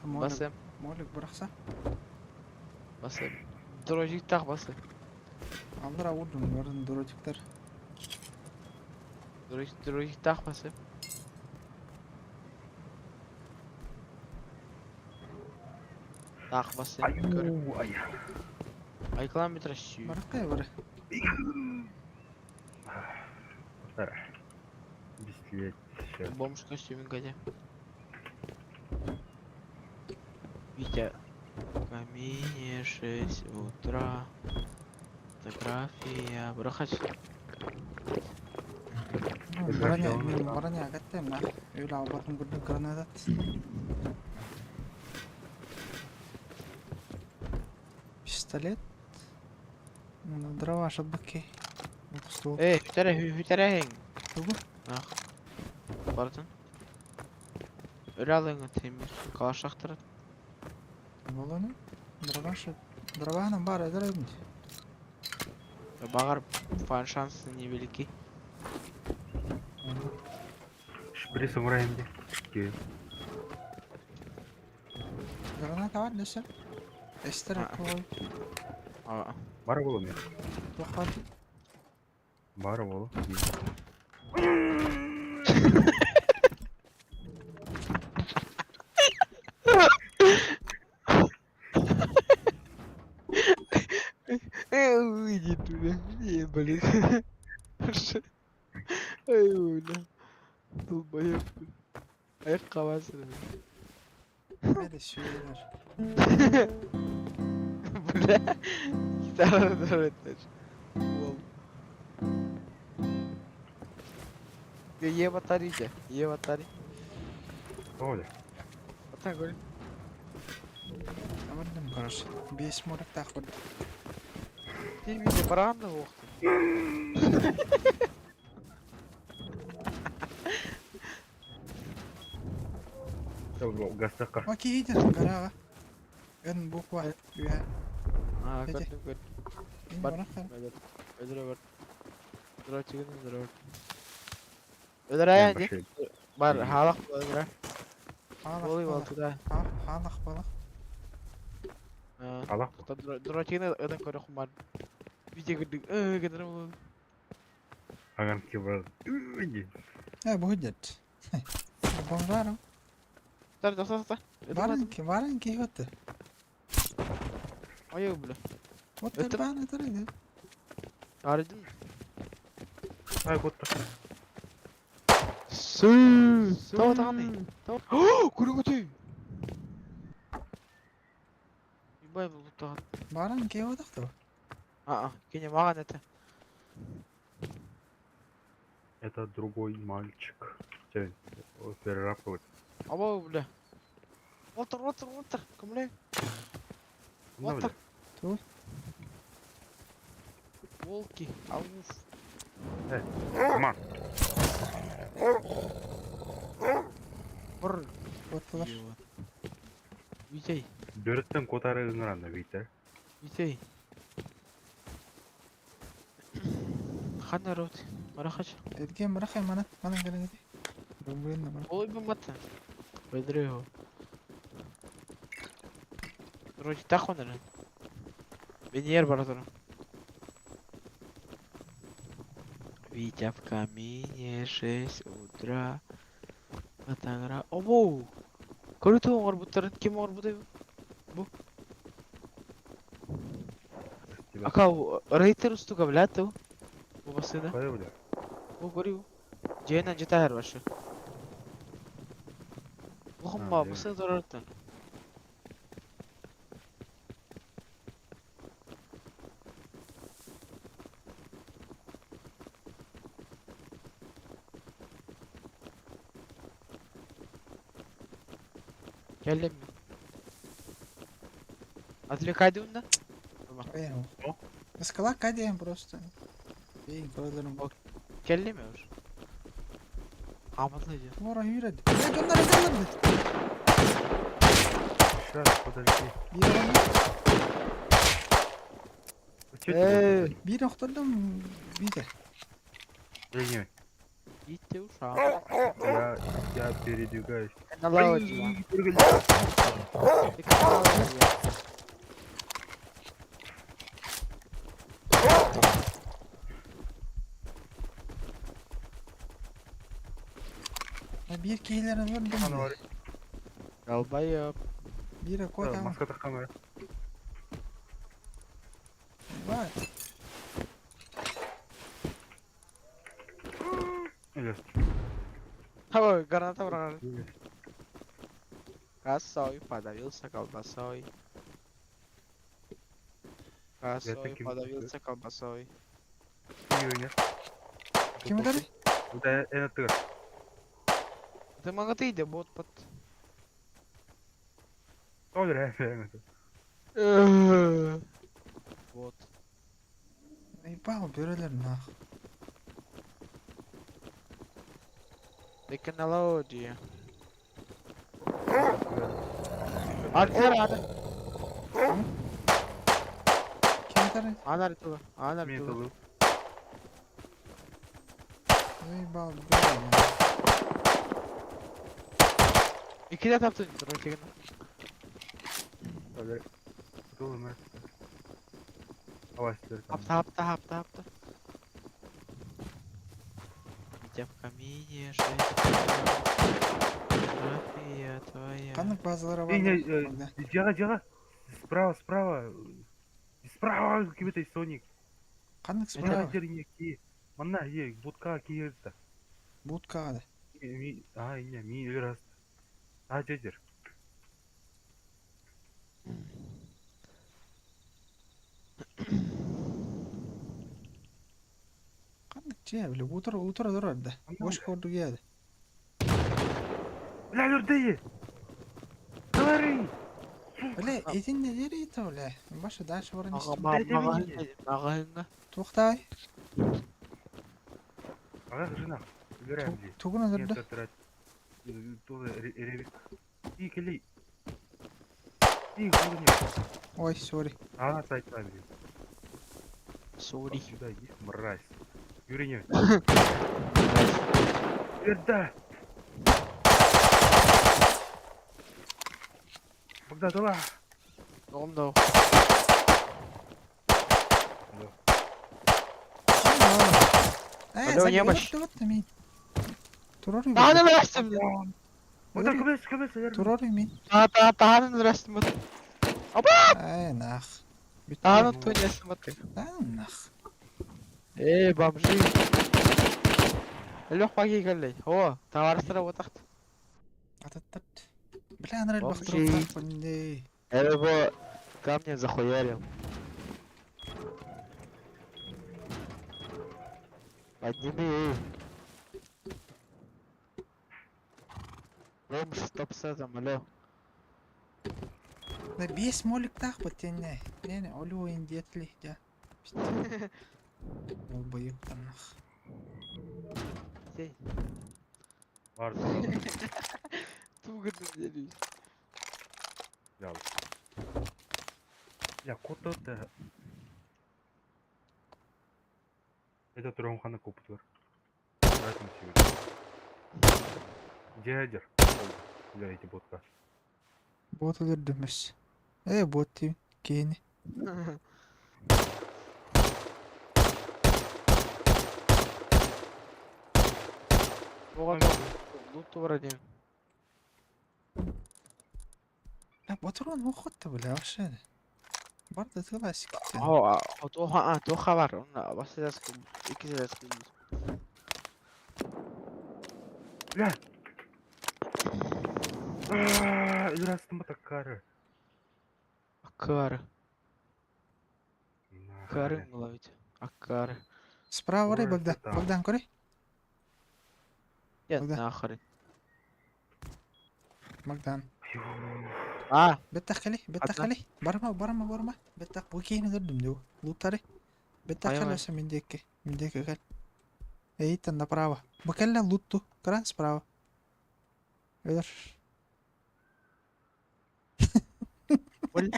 Молик, Басым, молик бырахса. басым. Дрожик так басым. Алдыра урдун, ордун дротиктер. Дрожик, дрожик так басым. Так басым. Көр. Ай, ай. Айкалан метр сүй. Барактай бар. Бестлеть. Сейчас. Бомж костюме гадя. Витя, в камине 6 утра. Фотография. Бырахач. Броня, мин броня каттым на. Үл албатын курдук гранатат. Пистолет. Ну, дрова шабаки. Ствол. Эй, хүтәрэ хүтәрэ. Тугу? Ах. Бартын. Өрө алыңы темир. Калашақтырат. Болону? Дрова шаб. Дрова бар, эдер Бағар фан шансы невелики. Шприц умираем де. Граната бар, несе? Эстер А. кой. А, Бар болу мен. Тоқат. Бар болу. Иди туда. Не, блин. Ай, бля. Долбоёб. Аяқ қабасың. Hadi sүйелер. Бля. Гитара дұрытыр. Ол. Е батарейка. Е батарей. Оля. Ата көр. Амырдым, короче. Бес морок тақ бір. Ти виде баранды оқты. Гастаққа. Окей, идет, гараға. Эн буква. Үә. А, Эти. көрдім, көрдім. Ин Бар. барақ қар. Öldür бар. Öldür çıkın öldür. Öldür ayağın Бар, халақ öldür. Халақ Болый балақ. болты да. Халақ балақ. Алақ. Дурачигин ыдан көрө хумар. Видео көрдүк. Генер болду. Аган кибар. Э, будет. Бомжарым. Тар, тар, тар. Барынки, барынки өтті. Ой, бля. Вот Өттім. баны тұрады. Арыдым. Ай, готта. Су. Тау тағаны. Тау. Көрүң өтүй. Бай бұл таған. Барынки өтіқты. А, кене маған это. Это другой мальчик. Перерабатывать. Аба, бля. Отыр, отыр, отыр. Кімле? Отыр. Ту. Волки. Ауф. Ман. Бір. Оттылар. Витей. Бөріттен котары ыңыранда бейті. Витей. Хана рот. Марахач. Эдген барақ мана. Мана гранаты. Бомбын мана. Олай бомбаты. Өldür его. Вроде так он или? Венер братан. Витя в камине 6 утра. Фотограф. Оу! Көрүтү оңор буттарын ким оңор бутай? Бу. Ака рейтер устуга блядь. Бу басыда. Кая бля? Бу көрү. Жена жета башы. Бу басыда дорортан. Geldim mi? Отвлекай да? О. Скала кадем просто. Ей, көрдірім. Келdi mi or? Аматлы diyor. Ора yürüdü. Ya gönder öldürdü. Сейчас, подожди. Bir adam Че bir okturdum bir de. Не, Gitti uşağım. я передвигаюсь. Канала diyor. Канала diyor. Bir keylerini öldürdüm. Долбоёб. Bir kod ama. Маска камера. Var. Ой, граната брал. Косой подавился колбасой. Косой, ким- подавился колбасой. Июня. Ким ытарый? Да, эн аттыгар. Ты могу иди, бот под... Тоҕо эрэ эн Вот. Ебал, бөрөлөр нах. Технология. Артер, ана. Ким ытарый? Ана артыла, ана Мен артыла. тылы. Ебал, бөрөлөр. Икки de таптын, ротигин. Тылы мэр. Авастер. Хапта, хапта, хапта, хапта. Витя в камине, жесть. Фотография твоя. Ханнык базалара Эй, не, бар. Богдан. Дьяга, дьяга. Справа, справа. Справа, кибет Соник. Ханнык Это справа. Манна ки. Манна, е, будка киерді. Будкаға да. Ми, а, не, ми раз. А, дедер. Ханнык дьиэ, бля, утура, утура турар да. Бош курдук еді. Бля, үрдейі! Говори! Бля, этин не дери ito, бля. Башы дальше баран Ага, истим. ма- Дайте мағаһын, мне. мағаһынга. Туқтай. Ага, жена. Убираем здесь. Тугун Нет, өлөрдө. это Тоже ревик. И, келей. И, хуй нет. Ой, сори. А, она сайт блин. Сори. Сюда иди, мразь. Юрий, не. Да! Богдан, дала! Оғым да. Э, Алло, немощь. мен. Турар Тағаны өләстім. Богдан, көмес, көмес, Турар мен. Та, та, тағаны өләстім. Ай, нах. Тағаны туйнесім. Да, нах. Эй, бомжи. Лех паги келлей. О, товарыстыра отақты. Ататтат. Бля, анрел Бомжи. бақтырып Я его камнем захуярил. Подними. Бомж, стоп с этим, алло. Да бес молик тах бітенне. Не, олю ойын диетли, да. Ол бойып нах. Сень. Бар, Тугы делись. взял. Я кот это. Это Туромхана купит. Дядер. Бля, эти ботка. Бот өлөрдөмөс. Э, бот дейм. Кейini. Оған лут вроде. А, батырон ухотта, бля, вообще. Бар да тыласик. О, а, то хабар. Онна басып ики жазып. Бля! Өлөрастым ба таккары. Акары. Акары ловить. Акары. Справа барай, Ой, Богдан. там. Богдан, көрей. Нет, Куда? нахрен. Богдан. А, Беттах кали, беттах Одна. кали. Барма, барма, барма. Беттах бу кейini көрдүм деп. Лутары. Беттах Ай, кали ай. ошо мендеки. Мендеки кал. Эйтен направо. Бу келле лутту. Кара справа. Өлөр. блин.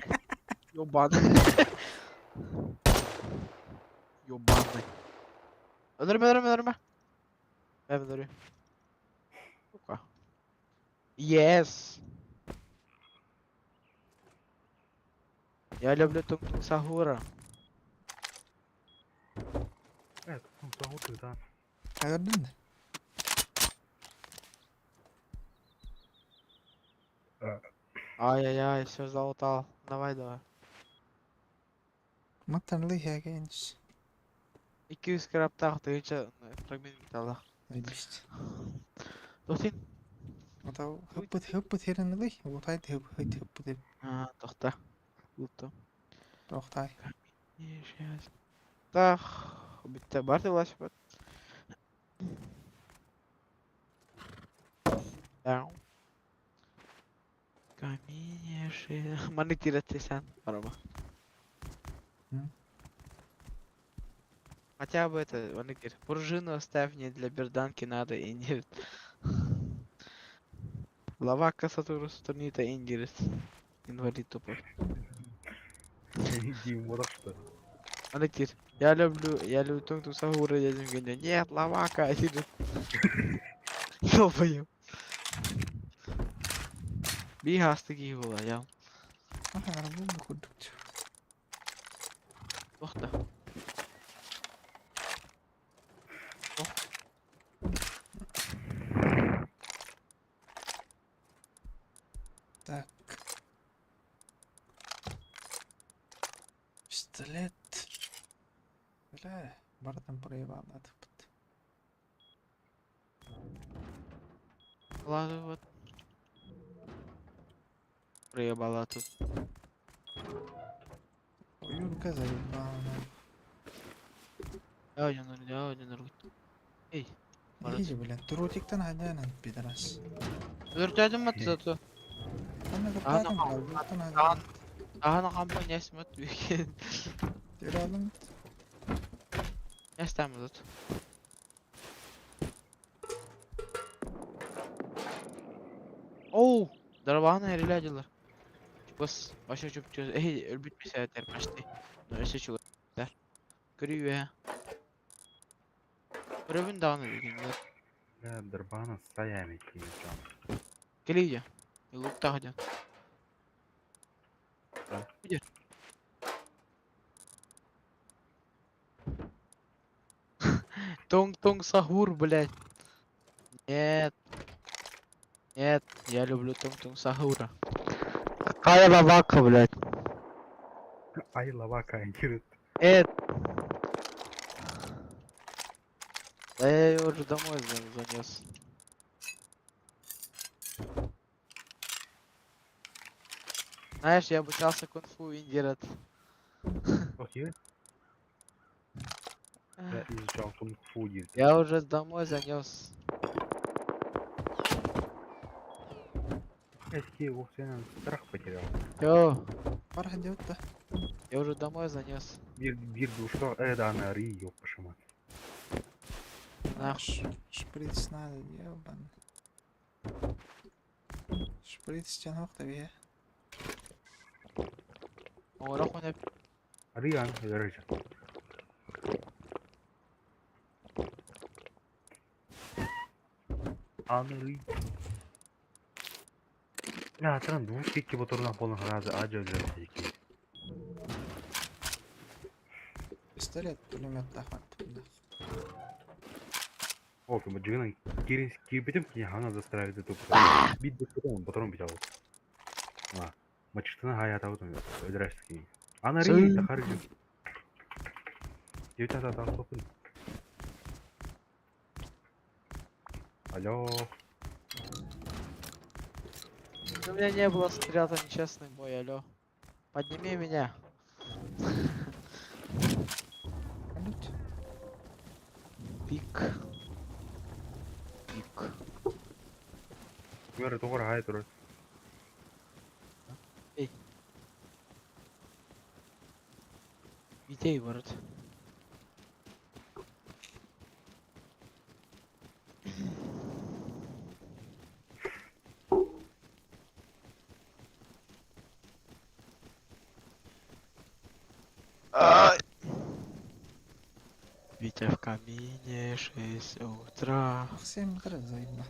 Ёбаный. Ёбаный. Өлөрмө, өлөрмө, өлөрмө. Мен өлөрүм. Сука. Yes. Я люблю Тунг Сахура. Э, тут да. Көрдүң да? Ай-яй-яй, все залутал. Давай, давай. Маттанлы хәгәнс. 200 грамм тыгынча фрагмент металла. Айбист. Тохтин. Ата хыппыт хыппыт херенли. Утайт хып хыт хыппыт. А, тохта. Лутто. Тохтай. Так, бүттэ бар велосипед. Да. Камине Маннык тирэтсэн барама. Хотя бы это, маннык тир. Пружину оставь не для берданки надо и не. Лавака сатуру сатурнита индирис. Инвалид тупой. Дим, вот что. Маннык тир. Я люблю Тунг Тунг Сахура, я не Нет, лавака, иди. Долбоёб. Биир хаастык киһи буолла, я. Аха, бу курдук. Туох да. О. Так. Пистолет. Бля, бартан проебал надо. Ладно, вот. Проебала тут. Юрка заебал. Я один, Эй, Барат. Иди, блин, трутиктан хадянан, пидорас. Өртөдүм мат зато. Ана Ана, капатан калбытан Ан, ана хампа несмет үкен. Тиралым. Нестем тут. Оу, дарбааны эрилээдилэр. Чугас, баша чуп чугас. Эй, өлбүт месәтер почти. Но өсө чугастар. Көрүбэ. Көрөбүн даҕаны дегеннер. Бля, Дарбана саями киин Кэлиий. Луктаах дьон. Да. Где? Тонг-тонг сахур, блядь. Нет. Нет, я люблю Тонг-тонг сахура. Какая лавака, блядь. Ай, лавака, говорит. Нет. Да я ее уже домой занес. Знаешь, я обучался кунг-фу индират. Окей. Я изучал кунг-фу, говорит. Я уже домой занес. Я такие, ух, я страх потерял. Йо, Бар хадиотта. я уже домой занес. Бир, бир душа, да, на ри, ёпаша мать. Нах. Шприц надо, ебан. Шприц тянок бе. Оҥоро хонеп. Ри, ан, короче. Аны. Я, тран двух кикки моторна полных раза, а жөлөр Пистолет, пулемет тахат. О, кем жигынан кирин кирбитим ки хана застраивает эту. Бит патрон, патрон бит алып. А, мачтына хаят алып өдрәш ки. Ана ри, тахар жи. Девять та та топын. Алло. У меня не было стрел, это нечестный бой, алло. Подними меня. Салют. Пик. Пик. Мөр тогор хай тур. Витей, брат. Ай. Витя в камине 6 утра. Ах, 7 утра заебал.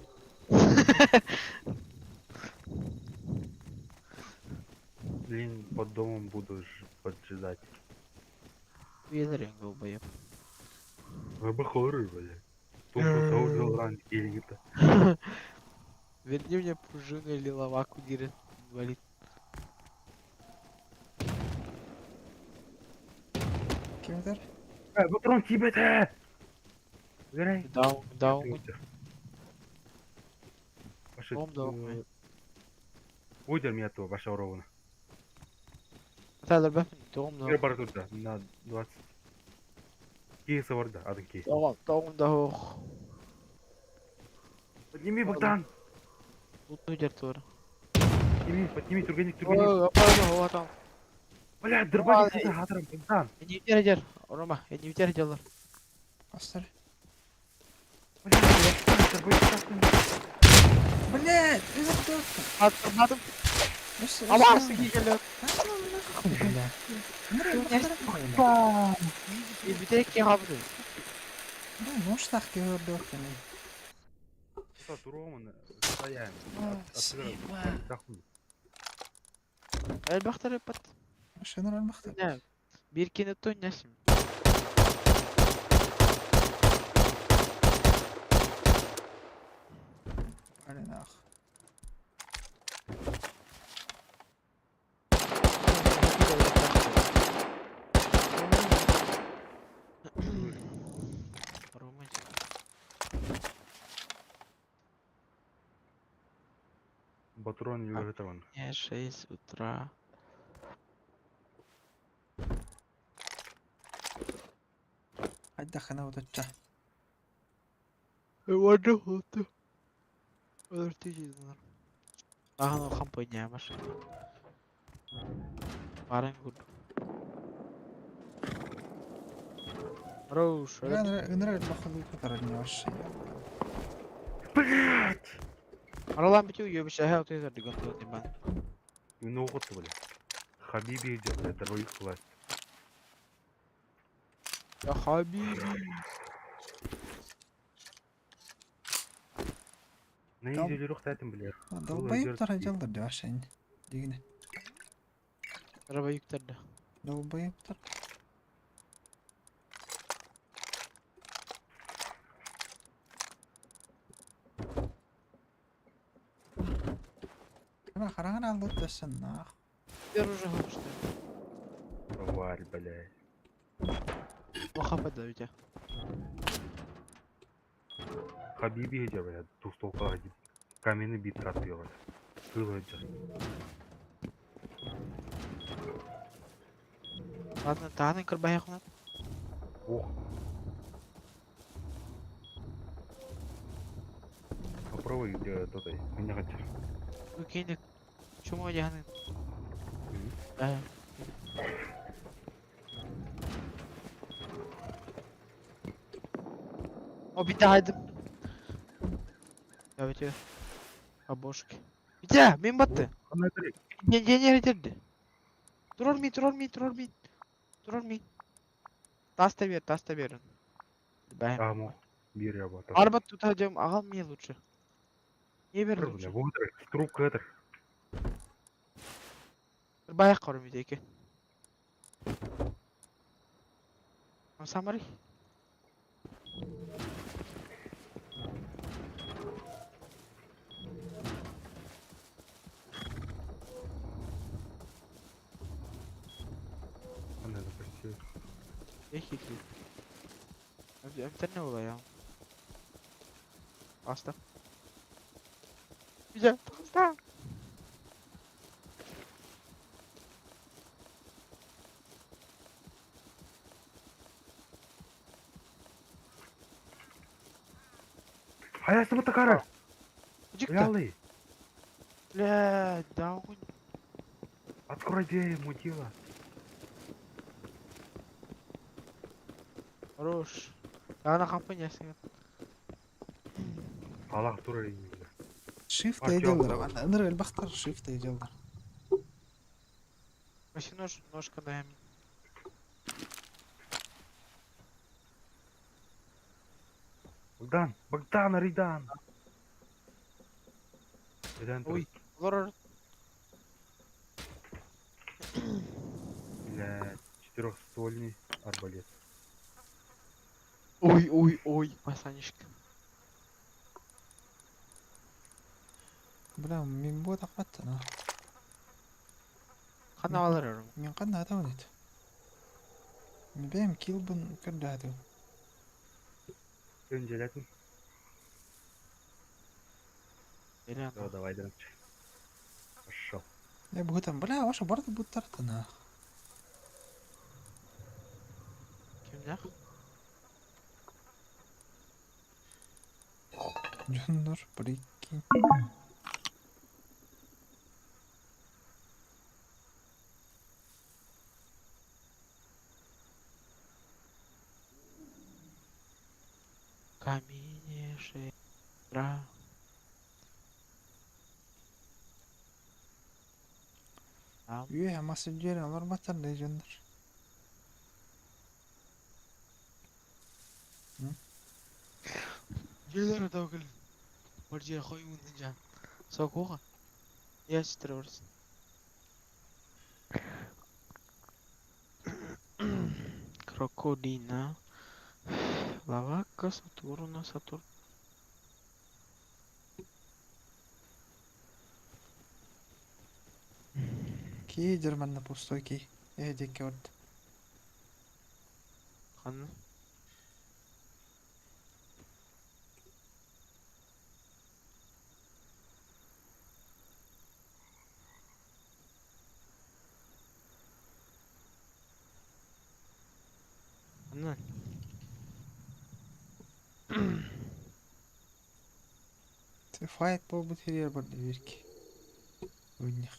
Блин, под домом буду поджидать. Уизеринг долбоеб. Бахоры, блядь. Тут саудил ран или-то. Верни мне пружину или лаваку, директ инвалид. Кимдер? Патрон тебе-то! Убирай. Даун, даун. Ваша... Дом, дом. Удер меня этого, ваша ровно. Тайлер, бэф. Тоҕум да Бир бар турда. На 20. Киһи барда, атын киһи. Тоҕум тоҕум да суох. Подними, Богдан! Тут тур. Подними, подними, тургеник, тургеник. Ой, опа, там. Бля, дырбаник сыта хатырым, Богдан! Инвитер дер. Рома, инвитер делар. Астар. Бля, дырбаник сыта. Блядь, ты запутался. Атым. Үс- Аларсы үс- кигелер. Бля. Бля. Инвитер ки хабды. Бля, ну что так говорю, Тута туруомун, стояем. Элбахтар пат. Машина алмахта. Не. Бир кини тоннасым. Блин, ах. Рома. Батрон юргетаван. Мне 6 утра. Айдахана вот это. Ладно, Ахан хампа нямаш. Баран гуд. Роуш. Генерал бахалу который не вообще. Блять! Аралан битю ёбиша хэ отыз дигон не бан. Ну вот, бля. Хабиби идет, бля, дырбаник власть. Я хабиби. На Там. изи лүрөх тайтын, бля. Долбоеб тара жалдар деп ашайын. Дегене. Araba yüklerdi. Долбоеб тар. Ана қараңын алды төсін нах. Теперь уже что. Варь, бля. Плохо подавите. Хабиби идет, бля, двухстволка один. Каменный бит отпевает. Было идет. Ладно, таны кырбая хунат. Ох. Попробуй где то Меня хотел. Укинек. Чому одягни? Да. О, битайдым. Я бите. Обошки. Бите, мен батты. Не, не, не, не, Турор ми, турор ми, турор ми. Турор ми. Таста бер, таста бер. Бэм. А, мог. Бир я бата. Арба тут идем, ага, мне лучше. Не бер лучше. Трубка это. Баяқ корм идеки. Самари. Она запустила. Я хитрый. Амтер не була ya. Аста. Güzel. Аста. Хаясы бутакара. Çıktı. Ялы. Бля, да он. Открой дверь, мудила. Хорош. Ана компания сен. Аллах тура. Shift Артём. жалдар. Ана бахтар shift жалдар. Вообще нож, ножка дай мне. Богдан, Богдан, Ридан. Ридан, Ой. Лорор. Бля, четырехствольный арбалет. Ой, ой, ой. Пасанишка. Бля, мен бу тақпатты на. Қана алар өрім. Мен қандай атауын ет. Мен бәйім килбін кірді атау. Önceletme. Еле Да, давай, дранчик. Пошел. Я бұ там, бля, ваша барды бұттарды на. Кимнээх? Дьоннор, прикинь. Камине шера. Там. Үөһэ мас үрдүөр олорботтор да дьоннор. Дьиэлэр отоокул. Бар дьиэ хойуун дьаан. Сокуоха. Ястер барсын. Крокодина. Лавака Сатурна Сатурн. Киидер манна пустой ки. Э диэки барда. Ханна? Ханна? Файт буолбут сиригэр барда биир ки. Уйнах.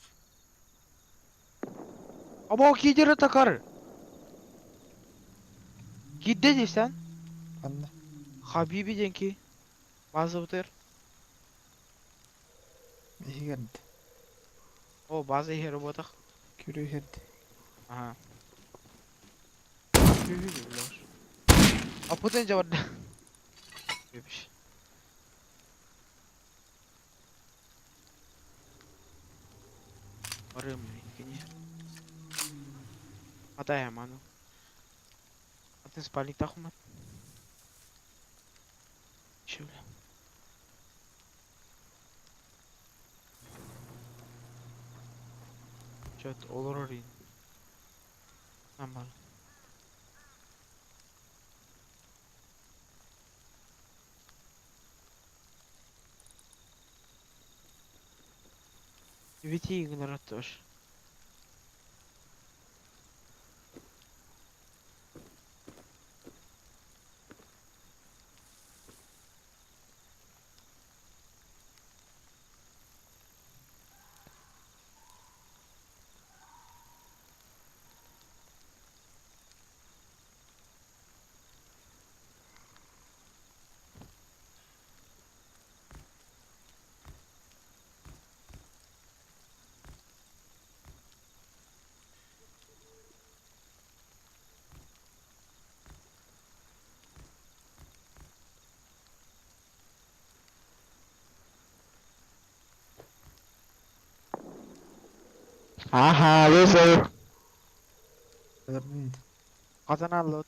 Або киидер такар. Киирдэ дии сэн. Ханна? Хабиби диэн ки. База бытыр. Иһигэрдэ. О, база иһэр буотах. Күрү иһэрдэ. Ага. Аппытын дьэ барда. Бэбиш. Барыам кини. Атай ману. Атын спальник тахмат. Чүл. Чөт олорор ин. Амал. Вити игноратор. Аха, лузер. Өлөрдүн. Хатан лот.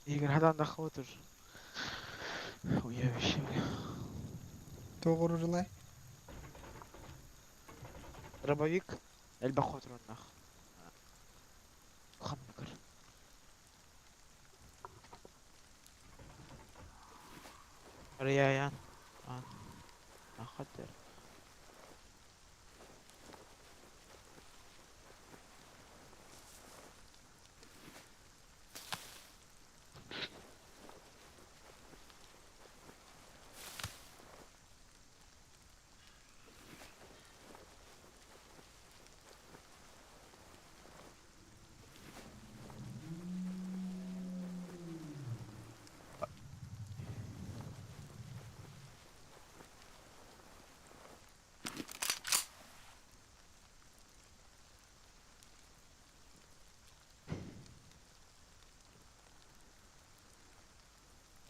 Игорь хадан да хотур. Уебище. Туох оружулай? Дробовик. Элбэх хотуроннах. Ханныкыр. Арыйаан. Ахатыр.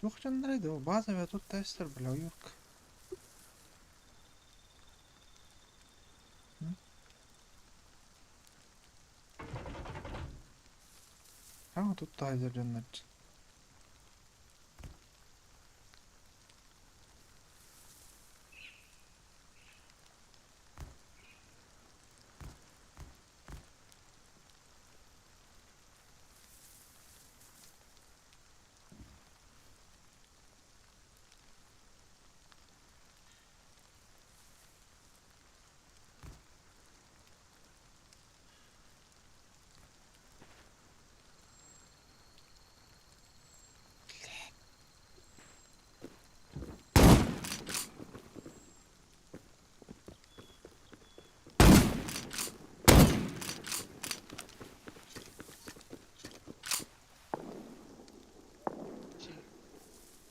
Туох дьоннорой дуо? Базовая тут тестер, бля, уйурка. А, тут тайзер дьоннор.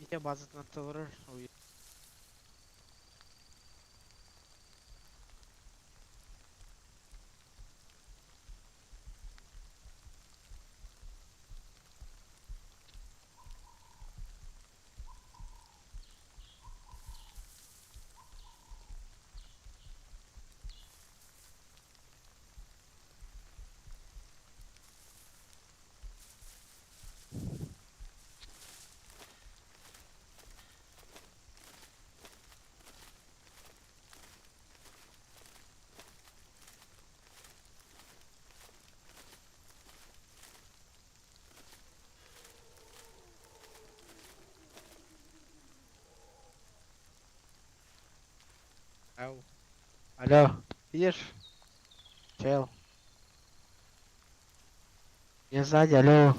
Ити базатынан толорор. Ау. Алло, видишь? Чел. Я сзади, алло.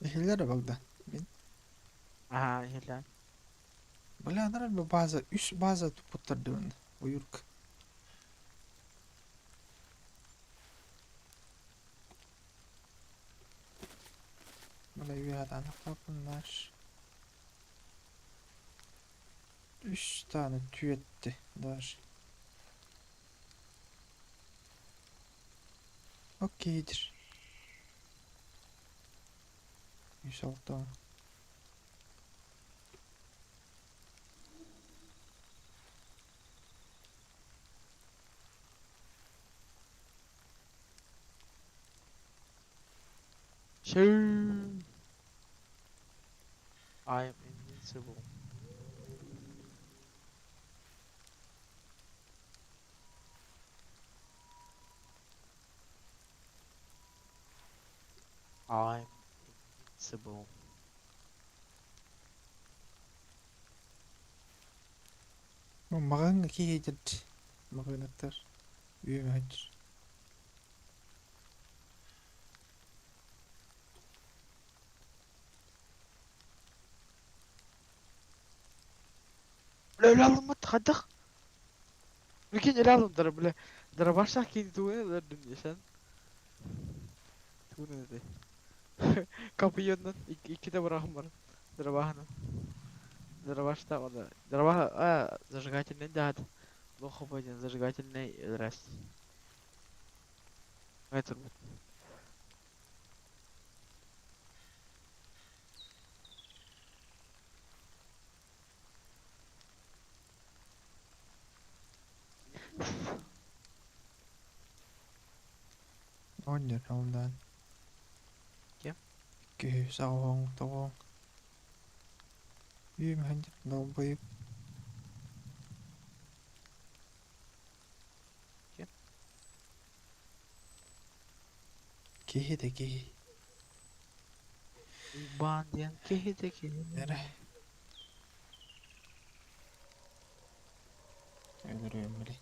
Иһиллэр Богдан. Мин. Ага, иһиллээн. Бля, анарар бу база, үс база туппуттар Уйурк. Бля, үөһэ наш. Үс tane tüyetti даже. Okeydir. 106. Shoo. I am invincible. I'm invincible. Маҕаҥҥа киһи Маҕынаттар. Үөмэһэччир. Бля, өлө алыммат хайдах? Прикинь, өлө алымдара, бля. Дробашах кини тугун өлөрдүм десен. Тугун этэй. Капыйоннан иккитэ быраҕан баран. Дробаһынан. Дробашта ода. Дробаха, а, зажигательный дат. Лохов один зажигательный раз. Это будет. Онньор оннан. Ким? Киһи саҕаһоҥ тоҕоҥ. Үөмэһэччир долбойуп. Ким? Киһи да киһи. Уйбаан диэн киһи да киһи. Эрэ. Өлөрүөм били.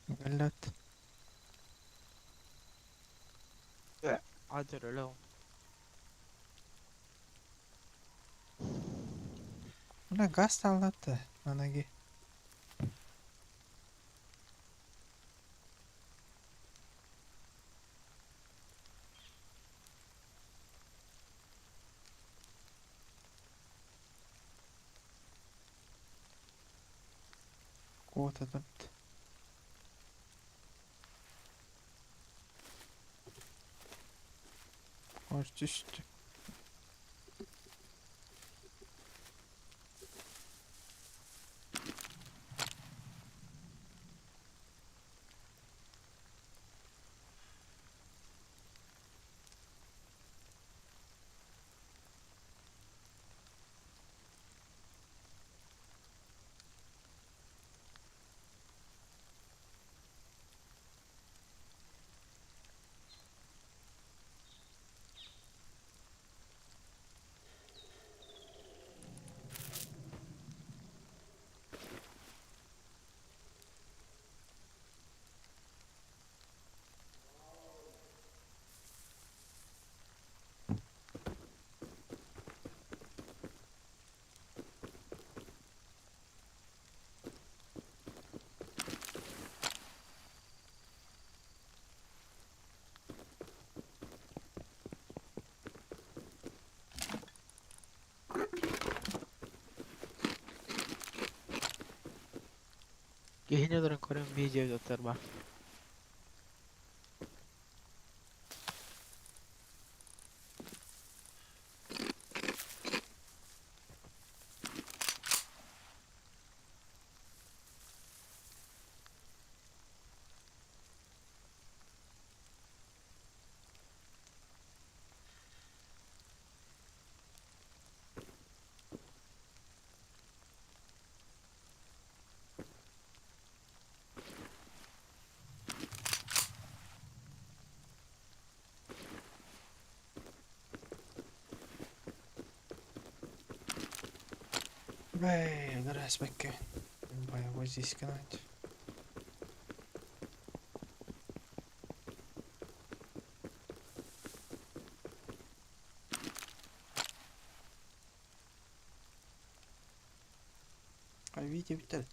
Галлат. Hadi өлө. Бля, газ таллатты. Анаги. Куота тут. Ой, түстү. Киһини олорон көрөн видео туттар ба. Бэй, өлөр эспэккэ. Боевой здесь канать. А видите, Виталь?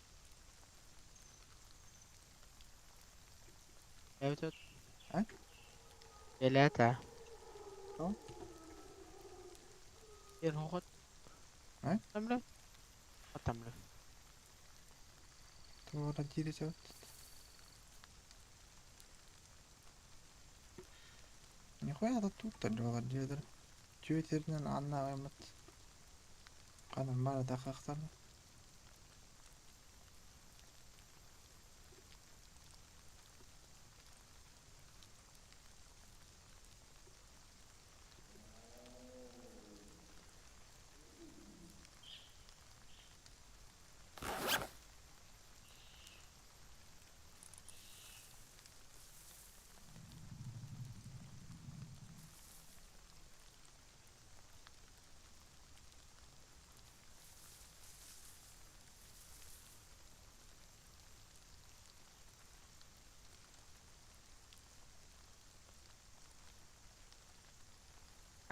Evet evet. А? Элята. Что? Ер хохот. А? Тамля. Атамля. Туора диирэ Нихуя да тут олорор диэтэр. Түөтэринэн аннаабайммыт. Ханан бары тахахтарна.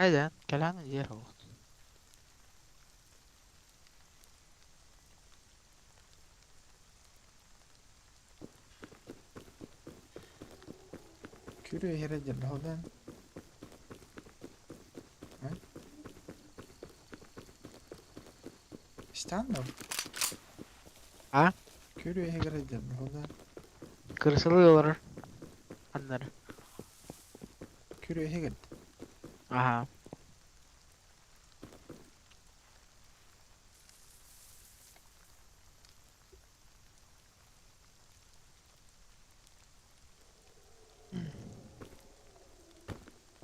Айдан, кэлэн ер хохот. Күрүө иһэрэ дьэллэһоллон. А? Истэҕин дуо? А? Күрүө иһигэр дьэллэһоллон. Кырсылыы олорор. Аннары. Күрүө иһигэр. Аха.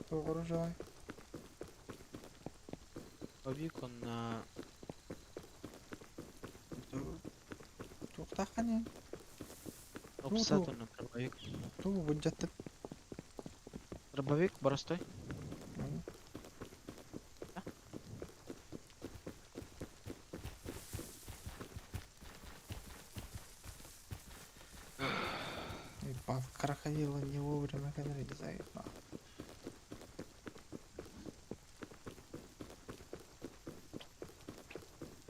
Тоҕоро дьолой. Побик он на... Туохтааххын Опсат он на дробовик. Тугу былдьаттым. Дробовик простой. Да? Ебать, крокодила не вовремя кадр заебал.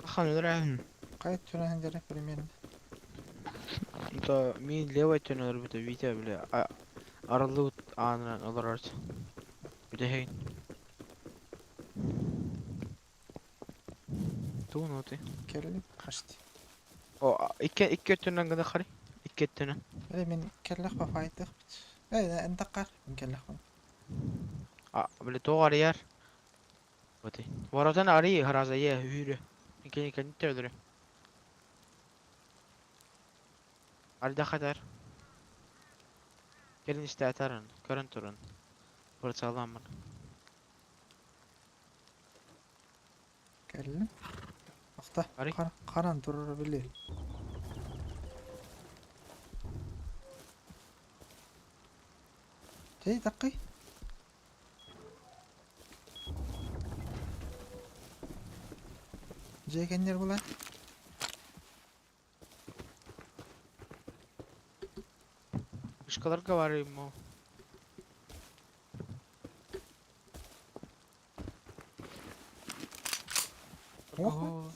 Ахан өлөрөһүн. Кайт түнэһин дьэрэ примерно. Это мин левой түнэ өлөрбүтэ Витя бля арыллыбыт аанынан олорор. Бүтэһигин. Тугун ты? Кэлли хашти. О, икки икки өттүнэн гына хары. Икки өттүнэн. Э мин кэллэх бафайтых бит. Э энтаккар мин кэллэх. А, бля тоҕо арыйар. Вот. Воротан арый харазая hүүрү. Кини кэннитте өлөрү. Арда хатар. Кэлин истээтарын, көрөн турун. Пырцаламмын. Кэлли. Ахта. Арый. Каран турар били. Тей таккый. Жекеннер була. Вышкаларга бар ему. Ох.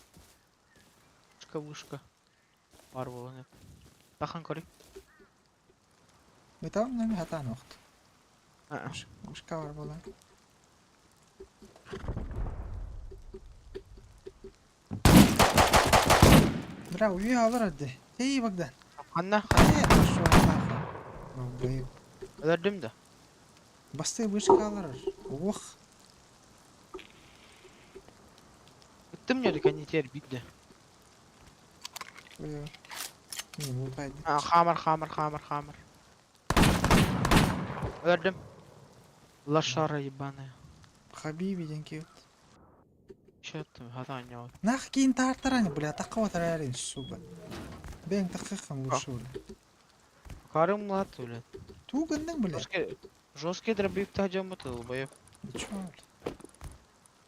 Вышка, вышка. Бар болан. Тахан көрүй. Бытам нами хатан охт. А, Вышка бар була. Бра, уй алар әдде. Эй, Богдан. Ханна? Э, пошел нахуй. Долбоеб. Өлөрдүм да. Бастыы вышка аларар. Уох. Ыттым ньөрү кэннитигэр биирдэ. Э, Не, лутайды. А, хаамар, хаамар, хаамар, хаамар. Өлөрдүм. Лошара ебаная. Хабиби диэн киэбит. Чё ты, хатаан Нах киин таартарани, бля, тахха батараарин, сука. Бэйэҥ таххыаххын лучше, бля. Карым млад, блядь. Туу гынныҥ, бля? Жесткий, жесткий дробовик дьоммут долбоеб. Чё,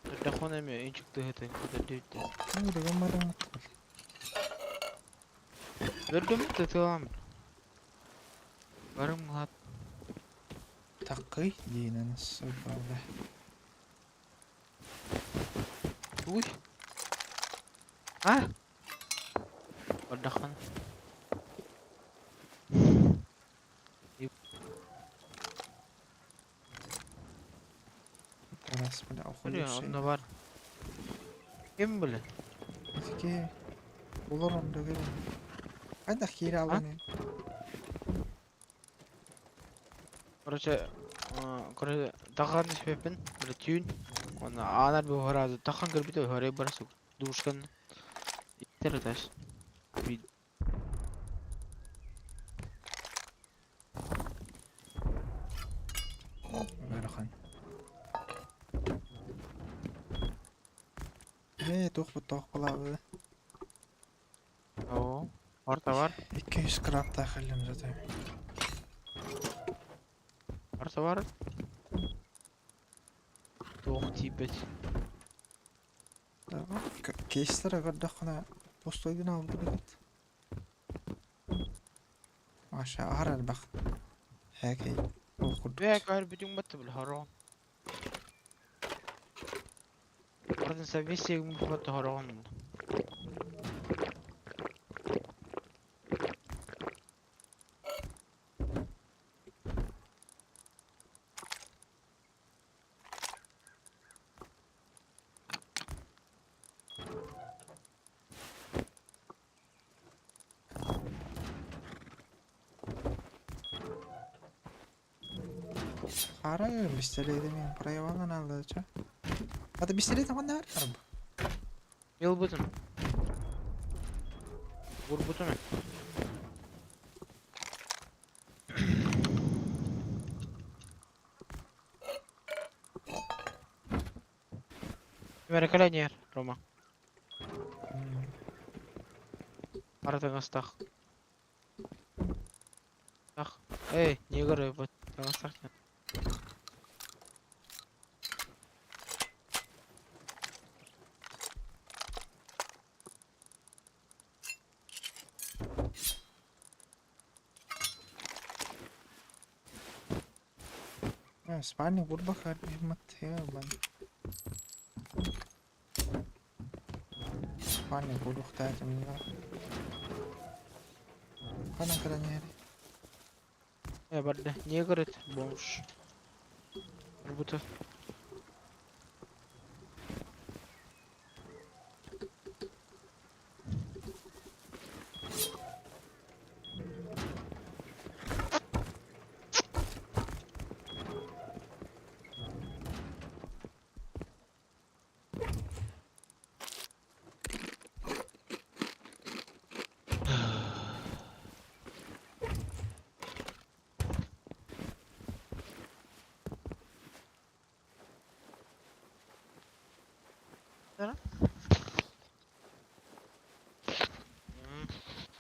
бля? Дахон эми инчик тыһытын көтөрдүбүт. Туу да гымматыҥ, бля. Өлөрдүм тытылам. Карым млад. Такый диинэн, сука, бля. Уй. А? Бардахан. Раз, бля, Бля, охуевший. онно бар. Ким бля? Итики олорон дөгөрүн. Хайдах киирэ алыны? Короче, короче, тахан түспэппин, бля, түүн. Уонна аанар бу тахан көрбүтэ уһарай бар сук. Душкан. Иттер этаж. Ыарахан. Ээ, туох бу туох балаабы. Оо, орта бар, 200 крафтаах ыллым зато. орта бар. Туох тиийбэт. Кейстер көрдөххүнэ пустойгун албыт эбит. Маша аһар элбэх. Һээкэй. Ол курдук. Бээ, көр бүтүҥ батты бля, хороон. Орден совместие батты хороон. Хара бистэлэйдэ проявалан аллача. Ата бистэлэйдэ ханна бар арба. Ил бутун. Бур бутун. Мерекеле Рома. Ара таҥастаах. Ах, эй, негр ебать, таҥастаах. Спальник бурбахар бан. Спальник бурбахтаатым. Ханан кэлэн Э, барда, негр это бомж. Бута.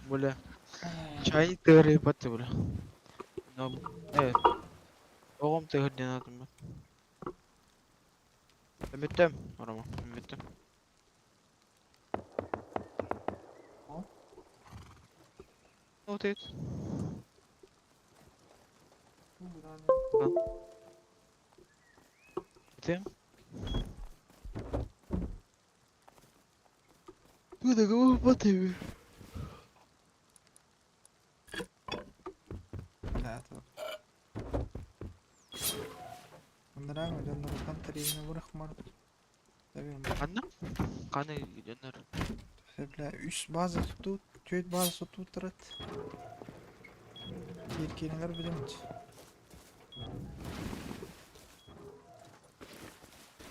Бля. Чай тыгыры батты, бля. Но, оҕом тыгыр диэн аатым бат. Бүттүм, Рома, бүттүм. О. Вот это. Ты? Куда кого баты? Бля, это... Андрang дьонноруттан тэрийине бырахмар. Ханна? Каны дьоннор. Бля, үс база тутуу, түөрт база тутуу турат. Киир киирэн көрбүтүм.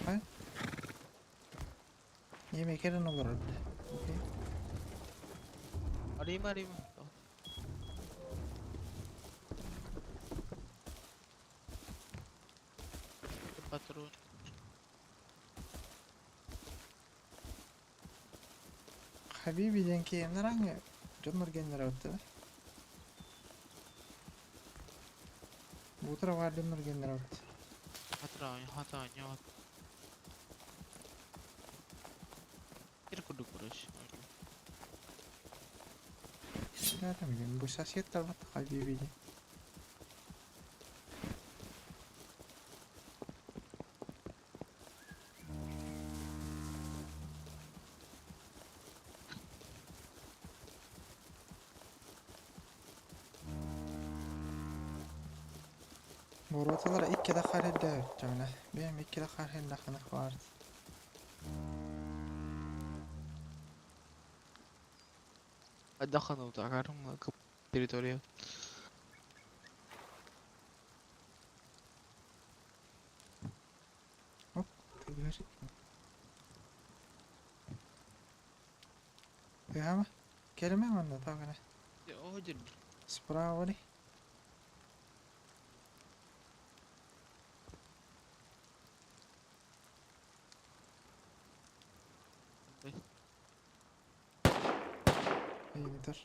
А? Ийэм кэлэн олорор бile. Окей. Арыйма арыйма. Патрон. Хабиби диэн киһимнэр аҥы дьоннор геннere öttüler. Бутара бар дьоннор геннere öttü. Патрон, хата, ньот. Кир курдук короче. Билбэтим, бу сосед талбат Хабиби диэн. Бороталар икки да харhelda öttümüne. Benim ikki de harhelda ханах vardı. Отдохнул утаарым территория. Тыгыр. Тыгама? Келеме манна тагына. Один. Справа ли? Ийин тур.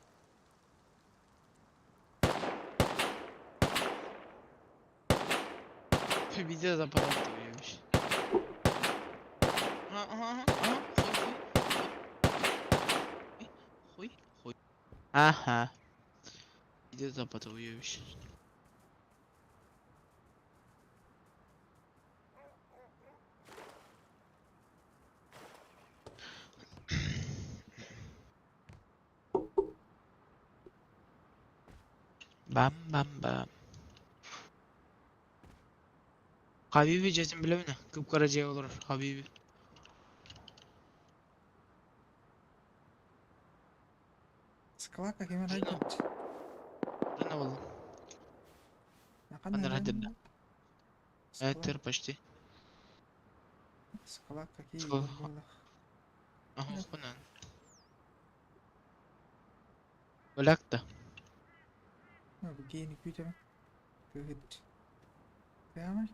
Видео запорот вообще. Ага, ага, ага, хуй, хуй. Хуй, хуй. Ага. Видео запад уебище. Бам-бам-бам. Habibi cetin bilemine. Kıpkara olur Habibi. Склака кимер хайдамч. Ne oldu? Ханна хадырда. Это почти. Склака ки. Скала. Ага, хунан. Балакта. Ну, бу кейни күтөм. Күһүт. Тыгама?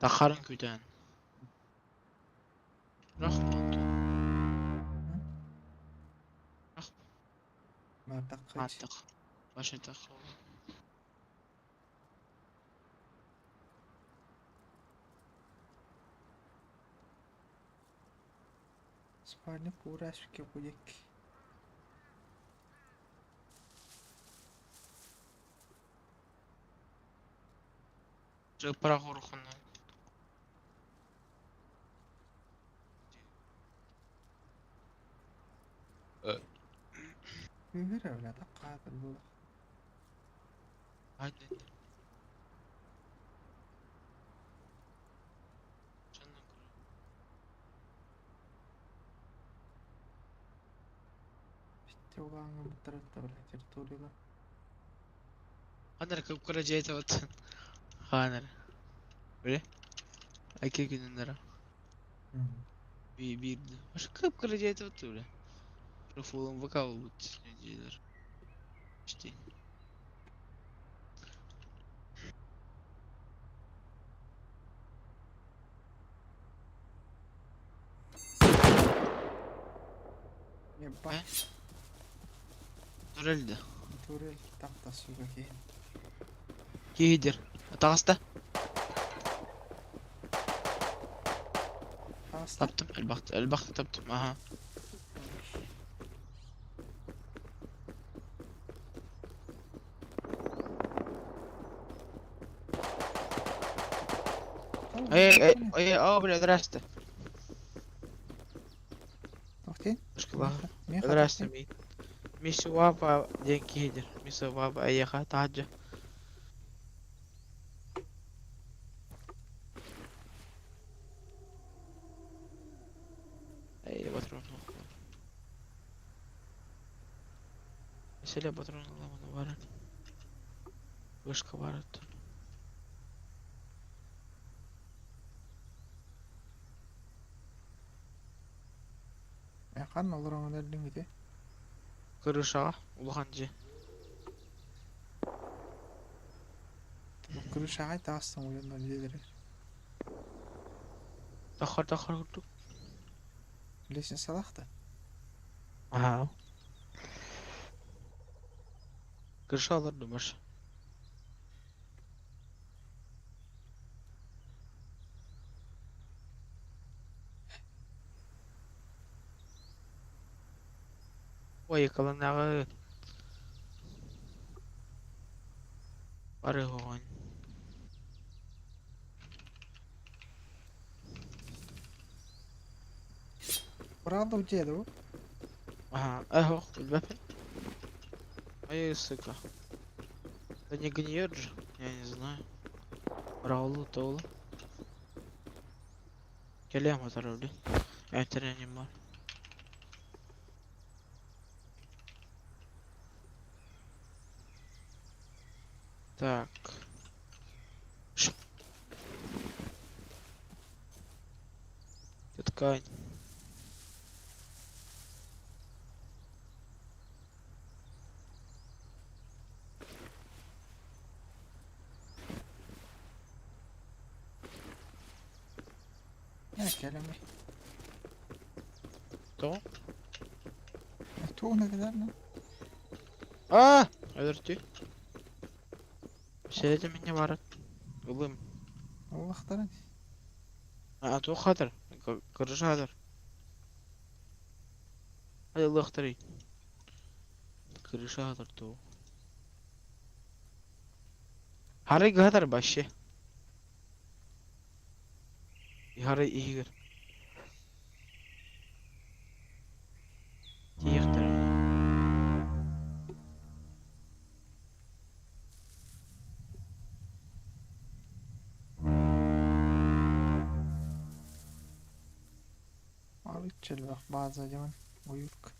Тахарын күтән. Рахмат. Ма таққыч. Маттық. Башы тақ. Спальник курашки кудек. Жыпырақ орхунан. Күһүр эвле таққаатыр бу. Hadi. Битте улааңы буттаратта бile территорияда. Ханар кыпкара жайт оттun. Ханар. Биле? Аке күнүннәр. Би бир. Баш кыпкара жайт отту биле. Профилым вокал бут неделер. Почти. Ебать. Турельді. Турель тақта суга кейин. Кейдер. Атағыста. Таҕыста? Таптым элбэхтэ элбэхтэ таптым аһа. Эй, эй, эй, о, бля, здрасте. Тохтин? Школа. Миэхэ Здрасте, тохтин. ми. Мисуапа диэн киһидир. Мисуапа эйиэхэ таһырдьа. Эй, патрон Mesele патрон ыламаны баран. Вышка барат. Ханна олорон эрдиҥ ити? Крышаҕа улахан дьиэ. Крышаҕай таҕыстым уйанна дьиэлэригэр. Таххар таххар курдук. Лестницалаах да? Аха. Крыша олордум баш. Ой, yakalanағы. Барыгын. Быралда дьиэ дуу? Ага, эхо, билбэппин. Ай, сука. Да не гниет же, я не знаю. Раулу тола. Кэлиэм утары били. Энтереним бар. Так. Ш. Ткань. Ээ кэлэмий. Тоҕо? Тугуна кэлэрнэ? А! Өлөртүү. Сэрэтэ минне барат. Ылым. Улахтарын. А туох хатар? Крыша хатар. Hadi ылыахтарый. Крыша хатар туу. Харый гатар вообще. Харый иһигэр. Тиэхтэр. Арыт элбэх бааза дьон уйук.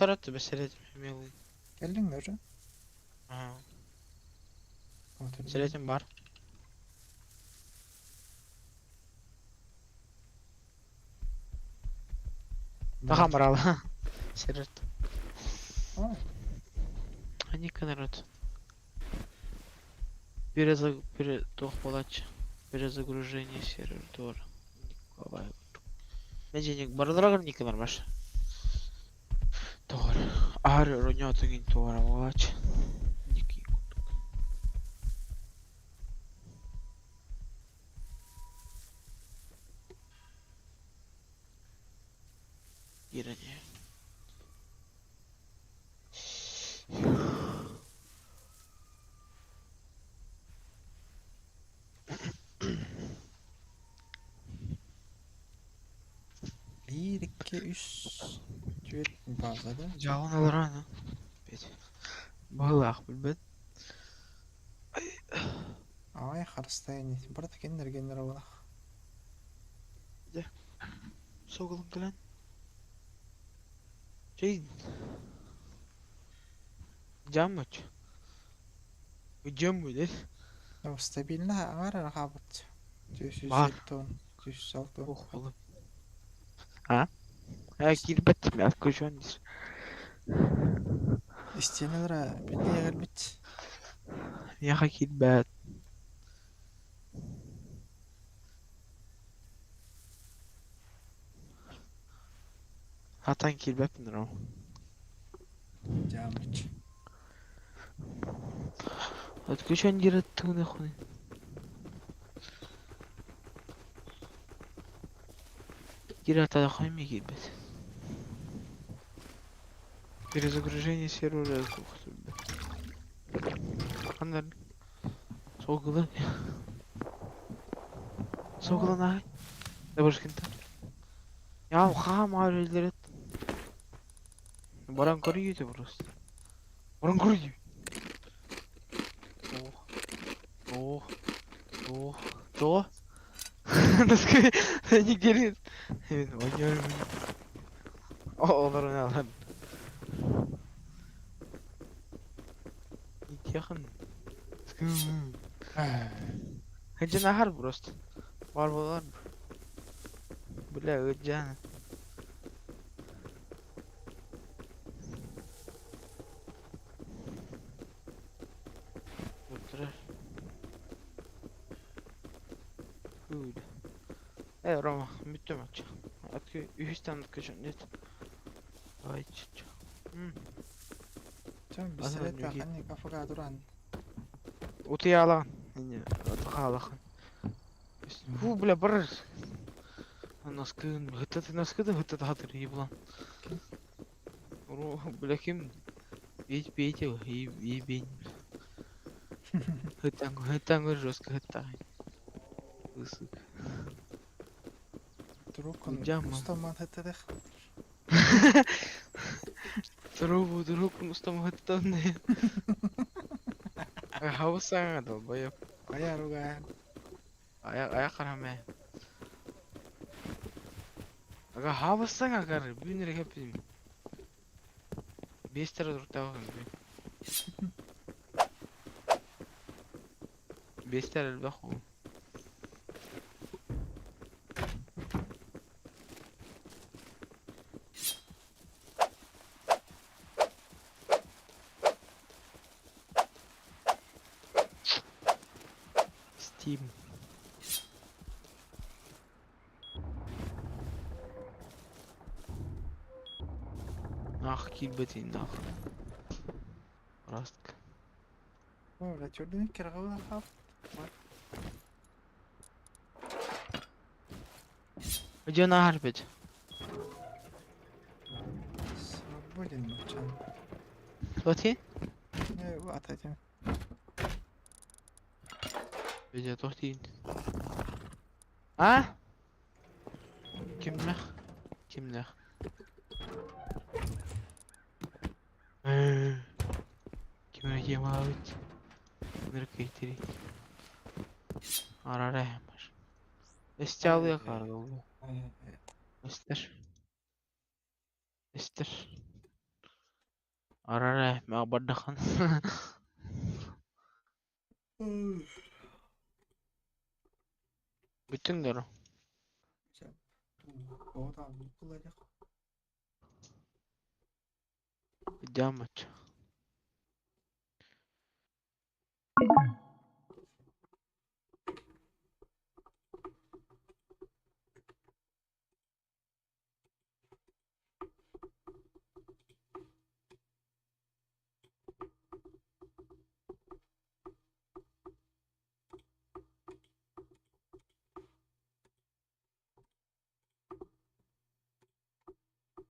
Таратты бэсэлэтим эмиэ Кэллиҥ да уже? Аа. Сэлэтим бар. Тахан барала. Серет. Ой, Они народ. Перезаг... Пере... Туох буолааччы. Перезагружение сервера туора. Николай. Медженик барыларыгар Николар баш. Туора. Аары оронньоотугин туора буолааччы. Ники курдук. Ирония. Биир, икки, үс, түөрт бааза да? Дьаҕын олорон Баһылаах билбэт. Аҕай харыстай ини. Барыта кинилэргэннэр буолах. Дьэ, сугулун кэлэн. Чэй. Дьаммыт. Дьаммыт. Стабильно аҥаар эрэ хаалбыт. Түс Бар. 170, 160. Ох, oğlum. А? Киирбэт отключен диир. Истиэнэлэрэ биллиэ кэлбит. Миэхэ киирбэт. Хатан киирбэппин Ром. Дьаамыч. Отключен диир тыыны хуй. Киирэ хойми киирбэт. Перезагружение сервера Ханна Соғылы. Соғылы най. Дабышкинта. Я хам арылдырыт. Баран көрүйді просто. Баран көрүйді. Ох. Ох. Ох. То. Nasıl gelin. Evet oynuyorum. O olur ne lan. Yakın. Hıcı nahar просто. Var var. Бля, ыджана. Oturar. Good. Э, Рома, бүттүм ача. Атки үһүстэн көчөн нет. Ай, чч. Чон Ага, бисерет нүги. ханни кафега туран. Утуяалаан. Хаалахан. Фу, бля, бар. Наскын, хытты наскыды хытты хатыр еблан. Ру, бля, ким? Бейт бейт и ебень. Хыттан, хыттан жестко хытта. Ысык. Трукун Дьама. устаман хаттадах. Трубу, друг, устам хыттан. Хауса долбоёб. Ая ругаан. Ая ая караме. Ага хавасан агар бүүнэр хэппим. Бестер дуртааган би. Бестер элбэх уу. Steam. Ах, киирбэтин ах. Растка. О, бля, чөрдүн киргабын хап. Где нахар бит? Свободен чан. Тоти? Э, ататым. Где тоти? А? Кимнех? Кимнех? Кимнех ямалабыт? Ныркайтери. Арара ямаш. Эстялы карлы. Эстер. Эстер. Арара ма бардахан. Бүтүн дөрө. Ода букулajak. Жамач.